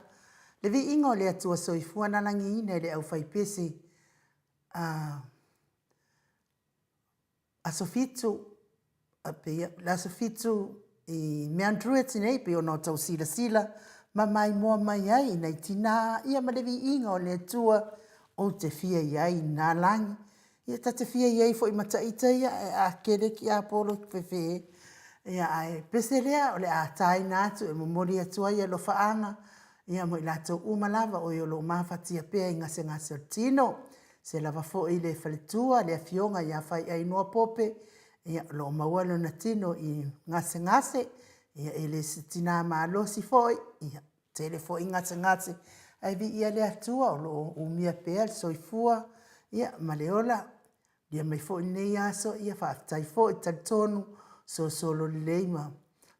Le viiga o le Atua Soifua na lagiina i le aufaipese a Aso Fitu, pei le Aso Fitu i Meandruet nei, pei ona o tau silasila ma maimoa mai ai i nai tinā ia ma le viiga o le Atua ou te fia i ai i nā lagi. Ia ta te fia i ai foi ma taita ia ae a kele ki a polo ki fefe ia ae pese lea o le a taina atu e momoli atu ai alofaaga ia mo i latou uma lava o e o lo o mafatia pea i gasegase o le tino. Se lava foi le faletua le afioga ia Faiainoa Pope ia o lo o maua lona tino i gasegase ia e le se tina malosi foi ia Tele foi gasegase ae viia le Atua o lo o umia pea le soifua ia ma le ola. Lia mai foi lenei aso ia faafetai foi talitonu solosolo lelei ma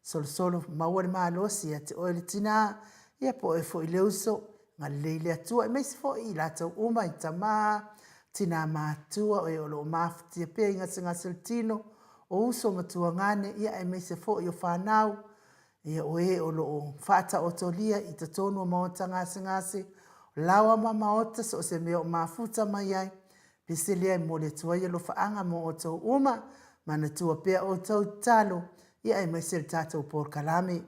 solosolo maua le malosi ia te oe le tina ia po oe foi le uso galelei le Atua aemaise foi i latou uma i tama tina matua oe o lo o mafatia pea i gasegase o le tino o uso ma tuagane ia aemaise foi o fanau Ia o e o lo o faataotolia i totonu o maota gasegase, laoa ma maota so o se mea o mafuta mai ai, pese lea e momoli atu ai alofaaga mo outou uma, manatua pea outou tatalo, ia aemaise le tatou polokalame.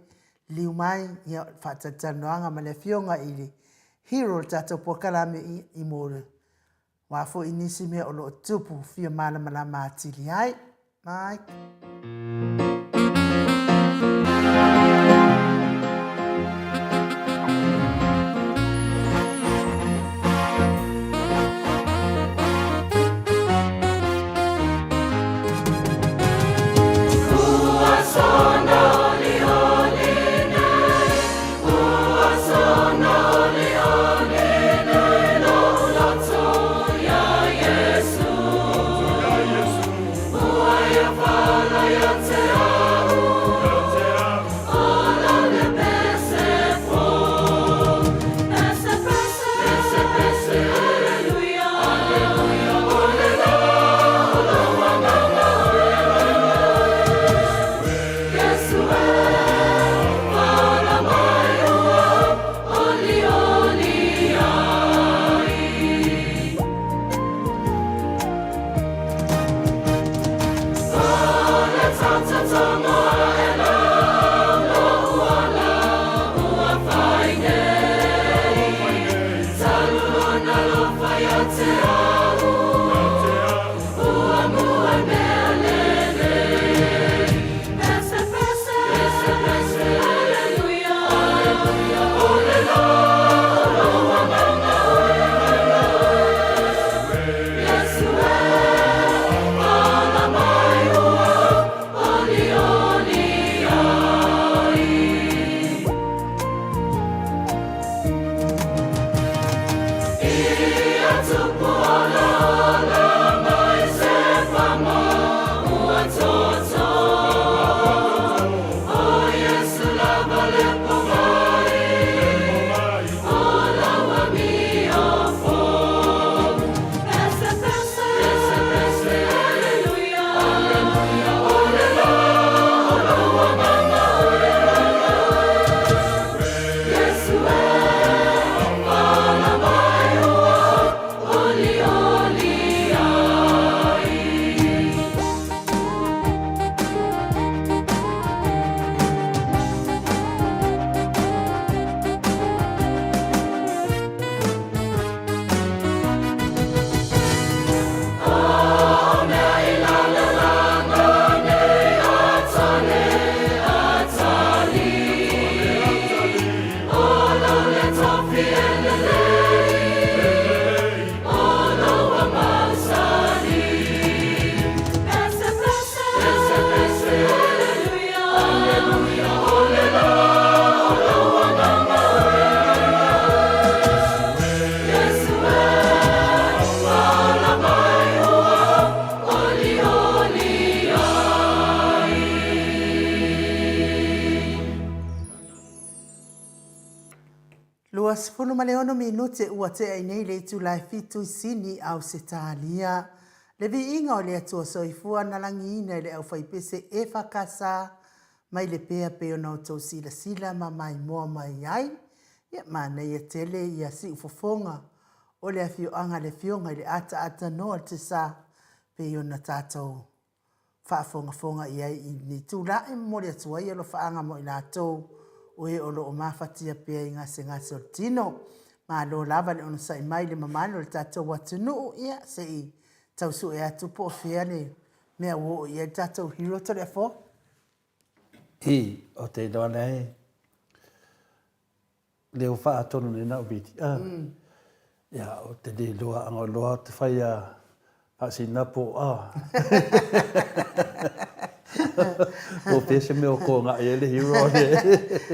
Liliu mai, ia faatalatalanoaga ma le Afioga i le Hero o le tatou polokalame i mo O a foi nisi mea o lo o tupu fia malamalama atili ai. Mike. 26 minute ua tea i nei le itula e fitu i Sini, Ausetalia. Le viiga o le Atua Soifua na lagiina i le aufaipese EFKS mai Lepea pei ona outou silasila ma maimoa mai ai. Ia manaia tele ia siufofoga o le afioaga le Afioga i le Ataatanoa Tesa pei ona tatou faafogafoga i ai i lenei itula e momoli atu ai alofaaga mo i latou o e o lo o mafatia pea i gasegase o le tino. Malo lava le onosai mai i le mamalu o le tatou atunuu, ia se i tau sue atu po o fea le mea ua oo i ai le tatou hero Toleafoa. I, o te iloa lea e lea ua faatonu nei na o vili. Ah. Ia, o te le iloa anga o loa te whai a Faasina po a. Po pea se mea o ko nga i le hero le.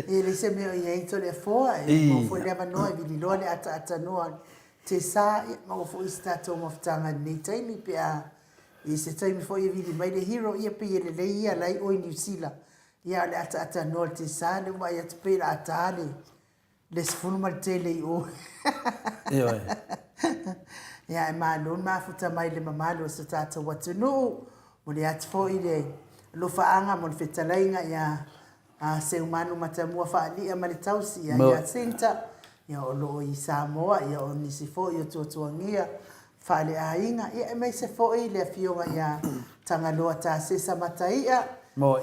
E le se mea o i ai Toleafoa, e mau foi le avanoa e vili loa le ataatanoa te sa, ia maua foi se tatou mafutaga i lenei taimi pe a i se taimi foi e vili mai le hero, ia pei e lelei ia la i o i Niu Sila. Ia a o le ataatanoa o le te sa, lea ua vaai atu pei o le a ta le le 10 ma le tele i o. Ioe. Ia, e malo le mafuta mai le mamalu o so tatou atunuu. Momoli atu foi le alofaaga mo le fetalaiga ia Seumanu Matamua Faalia ma le tausi ia Jacinta, ia o lo o i Samoa, ia o nisi foi o tuatuagia faaleaiga, ia aemaise foi le afioga ia Tagaloa Tasesa Mataia,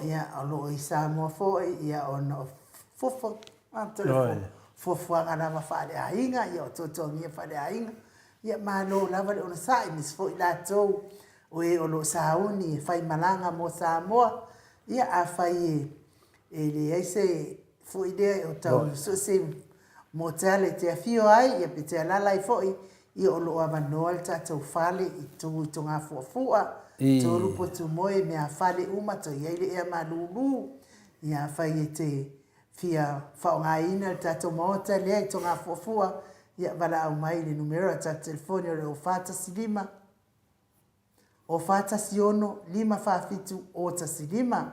ia o lo o i Samoa foi, ia ona o fuafua Fuafuaga lava faaleaiga, ia o tuatuagia faaleaiga, ia malo lava le onosai, aemaise foi latou o e o lo o sauni e faimalaga mo Samoa, ia afai e e leai se foi lea o tau sue se motel e te afio ai, ia pe te alala ai foi, ia o lo o avanoa le tatou fale i tu i Togafuafua, tolu potumoe, meafale uma, toe i ai le ea malulu, ia afai e te fia faaaogaina le tatou maota lea i Togafuafua, ia valaau mai i le numera o le tatou telefoni o le 0415 0416 547 015,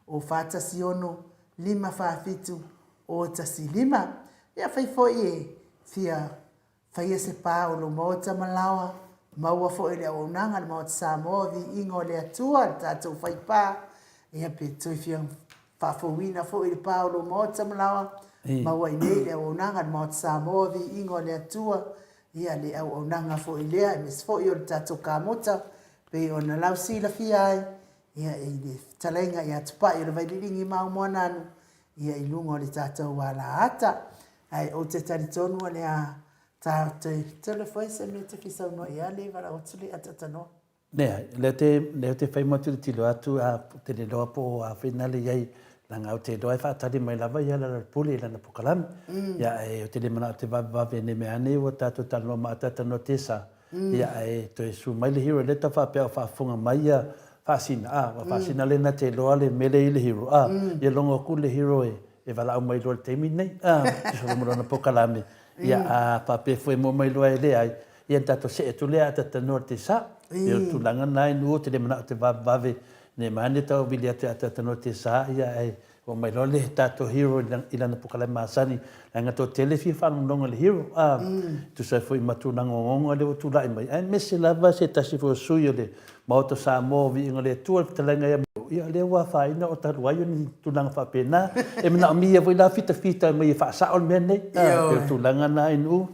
0416 547 015. Ia afai foi e fia Faia se pa o lou maota ma laoa, maua foi le auaunaga a le Maota Samoa, viiga o le Atua, le tatou faipa, ia pe toe fia faafouina foi le pa o lou maota ma laoa, maua i nei le auaunaga a le Maota Samoa, viiga o le Atua, ia le auaunaga foi lea, aemaise foi o le tatou kamota, pei ona lausilafia ai, ia i le fetalaiga ia Tupai o le Vaililigi ma Aumoananu, ia i luga o le tatou alaata. Ae ou te talitonu o le a tatou tele foi se mea te fia saunoa i ai le valaau atu le ataatanoa. Leai, lea te, lea te whai mo tilotilo atu a te le loa po o a whina le iai langa o te loa e whaatari mai lava ia lala pule i lana pokalame. Ia e o te le mana o te vave vave ne mea ane ua tatou talanoa ma ataatanoa te sa. Ia ae toe su mai le hero le tau faapea o faafofoga mai ia Faasina a ua Faasina lena te iloa le mele i le hero a ia logo aku le hero e e valaau mai loa i le taimi lenei a tusa ma lona pokalame ia a faapea foi mo mai loa e leai ia na tatou see atu lea a tatanoa le te sa ia o le tulaga lena i nuu te le manao te vavevave ne mane tau vili atu a tatanoa te sa ia ae Ua mai loa le tatou hero i lana pokalame masani, leaga toatele e fia faalogologo i le hero, a, tusa ai foi ma tulaga ogaoga lea ua tulai mai, aemaise lava se tasi foi o sui o le Maota o Samoa o Viiga o le Atua, le fetalaiga ia Mauu, ia lea ua afaina o talu ai o ni tulaga faapena. E manaomia foi la fitafita mai e faasao le mea lenei, a, pei o le tulaga lena i Nu'u.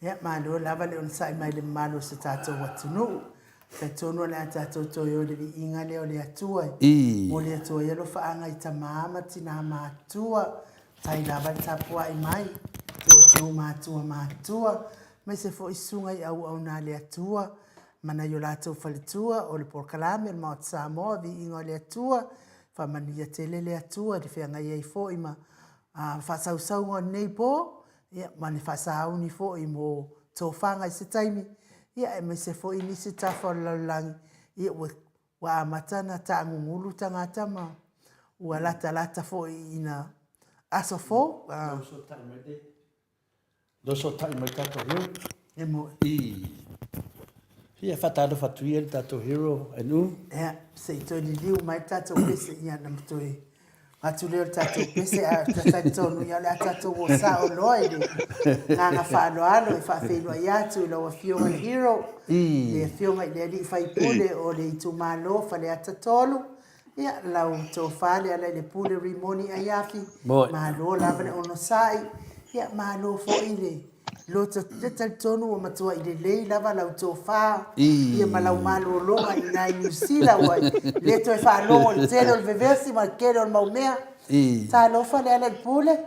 Ia, malo lava le onosai mai i le mamalu o si o tatou atunuu. Talitonu o le a tatou toe o i le viiga lea o le Atua e momoli atu ai alofaaga i tama ma tina matua, tai lava le tapuai mai i outou matua matua, aemaise foi susuga i auauna a le Atua ma nai o latou faletua o le polokalame o le Maota Samoa, viiga o le Atua, faamanuia tele le Atua i le feagai ai foi ma faasausauga o lenei po, ia, ma le faasauni foi mo tofaga i se taimi, ia, aemaise foi nisi tafa o le lalolagi, ia, ua, ua amata ona taagugulu tagata ma ua latalata foi ina aso fou. Lea ua mai le tatou hero. E moe. I. Ia faatalofa atu ia le tatou hero and u. Ia, se i toe liliu mai le tatou pese, ia, na toe. Atu lea o le tatou pese ae ou te talitonu ia o le a tatou o sao loa i le agaga faaaloalo e faafeiloai atu i lau Afioga i le Hero, le Afioga i le Alii Faipule o le itumalo Faleata 3, ia lau tofa Lealailepule Rimoni Aiafi, malo lava le onosai, ia malo foi le Loto te talitonu ua matuai lelei lava lau tofa ia ma lau malologa i ina i Niu Sila ua le toe faalogo i le tele o le vevesi ma le tele o le mau mea. Talofa Lealailepule.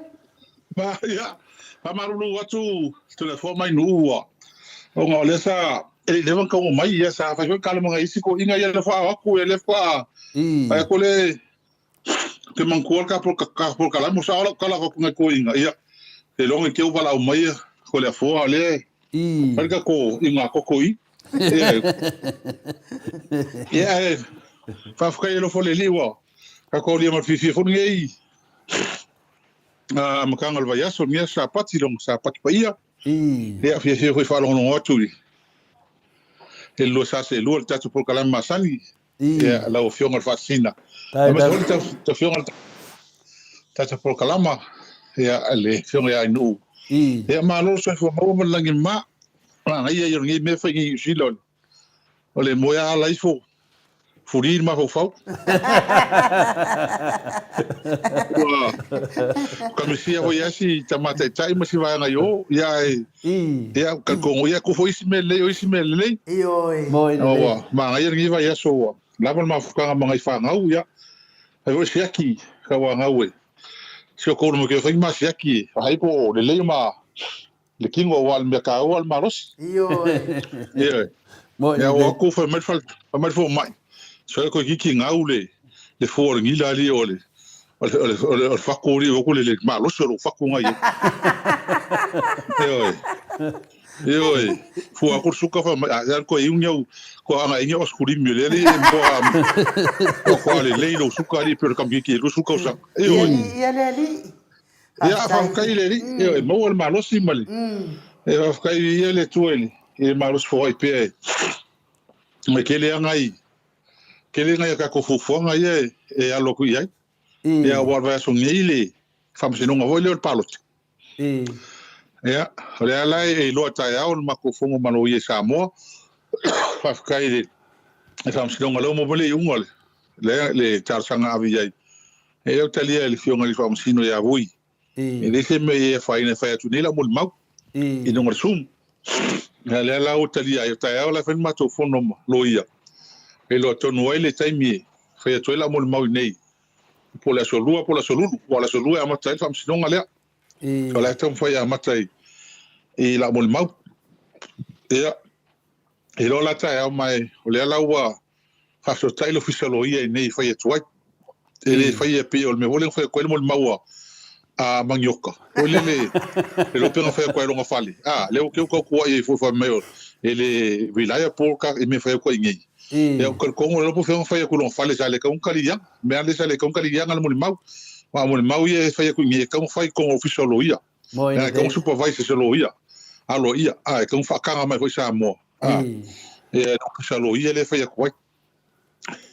Ma ia, faamalulu atu Toleafoa mai Nuu ua ona o lea sa e le i leva ona taunuu mai ia sa fai foi kalamaga i isi toeaiina ia lea faatoa o atu ia lea faatoa fai atu le Ou te manatua le ta polokalame, ua sao lau tala atu nai toeaiina, ia, seiloga ne i te i ua valaau mai Toleafoa o lea e fai le tatou iuga toto i i. Ia, ae faafetai i le alofa o le Alii ua tatou aulia ma le fiafia foi lenei amataga o le vaiaso, lenei aso Sapati, lona Sapati paia. Ia, fiafia foi e faalogologo atu i le 2 sa seelua le tatou polokalame masani. Ia, lau Afioga i le Faasisina. Aemaise foi le Afioga i le tatou polokalama, ia, le Afioga ia Ainuu. Ia, malo le soifua maua ma le lagi e mama. Manaia ia o lenei mea e fai nei i Niu Sila, o le moe lava ala ifo, fuli le mafaufau. Ua kamisia foi lava si tama taitai ma si vaega i o, ia, ae Ia, talitonu, ia, tuu foi isi mea lelei o isi mea lelei. Ioe. Moi lelei. Ua manaia lenei vaiaso ua lava le mafutaga ma nai fanau, ia, fai foi siaki tauanau e si o tou luma ke fai ma siaki e fahai po o lelei ma le kino aua o le mea taua o le malosi. Ioe. Ioe. Moi Ia, lelei. ua atu fai mai le fale, fai mai le fomai, soia toeitiiti gau le le fua o le nila alii o le O le, o le, o le, o le fatu alii o le malosi o lou fatu na i ai. Ioe. Ioe. Fua atu le suka fai mai, a ko iu niau, ko anga ingi o skulimi le alii e mpoa ko ko ale lei lou suka alii pe o le kamikiki e lu suka o sa. Ioe. Ia le alii. Ia, faafetai le alii. Ioe, maua le malosi ma le. E faafetai ia le Atua i le, i le malosi foai pea e. Mai kele anga i Tele nai a tatou fuafuaga ia e alu atu i ai. Ia, aua o le vaiaso nei le faamasinoga foi lea o le palota. Ia, o lea la e iloa taeao le matou fono ma loia i Samoa. Faafetai i le faamasinoga lea ua maua mai le iuga o le, le talosaga ave i ai. E le o talia e le Afioga i le Faamasino ia Vui. E leai se mea e afaina e fai atu nei lau molimau i luga o le Zoom. Ia lea la ua talia ai, o taeao la e fai le matou fono ma loia, e iloa tonu ai le taimi e fai atu ai lau molimau i inei, po o le aso Lua po o le aso Lulu, aua o le aso Lua e amata ai le faamasinoga lea. O la e taumafai e amata i lau molimau. Ia, e iloa la taeao ma o lea la ua faafesootai le Ofisa o Loia i inei e fai atu ai. E le faia e pei o le mea foi lea na fai atu ai le molimau a Manioka. Foi lele, le iloa pe na fai atu ai i lona fale. A, lea ua te tau tuuai ai foi fai mai e le reliable ka i mea fai atu ai i inei. Ia, ou te talitonu le iloa po o fea na fai atu i lona fale sa le tatau ona kaliiaga. Mea lea sa le tatau ona kaliiaga le molimau. Aua o molimau ia e fai atu i inei e tatau ona fai i totonu o le Ofisa o Loia. E tatau ona supervise e se loia aloaia, a, e tatau ona faataga mai foi Samoa. A, ia, le Ofisa o Loia lea e fai atu ai.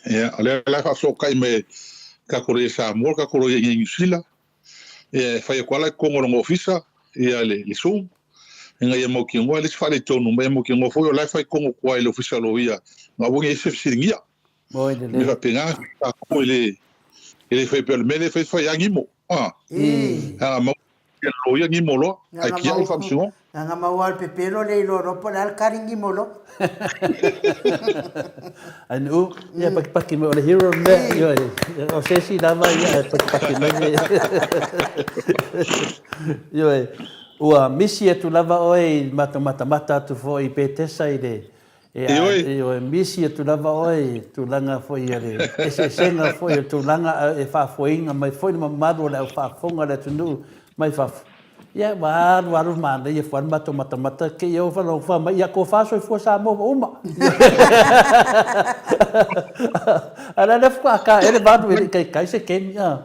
Ia, o lea la e faafesootai mai e tatou loia Samoa, le tatou loia i inei i Niu Sila, ia, e fai atu lava la i totonu o lona ofisa, ia, le, le Zoom, ina ia mautinoa e leai se faaletonu, ma ia mautinoa foi o la e fai tonu atu lava e le Ofisa o Loia, ma aua ne i i ai se fesiligia. Moi lelei. E faapena tatou e le e le fai pea o le mea lea e fai fai lava gimo. A. A mau ia loia gimo loa ae tiai le faamasinoga. Nanga mau lava o le pepelo le iloa loa po o le a le kali gimo loa. Ai nu'u, ia pakipaki mai o le hero le mea, ioe, o se isi lava ia e pakipaki mai le Ioe, ua misi atu lava oe i le matou matamata atu foi i Petesa i le Ioe, misi atu lava oe i tulaga foi o le eseesega foi o tulaga e faafoeina mai foi le mamalu o le au faafofoga o le atunuu mai fafo. Ia, ua alu alu manaia foi le matou matamata te i ou faalogologo mai, ia tofa soifua Samoa ua uma. A o lea faatoa taele valu e le i taitai se keni, a.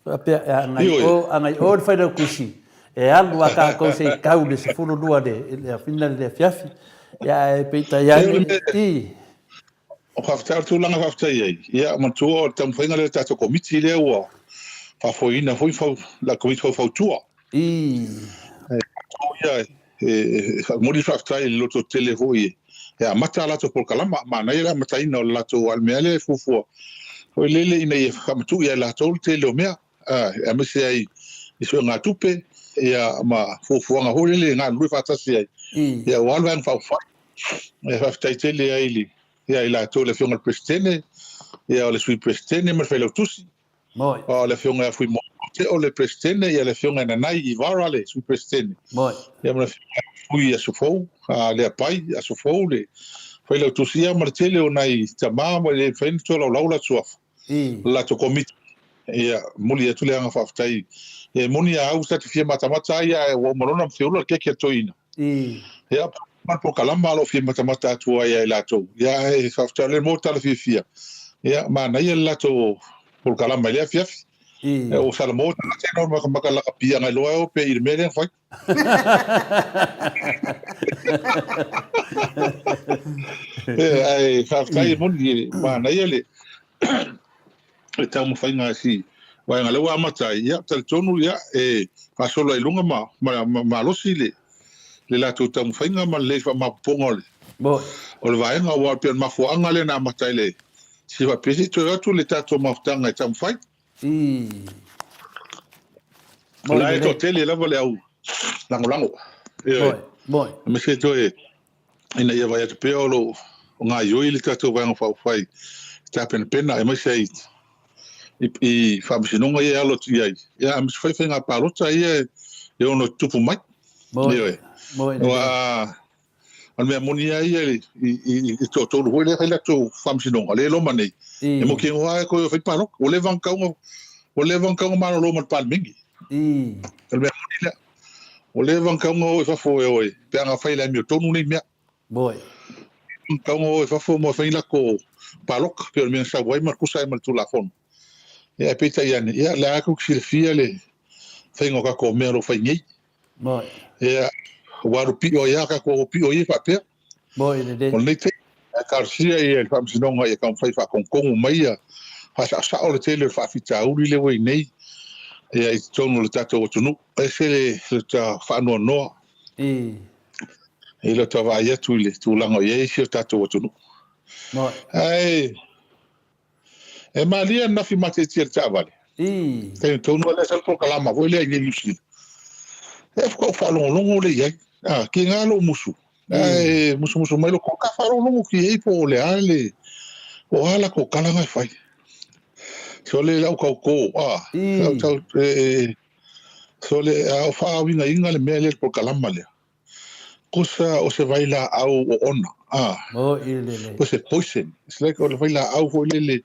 Faapea, e agai i o, agai i o le Failautusi, e alu a tatou se i tau i le 12 i le afina i le afiafi. Ia, ae peitai ane, i. O faafetai, o le tulaga faafetai ai, ia, manatua o le taumafaiga lea o le tatou Komiti lea ua faafoeina foi fau, la Komiti Faufautua. Ii. E tatou ia e faamoli le faafetai i le lototele foi e amata a latou polokalama. Manaia le amataina o le latou a o le mea lea e fuafua foi lele ina ia faamatuu ia i latou le tele o mea, aemaise ai i suegatupe ia ma fuafuaga foi lele e galulue faatasi ai ia aua le Vaega Faaupufai. E faafetai tele ai i le ia i latou le Afioga i le Peresetene, ia o le Sui Peresetene ma le Failautusi, Moi. O le Afioga ia Fuimoa Teo le Peresetene, ia le Afioga ia Nanai Ivara le Sui Peresetene. Moi. Ia ma le Afioga ia Fui Asofou, a Leapai Asofou le Failautusi, ia ma le tele o nai tama ma le mafai ona tolaulau la suafa. I. Le latou komiti. Ia, momoli atu le agaga faafetai. Ia e moni a au sa te fia matamata ai ae ua uma loa ona feula le keke a le toeaina. I. Ia, ma le polokalama o lo o fia matamata atu ai ia i latou. Ia, ae faafetai o lea mo tala fiafia. Ia, manaia le latou polokalama i lea afiafi. I. Ia, ua salamo tagata ia na maka lakapi agai loa e o pea i le mea lea na fai. Ia, ae faafetai e moni e manaia le le taumafaiga a si vaega lea ua amata ai, ia, talitonu, ia, e faasolo ai i luga ma, ma, ma malosi le, le latou taumafaiga ma le faamaopoopoga o le, o le vaega, aua e pei o le mafuaaga lea na amata ai le si faapea se i toe o atu le tatou mafutaga e taumafai. O la e toatele lava le au lagolago. Ioe. Aemaise toe ina ia vaai atu pea o lo o gaoioi le tatou Vaega Faaupufai e tapenapena aemaise ai i faamasinoga ia e alo atu i ai, ia aemaise foi faiga palota ia e ono tutupu mai. Ioe. Aua o le mea moni lava ia i le toatolu foi lea e fai latou faamasinoga, lea e loma nei, e mautinoa lava e toe o e fai palota. Ua leva ona tatau ona, ua leva ona tatau ona malolo ma le Palemene. O le mea moni lea. Ua leva ona tatau ona o i fafo e o e, pe a na fai i le amiotonu nei mea. Ua tatau ona o i fafo ma fai ni latou palota, pei o le mea na sau ai ma tusa ai ma le Tulafono. Ia ae peitai ane, ia o lea lava tou te silafia le faiga o tatou mea o lo o fai nei. Ia, ua alu pio ai lava tatou pio ia faapea. O lenei taimi, ae talosia ia i le Faamasinoga ia taumafai e faatonutonu mai ia, faasaosao le tele o le faafitauli lea ua i nei ia i totonu o le tatou atunuu. E ese le ta faanoanoa i lo ta vaai atu i le tulaga o i ai si o tatou atunuu. Ae E malie ananafi matetia i le taavale. Taimi tonu lava lea sa le polokalama foi lea i Niu Sila. E faatoa ou faalogologo lea i ai. A, tiga lou musu. Ae musumusu mai lou ka faalogologo ki ai po o le a le po o a latou tala na e fai. Sole lau tautō, a, lau tau, e, sole a o faauigaina le mea lea i le polokalama lea. Kusa o se vailaau oona, a. O se poison. It's like o le vailaau foi lele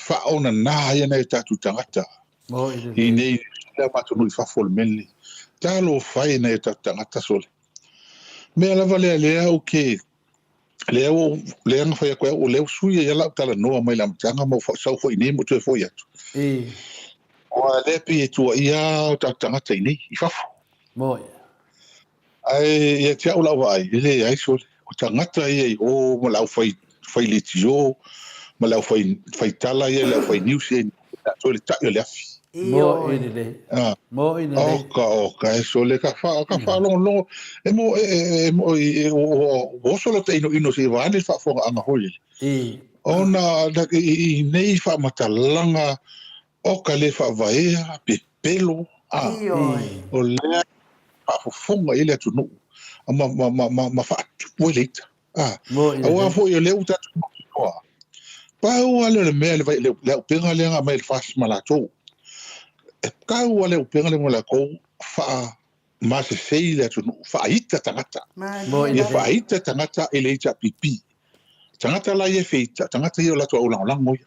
faaonana ai nai o tatou tagata. I nei lea matou nuu i fafo o le mea lenei. Talofa e nai o tatou tagata sole. Mea lava lea lea ou te lea ua lea na fai atu ai au o lea ua sui ai lau talanoa mai le amataga ma ua sau foi nei ma toe foi atu. Aua lea pei e tuuaia o tatou tagata i nei i fafo. Ae ia te au lau vaai, e leai sole. O tagata ia i o ma le aufai fai leitio ma le aufai fai tala ia, le aufai news ia, latou le ta'i o le afi. Mo'i lelei. Ah. Mo'i lelei. Oka, oka, e sole, ka wha, ka whaalongolongo. E mo, e, e, e, mo, e, e, o, o, o oso lo te ino ino se i waane le whaafonga anga hoi lele. Ona, na, i, i, i nei whaamatalaga, oka le whaavaea, pepelo, a, o lea faafofoga i ai le atunuu ma, ma, ma, ma, ma faatupu ai le ita. A, aua foi o lea ua tatou mautinoa, pau lava lea o le mea le, le, le auupega lea na aumai e le FAST ma latou. E pau lava le auupega lea ma latou faamasesei le atunuu, faaita tagata. Ia faaita tagata i le HRPP. Tagata la ia e feita, tagata ia o latou aulagolago ia.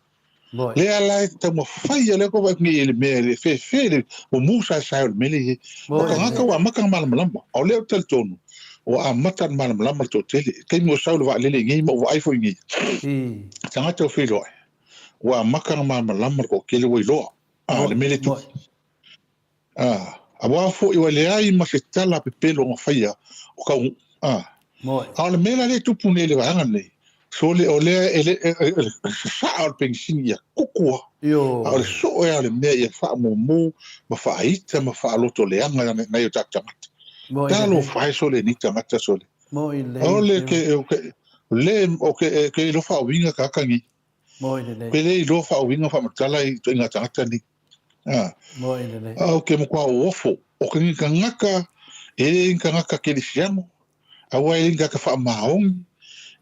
Lea la e taumafai a lea ko vaai nei i le mea le fefe le mumu saesae o le mea lea i ai. O tagata ua amata ona malamalama. A o lea ou te talitonu ua amata ona malamalama le toatele. I le taimi ua sau le vaalele i nei ma ou vaai foi i nei, tagata ua feiloai, ua amata ona malamalama le toatele ua iloa le mea lea e tupu. Ā, aua foi ua leai ma se tala pepelo na faia o Taunuu. Ā, a o le mea la lea e tupu nei i le vaega lenei, Sole o lea e le sasaa o le penisini ia kuku a. A o le soo ea o le mea ia faamumu ma faaita ma faalotoleaga nai o tatou tagata. Talofa e sole nei tagata sole. O le ke le o ke ke iloa faauiga kaka nei. Ke le iloa faauiga faamatala i ituaiga tagata nei. A o ke matua ofo o ke ni tagata e le ni tagata kerisiano Aua e le ni tagata faamaoni,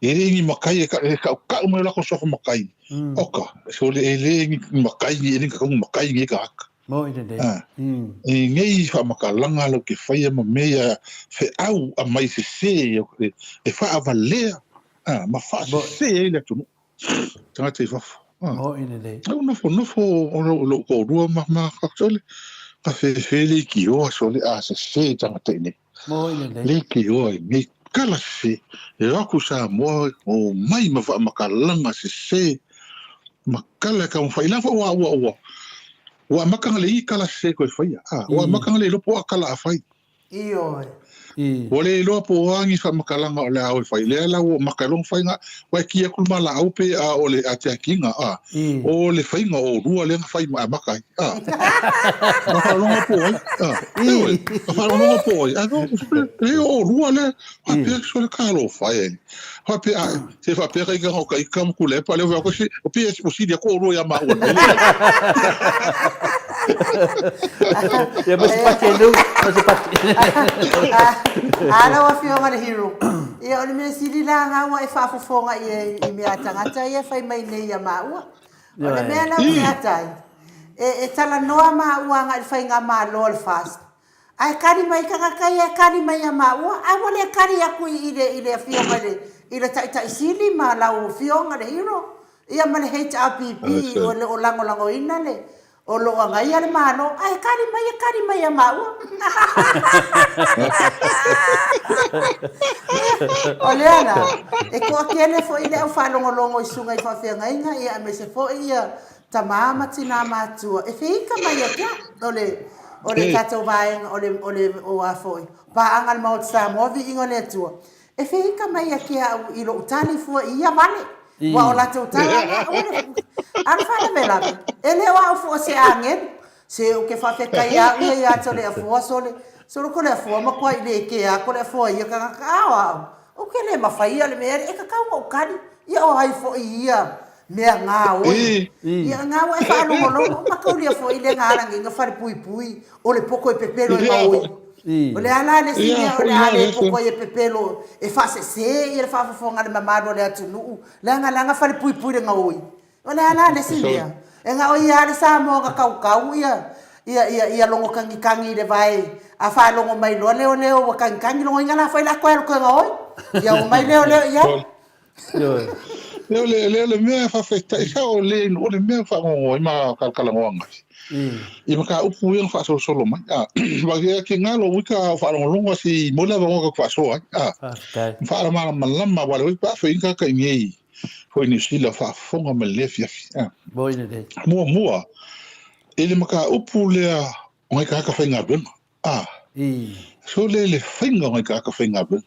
e le ni matai e kaukau mai o lakou suafa matai. Oka, sole e le ni matai ni, e le ni kakau matai ni tagata. Moi lelei. I nei faamatalaga lau ke faia ma mea ia feau aumai sese e faavalea ma faasese ai le atunuu. Tagata i fafo. Moi lelei. Au nofonofo o lou toalua ma sole, ka fefe leitioa sole a sese tagata i nei. Moi lelei. Leitioa i nei kala sese. E o atu Samoa o mai ma faamatalaga sese ma kala e taumafai. La foi ua ua ua ua amata ona leai kala sese toe faia. A ua amata ona le iloa po o a kala a fai. Ioe. Ua le iloa po o a ni faamatalaga o le a o e fai. Lea la ua maka loa ona fai na, ua e ki atu le malaau pe a o le atiakiga, a o le faiga o olua lea na fai ma amata ai. A na faalogo po o ai. A ioe, na faalogo po o ai. A no, e o olua lea. Faapea sole talofa e. Faapea a se faapea ka ika o ka ika ma kulepa lea o se o pe o sili ko olua ia maua nei. Ia ma se pati e nu, ma se pati. A lau afioga le hero. Ia o le mea sili la nga ua e faafofoga i i mea a tagata ia e fai mai nei ia maua. O le mea la ua atai, e talanoa maua agai i le faigamalo a le FAST, ae kali mai tagata ia e kali mai ia maua, ae ua le kali atu i le i le afioga i le i le Taitai Sili ma lau afioga le Hero, ia ma le HRPP o lo o lagolagoina le o lo o agaia le Malo, ae kali mai e kali mai ia maua. O lea la, e toatele foi le au faalogologo i susuga i faafeagaiga, ia aemaise foi ia tama ma tina matua e feika mai ia te au. O le, o le tatou vaega, o le, o le, o a foi, paaga a le Maota Samoa, viiga o le Atua, e feika mai ia te au i lou tali fua i ia vale. Ua o latou tala lea, aua le, a o le faalavelave, e le o au fua se agelu, Se ou ke faafetai ia au ia ia te le afoa sole solo ko le afoa makuai le ke a ko le afoa ia kangaka a o au ou ke le mawhai ia le mea e kakau o kali ia o ai fo i ia mea ngā oi ia ngā wa e whaalongolongo ma kaulia fo i le ngā rangi ngā whare pui pui o le poko e pepelo e maoi o le ala le si mea o le ale poko e pepelo e whaasese ia le whaafofonga le mamalu o le atunuu le anga le anga whare pui pui le ngaoi O le a la le isi mea? E gaoi lava le Samoa na kaukau ia ia ia ia logo kagiKagi i le vae a faalogo mai loa leoleo ua kagiKagi logoina la foi la koe alu koe gaoi. Ia omai leoleo i ai. Ioe. Lea le lea le mea faafetai sao le o le mea fagogo ai ma kalakalagoa angafi. I mataupu ia na faasolosolo mai. A wa ke ke ngalo ui ka faalogologo si mo le avanoa ka faasoa ai. A Faafetai. Faamalamalama wa le ui pa fe inga ka ingei. Foi Niu Sila faafofoga mai lenei afiafi. Moi lelei. Muamua, i le mataupu lea o ngai tagata faigaluega. A. I. So le le faiga o ngai tagata faigaluega.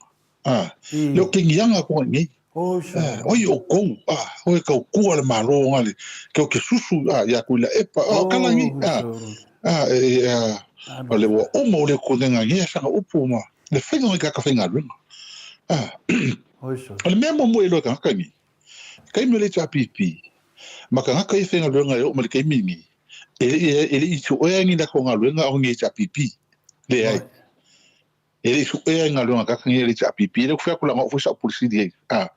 A. I. Le o kegiaga ko ngai nei. Oh, sure. A, oi o kou, a, o e kau kua le malo nga le, ke o ke susu, a, ia kui la epa, a, Oh, kala ngi, a, sure. a, e, a, o le ua uma o le konenga ngi a sanga upu ma, le faiga o ngai tagata faigaluega. A. O le mea muamua e iloa e tagata nei, taimi o le HRPP, ma tagata ia faigaluega e oo mai le taimi lenei, e le i, e le i suea ni latou galuega o ni HRPP. Leai. E le i suea i galuega a tagata nei a le HRPP. Lea ou te fai atu leaga o au foi sa ou Pule Sili ai. A,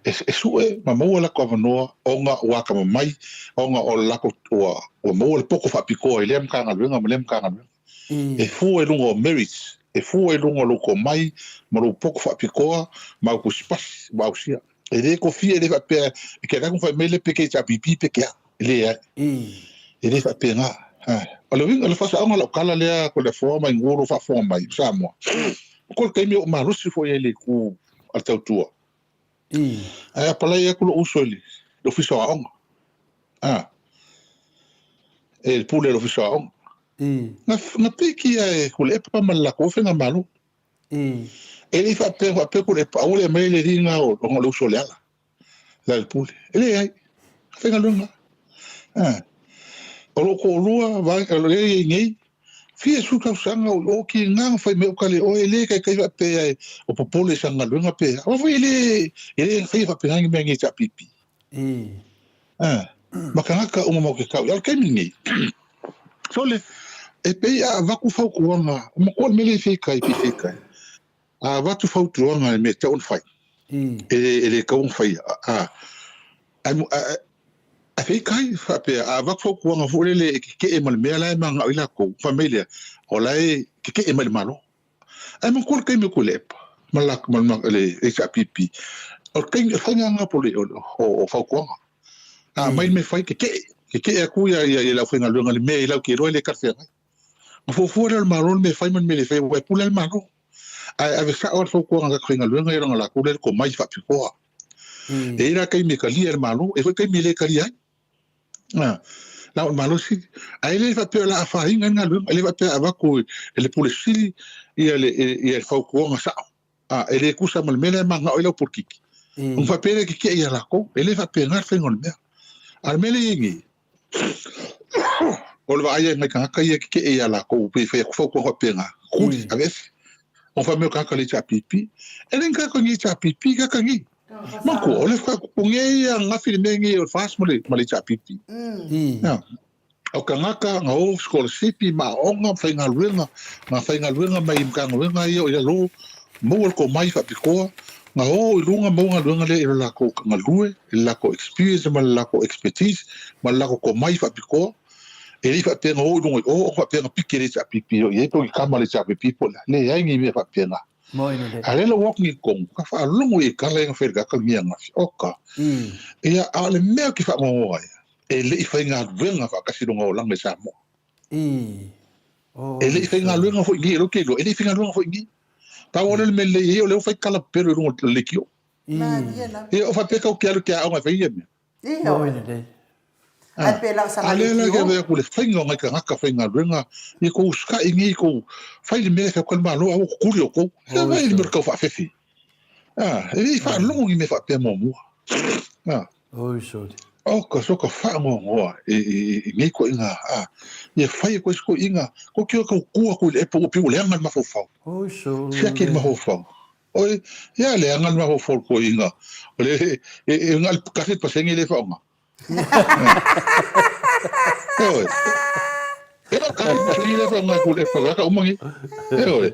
e, e sue ma maua latou avanoa ona ua atamamai, ona o le latou, ua, ua maua le poto faapitoa i lea Matagaluega ma lea Matagaluega. E fua i luga o merits, e fua i luga o lou tomai ma lou poto faapitoa ma au tusipasi ua ausia. E le kofia, e le faapea e ke alu fai mai le pe ke HRPP pe ke a. E leai. E le faapena. O le uiga, o le faasaoga o lau tala lea ko le afoa mai gulu faafofoga mai o Samoa. Ko le taimi o ou malosi foi ai i le itu a le tautua. Ae apalai atu lou uso i le Ofisa o Aoga. A. E le pule o le Ofisa o Aoga. Na, na piki ia e Tuilaepa ma le latou faigamalo. E le i faapea, faapea Tuilaepa, aua le aumaia le alii lena o, ona o le uso o Leala. Lealailepule. E leai. Faigaluega. A. O lou toalua, vaega, o lea e i ai nei, fia sefulu tausaga o o ki nga fai mai o kale oe e le kaikai faapea e o popole i sana galuega pe a. Aua foi e le e le faia faapena ni mea nei HRPP. A. Ma tagata uma mau ke kau. A o le taimi lenei, sole, e pei a avatu fautuaga, matua le mea lea i feikai, pei feikai. A avatu fautuaga i le mea e tatau ona fai, e le tatau ona faia. A, a feikai faapea, a avatu fautuaga foi lele e tetee ma le mea la e mananao ai latou, fai mai lea, o la e tetee mai le Malo. Ae manatua le taimi o Tuilaepa ma le HRPP, o le taimi, o le faiga lena o fautuaga. A aumai le mea e fai, tetee, tetee atu le aufaigaluega i le mea latou te iloa e le talafeagai. Ona fuafua lea o le Malo le mea e fai ma le mea e le faia, aua e pule lava le Malo. Ae ave sao lava le fautuaga a tagata faigaluega ia leaga o latou lea e le tomai faapitoa. E i ai la taimi e talia e le Malo, e i ai foi taimi e le talia ai. A, la o le Malo sili. Ae le faapea o le a afaina ai le galuega, e le faapea a avatu e le Pule Sili ia le, ia le fautuaga sao. A, e le tusa ma le mea lea e mananao ai lau polokiki. Ona faapea lea e tetee ia latou, e le faapena le faiga o le mea. A o le mea lea e i ai nei, O le vaai ai nai tagata ia tetee ia latou pe fai atu fautuaga faapena, kuli, aveese. Ona fai mai o tagata le HRPP. E le ni tagata ni HRPP, tagata nei. Manatua, o le whakakukunge ia ngafi le mea nei o le FAST ma le, ma le HRPP. Ya. O tagata nga o scholarship ma aoga, faigaluega, nga faigaluega mai i Matagaluega ia o i lalo, maua le tomai faapitoa, nga o i luga maua galuega lea i lo latou galue, i le latou experience ma le latou expertise ma le latou tomai faapitoa, e le i faapea na o i luga i o ona faapea na piki e le HRPP o i ai po o ni tama a le HRPP po o le a. Leai ni mea faapena. A lea la ua o atu nei i totonu, ka faalogo i tala ia na fai e le tagata lenei ananafi. Oka. Ia, a o le mea ou te faanoanoa ai, e le i faigaluega faatasi lona olaga i Samoa. E le i faigaluega foi nei, o lea ou te iloa, e le i faigaluega foi nei. Pau lava lea o le mea lelei i ai, o lea ua fai tala pepelo i luga o le leitio. Ia, o faapea kau te alu i te aoga e fai ia mea. Ioe. Ae pe la o sana A lea la ke ave aku le faiga o ngai tagata faigaluega, ia kou usikai nei kou fai le mea e fai atu ai le Malo, aua kukuli outou. Ia vai le mea o le tau faafefe. A, e le i faalogo ni mea faapea muamua. A. Oi sole. O ka so ka faanoanoa i, i, i nei koiga, a, ia fai e koe se koiga, ko ke o kau kua ku i le epo ua pei ua leaga le mafaufau. Oi sole. Siaki le mafaufau. Oi, ia leaga le mafaufau o le koiga. O le, e, e, e, na o le kasi pasene le faaaoga. Oi. E o kasi pasene le faaaoga ku le epo, ka uma ni. Oi.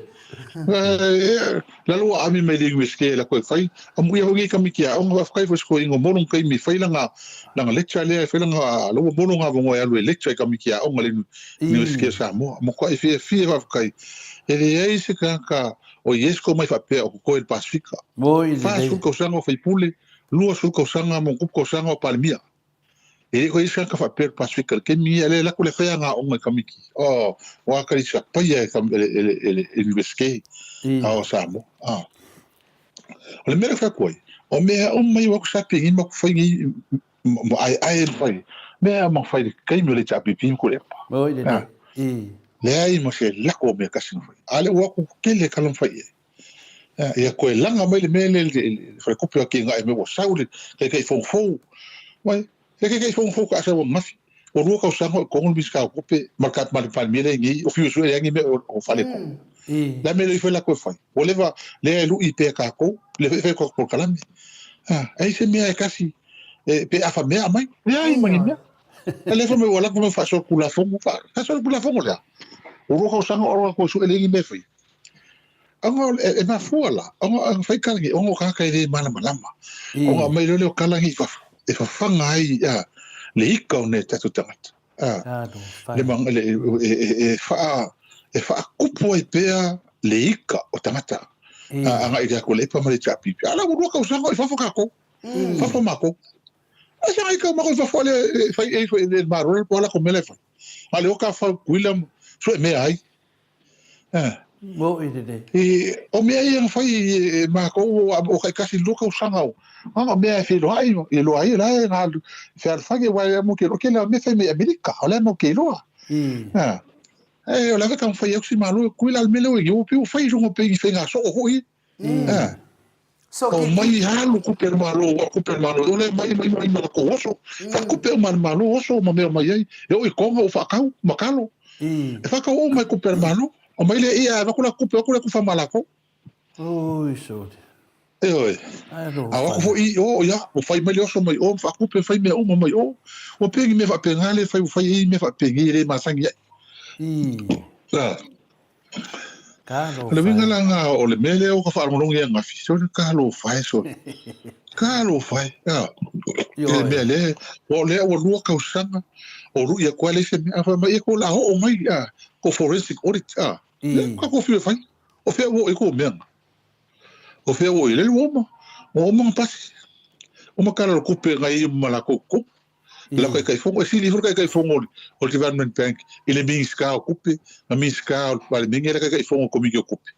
Lalo ua ami mai le Universite la koe fai. A muia hoki ka miki a onga whawhkai fo sko ingo molo kai mi fai langa langa lecture lea fai langa lo molo nga vongo e alu e lecture i ka miki a onga le Universite o Samoa. Mo koe fia fia whawhkai. E leai se kaka o Iesu ko mai whapea o koe le Pasifika. 40 tausaga o faipule, 20 tausaga mo tupu tausaga o Palemia. E le koe isi ka faapea le Pasifika le taimi ia, le laku le whea ngā onga i kamiki. Oh, o a karisa paia e le, e le, e le Universite a o Samoa. Ah. O le mea le whai ai, o mea uma i waku sapi ngi maku whai ngi mo ai ai le whai. Mea ma whai le kaimi o le HRPP mo kore epa. Oi le le. Leai ma se lako o mea kasi na whai. A le waku kele kalam whai e. Ia koe langa mai le mea lea i le faletupe o King Ae me ua sau le Taitaifono fou. Mai, le Taitaifono fou ka asa ua gafi. Ua lua tausaga o i totonu le Minisita o Tupe ma le ma le Palemia lea i nei, o fiu e sue leai ni mea o faaletonu. Le a mea lea i fai latou e fai? Ua leva lea e lui pea tatou, lea foi e fai tatou polokalame. A, ai se mea e kasi e, pe afa mea aumai? Leai ma ni mea. A lea foi mai ua alu atu mai faasoa Tulafono, faasoa le Tulafono lea. Ua lua tausaga o alu latou e sue leai ni mea e faia. Ona e mafua la, ona fai tala nei, ona o tagata e le malamalama. Ona aumai loa lea o tala nei i fafo, e fafaga ai le ika o nai o tatou tagata. Le le, e, wha, e whaakupu ai pea le ika o tagata. Agai i le atu le epa ma le HRPP. A la ua lua tausaga o i fafo kākou. Fafo mākou. A se ai ka mākou i fafo le e fai e fai le Malo le po ala ko mele fai. A le o ka fau kuila sue mea ai. Moʻi lelei. O mea ia na fai e mākou o taitasi i lua tausaga o o mea e feiloai i loa ai la e ngā fealofani aua e mo ke loa kela mea fai mai Amerika o lea mo ke iloa. E o le ave taumafai atu si Malo e kui la le mea lea ua i ua pei ua fai i luga pei ni faiga soo foi. So O ki mai ki. alu kupe a le Malo, ua kupe a le Malo, ole mai mai mai ma lakou oso, faakupe uma e le Malo oso ma mea mai ai, e oo i Konga ua faakau ma kalo. E faakau uma e kupe a le Malo. Omai lea ia, avatu la kupe, avatu lea kufa ma lakou. Oi sole. Ioe. Ai lo A o aku foi i o, ia, ua fai mai le oso mai o, ma faakupe, fai mea uma mai o. Ua pei ni mea faapena le fai, ua fai ai mea faapeni e le masani ai. I. A. Talofa O le uiga e. la lena o le mea lea ua ka faalogologo i angafi, sole talofa e sole. Talofa e. A. I le Ioe. mea lea, aua o lea ua lua tausaga o lui atu ai le isi mea, a fai mai, ia ko la oo mai, a, ko forensic audit, a. Lea I. ka ko fiu e fai. O fea ua oo i kou mea na? O fea ua oo i ai? Lele ua uma. Ua uma ona pasi. Uma tala o le tupe na i ai ma latou totonu. La Taitaifono, e sili ifo le Taitaifono o le Development Bank i le Minisita o Tupe, ma Minisita o le Palemene le Taitaifono o le Komiti o Tupe.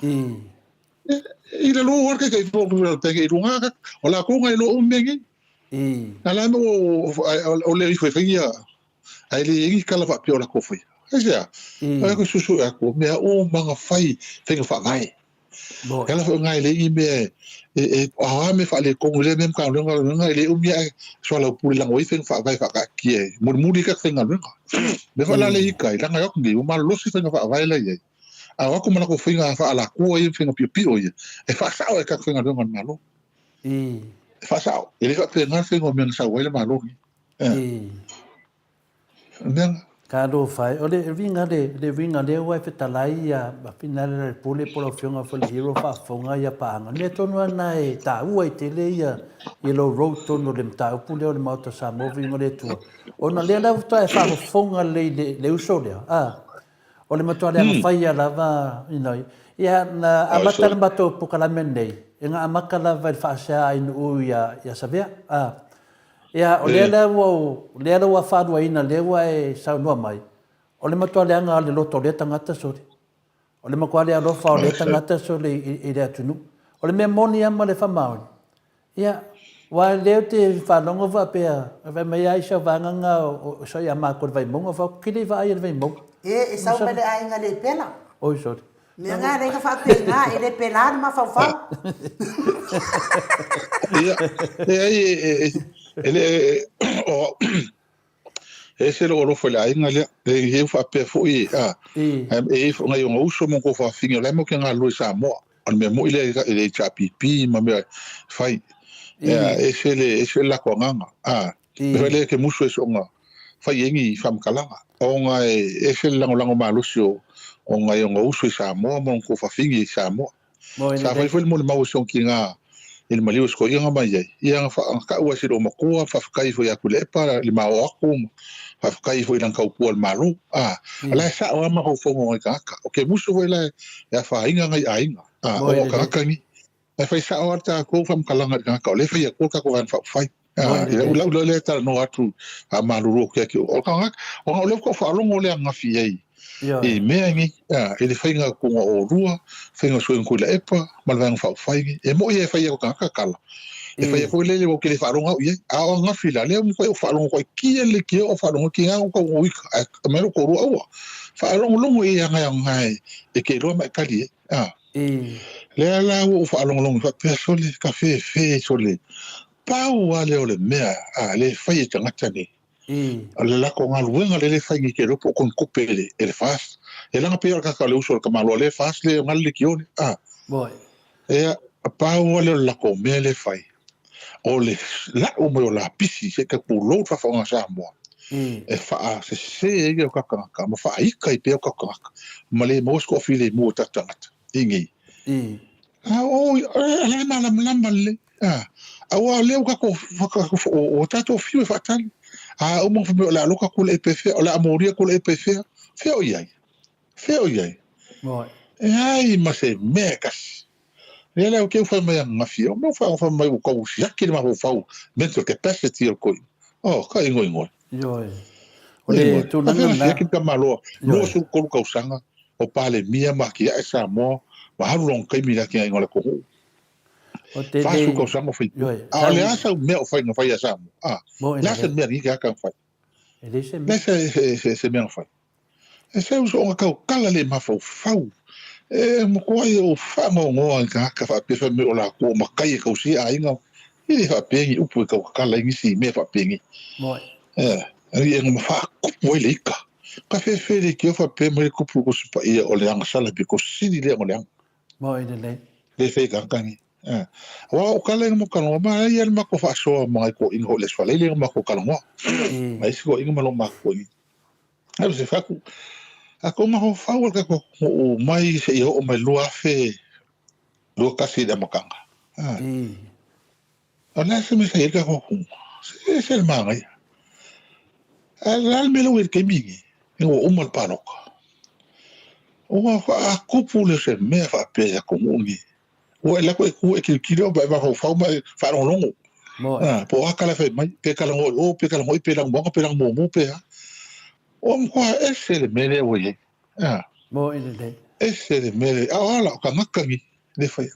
I lalo lava le Taitaifono o le Development Bank i luga, o latou na iloa uma mea nei. A la o le ifo e fai ia, ae le i ai ni tala faapea o latou faia. Aisea? Ae ko susu aku, mea uma na fai, faiga faavae. E ala foi ngai le i mea e a me faaletonu i lea mea Matagaluega e le umi ae soalaupule lago ai faiga faavae faataatia e mulimuli ka faigaluega. Mea foi la le ita i laga e o atu nei ua malolosi faiga faavae la i ai. A o atu ma latou faiga faalatua ia ma faiga piopio ia e faasao e tatou faigaluega a le Malo. E faasao. E le faapena le faiga o mea na sau ai le Malo nei. Talofa e, o le uiga le, le uiga lea ua e fetalai ia Finale le Pule po o lau Afioga foi le Hero faafofoga ia paaga. Mea tonu lava na e taua ai tele ia ia lou role tonu o le mataupu lea o le Maota o Samoa Viiga o le Atua. Ona lea la faatoa e faafofoga lelei i le, le uso lea, a, o le matua leaga faia lava, you know, ia na amata le matou polokalame lenei, e na amata lava i le faasea a Ainuu ia, ia Savea, a. Ia, o lea la ua ou, lea la ua faaluaina, lea ua e saunoa mai, o le matua leaga o le loto o lea tagata sole. O le matua le alofa o lea tagata sole i, i le atunuu. O le mea moni lava ma le faamaoni, ia, aua o lea ou te faalogo faapea, fai mai lava isi au vaega na o, o ia matou i le Vaimauga, fai atu, kili vaai i le Vaimauga. E, e sau mai le aiga le pela. Oi, sorry. Mea nga lei ka faapena, e le pela le mafaufau. Ia, leai, e, e, e le, o, e ese lou alofa i le aiga lea. E i ai faapea foi, a, e i ai foi nai ona uso ma ona fafine, o la e matou te galulue i Samoa. O le mea moni lea i le HRPP ma mea fai. E ese le, ese le latou agaga. A, E fai lea ke musu e soonga fai ai ni faamatalaga, ona e ese le lagolago malosi o o nai ona uso i Samoa ma ona tuafafine i Samoa. Sa fai foi le molimau a si ona tina i le maliu o se toeaina mai ai, ia na taua e si loomatua, faafetai foi ia Tuilaepa i le maoa atu, ma faafetai foi i lana tautua i le Malo. A, o la e sao lava mafaufauga o nai tagata. O ke musu foi la e afaina nai aiga, a, ona o tagata ni. Ae fai sao lava le tatou faamatalaga i le tagata o lea e fai atua le tatou Vaega Faaupufai. I lau lau lea talanoa atu faamalulu atu ia te oe. O le tagata, ona o lea faatoa faalogo lea ananafi i ai i mea nei, i le faiga atuga o oulua, faiga o Susuga Tuilaepa ma le Vaega Faaupufai nei. E moni e fai atu e tagata tala, e fai atu lele ou te le faalogo au i ai. A o ananafi la, lea ua matuai ou faalogo atu ai, kia le leitioa o faalogo atu, tiga ona tau ika, ae aumai lou toalua aua. Faalogologo i ai e te iloa ma e tali ai. Lea la ua ou faalogologo faapea sole ka fefe sole pau lava lea o le mea a le fai e tagata nei. O le latou galuega lea le fai nei ke iloa po o kona tupe e le e le FAST. E laga pei o le tagata o le uso o le tamaloa lea FAST le gale le kiole a. Ea pau lava lea o le latou mea lea fai o le lau mai o lapisi se i ta pulou le faafofoga a Samoa e faasese ai o tatou tagata ma faaita ai pea o tatou tagata ma le maua se toafilemu o tatou tagata i nei. A o la e malamalama lelei. Aua o lea ua tatou ua tatou fiu e faatali. A uma fai mai o le a aloka Tuilaepa e fea, o le a molia Tuilaepa e fea. Fea o i ai? Fea o i ai? E ai ma se mea e tasi. Lea la ke fai mai ananafi, o mea fai mai ua tau siaki le mafaufau, mental capacity o le toeaina. Oh, ka ingoingoe. Ioe. O le tulaga lena. Siaki le tamaloa, 23 tausaga o Palemia ma atiae Samoa, ma alu lona taimi i le atiaega o le atunuu. O te 40 tausaga o faipule. A o le a sau mea o fai na fai ia Samoa? A, le a se mea ni ke aka na fai? E leai se mea. Le se mea na fai. E se uso ona tautala le mafaufau. E matua ia o faanoanoa i tagata faapea fai mai o latou o matai e tausia aiga, e le faapea ni upu e tautatala ai nisi i mea faapenei. E, e ma faatupu ai le ita. Ka fefe leitio faapea mai le tupu i le Tusi Paia o le agasala pito sili lea ona leaga. Moi lelei. Le fai tagata ni. Aua o tala ia mo talanoa, ma ia le matou faasoa ma nai toeaiina foi i le Aso Faraile na matou talanoa. Ma isi toeaiina ma lou matou toeaiina. Alu se fatu. A kou mafaufau o le tatou atunuu mai seia oo mai 2021 i le amataga. O le a se mea sa i ai le tatou atunuu? Se ese le manaia. Ae o le a le mea lea ua i ai i le taimi lenei, ina ua uma le palota? Ua faatupu lea o se mea faapea i le atunuu lenei. Ua e alu atu e tu e tilotilo ma e mafaufau ma e faalogologo. Po o a tala e fai mai, pe talanoa i o, pe talanoa i, pe lanumoana, pe lanumomo, pe a. Ua matua ese le mea lea ua i ai. Moni lelei. Ese le mea lea. A o a la, o tagata nei lea e faia.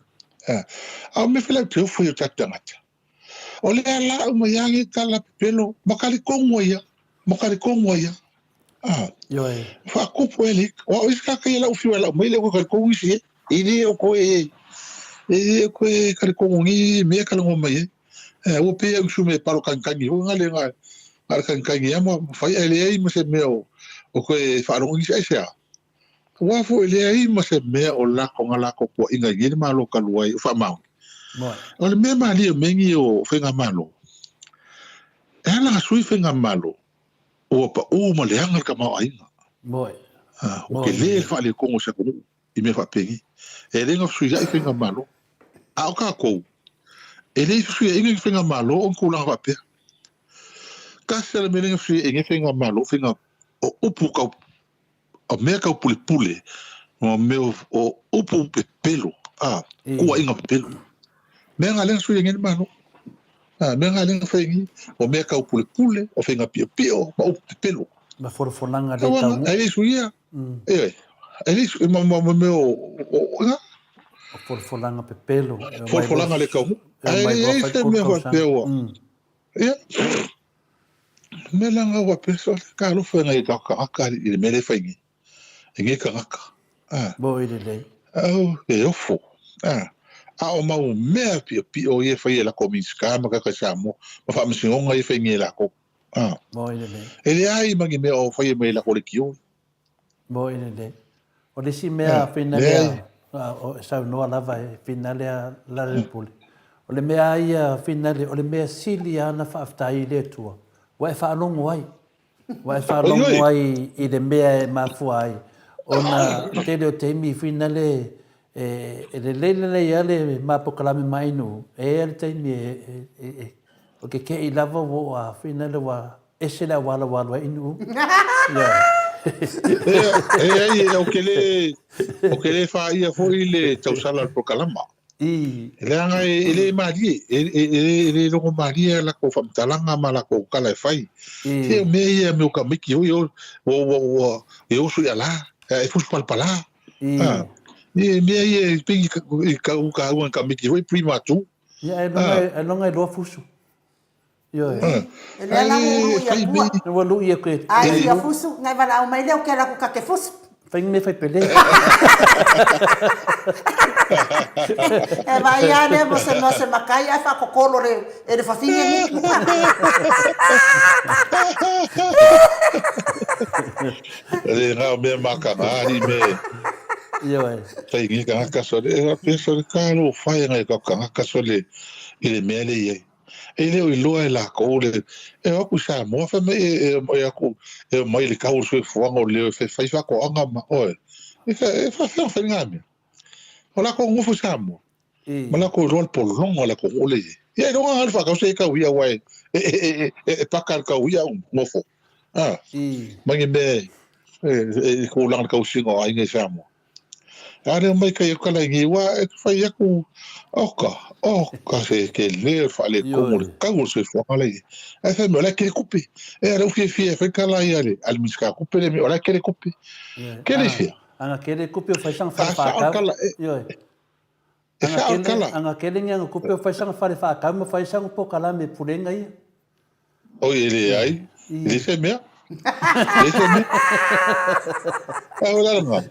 A o mea foi la ou te ofo ai i o tatou tagata, o lea la aumai lava nei tala pepelo ma talitonu ai lava, ma talitonu ai lava. Ioe. Faatupu ai le ika. O au isi tagata ia lau fiu e lau mai lea ua talitonu isi e. E le o koe e, e le o koe talitonu ni mea talanoa mai ai. Ua pei au usu me palo kagikangi foi na le na le kagikangi lava ma fai ae leai ma se mea o toe faalogo nisi aisea. Aua foi e leai ma se mea o lako na lako puaʻiga i nei le Malo talu ai o faamaoni. O le mea malie o mea nei o faigamalo, e ala na sui faigamalo, ua paʻū ma leaga le tamaoaiga. Ua tele le faaletonu o se atunuu i mea faapenei. E le na fesuiaʻi faigamalo. A o tatou, e le i fesuiaʻiga ni faigamalo o ni tulaga faapea. Tasi lava le mea lea na fesuiaʻi ai nei faigamalo, faiga o upu tau o mea tau pulepule, ma mea o upu pepelo, a, kuaiga pepelo. Mea na lea na sui ai nei le Malo. A, mea na lea na fai ai nei, o mea tau pulepule, o faiga piopio, ma upu pepelo. Ma folafolaga le tau. E le suia. E, e le sui, ma, ma, ma mea o, o, o, o, folafolaga pepelo. Folafolaga le tau. E leai se mea faapea ua. Ia. Mea leaga ua pea sole talofa e nai tagata i le mea lea e fai nei. E nei tagata. Ah. Moi lelei. Au, e ofo. Ah. A o mau mea piopio ia e fai e lako Minisita ma tagata i Samoa, ma faamasinoga ia e fai nei e lakou. Ah. Moi lelei. E leai ma ni mea o fai mai e lako lekioi. Moi lelei. O le isi mea whina lea, o saunoa lava e whina lea Lalelepule. O le mea a ia whina lea, o le mea sili a na faafetai i le Atua, ua e faalogo ai. Ua e faalogo ai i le mea e mafua ai, ona tele o taimi whina le, e lelei lelei a le ma polokalame mai nuu, e i ai le taimi e, o ke keʻi lava ua oo a whina le ua Ese le auala ua alu ai i Nuʻu. E leai, ou te le, ou te le fāia foi le tausala o le polokalama. Leaga e le malie, e le logo malie a latou faamatalaga ma latou tala e fai. Se o mea ia, mea o tamaiti foi, ua, ua, ua, e oso i alā, e fusu palapalā. E mea ia e pei i kau kāua i tamaiti foi, prima tu. Ia, ai loga e loa fusu. Ioe. E lea la ua lui a pua. Ua lui e koe. A e fia fusu, ngai valaau mai lea o ke ala ku ka ke fusu. Fai ni mea fai pele. E vai a lea mo se mea se makai ae whakokoro re e le whawhinge ni. Le ngā mea makanga, ari me. Ioe. Fai ngi ka ngaka sole, e wapea sole ka lo whai ngai ka ngaka sole i le mea le iai. E le o iloa e lakou le e o atu i Samoa fai mai e e aku e omai i le kau o le soifuaga o leo e fai faatoaga ma oe. E e faafefea ona fai ngā mea. O lakou nofo i Samoa. Ma lakou iloa le pologa o le atunuu le i ai. Ia iloga ngā le whakau se e kau ia wai e e e e e paka le kau ia nofo. Ah. Mai ngi mea e e e kūlanga le kausiga o aiga i Samoa. A lea mai kai aku kala ngi wa e fai aku oka oka se ke le fa le komo le kau o soifuaga le ai fai mai o la kele kupe e ala u fiafia e fai kala ia le a le Minisita kupe le o la kele kupe kele fia Anga kele kupe o fai sanga fale whakau. Ioe. E sao le kala. Anga kele ngi anga kupe o fai sanga fale whakau ma fai sanga pokalame pulenga ia. Oi, e leai. E leai se mea. E leai se mea. A o le ala lena.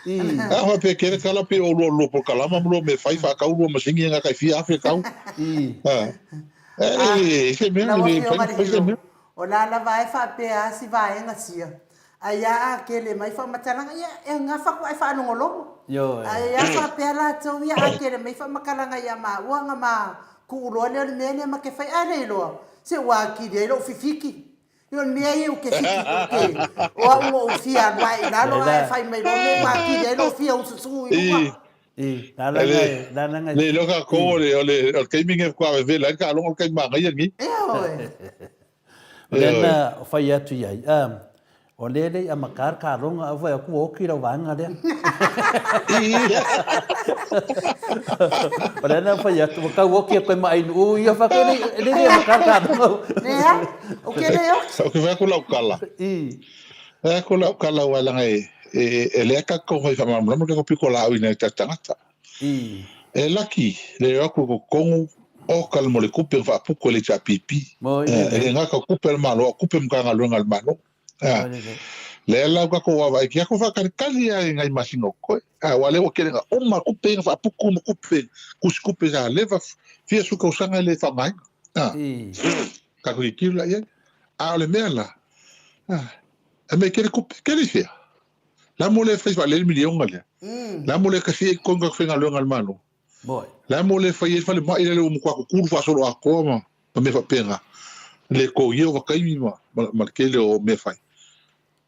A faapea kele tala pe o lua lua polokalama ma lua mea fai faatau lua masini na tai fia afe tau. A e se mea Lau le Afioga i le fai se Hero, mea. o la lava e faapea a si vaega sia, ai a a kele mai faamatalaga, ia e gafa atu ae faalogologo. Ioe. Ai a faapea latou ia a kele mai faamatalaga ia maua na ma tuu loa lea o le mea lea ma te fai, a le iloa, se ua atili ai lou fifiki. Ia o le mea ia ou te fiki, ou te, o au na ou fia alu ae i lalo ae fai mai loa mea ua atili ai lou fia ususu i luga. I, la la ngai, la la ngai. Le iloa tatou o le, o le, o le taimi lenei faatoa vevela ai le taaloga o le taimi manaia lenei. Ioe. O lea na fai atu i ai, O lea e le i amata le kaloga a fai atu ua oti lau vaega lea. O lea na fai atu ua tau oti atu e ma Ainuu ia fai atu e le i amata le kaloga. Leai, ou te le oti. Ou te fai atu lau tala. Fai atu lau tala aua leaga e leai tatou fai faamalamalama tatou pitolaau i nai o tatou tagata. E laki le o atu i totonu oka le mo le tupe na faaputu e le HRPP. E le gata o tupe a le Malo, a o tupe a Matagaluega a le Malo. Lea la ua tatou vaavaai ki atu faatalitali lava i nai masina o totoe. Aua lea ua tele na uma tupe na faaputu ma tupe, tusi tupe sa leva fia sefulu tausaga e le faaaogaina. Tatou tilotilo la i ai. A o le mea la, e mea e tele tupe, tele i fea? Le a mo le fai faalele miliona lea? Le a mo le kasi ai totonu tagata faigaluega a le Malo? Le a mo le fai ai le falemai lea ua matua tutulu faasoloatoa ma ma mea faapena, le totogia o vataimi ma ma le tele o mea fai?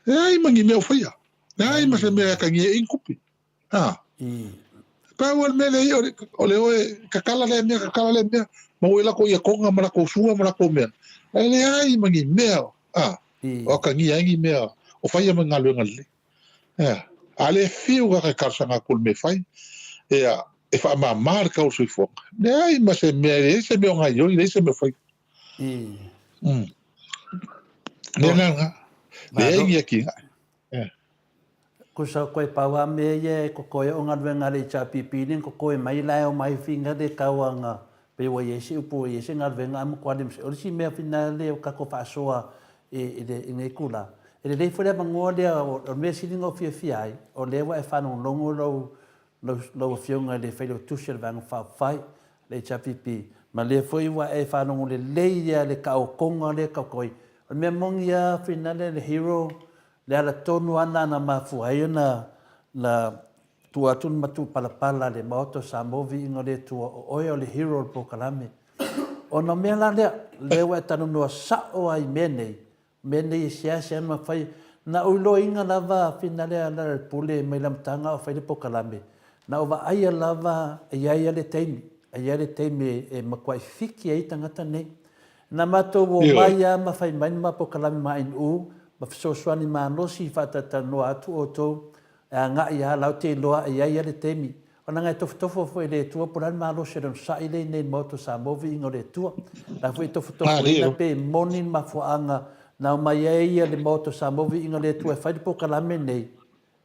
Leai ma ni mea o faia. Leai ma se mea e atagia ai ni tupe. A. Pau o le mea lea o le, o le oe tatala lea mea, tatala lea mea, maua ai latou iakona ma latou sua ma latou mea. Ae leai ma ni mea, a, o atagia ai ni mea o faia ma ni galuega lelei. Ea, a le fiu kaka e talosaga atu i le mea e fai, ea, e faamama le tau o le soifuaga. Leai ma se mea, leai se mea o gaioi, leai se mea o fai. Mm. Lea la lena. Leai ni atinae. Ea. Kusa koe pau a mea ia e kokoe o galuega a le HRPP nei kokoe mai la e omai finga le kauanga pei ua iai se upu ua iai se galuega a matua le o le isi mea fina le o tatou faasoa i le i nei tula e lelei foi le avanoa lea o le mea sili na ou fiafia ai o lea ua e faalogologo lou lau afioga i le Failautusi o le Vaega Faaupufai le HRPP ma lea foi ua e faalogo lelei ia le taotoga lea taoto ai o le mea moni a fina le le hero Le ala tonu lava lena na mafua ai ona na tuu atu le matupalapala a le Maota o Samoa viiga o le Atua o oe o le hero o le polokalame. Ona o mea la lea, lea ua e talanoa sao lava i mea nei, mea nei e seasea ona fai. Na ou iloaina lava finale a Lealailepule mai le amataga a o fai le polokalame, na ou vaaia lava e i ai lava le taimi, e i ai le taimi e matuai fiki ai tagata nei. Na matou o mai a ma fai mai ma polokalame ma NU ma fesoasoani malosi faatatalanoa atu outou e agai a la te iloa e iai a le taimi ona ngai tofotofo foi le Atua po o le a le malosi o le onosai lea inei i le Maota o Samoa viiga o le Atua la foi e tofotofoina pe moni le mafuaaga na omai ai ia le Maota o Samoa viiga o le Atua e fai le polokalame nei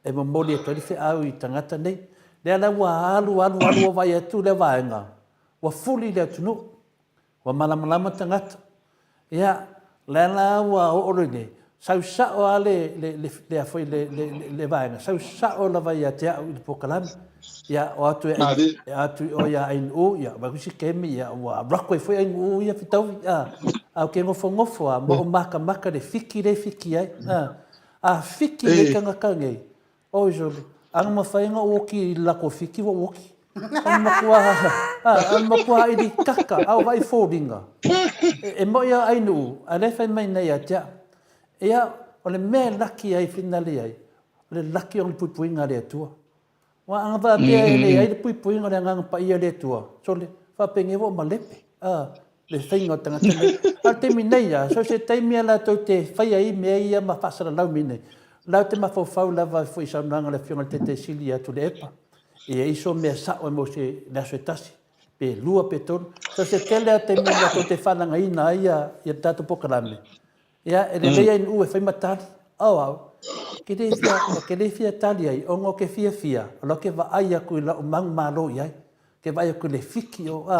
e momoli atu ai le feau i tagata nei lea la ua alu alu alu ua vaai atu lea vaega ua fuli le atunuu Ua malamalama tagata. Ia, lea la ua oo loa nei, sau sao lava le, le, le, le, a foi, le, le, le, le vaega, sau sao lava ia te au i le polokalame. Ia, o atu e, e atu i o ia Ainuu, ia, vai kusi kemi, ia, ua rako ai foi Ainuu ia fitaui, a, a o ke nofonofo a, ma o makamaka le fiki le fiki ai, a, a fiki nei tagata nei, Oi sole, ana mafai ona ou oki i le lako fiki ua ou oki. Ana matua, ana matua ili kaka, a o vaai foliga. E, e moi a Ainuu, a lea e fai mai nei ia te au. Ia, o le mea e laki ai finale ai, o le laki o le puipuiga a le Atua. Ua ana faapea e leai le puipuiga o le Agaga Paia o le Atua, sole, faapenei ua ou malepe. A, le faiga o tagata nei. A o le taimi nei lava, so o se taimi lava latou te fai ai mea ia ma faasalalau mea nei, latou te mafaufau lava foi i saunoaga a le Afioga i le Taitai Sili ia Tuilaepa, e i ai so mea sao e maua se le aso e tasi, pe lua pe tolu. So o se tele lava o taimi latou te faalagaina ai ia le tatou polokalame, Ia, e lelei ai nuʻu e fai ma tali. O au, ke le fia, ke le fia tali ai, ona o ke fiafia, o la ke vaai aku i la'u manumalo i ai. Ke vaai aku i le fiki o, a,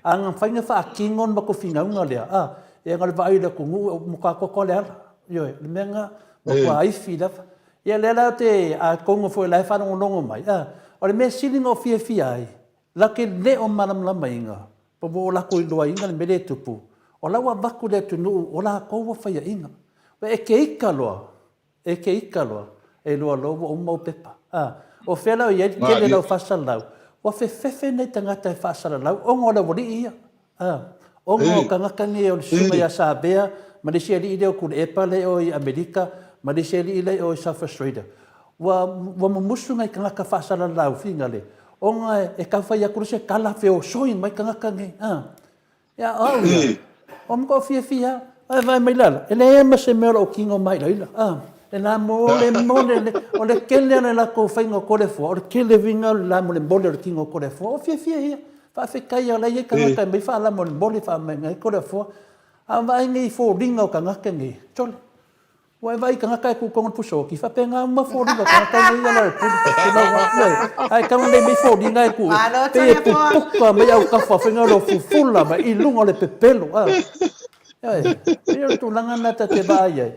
a na mafai ona faatino le matou finauga lea, a, e ona o le vaai o le atunuu, o matua atoatoa le ala. Ioe, o le mea lena, matua aifi lava. Ia lea la te a kongo foi la e faalogologo mai, a, o le mea sili na ou fiafia ai, la ke le o malamalamaina, po ua o lakou iloaina le mea lea e tupu, o la ua avatu i le atunuu o lakou ua faiaina. Ua e ke ika loa, e ke ika loa, e iloa loa ua uma ou pepa. A, o fea la o i ai le tele o lau faasalalau, ua fefefe nai tagata e faasalalau ona o le aualii ia. A, ona o tagata nei o le susuga ia Savea ma le isi alii lea o Tuilaepa lea i o i Amerika ma le isi alii lea i o i South Australia, ua, ua mumusu nai tagata faasalalau finale, ona e tau fai atu loa se tala feosoi mai tagata nei. A, ia, o au ia, ua matuai fiafia lava. Ae vaai mai lala, e leai ma se mea o lou tino mailaila. A, le lamolemole, le, o le tele o le latou faiga o Toleafoa, o le tele uiga o le lamolemole o le tino o Toleafoa. Ua fiafia ia. Faafetai o la e i ai tagata e aumai faalamolemole faamai ai Toleafoa. A vaai nei i foliga o tagata nei, sole, ua e vaai i tagata e tu i totonu o le pusaoti, faapena uma foliga o tagata nei ia la e pule. Ae tago nei mai foliga e tu, pei e pupuka mai autafa faiga o le fufula mai i luga o le pepelo. Ioe, pei o le tulaga lena ta te vaai ai,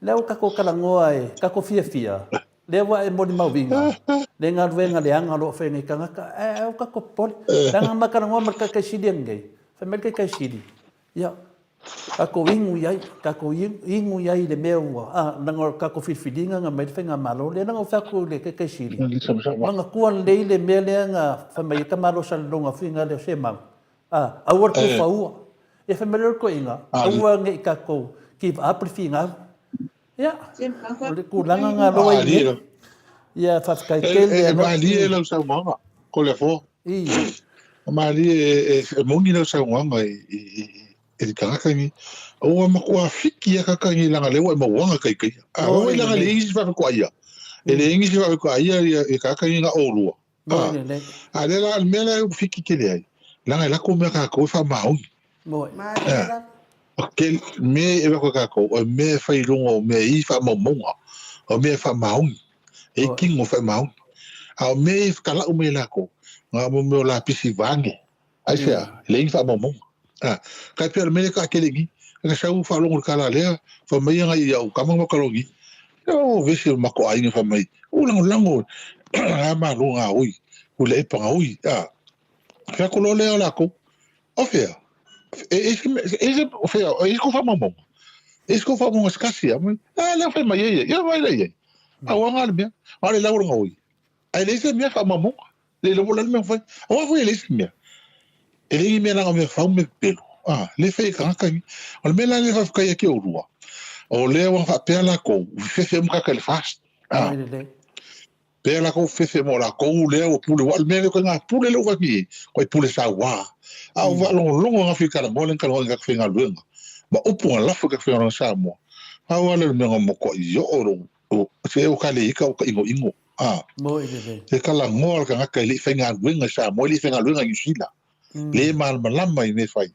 lea ua tatou talanoa e tatou fiafia, Lea ua e molimauina le galuega leaga o lo o fai nei tagata, ae aua tatou popole. Leaga ma talanoa ma le Taitaisili ananei, fai mai le Taitaisili, ia, tatou inu i ai, tatou inu i ai i le mea ua, a, leaga o le tatou filifiliga na aumai le faigamalo lea. Leaga ou fai atu i le Taitaisili, manatua lelei le mea lea na fai mai ai tamaloa Salelologa foi lea o Semau, a, aua le tufaua. Ia fai mai lea o le toeaina, aua ne i tatou give up le finau. Ia, o le tulaga na loa i nei. Ia, faafetai tele. E malie lau saunoaga, Toleafoa. I. E malie, e moni lau saunoaga i le tagata ni. Ua matua fiki a kaka ni langa lea ua e mauaga kai kai. A o i langa le isi whawhekoa ia. E le isi whawhekoa ia i kaka ni nga olua. A lea la, le mea lea ua fiki tele ai, langa e lako mea kākou e whaamaoni. Moe. O ke mea e wako kākou, o mea e whai runga o mea i whaamaumauga, o mea e whaamaoni, e kingo whaamaoni. A o mea i whakalau mai lākou, ngā mo mea o lapisi vānge, Aisea, e leai ni faamaumauga. A, kai pea o le mea lea ka kele ni, ka sau faalogo i le kala lea, fai mai ia ngai iau kama ma kalogi, o vese o mako aiga fai mai, o lagolago a malo ngā oi, o le epa ngā oi, a, fea ko loa lea o lākou, o fea, e, e, e, e, o fea, e isi ko faamaumauga, e isi ko faamaumauga se kasi, a, a lea fai mai ai, ia vai lea ai, a ua ngā le mea, a le lau o le ngā oi, a e leai se mea faamaumauga. Le iloa po o le a le mea fai. Aua foi e leai se mea. E leai ni mea leaga o mea fau mea pepelo. Ah, le fai e tagata ni. O le mea la lea faafetai ai ki oulua, o lea ua faapea lakou, ua fefefe uma tagata i le FAST. Ah. Pea lakou fefefe mo lakou lea ua pule. Ua o le mea lea koe ngā pule lea ua fai i, koe pule sauā. A ua faalogologo ngā whikalamoa lea nga kalaoa i ngā faigaluega. Ma upu nga lafo i ka faigaluega Samoa. Pau lava lea o le mea nga mokoai oo lou O se o ka le ika o ka ʻinoʻino, a. Moi lelei. E talanoa le tagata e le i faigaluega i Samoa, e le i faigaluega i Niu Sila. Le malamalama i mea e fai.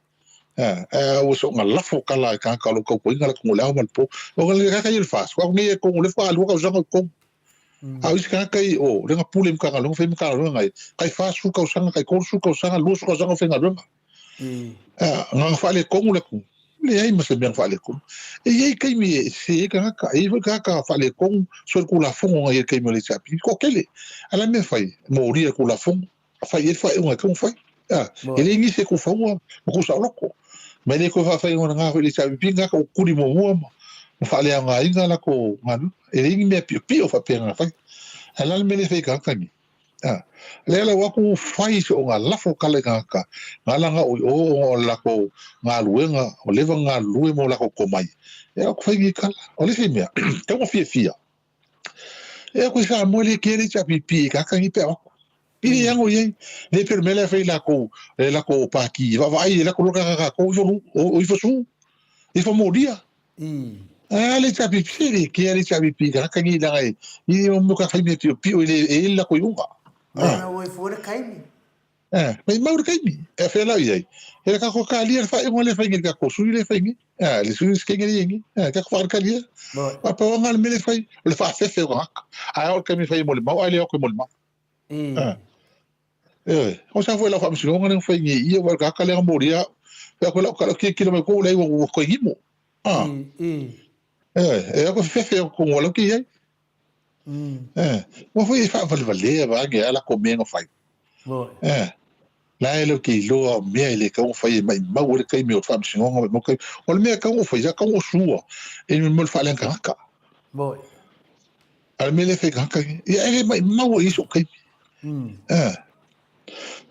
A, a ua soona lafo kala e tagata o lo o tautuaina latou o le ao ma le po. O le tagata ia o le FAST, ko au nei e tonu, le faatoa lua tausaga o totonu. A o isi tagata i o, le na pule i Matagaluega, fai Matagaluega ai, tai 40 tausaga, tai 30 tausaga, 20 tausaga o faigaluega. A, na faaletonu le atunuu. Leai ma se mea na faaletonu. E i ai taimi e sese ai tagata, e i ai foi tagata faaletonu soi le Tulafono na i ai i le taimi o le HRPP. Toatele. A o le a le mea e fai? Molia le Tulafono, fai i ai le faaiuga e tatau ona fai. A, e leai nisi e tufaua ma tuusaoloto. Ma e le toe faafaigaluega foi i le HRPP ni tagata ua tuli muamua ma faaleaogaina latou galuega. E leai ni mea piopio faapea na fai. Ae o le a le mea lea e fai e tagata nei? A, lea lau aku fai so nga lafo kala i ngaka, nga langa o i o o lako galuega, o leva galulue mo lako komai. E aku fai ngi kala, o le isi mea, tau nga fia fia. E aku i Samoa le kele cha pipi i kaka ngi pe aku. Pili yango i le pe mele fai lako, le lako o paki, va va ai lako loka kaka ko ifo lu, o ifo su, ifo molia. A le HRPP, le kea le HRPP, ka haka ngi langa e, i o mo ka whai mea pio pio i le e ila ko i unga. Mea ua i fua le kaimi. Eh, mai mau le kaimi. E whea lau i ai. E ka ko ka lia le whai unga le whai ngi, ka ko sui le whai ngi. Eh, le sui skenge le ngi. Eh, ka ko whaar ka lia. Pa pa wanga le mele whai, o le whaafefe o ka haka. Ai o le kaimi whai mo le mau, ai le o koe mo le mau. Eh. Ioe, o sa foi lau faamasinoga lea na fai nei ia, ua kaka lea na molia au. Fai atu lau kala kilakila mai kou lea ua ua koe gimo. Ah. Ioe, e ako fefefe o kongo lau ki ai. Eh, ua foi e faavalevalea vaage a lakou mea na fai. Eh, la e le ke iloa o mea e le tau ona fai e maimau ai le taimi o le faamasinoga maimau taimi. O le mea e tau ona fai, sa tau ona sua e mo le faaleaga tagata. A o le mea lea e fai tagata nei, ia e le maimau ai i sou taimi. Eh.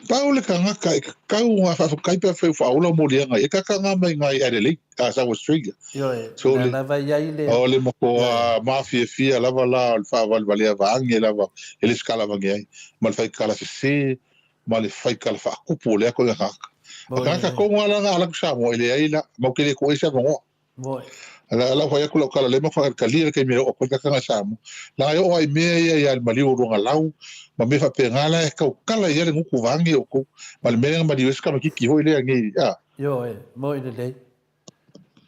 Pau le tagata e tatau ona faafetai pe afai ua faaola moliaga ia, e tataga mai i ina i Adelaide, South Australia. Ioe, So lea le, lava e i ai le... o le matua mafiafia lava la o le faavalevalea vaage lava e le sikala avane ai, ma le faitala sese, ma le faitala faatupu o lea ituaiga tagata. A Moi tagata lelei. tonu lava la na ala atu Samoa, e leai la, matou te le tuu ai se avanoa. Moi. La lau fai atu lau tala lea ma faatalia le taimi e oo atu ai tagata na Samoa. Leaga e oo lava i mea ia ia le maliu o Luagalau ma mea faapena la e tautala i ai le gutu vaeane outou ma le mea lea na maliu ai se tamaititi foi lea nei a. Ioe, moi lelei.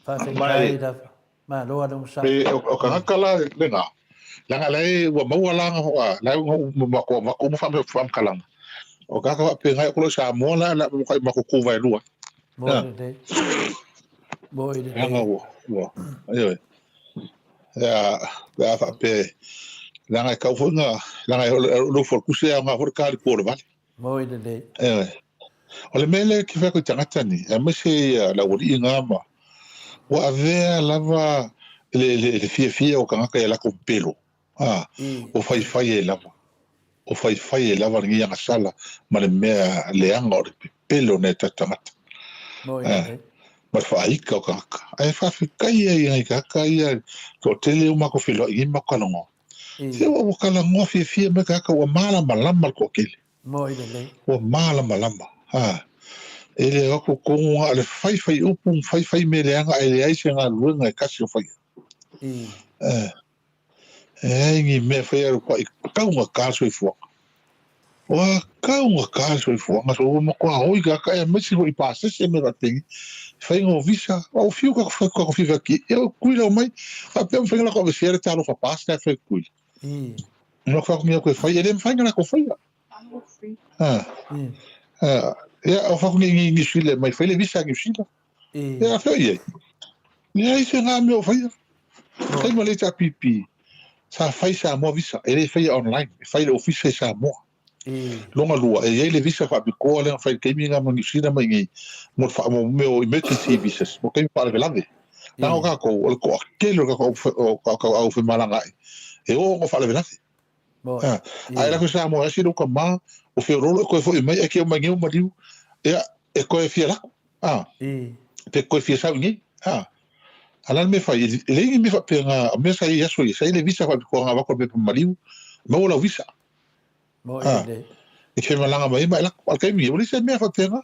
Faafetai lava. Malo lava le onosai. O tagata la lena, leaga la e ua maua la la e ua matou avatu uma faamatalaga. O tagata faapena e oo atu loa i Samoa la la matou matou tu vaelua. Moi lelei. Moi lelei. Leaga ua ua ioe. Ia pe a faapea leaga e tau foi na leaga o le ufu o le tusi e aoga foi le ta i le tua o le vale. Moi lelei. Ioe. O le mea lea ou te fai atu i tagata nei, aemaise ia le aualii na ma, ua avea lava le, le, le fiafia o tagata i a latou pepelo, a, ua faifai ai lava, ua faifai ai lava lenei agasala ma le mea leaga o le pepelo o nai o tatou tagata, Moi a, lelei. ma le faaita o tagata. Ae faafetai ai i nai tagata ia, toatele ua matou feiloai nei ma matou talanoa. Se ua ua talanoa fiafia mai tagata ua malamalama le toatele. Moi lelei. Ua malamalama. Ha. E le o atu tonu na o le faifai upu ma faifai mea leaga ae leai se galuega e tasi o faia. Eh. E leai ni mea e faia e pai taugata le soifuaga. Ua taugata le soifuaga, so ua matua oi tagata aemaise foi i pasese ma mea faapeni. Faiga o visa, ua fiu tatou fiafia atu e o Tutuila omai, faapea mafai ona latou aveesea le talofa pass lea e fai e Tutuila. Ona fai atu nei e fai, e le mafai ona latou faia. Ia, o fai atu nei Niu Sila mai fai le visa a Niu Sila. Ia, a fea o i ai? Leai se ga mea o faia. Taimi o le HRPP, sa fai Samoa visa, e le faia online, e fai i le ofisa i Samoa. Lona lua, e i ai le visa faapitoa lea na fai i le taimi lena ma Niu Sila ma i inei, mo le mo mea o emergency visas, mo taimi faalavelave. Leaga o tatou, o le toatele o tatou o tatou au femalagaai, e oo ona faalavelave. Ae alu atu i Samoa e asi lou tama, o feoloolo e toe foi mai, ae ke omai nei o maliu, ia, e toe fia lako, a, pe toe fia sau i inei, a. A o le a le mea e fai? E leai ni mea faapena, o mea sa i ai i aso ia, sa i ai le visa faapitoa na avatu e le pepa maliu, maua lau visa. Moi A, lelei. e te malaga mai ai ma e lako. A o le taimi, ua leai se mea faapena.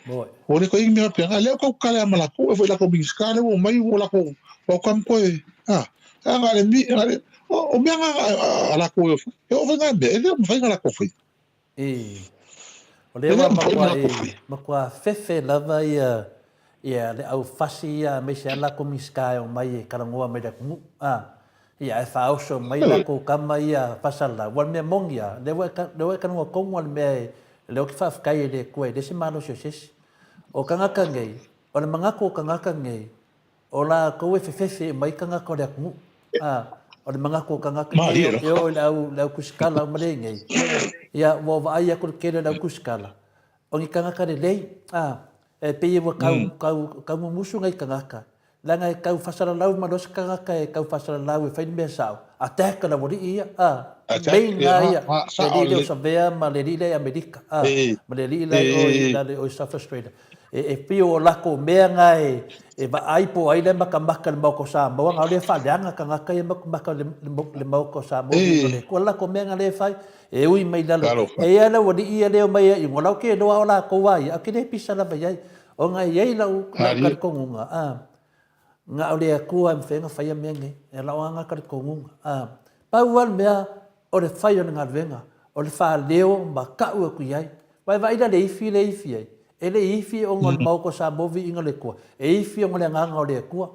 Moi. Ua le toe i ai ni mea faapena. Lea ua tau tatala ia ma latou, e foi i latou Minisita lea ua omai ua latou welcome koe. A, a na o le mi, na o le, o mea na a latou e fai. E oo foi na mea, e le o mafai ona latou faia. I. O E lea le ua o mafai ona matua latou faia. matua fefe lava ia ia le au fasi ia aemaise a latou Minisita e omai e talanoa mai le atunuu. A. Ia ae faaoso mai latou tama ia faasalalau. Ua o le mea moni a, lea ua e lea ua e talanoa tonu a le mea e lea ou te faafetai ai i le Atua e leai se malosi o se isi. O tagata nei, o le manatu o tagata nei, o latou e fefefe mai tagata o le atunuu. A, o le manatu o tagata nei e oo i le au le au tusitala uma lea i nei. Ia ua ou vaai atu i le tele o le au tusitala, o ni tagata lelei, a, e pei ua tau tau tau mumusu nai tagata Leaga e tau faasalalau ma loa se tagata e tau faasalalau e fai le mea sao, attack le aualii ia, a, main la ia, le alii lea o Savea ma le alii lea i Amerika, a, ma le alii la i o i lalo i o i South Australia. E, e pei o lakou mea na e, e vaai po o ai la e matamata i le Maota o Samoa, na o lea e faaleaga tagata ia matamata i le, le Maota o Samoa i le Atua. O le lakou mea na lea e fai, e ui mai lalo. E i ai le aualii ia lea e omai ai i luga, o la ou te iloa o lakou a ia, ae ou te le pisa lava i ai. Ona e i ai lau talitonuga, a, na o le Atua e mafai ona faia mea nei. E lau lava talitonuga. A, pau lava le mea, o le fai o le galuega, o le faaleo ma tau atu i ai. Aua e vaai la le ifi lea e ifi ai, e le ifi ona o le Maota o Samoa viiga o le Atua, e ifi ona o le Agaga o le Atua.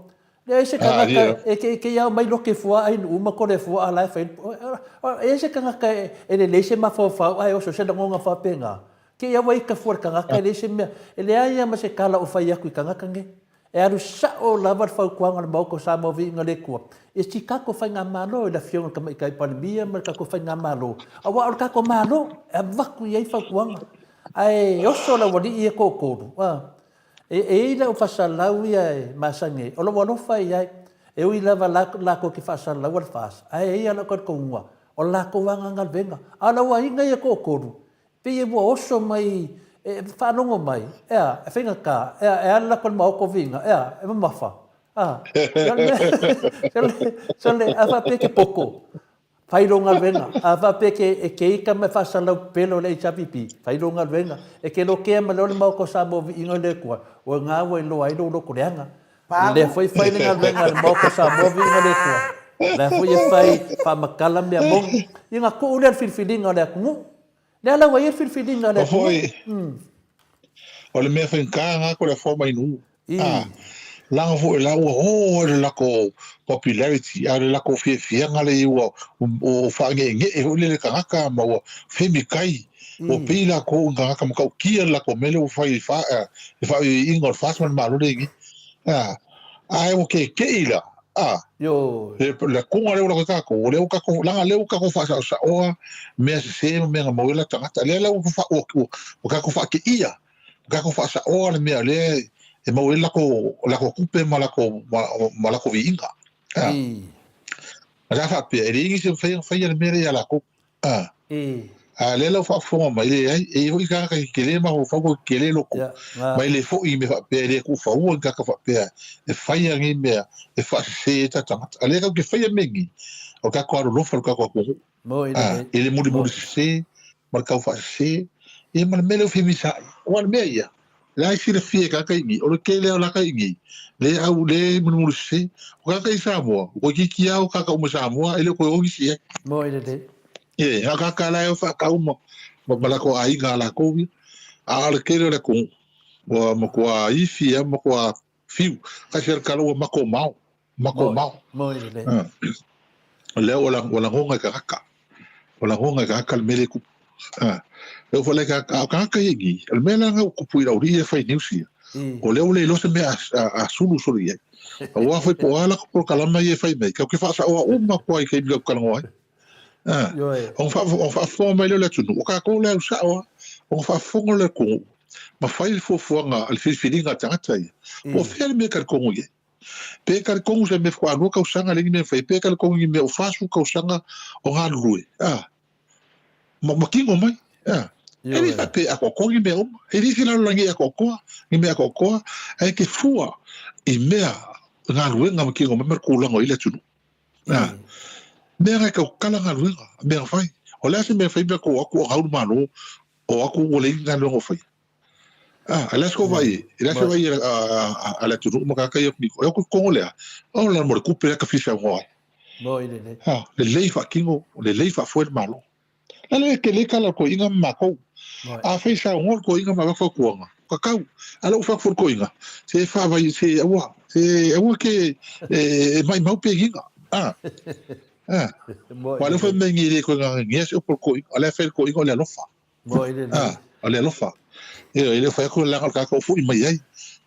Leai se tagata e te te iau mai loke fua'a i Nu'u ma kole fua'a la e fai e iai se tagata e lelei se mafaufau ae oso se lagona faapena. Te iau ai ka fua le tagata e leai se mea e leai a ma se tala o fai atu i tagata nei. E alu sa'o lava le fautuaga a le Maota o Samoa Viiga le Atua i si tatou Faigamalo i le Afioga i le Tamaitai Palemia ma le tatou Faigamalo, aua o le tatou Malo e avatu i ai fautuaga. Ae oso le aualii ia e toatolu, a. E i ai lau faasalau ia e masani ai, o lou alofa i ai. E ui lava latou te faasalalaua le FAST, ae i ai lava lau talitonuga, o le latou lava galuega. A o le auaiga ia e toatolu, pei ua oso mai, e faalogo mai, e a, e faigata, e a, e alu latou i le maota o Viiga, e a, e mamafa, a. Sole, a faapea e te poto, Fai lou galuega. A faapea e te, e te ita ma e faasalalau pepelo i le HRPP, fai lou galuega. E te lokea mai loa le Maota o Samoa Viiga i le Atua, o i ina ua iloa ai lou loto leaga. O lea foi e fai le galuega a le Maota o Samoa Viiga i le Atua, o la foi e fai faamatala mea moni. Ia ona tuu lea i le filifiliga o le atunuu. Lea la ua i ai le filifiliga a le atunuu. O le mea faigata lena ko le afoa mai nuu. A, laga foi la ua oo ai le lako popularity, a o le lako fiafiaga lea ua ua faangeengee foi lele tagata ma ua femikai. Ua pei lakou i tagata matautia le lako mea lea ua fai i fa, le faaioioiga o le FAST ma le Malo lea i nei. A, ae ua keke'i la, a, le le kuga lea ua lako ai tatou, o lea ua tatou, leaga o lea ua tatou faasaosaoa mea sese ma mea na maua ai la tagata. Lea la ua ua ua tatou faateia, ua tatou faasaoa le mea o lea e maua ai le latou latou tupe ma latou ma latou viiga. A, a sa faapea, e leai nisi e mafai ona faia le mea lea ia latou. A. A lea la ua faafofoga mai, leai, e i ai foi tagata tetele mafaufau ko tetele loto, ma e le foi i mea faapea, e le tuufaua ni tagata faapea e faia nei mea e faasese ai tatou tagata. A lea tatou te faia mea nei, o le tatou alolofa i le tatou atunuu, a, i le mulimuli sese ma le taufaasese, ia ma le mea lea ua fia misa ai. Aua o le mea ia, La e silafia e tagata i nei, o le tele lava o laka i nei, le au le mulimuli sese. O tagata i Samoa, ua toeitiiti lava o tagata uma i Samoa, e le o toe o nisi i ai. Moi lelei. E, a o tagata la e o faatau ma, ma, ma latou aiga a latou ia. A o le tele o le atunuu, ua matua ifi lava, matua fiu. Kasi lava le tala ua mako mao, mako mao. Moi lelei. O lea ua, ua lagona e tagata. Ua lagona e tagata le mea lea e tupu. A, lea ua falai tagata, a o tagata ia i ni, o le mea la lena ua tupu i lau alii ia e fai news ia, o lea ua le iloa se mea a, a, a sulu solo i ai. Aua foi po o a latou polokalama ia e fai mai, tatou te faasaoa uma atu lava i taimi tatou te talanoa ai. A, ona faafofoga mai lea o le atunuu, o tatou lea e alu sao lava, ona faafofoga o le atunuu, ma fai le fuafuaga a le filifiliga a tagata ia, po o fea le mea e talitonu i ai. Pe talitonu se mea faatoa lua tausaga leai ni mea e fai, pe talitonu i ni mea ua 40 tausaga o galulue, a, ma, ma tino mai, a. E le faapea e atoatoa ni mea uma. E le se lalolagi e atoatoa, ni mea atoatoa, ae te fua i mea galuega ma tino mai ma le tulaga o i ai le atunuu. A, mea na e tautala galuega, mea na fai. O le a se mea e fai pe a tou o atu o gau le Malo, o atu ua leai ni galuega o faia. Ah, e le a se vaai ai, e le a se vaai a le atunuu ma tagata ia e o atu i totonu o le a, o la mo le tupe lea ta fia saunoa ai. Moi lelei. Ah, lelei faatino, lelei faafoe le Malo. La le tele tala a le toeaina ma matou. Afai saunoa le toeaina ma avatu fautuaga, tatau. A o lea ua fai atu foi le toeaina, se faavai, se aua, se aua ke e maimau peniga. Ah, ah. Aua o lea ua fai mai nei e le toe gagegea se upu a le toeaina, o lea e fai e le toeaina o le alofa. Ah, o le alofa. Ioe, e le o fai atu leaga o le tagata ua foi mai ai,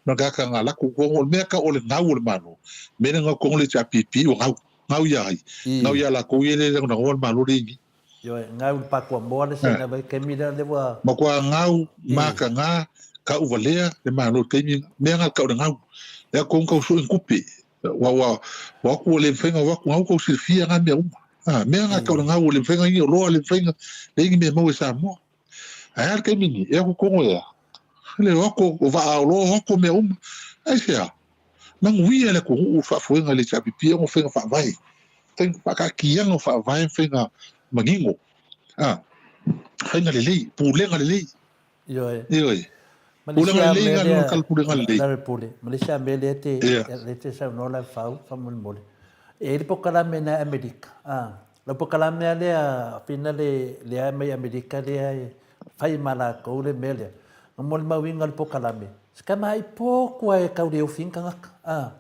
ma le tagata na alu atu, o le mea tau o le gau o le Malo, mea lea na gau tonu le HRPP ua gau, gau ia ai, gau ia latou ia le lagolagoa le Malo lea i i. Ioe, gau le Pakuamoa le saina vai taimi lea lea ua. Matua gau, mataga, tauvalea le Malo i le taimi lena, mea na tau o le gau, lea tonu tau sue ni tupe, ua, ua, ua atu ua le mafai ona o atu, na ua tau silafia na mea uma. A, mea na tau le gau ua le mafai ona ini oloa, le mafai ona leai ni mea maua i Samoa. Ae a le taimi nei, e atu tonu e a? Le o atu o vaa oloa, o atu o mea uma. Aisea? Manuia le atunuu i faafoega i le HRPP ona o faiga faavae. Faiga faataatiaga o faavae ma faiga manino. A, faiga lelei, pulega lelei. Ioe. Ioe. Pulega lelei galuega kala pulega lelei. Larry Pule, ma le isi a mea lea te, lea te saunoa lau Fau, faamolemole. E i ai le polokalame na Amerika, a, lau polokalame lava lea fina le, lea mai Amerika lea e fai ma latou le mea lea. Na molimauina le polokalame, se tamaai potu lava e tau le ofi ni tagata, a.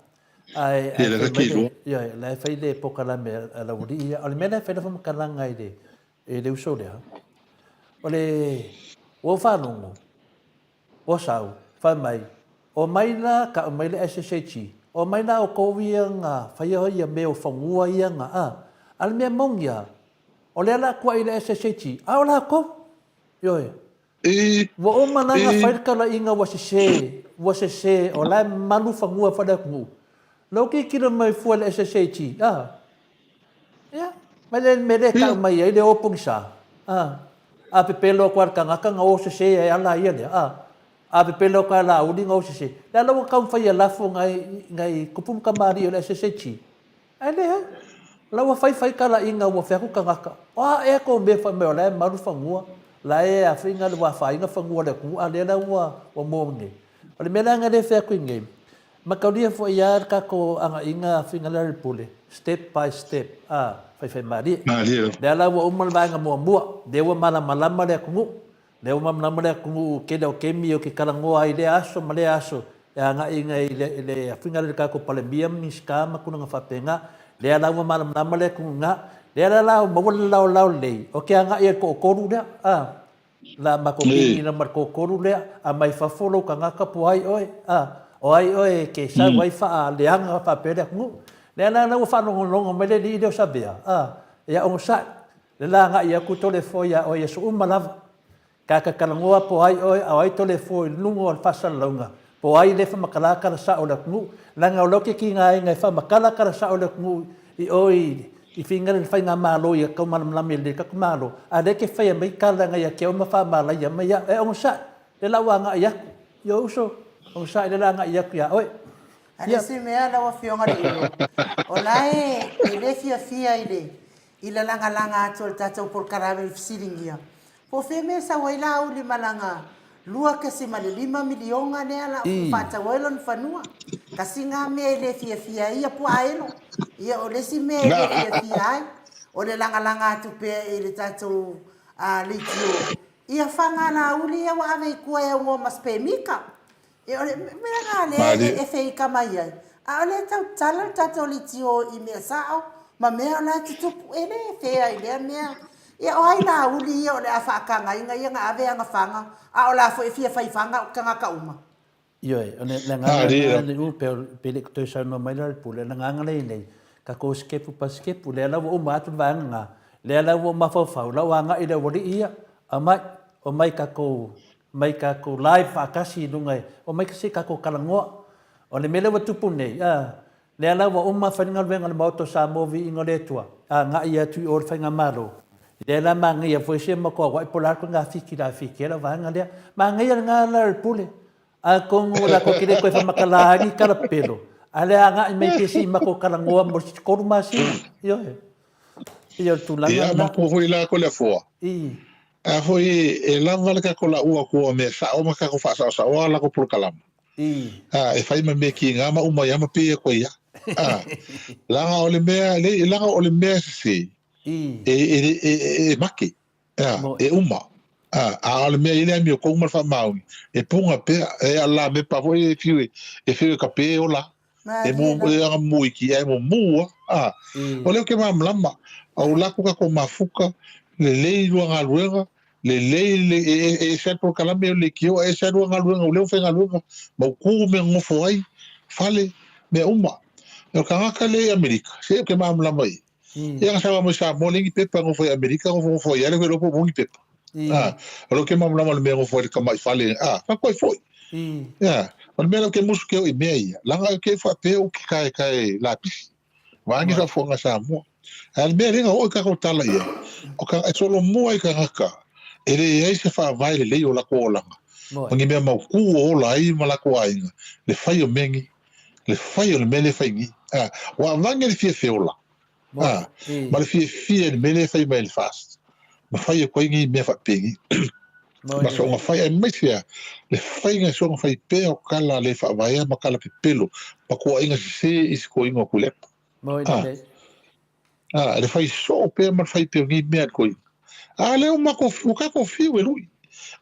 Ae, ae fai mai le, ioe, la e fai le polokalame a laualii ia. O le mea la e fai lau faamatalaga i le, E le uso lea. O le, ua ou faalogo, ua sau, fai mai, Omai la kau mai le SSHG, omai la oukou ia nga faia ia mea o fanua ia nga a. A le mea moni a, o lea la kuai le SSHG, a o lakou. Ioe. Ua uma la na fai le talaiga ua sese, ua sese, o la e malu fanua fale atunuu. Lou tilotilo mai fua i le SSHG, a. Ia, mai le mea lea e tau mai ai le o pogisa. A. A pepelo atu lava i le tagata na o sese ai lava la ia lea. A. A pepelo atu lava i Laauli na o sese. Lea la ua taumafai e lafo nai, nai tupu ma tamalii o le SSHG. Ae leai. O la ua fai fai talaiga ua fai atu tagata, o a ea tou mea fai mai o la e malu fanua, la e afaina ua afaina fanua o le atunuu, a lea la ua ua mua nei. O le mea la lena lea e fai atu nei, mataulia foi lava le tatou agaiga afiga lea a le Pule, step by step, a, faifaimalie. Malie lava. Lea la ua uma le vaega muamua, lea ua malamalama le atunuu, Lea ua malamalama le atunuu tele o taimi ou te talanoa ai i lea aso ma lea aso e agai i le i le afiga lea i le tatou Palemia ma Minisita ma tulaga faapena. Lea la ua malamalama le atunuu na. Lea la la ua maua le laolao lelei, ou te agai i le toatolu lea, a, la matou kigina ma le toatolu lea, a mai fafo lou tagata po o ai oe, a, o ai oe e te sau ai faaleaga faapea le atunuu. Lea la la ua faalogologo mai le alii lea o Savea, a, ia onosai, Le la agai aku Toleafoa ia oe i aso uma lava. Ka ka talanoa po ai oe a o ai Toleafoa i luga o le faasalalauga, po ai le whamakala kala sao o le atunuu, leaga o lau kekiga aiga e whamakala kala sao o le atunuu i o i i whingale le faigamalo ia tau malamalama i le tatou malo, a lea ke whaia mai kala ngai a ke oma whamalaia mai au. E onosai, le la ua agai aku. I o uso, onosai le la agai aku ia oe. A le isi mea lau Afioga le Ilo, o la e e le fiafia i le I le lagalaga atu o le tatou polokalame i fesiligia, po o fea mea e sau ai Laauli ma lana 2.5 miliona lea la ua faatau ai lona fanua. Kasi na mea e le fiafia ai ia Puaaelo. Ia o le isi mea e le fiafia ai, o le lagalaga atu pea i le tatou leitio ia faga a Laauli ia ua ave i tua e aunoa ma sipemika. Ia o le mea lena lea e feika mai ai, a o lea e tau tala le tatou leitio i mea sao ma mea o la e tutupu. E le fair i lea mea. Ia o ai Laauli ia o le a faatagaina ia na ave ana faga, a o la foi e fia fai faga o tagata uma. Ioe, o le agaga lena le u, pe le i toe saunoa mai la le Pule, o le agaga lea i nei, tatou sikepu pa sikepu, lea la ua uma atu le vaega lena, lea la ua mafaufau, la ua agai i le aualii ia, aumai, omai tatou Mai tatou live faatasi i luga e omai se i tatou talanoa. O le mea lea ua tupu nei, a, lea la ua uma fai le galuega a le Maota o Samoa Viiga o le Atua, agai atu i o i le Faigamalo. Lea la manaia foi si a matou auai po o le a le ituaiga fiki o le a fiki ai lau vaega lea. Manaia lena la o le Pule. Atonu latou te le toe faamatala ai ni tala pepelo, a o le agai mai pea se i matou talanoa mo le isi tolu masina. Ioe. Pei o le tulaga Ia, lena. matou foi la ko le afoa. I. A foi e lava le tatou laua atu o mea sao ma tatou faasaosaoa latou polokalama. I. A, e fai ma mea kiga ma uma ia ma pei atu ai ia. A, laga o le mea, le, laga o le mea sese, I. e, e, e, e, e make, a, e uma. A, a o le mea i le amio kou ma le faamaoni, e puga pea, e a la mepa foi e fiu e, e fiu e ka pe e ola. E Malie mo, e lava. anga mu iki, e mo mu a. A, o I. lea ou te malamalama, a o lakou tatou mafuka, lelei lua galuega, lelei le, e, e, e ese lava le polokalame o le leitio, ae ese lava lua galuega, o lea ua faigaluega, mautu mea nonofo ai, fale, mea uma. O le tagata lea i Amerika, se ou te malamalama i ai. Ia na sau mai Samoa leai ni pepa nofo i Amerika nofonofo ai lava le iloa po o maua ni pepa. A, o lea ou te malamalama i le mea nofo ai le tamai fale, a, faatoa ai foi. Ia, o le mea lea ou te musu ke o i mea ia, leaga ou te faapea ou te kaekae lapisi, vaeane faafofoga a Samoa. Ae o le mea lea na oo i tatou tala i ai, o ka, e solomua i tagata e leai se faavae lelei o latou olaga, ma ni mea mautu o ola ai ma latou aiga, le fai o mea nei. le fai o le mea lea e fai nei. A, ua avane le fia feola, a, ma le fiafia i le mea lea e fai mai e le FAST, ma fai atu ai nei mea faapeni. Ma soona fai, aemaise a, le faiga e soona fai pea o tala le faavaea ma tala pepelo, ma toaiga sese i se toeaina o Tuilaepa. A, a, le fai soo pea ma le fai pea o nei mea a le toeaina. A lea ua matou, ua tatou fiu e lui.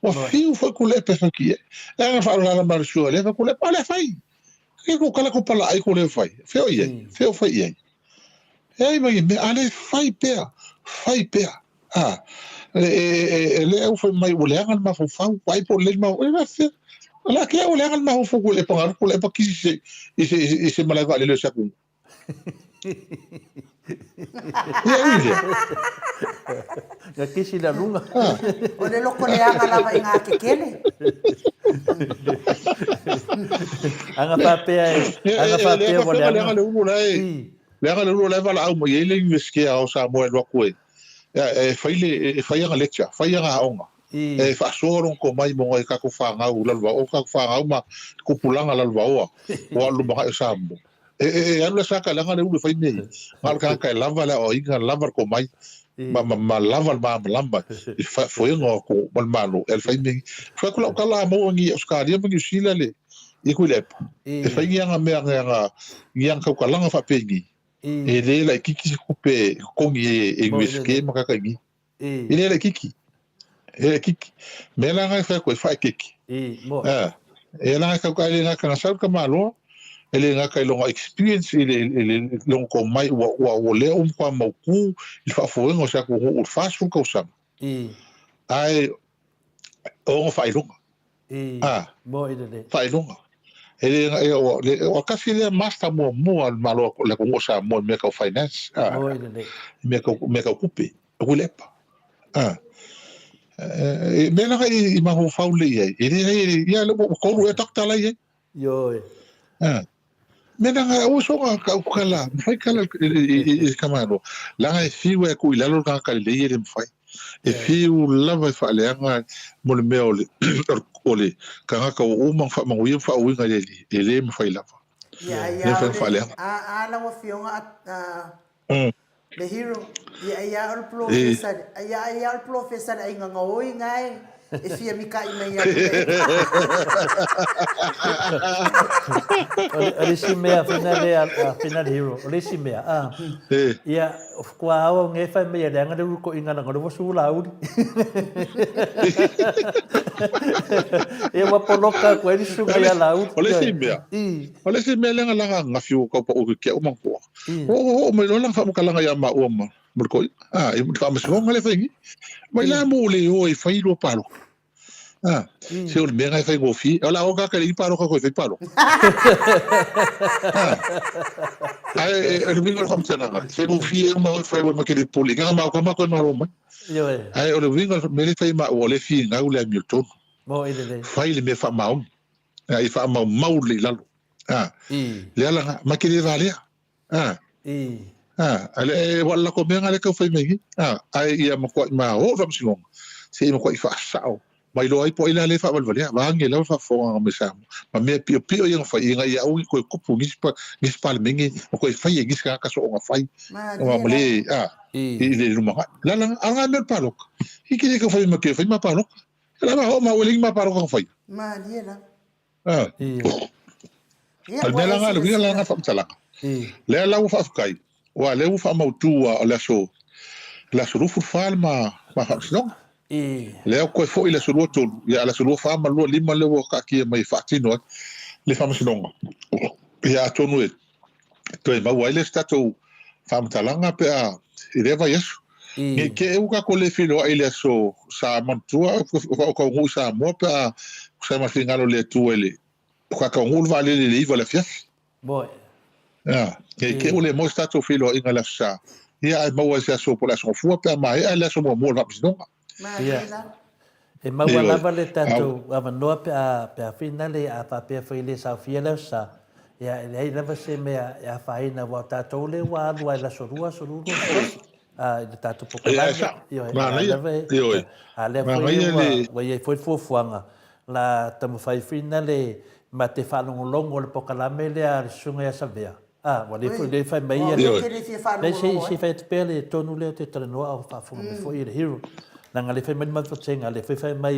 Ua fiu foi Tuilaepa e fai ki ai. E ana faalala mai le sua lea fai Tuilaepa, a lea fai. Ke ko kala ko pala ai ko lea fai. Feo i ai, feo fai i ai. E ai mai mea, a lea fai pea, fai pea. A, e, e, e, e lea ua fai mai ua leaga le mafaufau, ai po o lelei le mafaufau, e faafefea. O le a ke au leaga le mafaufau ku le epa galu ku le epa kisi se i se i se malae vaalele o se atunuu. Ia ui lea. Nga kisi le aluga. O le loko leaga lava i ngā kekele. Aga faapea e, aga faapea ua leaga. Leaga le ulu la e, leaga le ulu la e valaau mai ai le Iunivesite o Samoa e alu atu e, e fai le, e fai ana lecture, fai ana aoga. E faasoa lona tomai mo nai tatou fanau lalovaoa, o tatou fanau ma tupulaga lalovaoa ua alu lumanai o Samoa. E, e, e alu le saka leaga le ulu e fai mea ia. Na o le tagata e lava le aoaiga, lava le tomai, ma, ma, ma lava le malamalama i le faafoega o atu ma le Malo e alu fai mea ia. Fai atu lau tala a maua ni Ausetalia ma Niu Sila le i Tuilaepa. E fai ni ana mea, ni ana, ni ana tautalaga faapenei. E le laitiiti se tupe e totogi e, e Iunivesite ma tagata i nei. E le laitiiti. E laitiiti. Mea la na e fai atu ai, faaeteete. A, e la e tau e le gata na sau le tamaloa, e le gata i lona experience i le, i le lona tomai ua, ua, ua lea ua matua mautu i le faafoega o se atunuu i le 40 tausaga. Ae o ona faailoga. A, faailoga. E le, e, o, le, o tasi lea master muamua a le Malo o le atunuu o Samoa i mea tau finance, a, i mea tau, mea tau tupe, o Tuilaepa. A, e, mea la i, i mafaufau lelei i ai, e le, e, ia, ua tolu ea doctor la i ai. Ioe. A, mea la aua soga ka ukala, mafai kala i le tamaloa. Leaga e fiu e tuu i lalo le tagata lelei e le mafai. E fiu lava e faaleaga mo le mea o le o le tagata ua uma ona faamanuia ma faauiga i le Alii, e le mafai lava. Ia, E ia le mafai o ona le, faaleaga. a, a lau afioga a, a, le hero, ia, ia o le polofesa, ia, ia o le polofesa le aiga gaoi gae e fia mika'i mai ia Tuilaepa. O le, o le isi mea fina le a fina le hero, o le isi mea, a, ia, Kua ao au nge fai mai e leaga le ulu koʻiga langa le ua su lauli. Ia ua poloka atu ai le susuga ia Lauli. O le isi mea, o le isi mea lea na laga ananafi ua tau pau i ke au matua. Oo mai loa lana faamatalaga ia maua ma le koʻiga. A, i le faamasinoga lea e fai nei. Mai la mo le o e fai lua paloka. Ah, se o le mea na e faigofie. O la o kaka le i paloka koe fai paloka. Ah, ae e le uiga o le faamatalaga, faigofie uma oe fai ma ke le pule. Nga ma ka ma koe malo mai. Ae o le uiga o le mea le fai ma o le finau le amiotonu. Mo i lelei. Fai le mea faamaoni. I faamaumau lelei i lalo. Ah, le ala ma ke le valea. Ah. Ah, a le e ua lako mea nga le tau fai mai nei. Ah, ae ia matuai ma oo le faamasinoga, se i matuai faasao mai loa ai po o ai la lea e faavalevalea, vaeane lava le faafofoga mai Samoa ma mea piopio ia na fai ina ia aua ne i toe tupu nisi pa nisi Palemene ma toe faia e nisi tagata soonga fai ma ma le ah i le lumanai. La la a nga mea o le paloka. I ke le tau fai mai ke fai ma paloka. La ma oo ma ua leai ni ma paloka na faia. Malie lava. Ah. Ia, O le mea ua la nga, le uiga la silasila. nga faamatalaga. Lea la ua faafetai, aua lea ua faamautu a o le aso, le aso 24 le ma, ma faamasinoga. Lea ua toe foi le aso 23, ia a le aso 24 ma le 25 lea ua taatia mai e faatino ai le faamasinoga. Ia atonu e toe maua ai le isi tatou faamatalaga pe a i lea vaiaso. Ne i te i ua tatou le feiloai i le aso sa manatua o taunuu i Samoa pe a tusa ai ma le finagalo o le Atua i le o ka taunuu le vaalele i le 9 i le afiafi. Ea, ne i te i ua le maua se tatou feiloaiga i le aso sa, ia ae maua i se aso po o le aso Gafua pe a maea le aso muamua o le Faamasinoga. Ia, e maua lava le tatou avanoa pe a, pe a finale a faapea foi e le saofia le aso sa, ia e leai lava se mea e afaina aua o tatou lea ua alu lava i le aso lua, aso lua, aso tasi, a, i le tatou polokalame, ioe, o lea lava e, a lea foi ua, ua i ai foi le fuafuaga la taumafai finale ma te faalogologo i le polokalame lea a le Susuga ia Savea, A, ua le foi le fai mai ia. Leai, se i, se i fai atu pea le tonu lea ou te talanoa a o faafofoga mai foi le hero. Leaga lea fai mai le Matautega, lea foi fai mai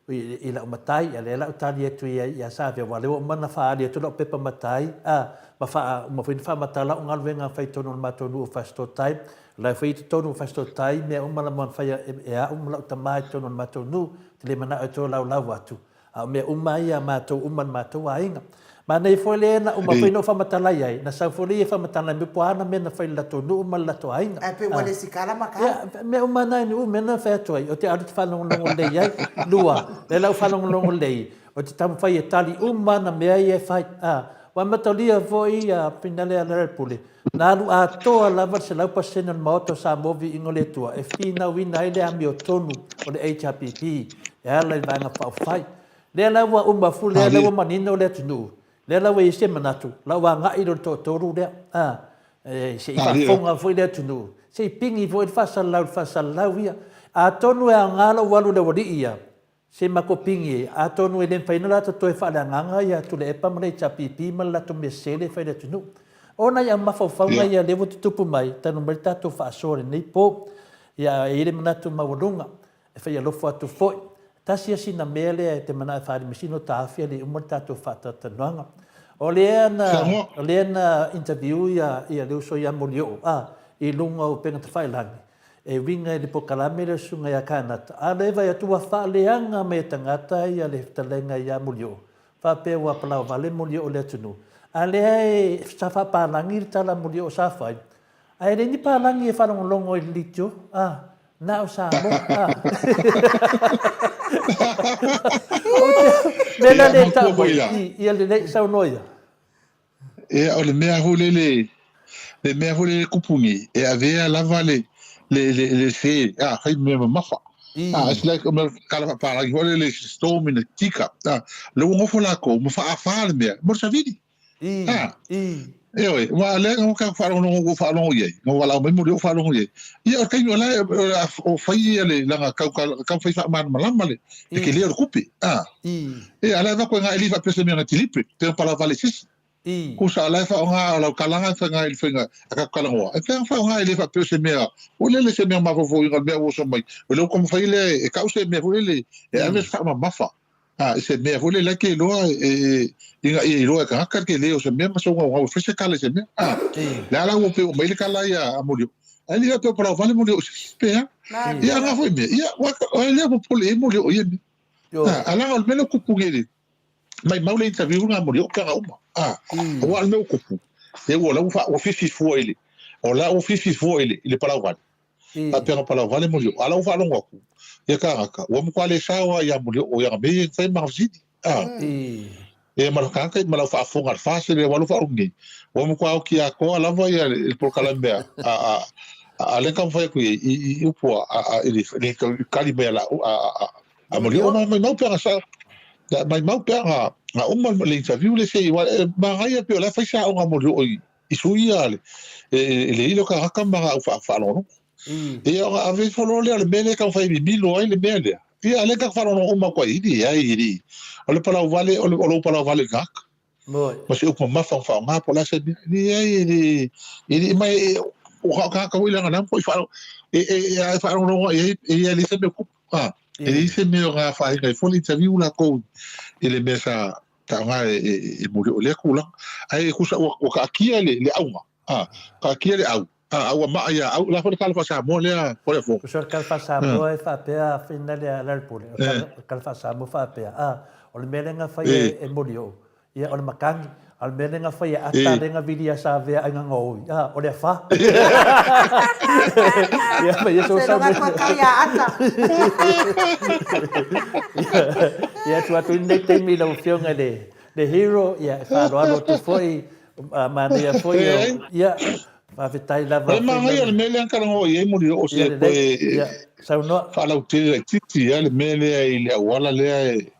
i, i lau matai, a lea la ou tali atu i ai ia Savea, aua lea ua uma ona faaali atu lau pepa matai, a, ma faa, uma foi ona faamatala lau galuega na fai i totonu o le matou nuu o Fasitotai. O la e foi i totonu o Fasitotai mea uma lava na faia e, e au ma lau tama i totonu o le matou nuu, ou te le manao e tolaulau atu. A o mea uma ia a matou uma le matou aiga. Manaia foi lea na uma foi na ou faamatala i ai, na sau foi lea ia faamatala mai po o a ana mea na fai i le latou nuu ma le latou aiga. Ae pei ua le sikala ma ka. Ia, mea uma na i nuu, mea na fai atu ai, ou te alu ou te faalogologo lelei ai. Lua, lea la ou faalogologo lelei, Ou te taumafai e tali uma ana mea ia e fai. Ā, ua amatalia foi ia Finale a Lealepule, na alu atoa lava le 100% o le Maota o Samoa Viiga o le Atua e finauina ai le amiotonu o le HRPP e ala i le Vaega Faaupufai. Lea la ua uma fu, lea la ua manino le atunuu, lea la ua i ai se manatu, la ua agai loa le toatolu lea, ā, e, se i faafofoga foi le atunuu, se i pigi foi le faasalalau i le faasalalau ia. Atonu e aoga lou alu i le aualii ia, Se matou pigi e, atonu e le mafai ona latou toe faaleagaga ia Tuilaepa ma le HRPP ma le latou mea sese lea e fai i le atunuu. O nai au mafaufauga ia lea ua tutupu mai talu mai le tatou faasoa i lenei po. Ia, e i ai le manatu maualuga e fai alofa atu foi. Tasi ia sina mea lea e te manao e faaali mai sina taofi a le i uma le tatou faatalatalanoaga. O lea na, o lea na interview ia, ia le uso ia Molioo, a, i luga o upega tafailagi. E uiga i le polokalame lea o le Susuga ia Kanata, a lea e vaai atu ua faaleaga mai e tagata ia le fetalaiga ia Molioo, faapea ua palaovale Molioo i le atunuu. A lea e sa faapalagi le tala a Molioo sa fai, ae leai ni palagi e faalogologo i le litio, a, na o Samoa, a. Ou te, mea la lea e tau mai, ia lelei, saunoa ia. Ia, o le mea foi lele, le mea foi lele kupu nei, e avea lava le, le, le, le se, a, fai mea mamafa. A, it's like, o mea kala faapalagi foi lele, storm in a teacup. A, le ua nofo lakou, ma faafa le mea, mo le savili. A, ioe, ua lea nga ka faalogologo ua faalogo i ai, nga walao mai mo le faalogo i ai. Ia, o le taimi o la, o fai ia le, langa kau, kau fai faamalamalama le, le kele o le kupe. A, E ala e vaku e nga eli faapea se mea na tilipe, pe pala vale sisi. Kusa ala e whaonga o lau kalanga e whainga i le whainga a ka kalangoa. E whainga whaonga e le faapea se mea, o lele se mea mafaufau inga mea ua mai. O le uka mawhai le e kau se mea foi le e ave se whaamamafa. A, se mea foi le ke loa e inga ia i loa e kangaka ke leo se mea ma se unga unga se kala se mea. A, le ala ua pe o mai le kala ia a molio. Ai le pe palau vale molio se pe ha. Ia nga foi mea. Ia, wa e lea popole e molio o ia mea. A laga o le mea lea o kupu nei le maimau le interview nga moli o pega uma. A ua o le mea o kupu. E ua la ua fifi fua i le o la ua fifi fua i le i le palau vale. A pega palau vale moli o. A la ua faalogo atu. Ia kāngaka, ua matua le sao lava ia moli o ia me ia fai ma fesili. A. E ma kāngaka ma lau faafofoga a le FAST le ua alofa au nei. Ua matua oki atoa lava ia le polokalame a a a le taumafai atu i i upu a i le kali mai a la a a a moli o mai mau pea sa mai mau pea nga nga uma le interview le se wa magaia pe o la fai sa o nga moli o i sui ia le e le ilo ka haka ma nga u fa fa lo ia o ave folo le le mele ka fai milo ai le mea lea ia le ka fa lo uma ko i i ai i o le palau vale o le o lo palau vale ngak ma se upu mamafa ma faaaoga po o le a se mea. E leai, e le, e le, ma e, o ka ka ka ilanga na po i fa e e e faalogologo i ai e ia le se mea kupu. A, e leai se mea o ngā whainga i foli interview la kou i le mea sa taoga e, e, e muri o lea kūlanga. Ai e kusa ua, ua kaakia le, le auga. A, kaakia le au. A, au a maa ia au. La fo le kala faa-Samoa lea, ko le fo. Kusa o le kala faa-Samoa e faapea a whina le a Larry-Pule. O le kala faa-Samoa faapea. A, o le mea lea nga whai e, e muri o. Ia, o le makangi. A o le mea lea nga whai e ata lea nga vili a Savea ai nga ngoi. A, o le awha. Ia, ma ia so sau. Se longa kau ia ata. Ia, tu atu i nei taimi lau afioga i le, le hero, ia, e whaaloalo atu foi, manaia foi, ia, faafetai lava. O le manaia o le mea lea na talanoa i ai Molioo se koe faalautele laitiiti a le mea lea i le auala lea e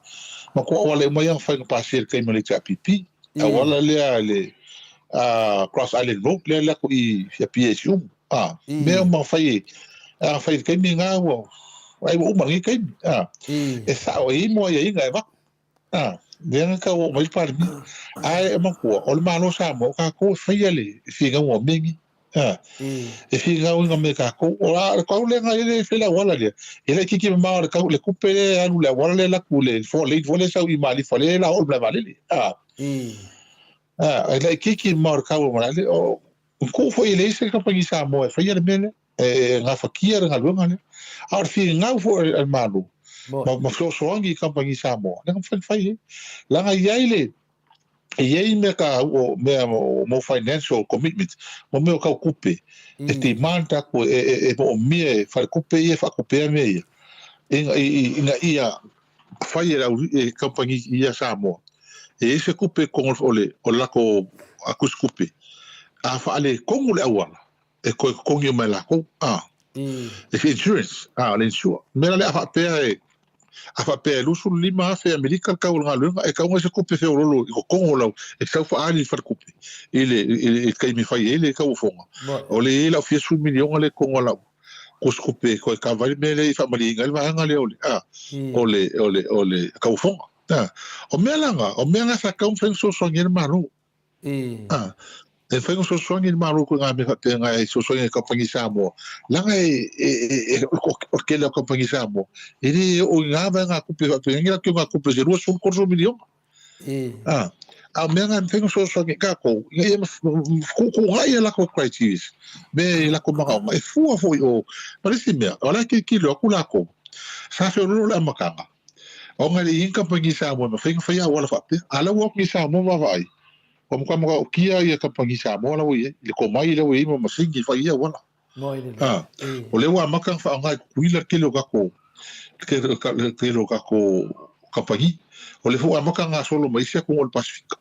matua auala uma ia na fai na pasia i le taimi o le HRPP. Auala lea le Cross Island Road lea lea ku i Apia i Siumu. A mea uma na fai a fai i le taimi na ua ai ua uma lenei taimi. A e sao e i ai mo aiaiga e avatu. A, lea na tau oo mai le Palemia. Ae e matua, o le Malo o Samoa, o tatou e faia le finauga o mea nei. A, e finau ina me tatou. O la, le kau lea na ele fai le auala lea, e le itiiti mamao le kau, le kupe lea e alu le auala lea e alu atu le four lane foi lea e sau i Malifa lea e la oo i le malae vaalele. A, a, e le itiiti mamao le kau o le malae lea. O, tuu foi e leai se kamupani Samoa e faia le mea lea. E gafatia le galuega lea. A o le finau foi a le Malo ma, ma fesoasoani i kamupani Samoa, lea na mafai ona fai ai. Leaga e i ai le, e i ai mea ka, o, mea o, mo financial commitment, mo mea o tau tupe, e demand atu e, e, e moomia e falekupe ia e faatupea mea ia, ina, ina ia fai e le au e kamupani ia Samoa, e i ai se tupe i totonu o le o le latou tusitupe, a faaletonu le auala, e toe totogi uma e latou, a. E se insurance, a, o le insure. O le mea la lea a faapea e, a faapea e $25,000 Amerika le tau o le galuega, e tatau ona i ai se tupe feoloolo i totonu o lau, e tatau faaali i le faletupe i le, i le taimi e fai ai le tauofoga. O lea e i ai lau fia sefulu miliona lea i totonu o lau tusitupe e toe kava ai le mea lea e faamalieina ai le vaega lea o le, a, o le, o le, o le tauofoga. A, o mea la na, o mea na sa tatau ona mafai ona fesoasoani ai le Malo. A, e mafai ona fesoasoani le Malo i ituaiga mea faapena e fesoasoani i le kamupani Samoa, leaga e, e, e, e, o le tele o kamupani Samoa, e le oo i na vaegatupe faapena, ni latou gatupe se 20, 30 miliona. A, a o mea na e mafai ona fesoasoani ai tatou, ina ia fetuutuunai a latou criteria, mea i latou manaoga, e fua foi i o. Ma le isi mea, o la e tilotilo atu latou, sa feoloolo le amataga, Ona e le i i ai ni kamupani Samoa e mafai ona faia auala faapea. A o la ua o atu nei Samoa ma vaavaai, ua matua matautia ia kamupani Samoa la ua i ai, i le tomai lea ua i ai ma masini e fai ai auala. A, o lea ua amata ona faaaoga e Tutuila le tele o tatou, le tele o tatou kamupani. O lea foi ua amata ona gasolo mai isi atunuu o le Pasefika.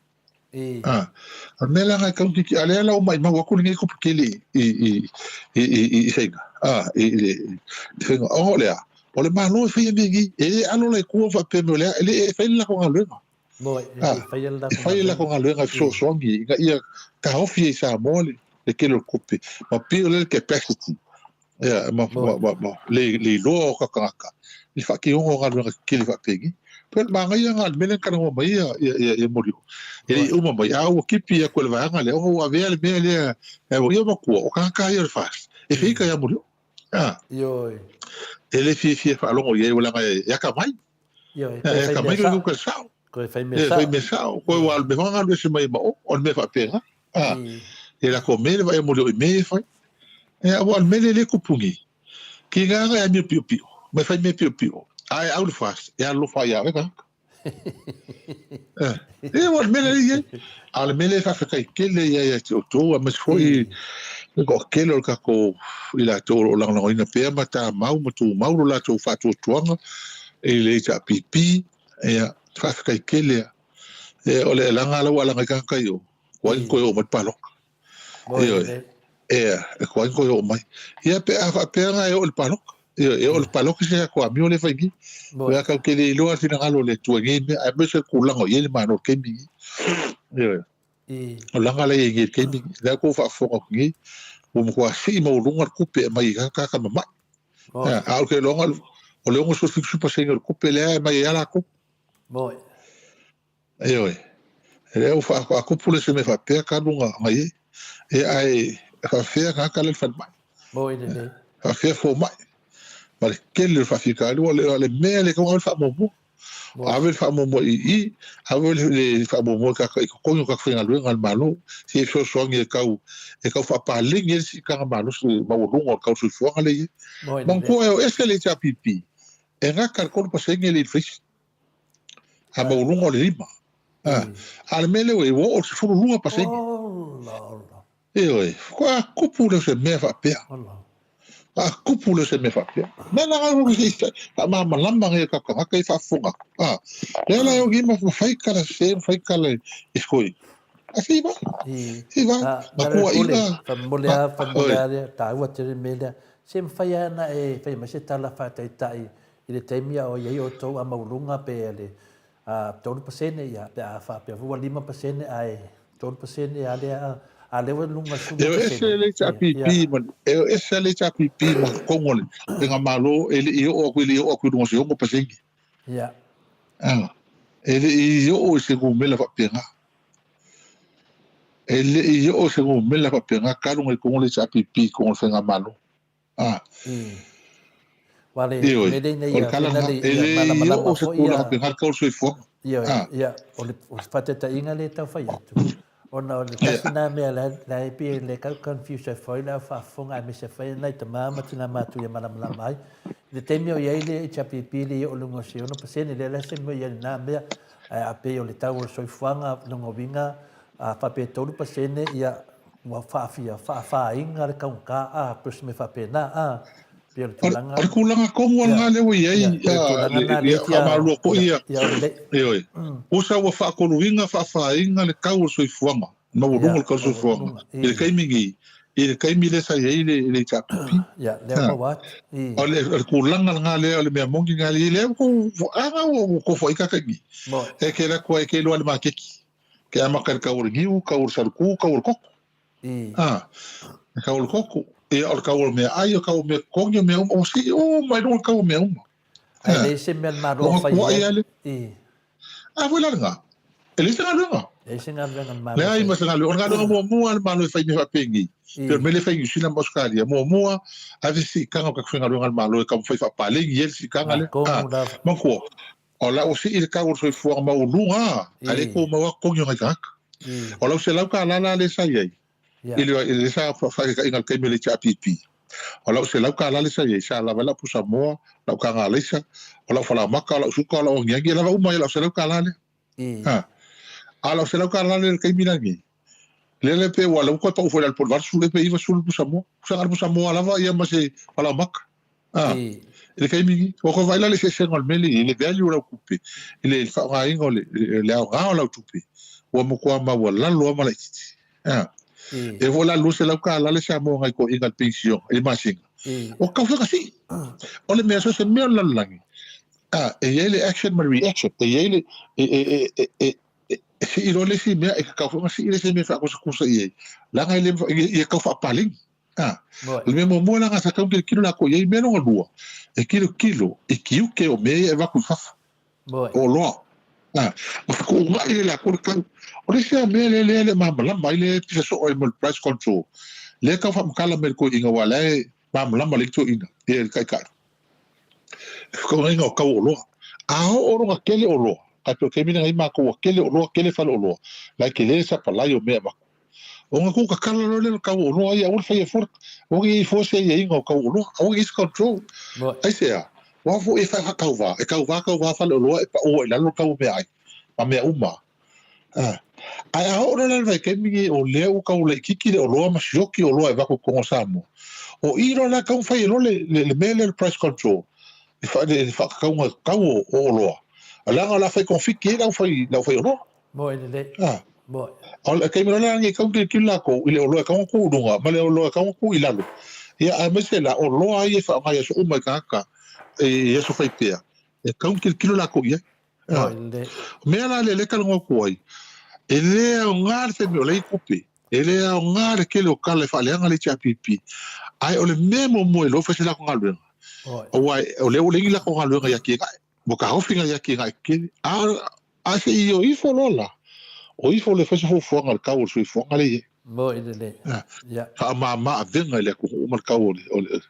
A, o le mea la lena e tau a lea la ua maimau atu lenei tupe tele i, i, i, i, i Saina, a, i le faiga, ona o le a? O le Malo e faia mea nei, e le alo la i tua faapea mai o le a, e le, e fai le latou galuega. A, e fai le latou galuega e fesoasoani ina ia taofi ai i Samoa le, le tele o le tupe, ma pei o lea le capacity Ia, ma, ma, ma, ma, le, le iloa o ka tagata, i le faatinoga o galuega tetele faapenei. Pei o le manaia lena o le mea lea na talanoa mai ai ia, ia, ia Molioo. E le i uma mai, a ua tipi atu e le vaega lea, ona ua avea le mea lea, e ia matua, o tagata ia o le FAST, e feita ia Molioo. A. Ioe. E le fiafia e faalogo i ai, ua leaga e atamai. Ioe, E atamai koe uka sao. Koe fai mea sao. Fai mea sao. Koe ua alu mea whanga alu ese mai ma o, o le mea faapena. A, e lako me le vaai molioo i mea e fai. E a ua o le mea lea le kupu nei. Ki ngā ngai a mea piopio, mai fai mea piopio. A e au le fast, e alofa ia oe tagata. E ua o le mea lea i ai. A o le mea lea e faafetai tele ia ia te outou, aemaise foi le toatele o le tatou i latou o lo o lagolagoina pea ma tamau ma tumau lo latou faatuatuaga i le HRPP. Ia, faafetai tele lava. E, o le laga la ua alaga i tagata i o, ko ai koe oo mai le palota. Ioe. Ea, e ko ai koe oo mai. Ia pe a faapea na e oo i le palota. Ioe, e oo i le palota se tatou amio lea e fai nei. Ia tatou te le iloa le finagalo o le Atua i nei mea, aemaise le tulaga o i ai le Malo i le taimi lenei. Ioe. O laga la e i ai nei i le taimi lenei. Lea ua faafofoga atu nei, ua matua sii maualuga le tupe e aumai i tagata mamai. A o ke iloaga o le 67% o le tupe lea e aumai ai lava latou. Moi. Ioe. E lea ua faatupu le se mea faapea talu ona i ai. E ae faafefea tagata la i le falemai. Moi lelei. Faafefea fomai. Ma le tele o le faafitauli, o le mea lea e tatau ona ave le faamuamua. Ave le faamuamua i i, ave le faamuamua i totogi o tagata faigaluega a le Malo, se i fesoasoani e tau e tau faapaleni ai le siitaga malosi maualuga o le tau soifuaga lea e i ai. Manatua e o ese le HRPP, e gata i le 3% le inflation, a maualuga o le 5. A o le mea lea ua i ai, ua oo i le 12%. Ioe, faatoa tupu lea o se mea faapea. Faatoa tupu lea o se mea faapea. Mea la gau se i faamalamalama ngai ka tagata i faafofoga atu. Ah, lea la e o nei ma fai tala sese ma fai tala i skoi. A se i vai. Se i vai. Ma kuaina. Faamomoli a, faamomoli a lea, taua tele mea lea. Se mafai lava ona e fai mai se tala faataitai i le taimi a o i ai outou a maualuga pe le A 3% ia, pe a faapea foi ua 5% ae 3% a lea, a lea ua luga 10%. E o ese le HRPP ma e o ese le HRPP ma totonu o le faigamalo e le i oo atu e le i oo atu i luga o se 6%. Ia. A, e le i oo i se numera faapena. E le i oo i se numera faapena talu ona i totonu o le HRPP i totonu o le faigamalo. Ah. Wa le Ioe. mele ina O le ia tala fena lena, le e ia le i malamalama oo se foi tulaga ia faapena le tau o le soifuaga. Ioe, Ah. ia, o le o le faataitaiga lea e tau fai atu, ona o le tasi Ia. na mea la la e pei e le tau confuse ai foi le au faafofoga aemaise foi nai tama ma tina matua ia malamalama ai. I le taimi o i ai le HRPP le i oo i luga o se 6%, lea la se mea i ai lena mea, ae a pei o le tau o le soifuaga, lona uiga, a faapea e 3%, ia, ua faafia, faafāina le taugata, a, pei o se mea faapena, a. Pei o le tulaga. O le tulaga tonu lava lena lea ua i ai, ia faamalulu atu foi ia, ioe, tusa ua faatoluina, faafaina le tau o le soifuaga, maualuga o le tau o le soifuaga i le taimi nei, i le taimi lea sa i ai le HRPP. O le tulaga lena lea, o le mea moni lena lea, lea ua outou foi tagata i i, e te alu atu lava e te iloa i le maketi, e amata i le tau o le niu, tau o le salutu, tau o le koko. A, e kau o le koko. Ia, o le kau o le meaai, o le kau o mea totogi, o mea uma, ua sii uma i luga le kau o mea uma. Ae leai se mea a le Malo o fai i ai. I. A foi la lena, e leai se galuega. Leai se galuega a le Malo. Leai ma se galuega. O le galuega muamua a le Malo e fai mea faapenei, pei o le mea lea e fai i Niu Sila ma Ausetalia, muamua, ave se siitaga o tagata faigaluega a le Malo e taumafai e faapaleni ai le siitaga lea. Tonu lava. Manatua, o la ua sii le tau o le soifuaga maualuga, ae le tumau lava totogi o nai tagata. O lau $100 la lea sa i ai, i le sa faataitaiga i le taimi o le HRPP, o lau $100 lea sa i ai, sa lava ai lau pusa moa, lau taga alaisa, o lau falaoamata, o lau suka, o lau agiagi, e lava uma ai lau $100 lea. Ha. A o lau $100 lea i le taimi lenei, lea le pe ua lea ua toe pau foi i lalo po o le 80 ea pe 90 le pusa moa. Pusa na o le pusa moa lava ia ma se falaoamata. A, i le taimi nei, ua toe vaai la le eseesega o le mea lea i le value o lau tupe, i le faaaogaina o le aoga o lau tupe, ua matua maualalo lava ma laitiiti. A, e foi la $200 le Samoa nai toeaiina i le penisione i le masina. Ua tatau foi ona sii. O le mea, so o se mea o le lalolagi, a, e i ai le action ma le reaction, e i ai le, e, e, e, e, e, e sii loa le isi mea, e tatau foi ona sii le isi mea e faakusakusa i ai, leaga e le, ia tau faapaleni. A, o le mea muamua leaga sa tau kilokilo lakou i ai, mea lona lua, e kilokilo i tiute o mea ia e avatu i fafo, o oloa. A, ma fetuunai le lakou le tau. O le isi lava mea lea lea e le o malamalama ai lea e pisa soo ai mo le price control, lea e tau faamatala mai e le toeaina aua o la e malamalama lelei le toeaina, ia le taitai. Le fetuunaiga o tau o oloa. A oo lona tele oloa, tai pei o le taimi lenei matou ua tele oloa, tele faleoloa, la e tele le sapalai o mea e avatu. Ona tuu tatala loa lea o le tau o oloa ia, aua le faia fua, aua ne i i ai fua se aiaiga o tau o oloa, aua ne i i ai se control. Aisea? Aua foi e faatauva, e tauva tauva faleoloa e pau ai i lalo le tau o meaai ma mea uma. Ae a oo loa la i le vaitaimi lenei o lea ua tau laitiiti le oloa ma sioki oloa e avatu i totonu o Samoa, o i loa la e tatau ona fai ai loa le mea lea o le price control, le faatatauga tau o oloa, leaga o le a fai togafiti ai le au faioloa. Moe lelei. Ah. Moe. O le taimi loa lea e tatau ona tilotilo latou i le oloa e tatau ona tuu i luga ma le oloa e tatau ona tuu i lalo. Ia aemaise la oloa ia e faaaoga i aso uma e tagata i aso faipea, e tatau ona tilotilo latou i ai. Moe lelei. O mea la lea lea e talanoa atu ai, e le aoga le taimi o la e i ai tupe, e le aoga le tele o tala e faaleaga le HRPP, ae o le mea muamua e iloa fai se latou galuega, aua o lea ua leai ni latou galuega ia Kienae, ua taofi nai atinae tetele. A, a se i o ifo loa la, o ifo loa e fai se fuafuaga i le tau o le soifuaga lea e i ai. Moi lelei. Ia. Faamama avega i le atunuu ma le tau o le, o le,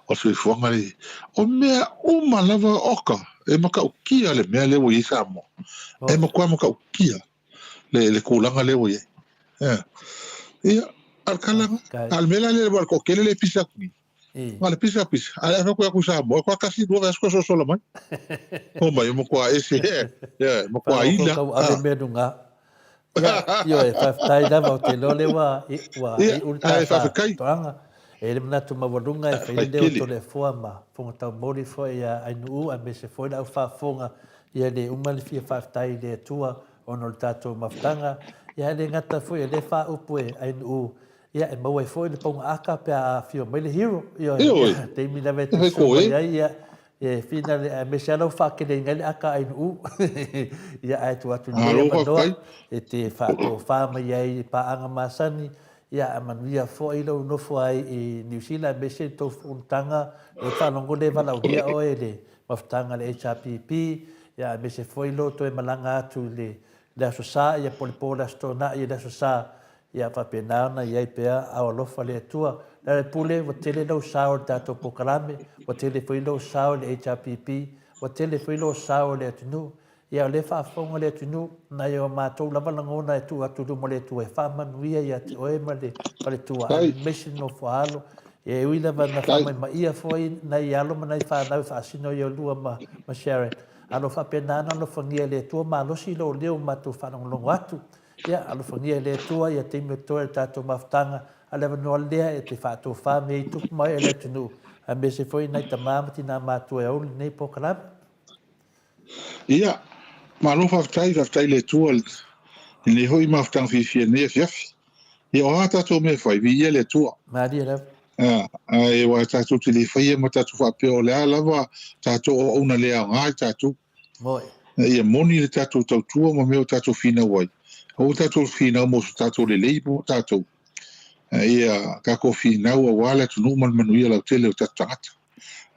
o le soifuaga lea e i ai. O mea uma lava, oka, e matautia le mea lea ua i ai Samoa. E matua matautia le, le tulaga lea ua i ai. Ia. Ia, a o le tala lena. A o le mea la lea, aua o le toatele lea e pisa atu nei, Na o le pisa pisa, ae a fai atu i Samoa, e toatasi lua vaiaso toe sosola mai. O mai, o matua ese, e matua ila. Tau ave mea luga. Ia, ioe, faafetai lava, ou te iloa lea ua, ua iu le ta faatoaga. E i ai le manatu maualuga e fai le leo o Toleafoa ma Fofoga Taumoli foi ia Ainuu aemaise foi le au faafofoga ia le uma le fia faafetai i le Atua ona o le tatou mafutaga. Ia e le gata foi o lea faaupu e Ainuu Ia, e maua ai foi le pauga aka pe a afio mai le hero. Ioe, ia, taimi lava e te susu mai ai, ia, e fina le, aemaise lava lau faakeleina ai le aka a Ainuu. Ia, ae tuu atu i lenei avanoa e te faatofa mai ai i paaga masani, ia, a manuia foi lou nofo ai i Niu Sila, aemaise le tou fonotaga, lou faalogo lea e valaaulia oe i le mafutaga a le HRPP, ia, aemaise foi lou toe malaga atu i le Aso Sa, ia, po o le po o le Aso Toonai i le Aso Sa, Ia faapena ona i ai pea ao alofa le Atua. Lealailepule, ua tele lou sao i le tatou polokalame, ua tele foi lou sao i le HRPP, ua tele foi lou sao i le atunuu. Ia o lea e faafofoga le atunuu, nai o matou lava lagona e tuu atu i luma o le Atua e faamanuia ia te oe ma le faletua aemaise le nofoaalo. Ia e ui lava ina faamaimaia foi nai alo ma nai fanau e faasino i olua ma Sharon, a o lo o faapena ona alofagia e le Atua malosi lou leo matou faalogologo atu. Ia, alofagia e le Atua ia taimi o totoe o le tatou mafutaga, a o le avanoa lea e te faatofa me ai tupu ma ee o le atunuu Aemaise foi nai tama ma tina matua e ou lenei polokalame. Ia, malo faafetai, faafetai i le Atua i lenei foi mafutaga fiafia i lenei afiafi. Ia, o a tatou mea e fai, viia le Atua. Malie lava. A, ae aua tatou te le faia ma tatou faapea o le a lava tatou auauna le aoga i tatou. Moi. Ia moni le tatou tautua ma mea o tatou finau ai. Aua tatou finau mo so tatou lelei mo tatou. Ia tatou finau aua le atunuu ma le manuia lautele o tatou tagata.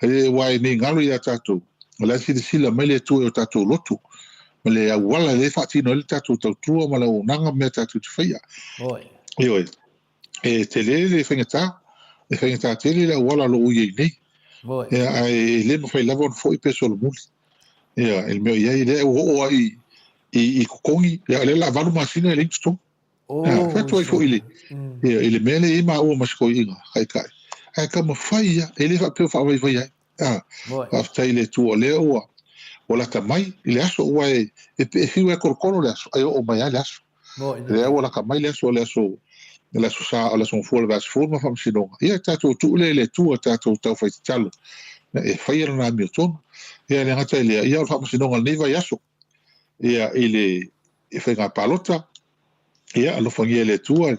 Aua e ne i galo ia tatou, o la e silasila mai le Atua i o tatou loto ma le auala lea e faatino ai le tatou tautua ma le auaunaga ma mea tatou te faia. Ioe, e tele le faigata, e faigata tele le auala o lo o i ai nei. Ia, ae e le mafai lava ona foi pe solomuli. Ia, i le mea o i ai, lea ua oo lava i totogi, ia o lea o le a 8 masina e leai ni totogi. Oh, fai atu ai foi i le, ia, i le mea lea e i ai maua ma si toeaina taitai. Ae taumafai ia, e le faapea o faavaivai ai. Ah, faafetai i le Atua o lea ua, ua lata mai i le aso, aua e, e, e fiu e kolokolo le aso, ae oo mai lava le aso. Lea ua lata mai le aso, o le aso, o le aso sa, o le aso gafua o le vaiaso fou ma faamasinoga. Ia, tatou tuu lea i le Atua, tatou taufai tatalo, e faia lana amiotonu. Ia, e le gata i lea, ia o le faamasinoga o lenei vaiaso, ia, i le i faiga palota, ia, alofagia e le Atua,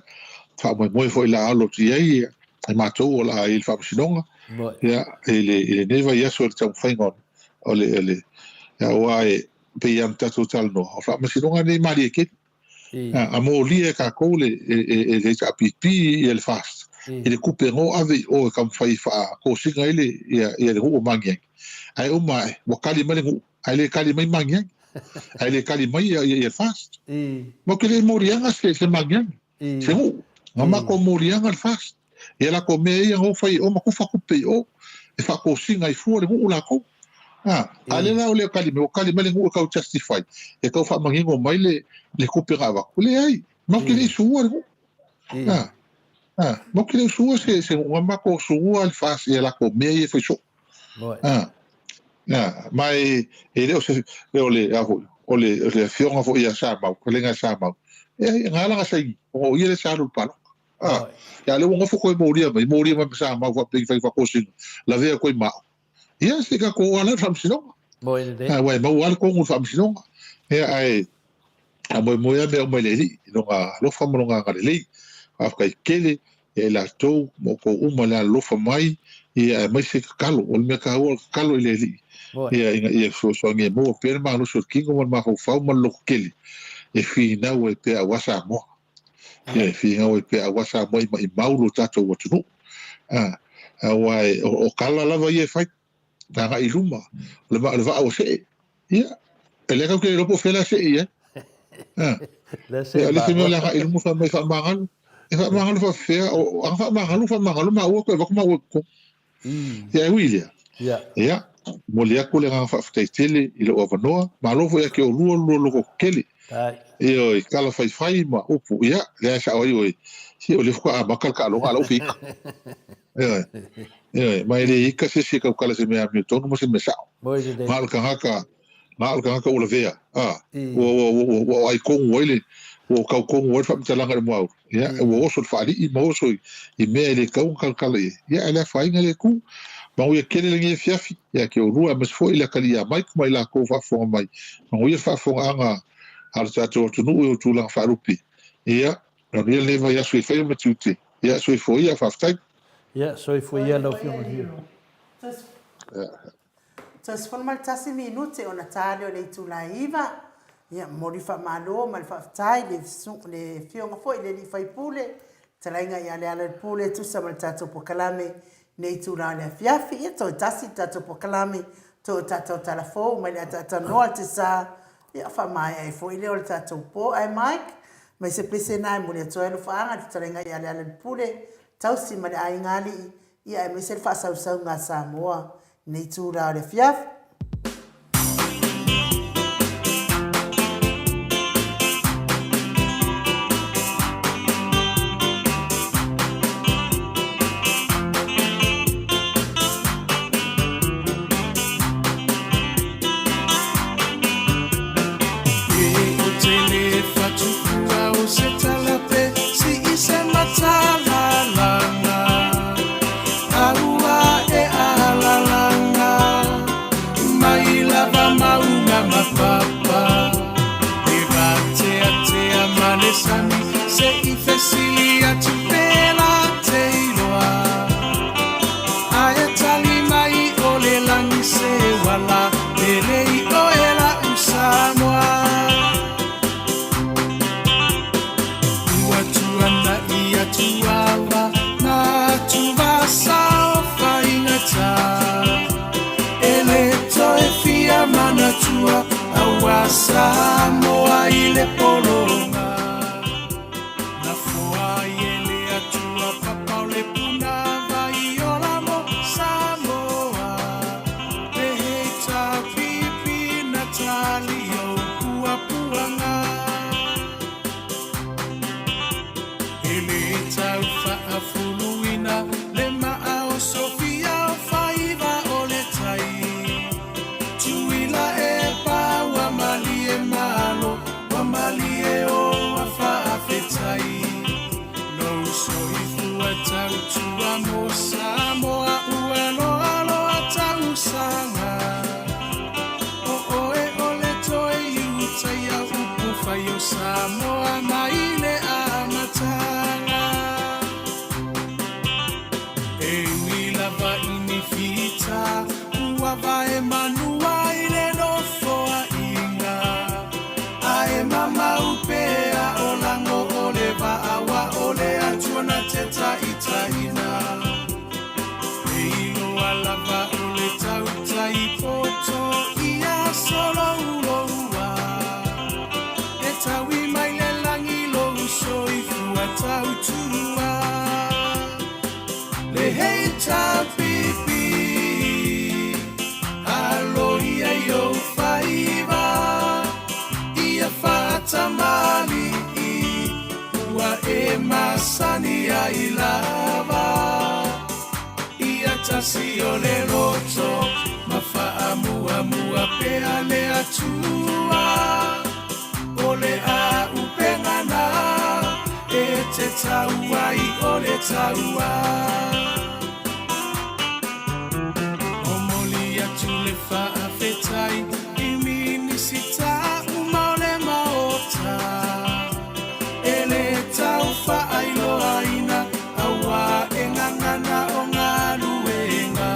faamoemoe foi la alo atu i ai e matou o le a i le faamasinoga, ia, i le, i lenei vaiaso i le taumafaiga o le, o le, aua e pei lava ona tatou talanoa, o faamasinoga nei malie tele. A, a molia e tatou le, e, e, e le HRPP ia le FAST, i le tupe no ave i o e taumafai e faatosina ai le, ia, ia le nuu o Magiagi. Ae uma ae, ua tali mai le nuu, ae le tali mai Magiagi. Ae le tali mai ia, ia, ia FAST. Matou te le i moliaga se, se Magiagi, se nuu. Na matou moliaga le FAST. Ia latou mea ia na o fai i o ma tufa tupe i o, e faatosina ai fua le nuu latou. A, a lea la o lea tali mai, ua tali mai le nuu e tau justify, e tau faamanino mai le, le tupe na avatu. Leai, matou te le i sua le nuu. A, a, matou te le i sua se, se nuu, na matou sua le FAST ia latou mea ia e fai soo. A, a, ma e, e le o se, o le, a foi, o le, o le afioga foi ia Samau, fetalaiga ia Samau, e, na ala ona saini, ona o ia lea sa alu i le palota. A, ia lea ua nofo koe molia mai, molia mai ma Samau faapea i fai faatosina, lavea koe ma au. Ia, se tatou o ala i le faamasinoga. Aua e maua lava le tonu i le faamasinoga. Ia, ae faamoemoe lava mea uma i le Alii, i Lona alofa ma Lona agalelei. Faafetai tele ia i latou ma outou uma i le alolofa mai, ia, aemaise tatalo. O le mea taua o le tatalo i le Alii, ia, ina ia fesoasoani e maua pea le malosi o le tino ma le mafaufau ma le lototele e finau ai pea aua Samoa. Ia, e finau ai pea aua Samoa i maimau lo tatou atunuu. A, aua e, o, o tala lava ia e fai, agai i luma, o le, o le vaa ua see. Ia, e lea tatou te le iloa po o fea la see i ai. A, ia, o le isi mea o le agai i luma fai mai faamagalo. E faamagalo faapefea, o, ana faamagalo, faamagalo maua toe avatu maua i totonu. Ia, e ui i lea, ia, momoli atu le agaga faafetai tele i lou avanoa. Malo foi ia te oulua lo lua loto tetele. Ioe, tala faifai ma upu, ia, lea e sao ai oe, se o lea faatoa amata le taaloga a la ua fia ika. Ioe, ioe, ma e le ika se isi e tautala i se mea amiotonu ma se mea sao. Na o le tagata, na o le tagata ua lavea, a, ua, ua, ua, ua ai tonu ai le, ua tau tonu ai le faamatalaga i le muaulu. Ia, ua oso i le faalii ma oso i, i mea e le tatau ona talatala i ai. Ia, ae le afaina le itu. Manuia tele lenei afiafi ia te oulua, aemaise foi le atalii ia Mike ma i latou o faafofoga mai. Manuia le faafofogaaga a lo tatou atunuu i ou tulaga faalupe. Ia, manuia lenei vaiaso i faiva ma tiute. Ia, soifua ia, faafetai. Ia, soifua ia lau Afioga i le Hero. Toe 11 minute ona ta lea o le itula e 9. Ia, momoli faamalo ma le faafetai i le le afioga foi i le alii faipule, fetalaiga ia Lealailepule e tusa ma le tatou polokalame i lenei itula o le afiafi. Ia, toe tasi le tatou polokalame, toe o tatou tala fou mai le ataatanoa te sa, ia, faamaea ai foi lea o le tatou po. Ae Mike, mai se pese na e momoli atu ai alofaaga i le fetalaiga ia Lealailepule, tausi ma le aiga alii, ia aemaise le faasausauga a Samoa i lenei itula o le afiafi. ai se uala pele i oe la'u Samoa. Ua tuana'i atu ava na atuvasa o faigata E le toe fia manatua aua Samoa i le pologa Na foa ai e le Atua papa o le puna vai ola mo Samoa Le heita pipi na tali o puapuaga E le tau faafuluina le maa o Sofia o faiva o le tai Tuila e pa ua malie malo ua malie o a faafetai Lou soifua tautua mo Samoa ua loaloa tausaga O oe o le toe iutaia upu fai o Samoa mai le amataga E ui lava i ni fita ua vae manua i le nofoaiga Ae mamau pea o lago o le vaa ua o le Atua na te taitaiina E iloa lava o le tautai poto ia solouloua E taui mai le lagi lou soifua tautua Le HRPP Aloia i ou faiva Ia faatamali'i Ua e masani ai lava Ia tasi o le loto Ma faamuamua pea le Atua O le auupega na e te tau ai o le taua Momoli atu le faafetai i Minisita uma o le Maota E le tau faailoaina aua e gagana o galuega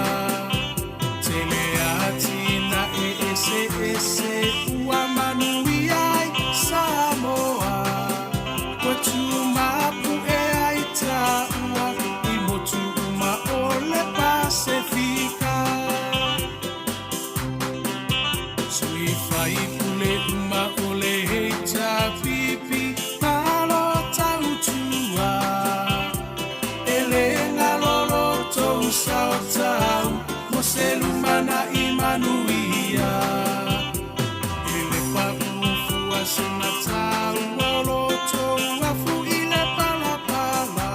Tele atinae eseese ua manuia ai Samoa Ua tumapu'e ai taua i motu uma o le Pasefika Sui faipule uma o le HRPP malo tautua E le galo lo tou sao tau mo se lumana'i manuia E le paʻu fua se mataua o lo tou afu i le palapala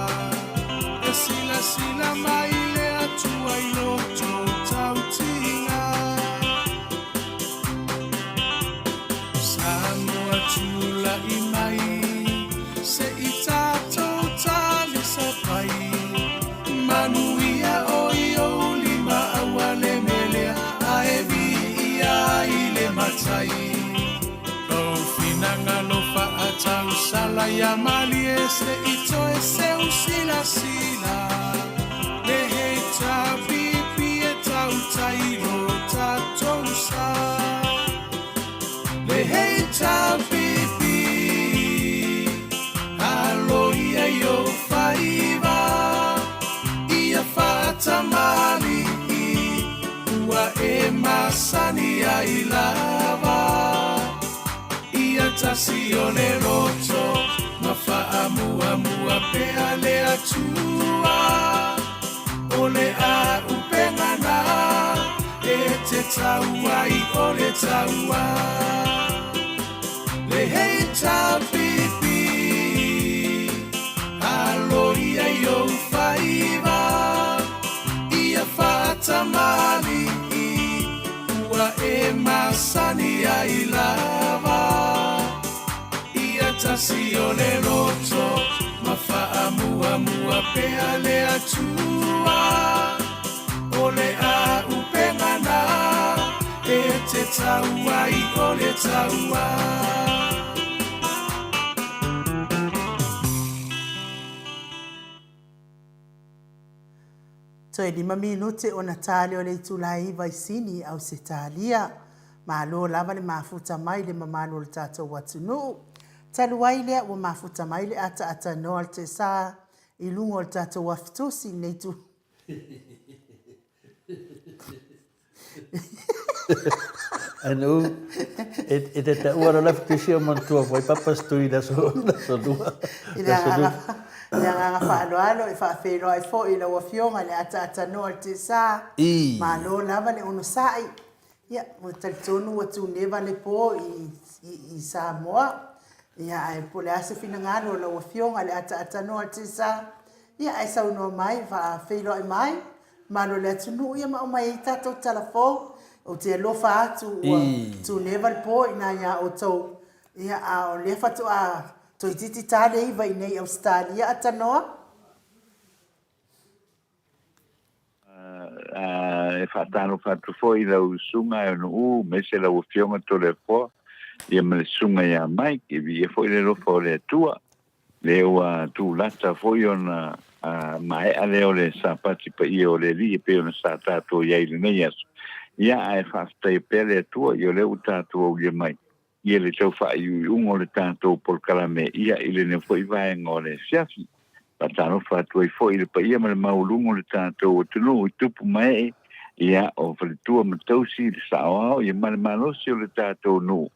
E silasila mai le Atua i lo tou tautiga Samoa tula'i mai se i tatou talisapai Manuia o i ou lima aua le melea ae viia ai le matai Lou finagalo faatausala ia malie se i toe seu silasila Le HRPP e tautai lo tatou sa Le HRPP Aloia i ou faiva Ia faatamali'i Ua e masani ai lava Ia tasi o le loto Ma faamuamua pea le Atua O le auupega na e te tau ai o le taua Le HRPP Aloia i ou faiva Ia faatamali'i Ua e masani ai lava Ia tasi o le loto Ma faamuamua pea le Atua O le auupega na e te tau ai o le taua. Toe lima minute ona ta lea o le itula e iva i Sini, Ausetalia. Malo lava le mafuta mai i le mamalu o le tatou atunuu. Talu ai lea ua mafuta mai le ataatanoa le tesa i luga o le tatou afitusi i lenei itu. Anu, e te taua loa le afitusi o manatua foi papa se tui i le aso lua. I le agaga faaaloalo e faafeiloai foi i lau Afioga i le ataatanoa le tesa. Malo lava le onosai. Ia, ua talitonu ua tuneva le po i Samoa. Ia, ae po o le a se finagalo o lau Afioga i le ataatanoa le tesa. Ia, ae saunoa mai, faafeiloai mai. Malo le atunuu ia ma aumai ai tatou tala fou. Ou te alofa atu ua tuneva le po i ina ia outou. Ia, a o lea faatoa toeitiiti ta le iva i inei i Ausetalia a tanoa. E faatalofa atu foi i lau Susuga e Onu'u aemaise lau Afioga Toleafoa ia ma le Susuga ia Mike, e viia foi le alofa o le Atua lea ua tulata foi ona maea lea o le Sapati paia o le Alii e pei ona sa tatou i ai i lenei aso. Ia ae faafetaia pea le Atua ia o lea ua tatou aulia mai ia le tau faaiuiuga o le tatou polokalame ia i lenei foi vaega o le afiafi. Faatalofa atu ai foi i le paia ma le maualuga o le tatou atunuu i tupu ma ee, ia, o faletua ma tausi, le saoao, ia ma le malosi o le tatou nuu,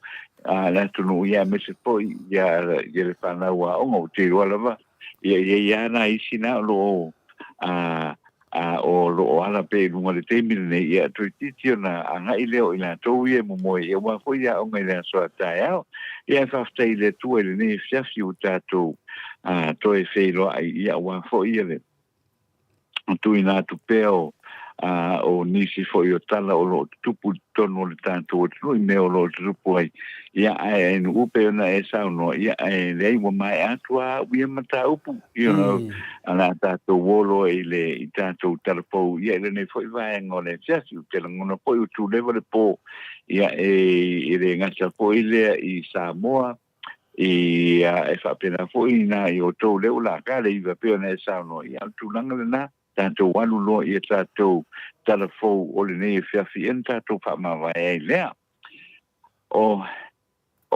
a, le atunuu, ia, aemaise foi ia, ia le fanau aoga. Ou te iloa lava, ia, e i ai lava nai isi na o lo o, a, a o lo o ala pea i luga i le taimi lenei, ia, toeitiiti ona agai lea o i latou ia e momoe i aua foi aoga i le aso a taeao. Ia, e faafetai i le Atua i lenei afiafi ua tatou a, toe feiloai, ia, aua foi ia le tuuina atu pea o, a, o nisi foi o tala o lo o tutupu i totonu o le tatou atunuu i mea o lo o tutupu ai. Ia, ae nuu pei ona e saunoa, ia, ae leai ua maea atu lava au ia mataupu, you know, o le a tatou o loa i le, i tatou tala fou, ia, i lenei foi vaega o le asiasi, ou te lagona foi ua tuleva le po, ia, e, e le gata foi lea i Samoa, ia, e faapena foi i nā i outou lea ua laka le iva pei ona e saunoa, ia, o le tulaga lena. Tatou alu loa i a tatou tala fou o lenei afiafi ia ona tatou faamavae ai lea. O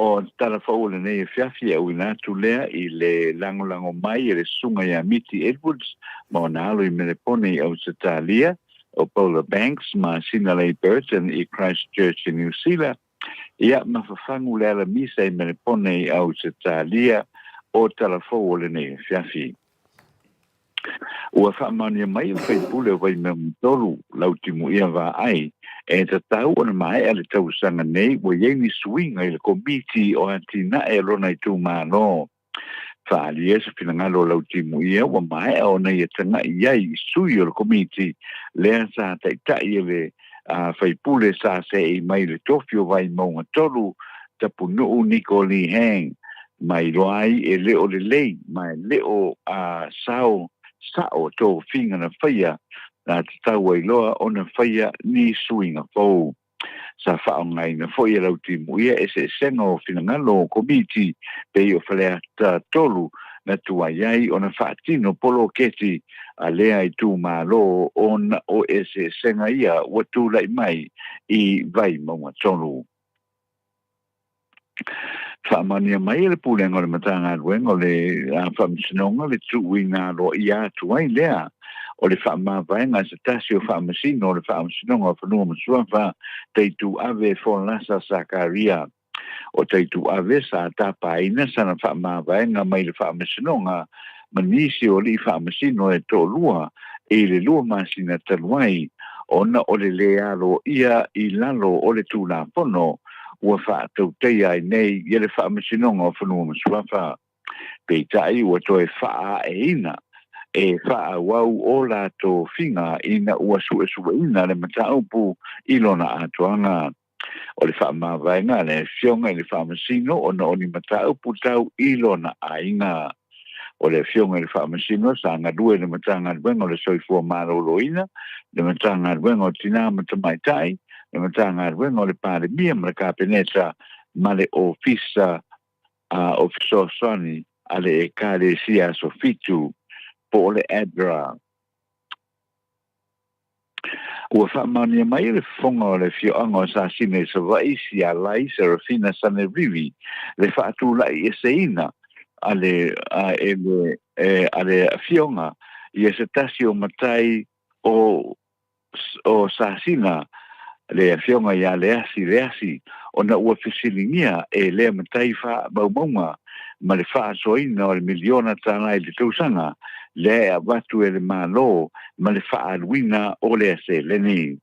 o tala fou o lenei afiafi e auina atu lea i le lagolago mai e le Susuga ia Miti Edwards ma ona alo i Melepone i Ausetalia, o Paula Banks ma Sinalei Burton i Christchurch i Niu Sila, ia ma fafagu le alamisa i Melepone i Ausetalia o tala fou o lenei afiafi. Ua faamaonia mai e le faipule o Vaimauga 3, Lautimuia Vaai, e tatau ona maea le tausaga nei ua i ai ni suiga i le Komiti o Atinae a lona itumalo. Faaalia se finagalo o Lautimuia ua maea ona ia tagai i ai i sui o le Komiti lea sa taitai e le faipule sa seei mai i le tofi o Vaimauga 3, Tapunuu Niko Lee Hang, ma iloa ai e le o lelei ma e le o a sao sa'o tofiga na faia na tatau ai loa ona faia ni suiga fou. Sa faaaogaina foi e Lautimuia eseesega o finagalo o Komiti pei o Faleata 3 na tuai ai ona faatino poloketi a lea itumalo ona o eseesega ia ua tulai mai i Vaimauga 3. Faamaonia mai e le Pulega o le Matagaluega o le Faamasinoga le tuuina aloaia atu ai lea o le faamavaega a se tasi o Faamasino o le Faamasinoga o Fanua ma Suafa, Taituave Folasa Sakaria. O Taituave sa tapaina sana faamavaega mai le Faamasinoga ma nisi o alii faamasino e toalua i le lua masina talu ai, ona o le lē aloaia i lalo o le Tulafono ua faatautaia ai nei ia le Faamasinoga o Fanua ma Suafa. Peitai ua toe faaaeina e faaauau o la tofiga ina ua suesueina le mataupu i lona atoaga. O le faamavaega a le Afioga i le Faamasino ona o ni mataupu tau i lona aiga. O le Afioga i le Faamasino sa galue i le Matagaluega o le Soifua Maloloina, le Matagaluega o Tina ma Tamaitai, le Matagaluega o le Palemia ma le Kapeneta ma le Ofisa o Fesoasoani a le Ekalesia Aso Fitu po o le ADRA. Ua faamaonia mai e le fofoga o le afioaga o Sasina i Savaii, Sialai, Serafina Sanerivi, le faatulai eseina a le e le a le afioga ia se tasi o matai o o Sasina, le afioga ia Leasi Leasi, ona ua fesiligia e lea matai faamaumauga ma le faasoaina o le miliona tala i le tausaga lea e avatu e le Malo ma le faaaluina o lea seleni.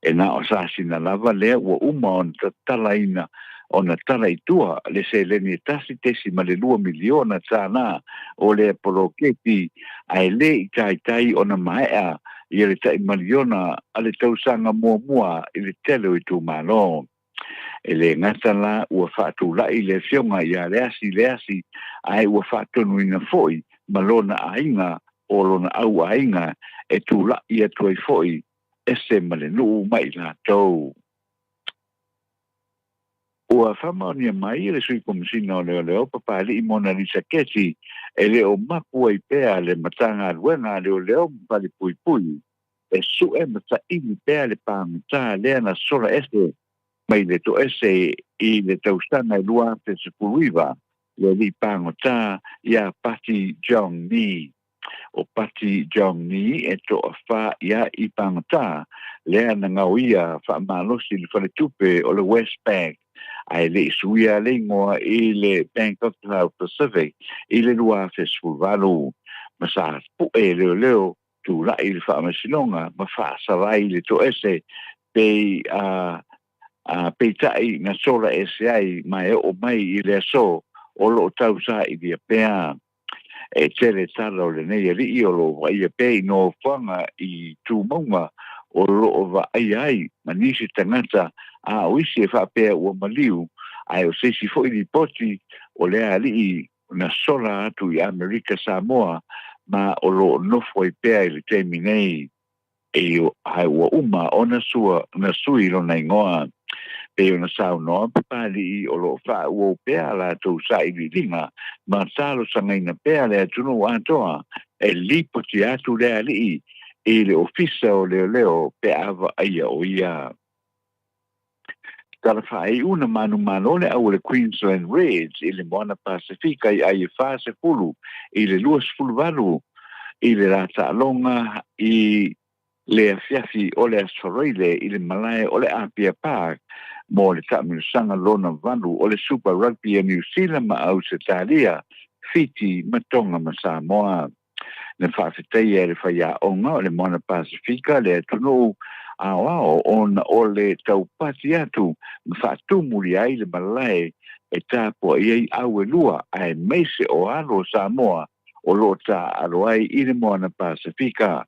E na o Sasina lava lea ua uma ona tatalaina ona tala i tua le seleni e $1.2 miliona tala o lea poloketi ae le i taitai ona maea ia le tai maliona a le tausaga muamua i le tele o itumalo. E le gata la ua faatulai le afioga ia Leasi Leasi ae ua faatonuina foi ma lona aiga o lona au aiga e tulai atu ai foi ese ma le nuu ma i latou. Ua faamaonia mai e le Sui Komesina o Leoleo Papali'i Monalisa Keti e le o mapu ai pea le Matagaluega a Leoleo ma Falepuipui e su'e ma saili pea le pagota lea na sola ese mai le toese i le tausaga e 2019 le alii pagota iā Pati Jong Ni. O Pati Jong Ni e toafa ia i pagota lea na gaoia faamalosi i le faletupe o le Westpac ae le i suia le igoa i le Bank of the South Pacific i le 2018 ma sa pu'e leoleo tulai i le faamasinoga ma faasala ai le toese pei a a peitai na sola ese ai ma e oo mai i le aso o loo tausaili pea. E tele tala o lenei alii o loo vaaia pea i nofoaga i tumauga o loo vaaia ai ma nisi tagata a o isi e faapea ua maliu ae o se isi foi lipoti o lea alii na sola atu i Amerika Samoa ma o lo o nofo ai pea i le taimi nei, e ae ua uma ona sua na sui lona igoa. Pei ona saunoa Papali'i o lo o faaauau pea a latou sailiiliga ma talosagaina pea le atunuu atoa e lipoti atu le alii i le Ofisa o Leoleo pe a vaaia o ia. Tala faaiu na manumalo le au o le Queensland Reds i le Moana Pasefika i ai e 40 i le 28 i le lā taaloga i le afiafi o le Aso Faraile i le malae o le Apia Park mo le taamilosaga lona valu o le Super Rugby a Niu Sila ma Ausetalia, Fiti ma Tonga ma Samoa. Na faafetaia e le faiaoga o le Moana Pasefika le atunuu aoao ona o le taupati atu ma faatumuli ai le malae e tapuai ai au e lua aemaise o alo o Samoa o lo o taaalo ai i le Moana Pasefika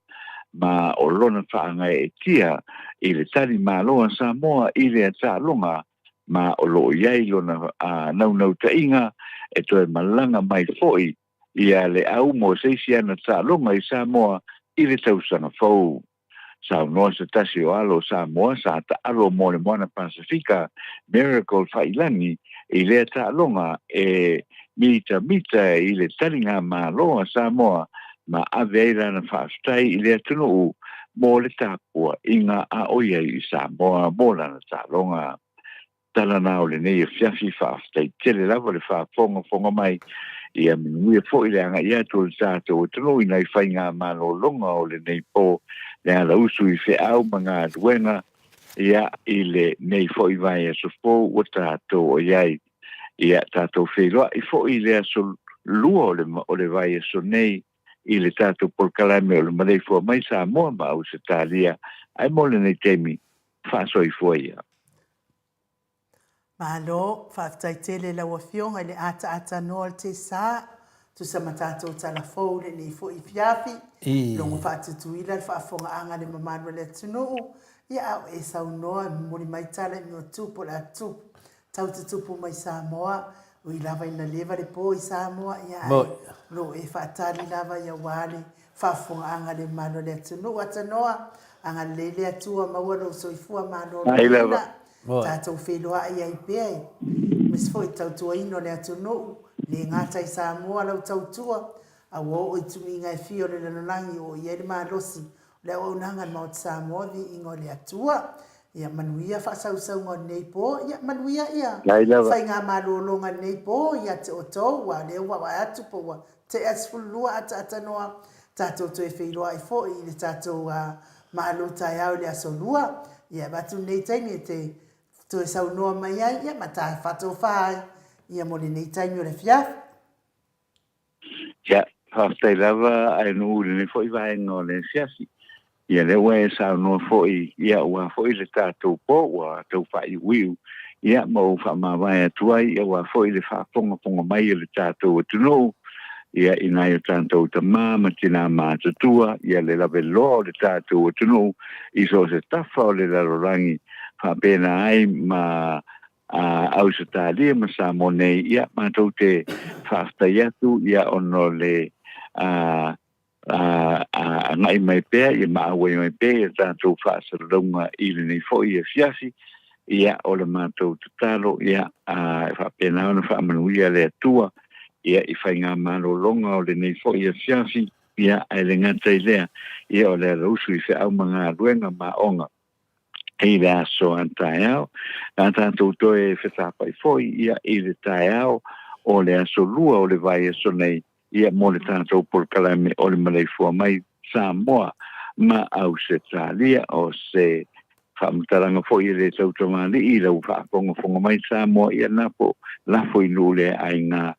ma o lona faagaeetia i le tali malo a Samoa i lea taaloga ma o lo o i ai lona naunautaiga e toe malaga mai foi ia le au mo se isi ana taaloga i Samoa i le tausaga fou. Saunoa se tasi o alo o Samoa sa taalo mo le Moana Pasefika, Miracle Faiilagi, i lea taaloga e mitamita i le taliga malo a Samoa ma ave ai lana faafetai i le atunuu mo le tapuaiga a o i ai i Samoa mo lana taaloga. Tala na o lenei afiafi, faafetai tele lava le faafogafoga mai, ia manuia foi le agai atu o le tatou atunuu i nai faigamalologa o lenei po, le alausu i feau ma galuega, ia, i lenei foi vaiaso fou ua tatou o i ai. Ia, tatou feiloai foi i le aso lua o le, o le vaiaso nei i le tatou polokalame o le Maleifua Mai Samoa ma Ausetalia, ae mo lenei taimi, faasoifua ia. Malo, faafetai tele i lau Afioga i le ataata noa o le tesa, tusa ma tatou tala fou lenei foi afiafi, logo faatutuila le faafofogaaga a le mamalu o le atunuu, ia a o e saunoa e momoli mai tala i mea o tupu o le a tupu, tau tutupu mai Samoa, ui lava ina leva le po i Samoa, ia ae o lo o e faatali lava ia aua le Faafofogaaga le mamalu o le atunuu Atanoa, agalelei le Atua maua lou soifua maloloina, tatou feiloai ai pea i aemaise foi tautuaina o le atunuu, le gata i Samoa lau tautua, a ua oo i tumiga e fia o le lalolagi o i ai le malosi Le auaunaga a le Maota Samoa, viiga o le Atua. Ia manuia faasausauga o lenei po, ia manuia ia faigamalologa i lenei po ia te outou, aua o lea ua vaai atu po ua tea 12 ataatanoa, tatou toe feiloai foi i le tatou malo taeao i le aso Lua. Ia e avatu lenei taimi e te toe saunoa mai ai, ia ma ta faatofa ai ia mo lenei taimi o le afiafi. Ia, faafetai lava Aenuu i lenei foi vaega o le asiasi. Ia lea ua e saunoa foi, ia aua foi le tatou po ua tau faaiuiu, ia ma ou faamavae atu ai aua foi le faafogafoga mai a le tatou atunuu, ia i nai o tatou tama ma tina matutua, ia le laveloa o le tatou atunuu i so o se tafa o le lalolagi, faapena ai ma a Ausetalia ma Samoa nei, ia, matou te faafetai atu, ia, ona o le a, a, a, agai mai pea, ia ma auai mai pea ia tatou faasalalauga i lenei foi afiafi, ia, o le matou tatalo, ia, a, e faapena ona faamanuia le Atua, ia, i faigamalologa o lenei foi afiafi, ia, ae le gata i lea, ia, o le alausu i feau ma galuega ma aoga. i le aso a taeao. A tatou toe fetapai foi ia i le taeao o le aso lua o le vaiaso nei ia mo le tatou polokalame o le maleifua mai Samoa ma Ausetalia. O se faamatalaga foi e le tautamalii i lau faafogafoga mai Samoa ia lafo lafo i nuu le aiga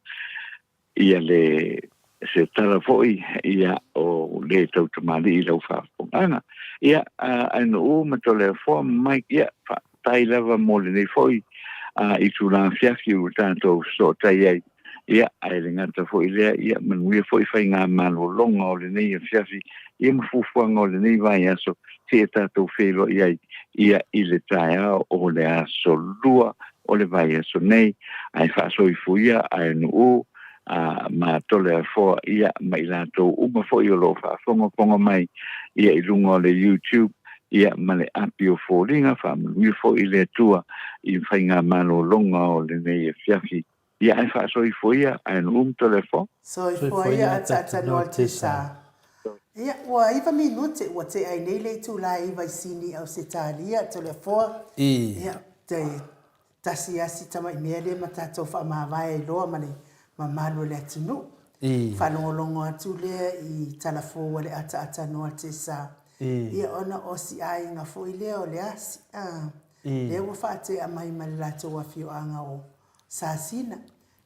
ia le se tala foi ia o le tautamalii i lau faafofogaaga. Ia, Ainuu ma Toleafoa ma Mike, ia, faafetai lava mo lenei foi itula afiafi ua tatou fesootai ai. Ia, ae le gata foi i lea, ia, manuia foi faigamalologa o lenei afiafi, ia ma fuafuaga o lenei vaiaso seia tatou feiloai ai ia i le taeao o le aso Lua o le vaiaso nei, ae faasoifuia Ainuu a ma Toleafoa ia ma i latou uma foi o lo o faafogafoga mai ia i luga o le YouTube ia ma le api o foliga, faamanuia foi le Atua i faigamalologa o lenei afiafi ia ae faasoifuia Ainuu ma Toleafoa. Soifua ia ataatanoa le Tesa. Ia, ua iva minute ua tea ai nei le itula e iva i Sini Ausetalia, Toleafoa. Ia, te tasi asi tamai mea lea ma tatou faamavae ai loa ma le mamalu o le atunuu. Faalogologo atu lea i tala fou a le ataatanoa le Tesa. Ia, ona o si aiga foi lea o Leasi, a, lea ua faatea mai ma le latou afioaga o Sasina.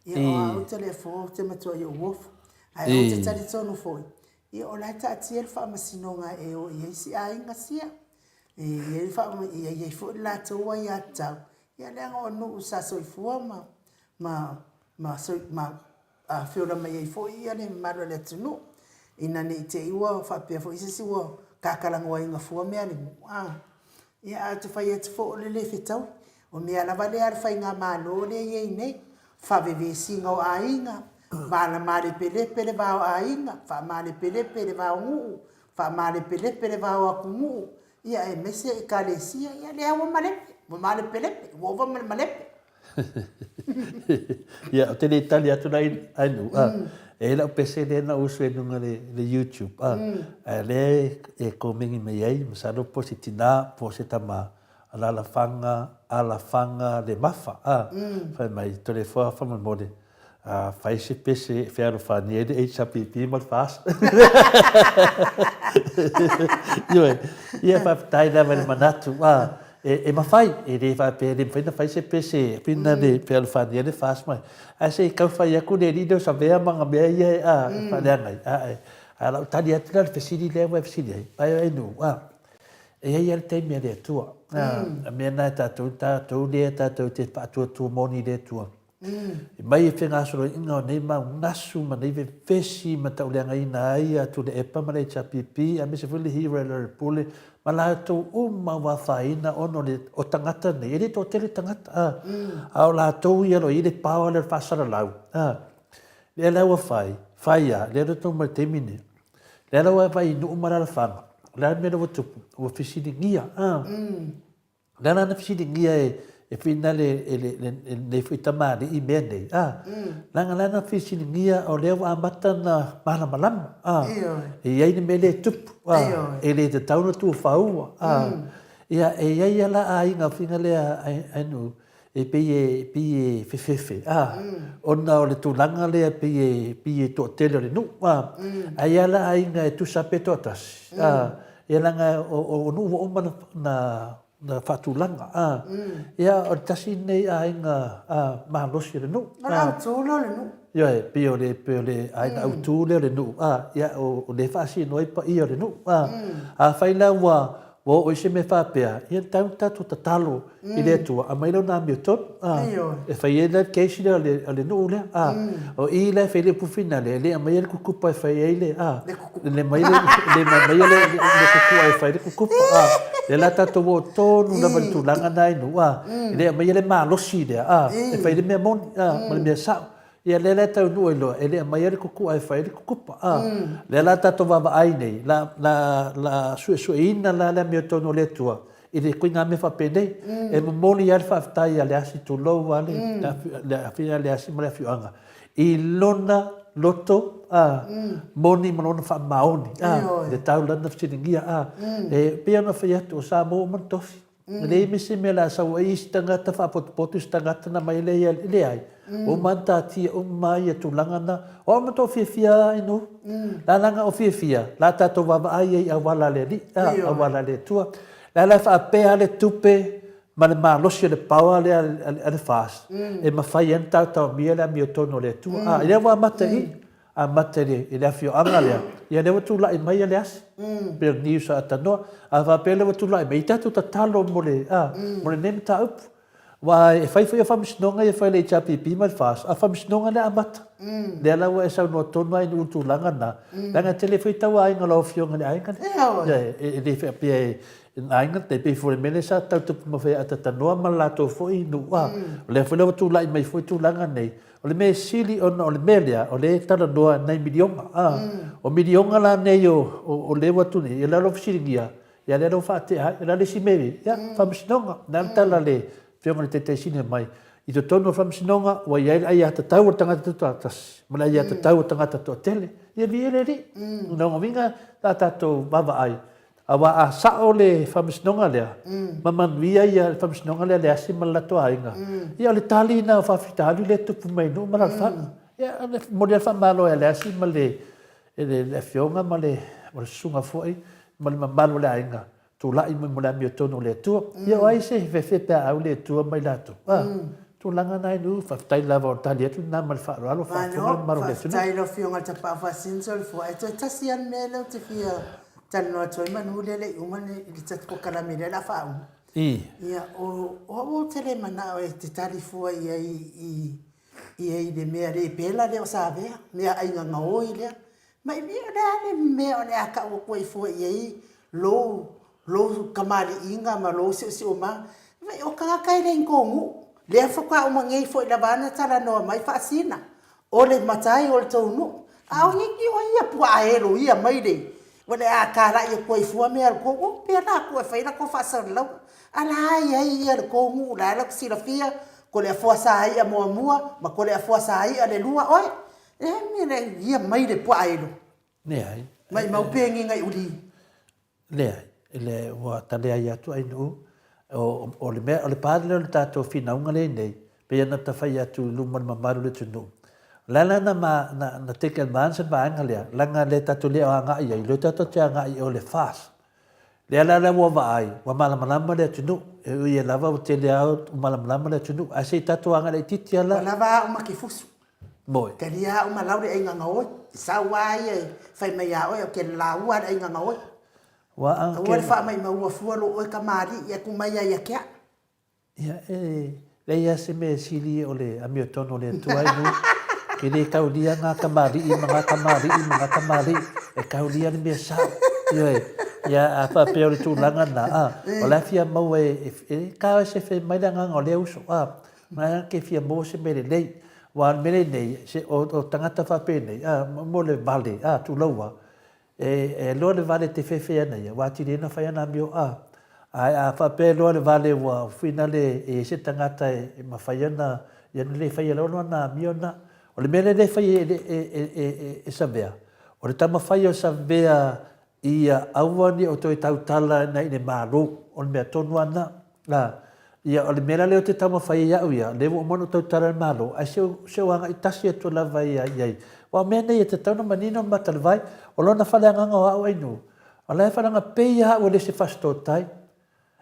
Ia, o au Toleafoa ou te matua i ou ofu. Ae ou te talitonu foi, ia o la e taatia le faamasinoga e o i ai si aiga sia. E i ai le e i ai foi le latou aiatatau, ia leaga o nuu sa soifua ma, ma, ma, ma feola mai ai foi ia le mamalu o le atunuu. Ina ne i te i ua faapea foi se isi ua kakalagoaina fua mea a le nuu, a. Ia, ae ou te fai atu foi o le le fetaui. O mea lava lea a le faigamalo lea e i ai nei, faavevesiga o aiga, malepelepe le va o aiga, faamalepelepe le va o nuu, faamalepelepe le va o atunuu, ia aemaise ekalesia, ia lea ua malepe, ua malepelepe, ua ova ma le malepe. Ia, ou te le tali atu la Ainuu, a, e i ai lau pese lea na ou usu ai i luga o le YouTube, a, a lea e komeni mai ai, masalo po o se tina po o se tama, Alalafaga, alafaga le mafa, a, fai mai, Toleafoa faamolemole, a, fai se pese e fealofani ai le HRPP ma le FAST. Ioe, ia faafetai lava i le manatu, a, e, e mafai, e le faapea e le mafai ona fai se pese pina le fealofani ai le FAST ma, ae se i tau fai atu le alii lea o Savea ma ana mea ia e, a, e faaleaga ai, a, e, a o lau tali atu la i le fesili lea ua e fesili ai, ai, ai nuu, a, E i ai lava le taimi a le Atua. A mea na e tatou, tatou lea tatou te faatuatua moni i le Atua. E mai e fegasoloaiga o nei mau gasu ma nei vevesi ma tauleagaina ai a Tuilaepa ma le HRPP aemaise foi le Hira Lerepule ma latou uma ua afaina ona o le o tagata nei, e le toatele tagata, a, a o latou ia o lo o i ai le power lea o le faasalalau, a. Lea la ua fai, fai lava, lea ua tau mai i le taimi lenei. Lea la ua vaai i nuu ma alaalafaga, o le a le mea lea ua tupu? Ua fesiligia, a. O le a la na fesiligia e, e finale e le, le, lenei foi tamalii i mea nei, a, leaga la na fesiligia o lea ua amata ona malamalama, a, e i ai le mea lea e tupu, a, e le tatau ona tuufaua, a, ia, e i ai lava la aiga faiga lea a nuu, e pei e, pei e fefefe, a, ona o le tulaga lea e pei e, pei e toatele o le nuu, a, ae i ai lava la aiga e tusa pe toatasi, a, ia leaga o, o nuu ua uma ona na faatulaga a ia o le tasi lenei aiga a malosi o le nuu. O le autu lea o le nuu. Ioe, pei o le pei o le aiga autu lea o le nuu a ia o lea e faasino ai paia o le nuu a. Afai la ua ua oo i se mea faapea, ia e tatau ona tatou tatalo i le Atua aumai lona amiotonu a e fai ai la le case lea o le nuu lea a. O i la e fai ai le upu finale, e le aumaia le kukupa e fai ai le a. Le mai le le mai le le kukua e fai le kukupa a le la tatou o tonu lava le tulaga na inu a e le aumaia le malosi lea a e fai le mea moni a ma le mea sao. Ia lea la e taunuu ai loa e le aumaia le kukua e fai le kukupa a lea la tatou vaavaai nei la la la suesueina la le amiotonu o le Atua i le ituaiga mea faapenei. E momoli lava le faafetai a Leasi, tulou lava le afioga ia Leasi ma le afioaga i lona loto moni ma lona faamaoni i le tau lana fesiligia. E pei ona fai atu, o Samoa ua uma ona tofi. E leai ma se mea o le a sau ai isi tagata faapotopoto isi tagata ona aumai lea, e leai. Ua uma ona taatia uma ia tulaga na. O au matua fiafia lava i nuu. Lalaga o fiafia, la tatou vaavaai ai i auala a le Alii, auala a le Atua. Le ala e faapea le tupe ma le malosi o le power lea a le FAST e mafai ai ona taotaomia le amiotonu a le Atua. A, lea ua amata i i, amata i le afioaga lea, ia lea ua tulai mai le asi, pei o le news a Atanoa. A faapea lea ua tulai mai, ia tatou tatalo mo le, a, mo lenei mataupu. Aua e fai foi faamasinoga ia e fai e le HRPP ma le FAST, a o le faamasinoga lea amata. Lea la ua e saunoa tonu lava i le tulaga lena, leaga e tele foi tauaiga o lau Afioga i le aiga lea. E le faapea e aiga, e pei foi o le mea lea sa tau tupu mai foi ia Atatanoa ma le latou foi nuu, a o lea foi la ua tulai mai foi tulaga nei. O le mea sili ona o le mea lea, o lea e talanoa i nai miliona, a. O miliona la nei o lea ua tu nei, ia lea la ua fesiligia, Ia lea la ua faatea ai, o le a le isi mea e ia, faamasinoga. O le a le tala a le Afioga i le Taitaisini mai, i totonu o le faamasinoga ua i ai le aiatatau a le tagata toatasi ma le aiatatau a le tagata toatele. Ia viia le Alii. O lona uiga, sa tatou vaavaai, aua a sao le faamasinoga lea, ma manuia ia le faamasinoga lea a Leasi ma le latou aiga, ia o le tali lena o faafitauli lea e tupu mai i nuu ma alaalafaga. Ia, e momoli lava le faamalo ia Leasi ma le E le Afioga ma le Susuga foi ma le mamalu o le aiga, tulai mai mo le amiotonu o le Atua. Ia o ai se fefe pe a au le Atua ma i latou? A, tulaga na e nuu, faafetai lava o le tali atu lena ma le faaaloalo, faafofoga le mamalu o le atunuu. Faafetai i lau Afioga i le Tapaau Faasino le Fua. E toe tasi lava le mea lea ou te fia talanoa atu ai manu lea e le i uma le tatou polokalame lea o le a faauma. Ia, o au ou te le manao e te tali fua i ai i i ai le mea le pela lea o Savea, mea aiga gaoi lea. Ma i mea o le a le mea o le a kau atu ai fua i ai lou, lou kamaliiga ma lou siosiomaga. Vai, o tagata e le ni tou nuu. Lea faatoa uma nei foi lava ana talanoa mai faasina, o le matai o le tou nuu. A o nei o ai ia puaa elo ia mai le, o le a talai atu ai fua mea a le tou nuu, pela atu e fai la tou faasalalauga. A la e i ai ia le tou nuu la e latou silafia ko le afoa sa i'a muamua ma ko le afoa sa i'a le lua oe. E mea le ia mai le puaa elo. Leai. Maimau pe ngi ngai uli. Leai, le ua ta leai atu ai nuu, o, o le mea, o le pa lea o le tatou finauga lea i nei, pei ona ta fai atu i luma o le mamalu o le atunuu. O le a la na, ma, na, na take advance le vaega lea, leaga le tatou le agai ai, lea tatou te agai o le FAST. Lea la la ua vaai, ua malamalama le atunuu. E ui e lava ua tele lava ua malamalama le atunuu. Ae se i tatou agai laitiiti lava la. Ua lava au ma ke fusu. Moe. Talia au ma lau le aiga gaoi. Sau a ia e fai mai ia oe o ke laua le aiga gaoi. Ua a ke. Aua le faamaimaua fua lo oe kamali'i atu mai ia ia ke aʻu. Ia, e leai lava se mea e sili o le amiotonu o le Atua i nuu. Ke le kaulia ngā kamali'i ma ngā kamali'i ma ngā kamali'i, e kaulia le mea sao. Ioe, ia, a faapea o le tulaga lena, a, o la e fia maua e, e, e ka se fai mai le agaga o lea uso, a, na ke fia maua se mea lelei. Aua o le mea lenei, se, o, o tagata faapenei, a, mo le vale, a, tulou a, E, e loa le vale te fefe ana ia, ua atili ai ona fai ana amio a. Ae a faapea loa le vale ua finale e i ai se tagata e mafai ona, ia ona le faia loa lona amio lena. O le mea lea e fai e Savea, o le taumafai o Savea ia aua ne i o toe tautala i le Malo, o le mea tonu lava lena. A, ia, o le mea la lea ou te taumafai ai au ia, lea ua uma ona ou tautala i le Malo, ae se i ou agai tasi atu lava ia i ai. Aua o mea nei e tatau ona manino le mata o le vai. O lona faleagaga o au Ainuu, o la e faleagaga pei lava au e le o se Fasitootai.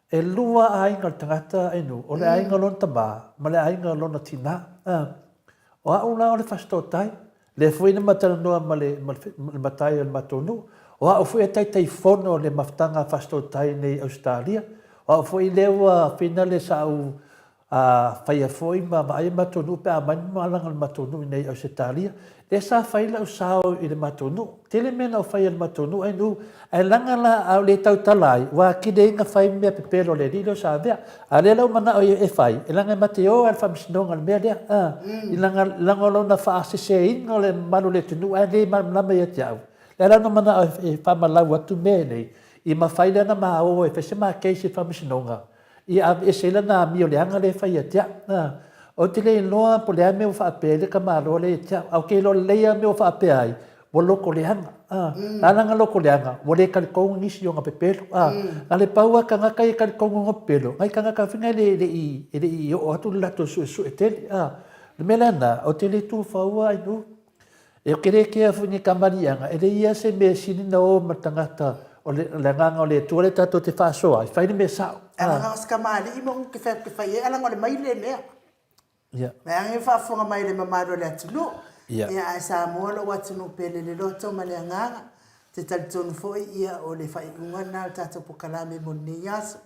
E lua aiga o le tagata Ainuu, o le aiga o lona tama ma le aiga o lona tina. A, o au la o le Fasitootai, Lea foi na ma talanoa ma le, ma le matai o le matou nuu, o au foi e Taitaifono o le Mafutaga Fasitootai nei i Ausetalia. O au foi lea ua finale sa ou a, faia foi ma vaaia le matou nuu pe a aumai ni malaga a le matou nuu iinei i Ausetalia. Lea sa fai lau sao i le matou nuu. Tele mea na ou faia i le matou nuu ae nuu, ae leaga la a ou le tautala ai, ua atili ai na fai mea pepelo a le alii lea o Savea. A o lea la ua manao e fai, e leaga e ma te o lava i le faamasinoga i le mea lea, a, i leaga, leaga o lona faaseseina o le mamalu o le atunuu ae le malamalama ia te au. Lea la na manao e faamalau atu mea nei, i mafai lea ona ma o e fai se ma case i le faamasinoga, ia aveese ai lana amio leaga lea e fai ia te au. A, ou te le iloa po o le a le mea ua faapea ai le tamaloa lea ia te au, ae ou te iloa lelei lava le mea ua faapea ai, ua loko leaga. A, na ala ona loko leaga, ua le talitonu nisi i ona pepelo. A, na le pau lava tagata ia e talitonu i ona pepelo, nai tagata foi na e le i, e le i oo atu le latou suesue tele. A, o le mea la lena, ou te le tufaua Ainuu. E ou te le kea foi i ni kamaliaga, e leai lava se mea e sili ona o ma le tagata o le, o le agaga o le Atua lea tatou te faasoa ai, fai le mea sao. A leaga o se kamali'i ma ou te fai atu te fai ai, ae leaga o le maile mea. Ia. Mai age faafofoga mai le mamalu o le atunuu. Ia. Ia ae Samoa lou atunuu pele le loto ma le agaga. Te talitonu foi ia o le faaiuga lena o le tatou pokalame mo lenei aso.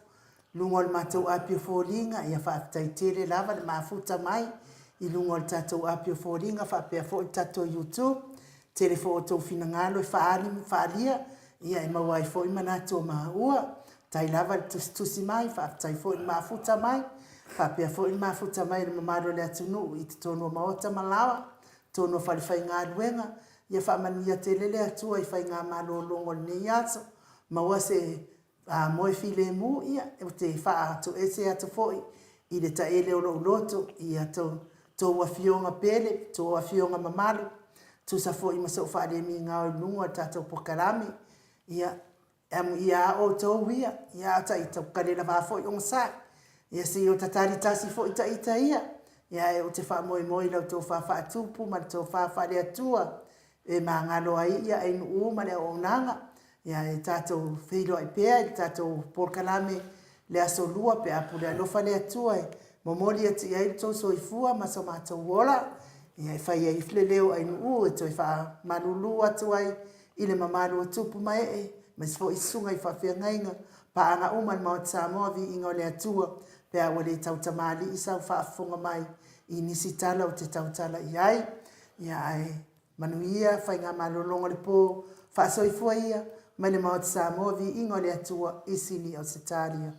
Luga o le matou api o foliga, ia faafetai tele lava le mafuta mai i luga o le tatou api o foliga faapea foi le tatou YouTube. Tele foi outou finagalo e faaali ma faaalia, ia e maua ai foi manatu o maua. Tai lava le tusitusi mai, faafetai foi le mafuta mai, faapea foi le mafuta mai o le mamalu o le atunuu i totonu o maota ma laoa, totonu o falefaigaluega, ia faamanuia tele le Atua i faigamalologa o lenei aso, maua se moe filemu, ia, ou te faatoese atu foi i le taele o lou loto i tou afioga pele, tou afioga mamalu, tusa foi ma sou faalemigao i luga o le tatou pokalame, ia, E amuia a outou ia, ia a ta ita ua kale lava foi ogasai. Ia se i o tatali tasi foi ta ita ia, ia ae ou te faamoemoe i lau tofa faatupu ma le tofa faale-Atua e magalo ai ia Ainuu ma le auaunaga, ia e tatou feiloai pea i le tatou polokalame le Aso Lua pe a pule alofa le Atua e momoli atu i ai lo tou soifua ma so matou ola, ia e fai ai le leo Ainuu e toe faamalulu atu ai I le mamalu o tupu ma ee, aemaise foi susuga i faafeagaiga, paaga uma i le Maota Samoa, viiga o le Atua, pe a ua le tautamalii sau faafofoga mai i nisi tala ou te tautala i ai. Ia ae manuia faigamalologa o le po, faasoifua ia mai le Maota Samoa, viiga o le Atua i Sini Ausetalia.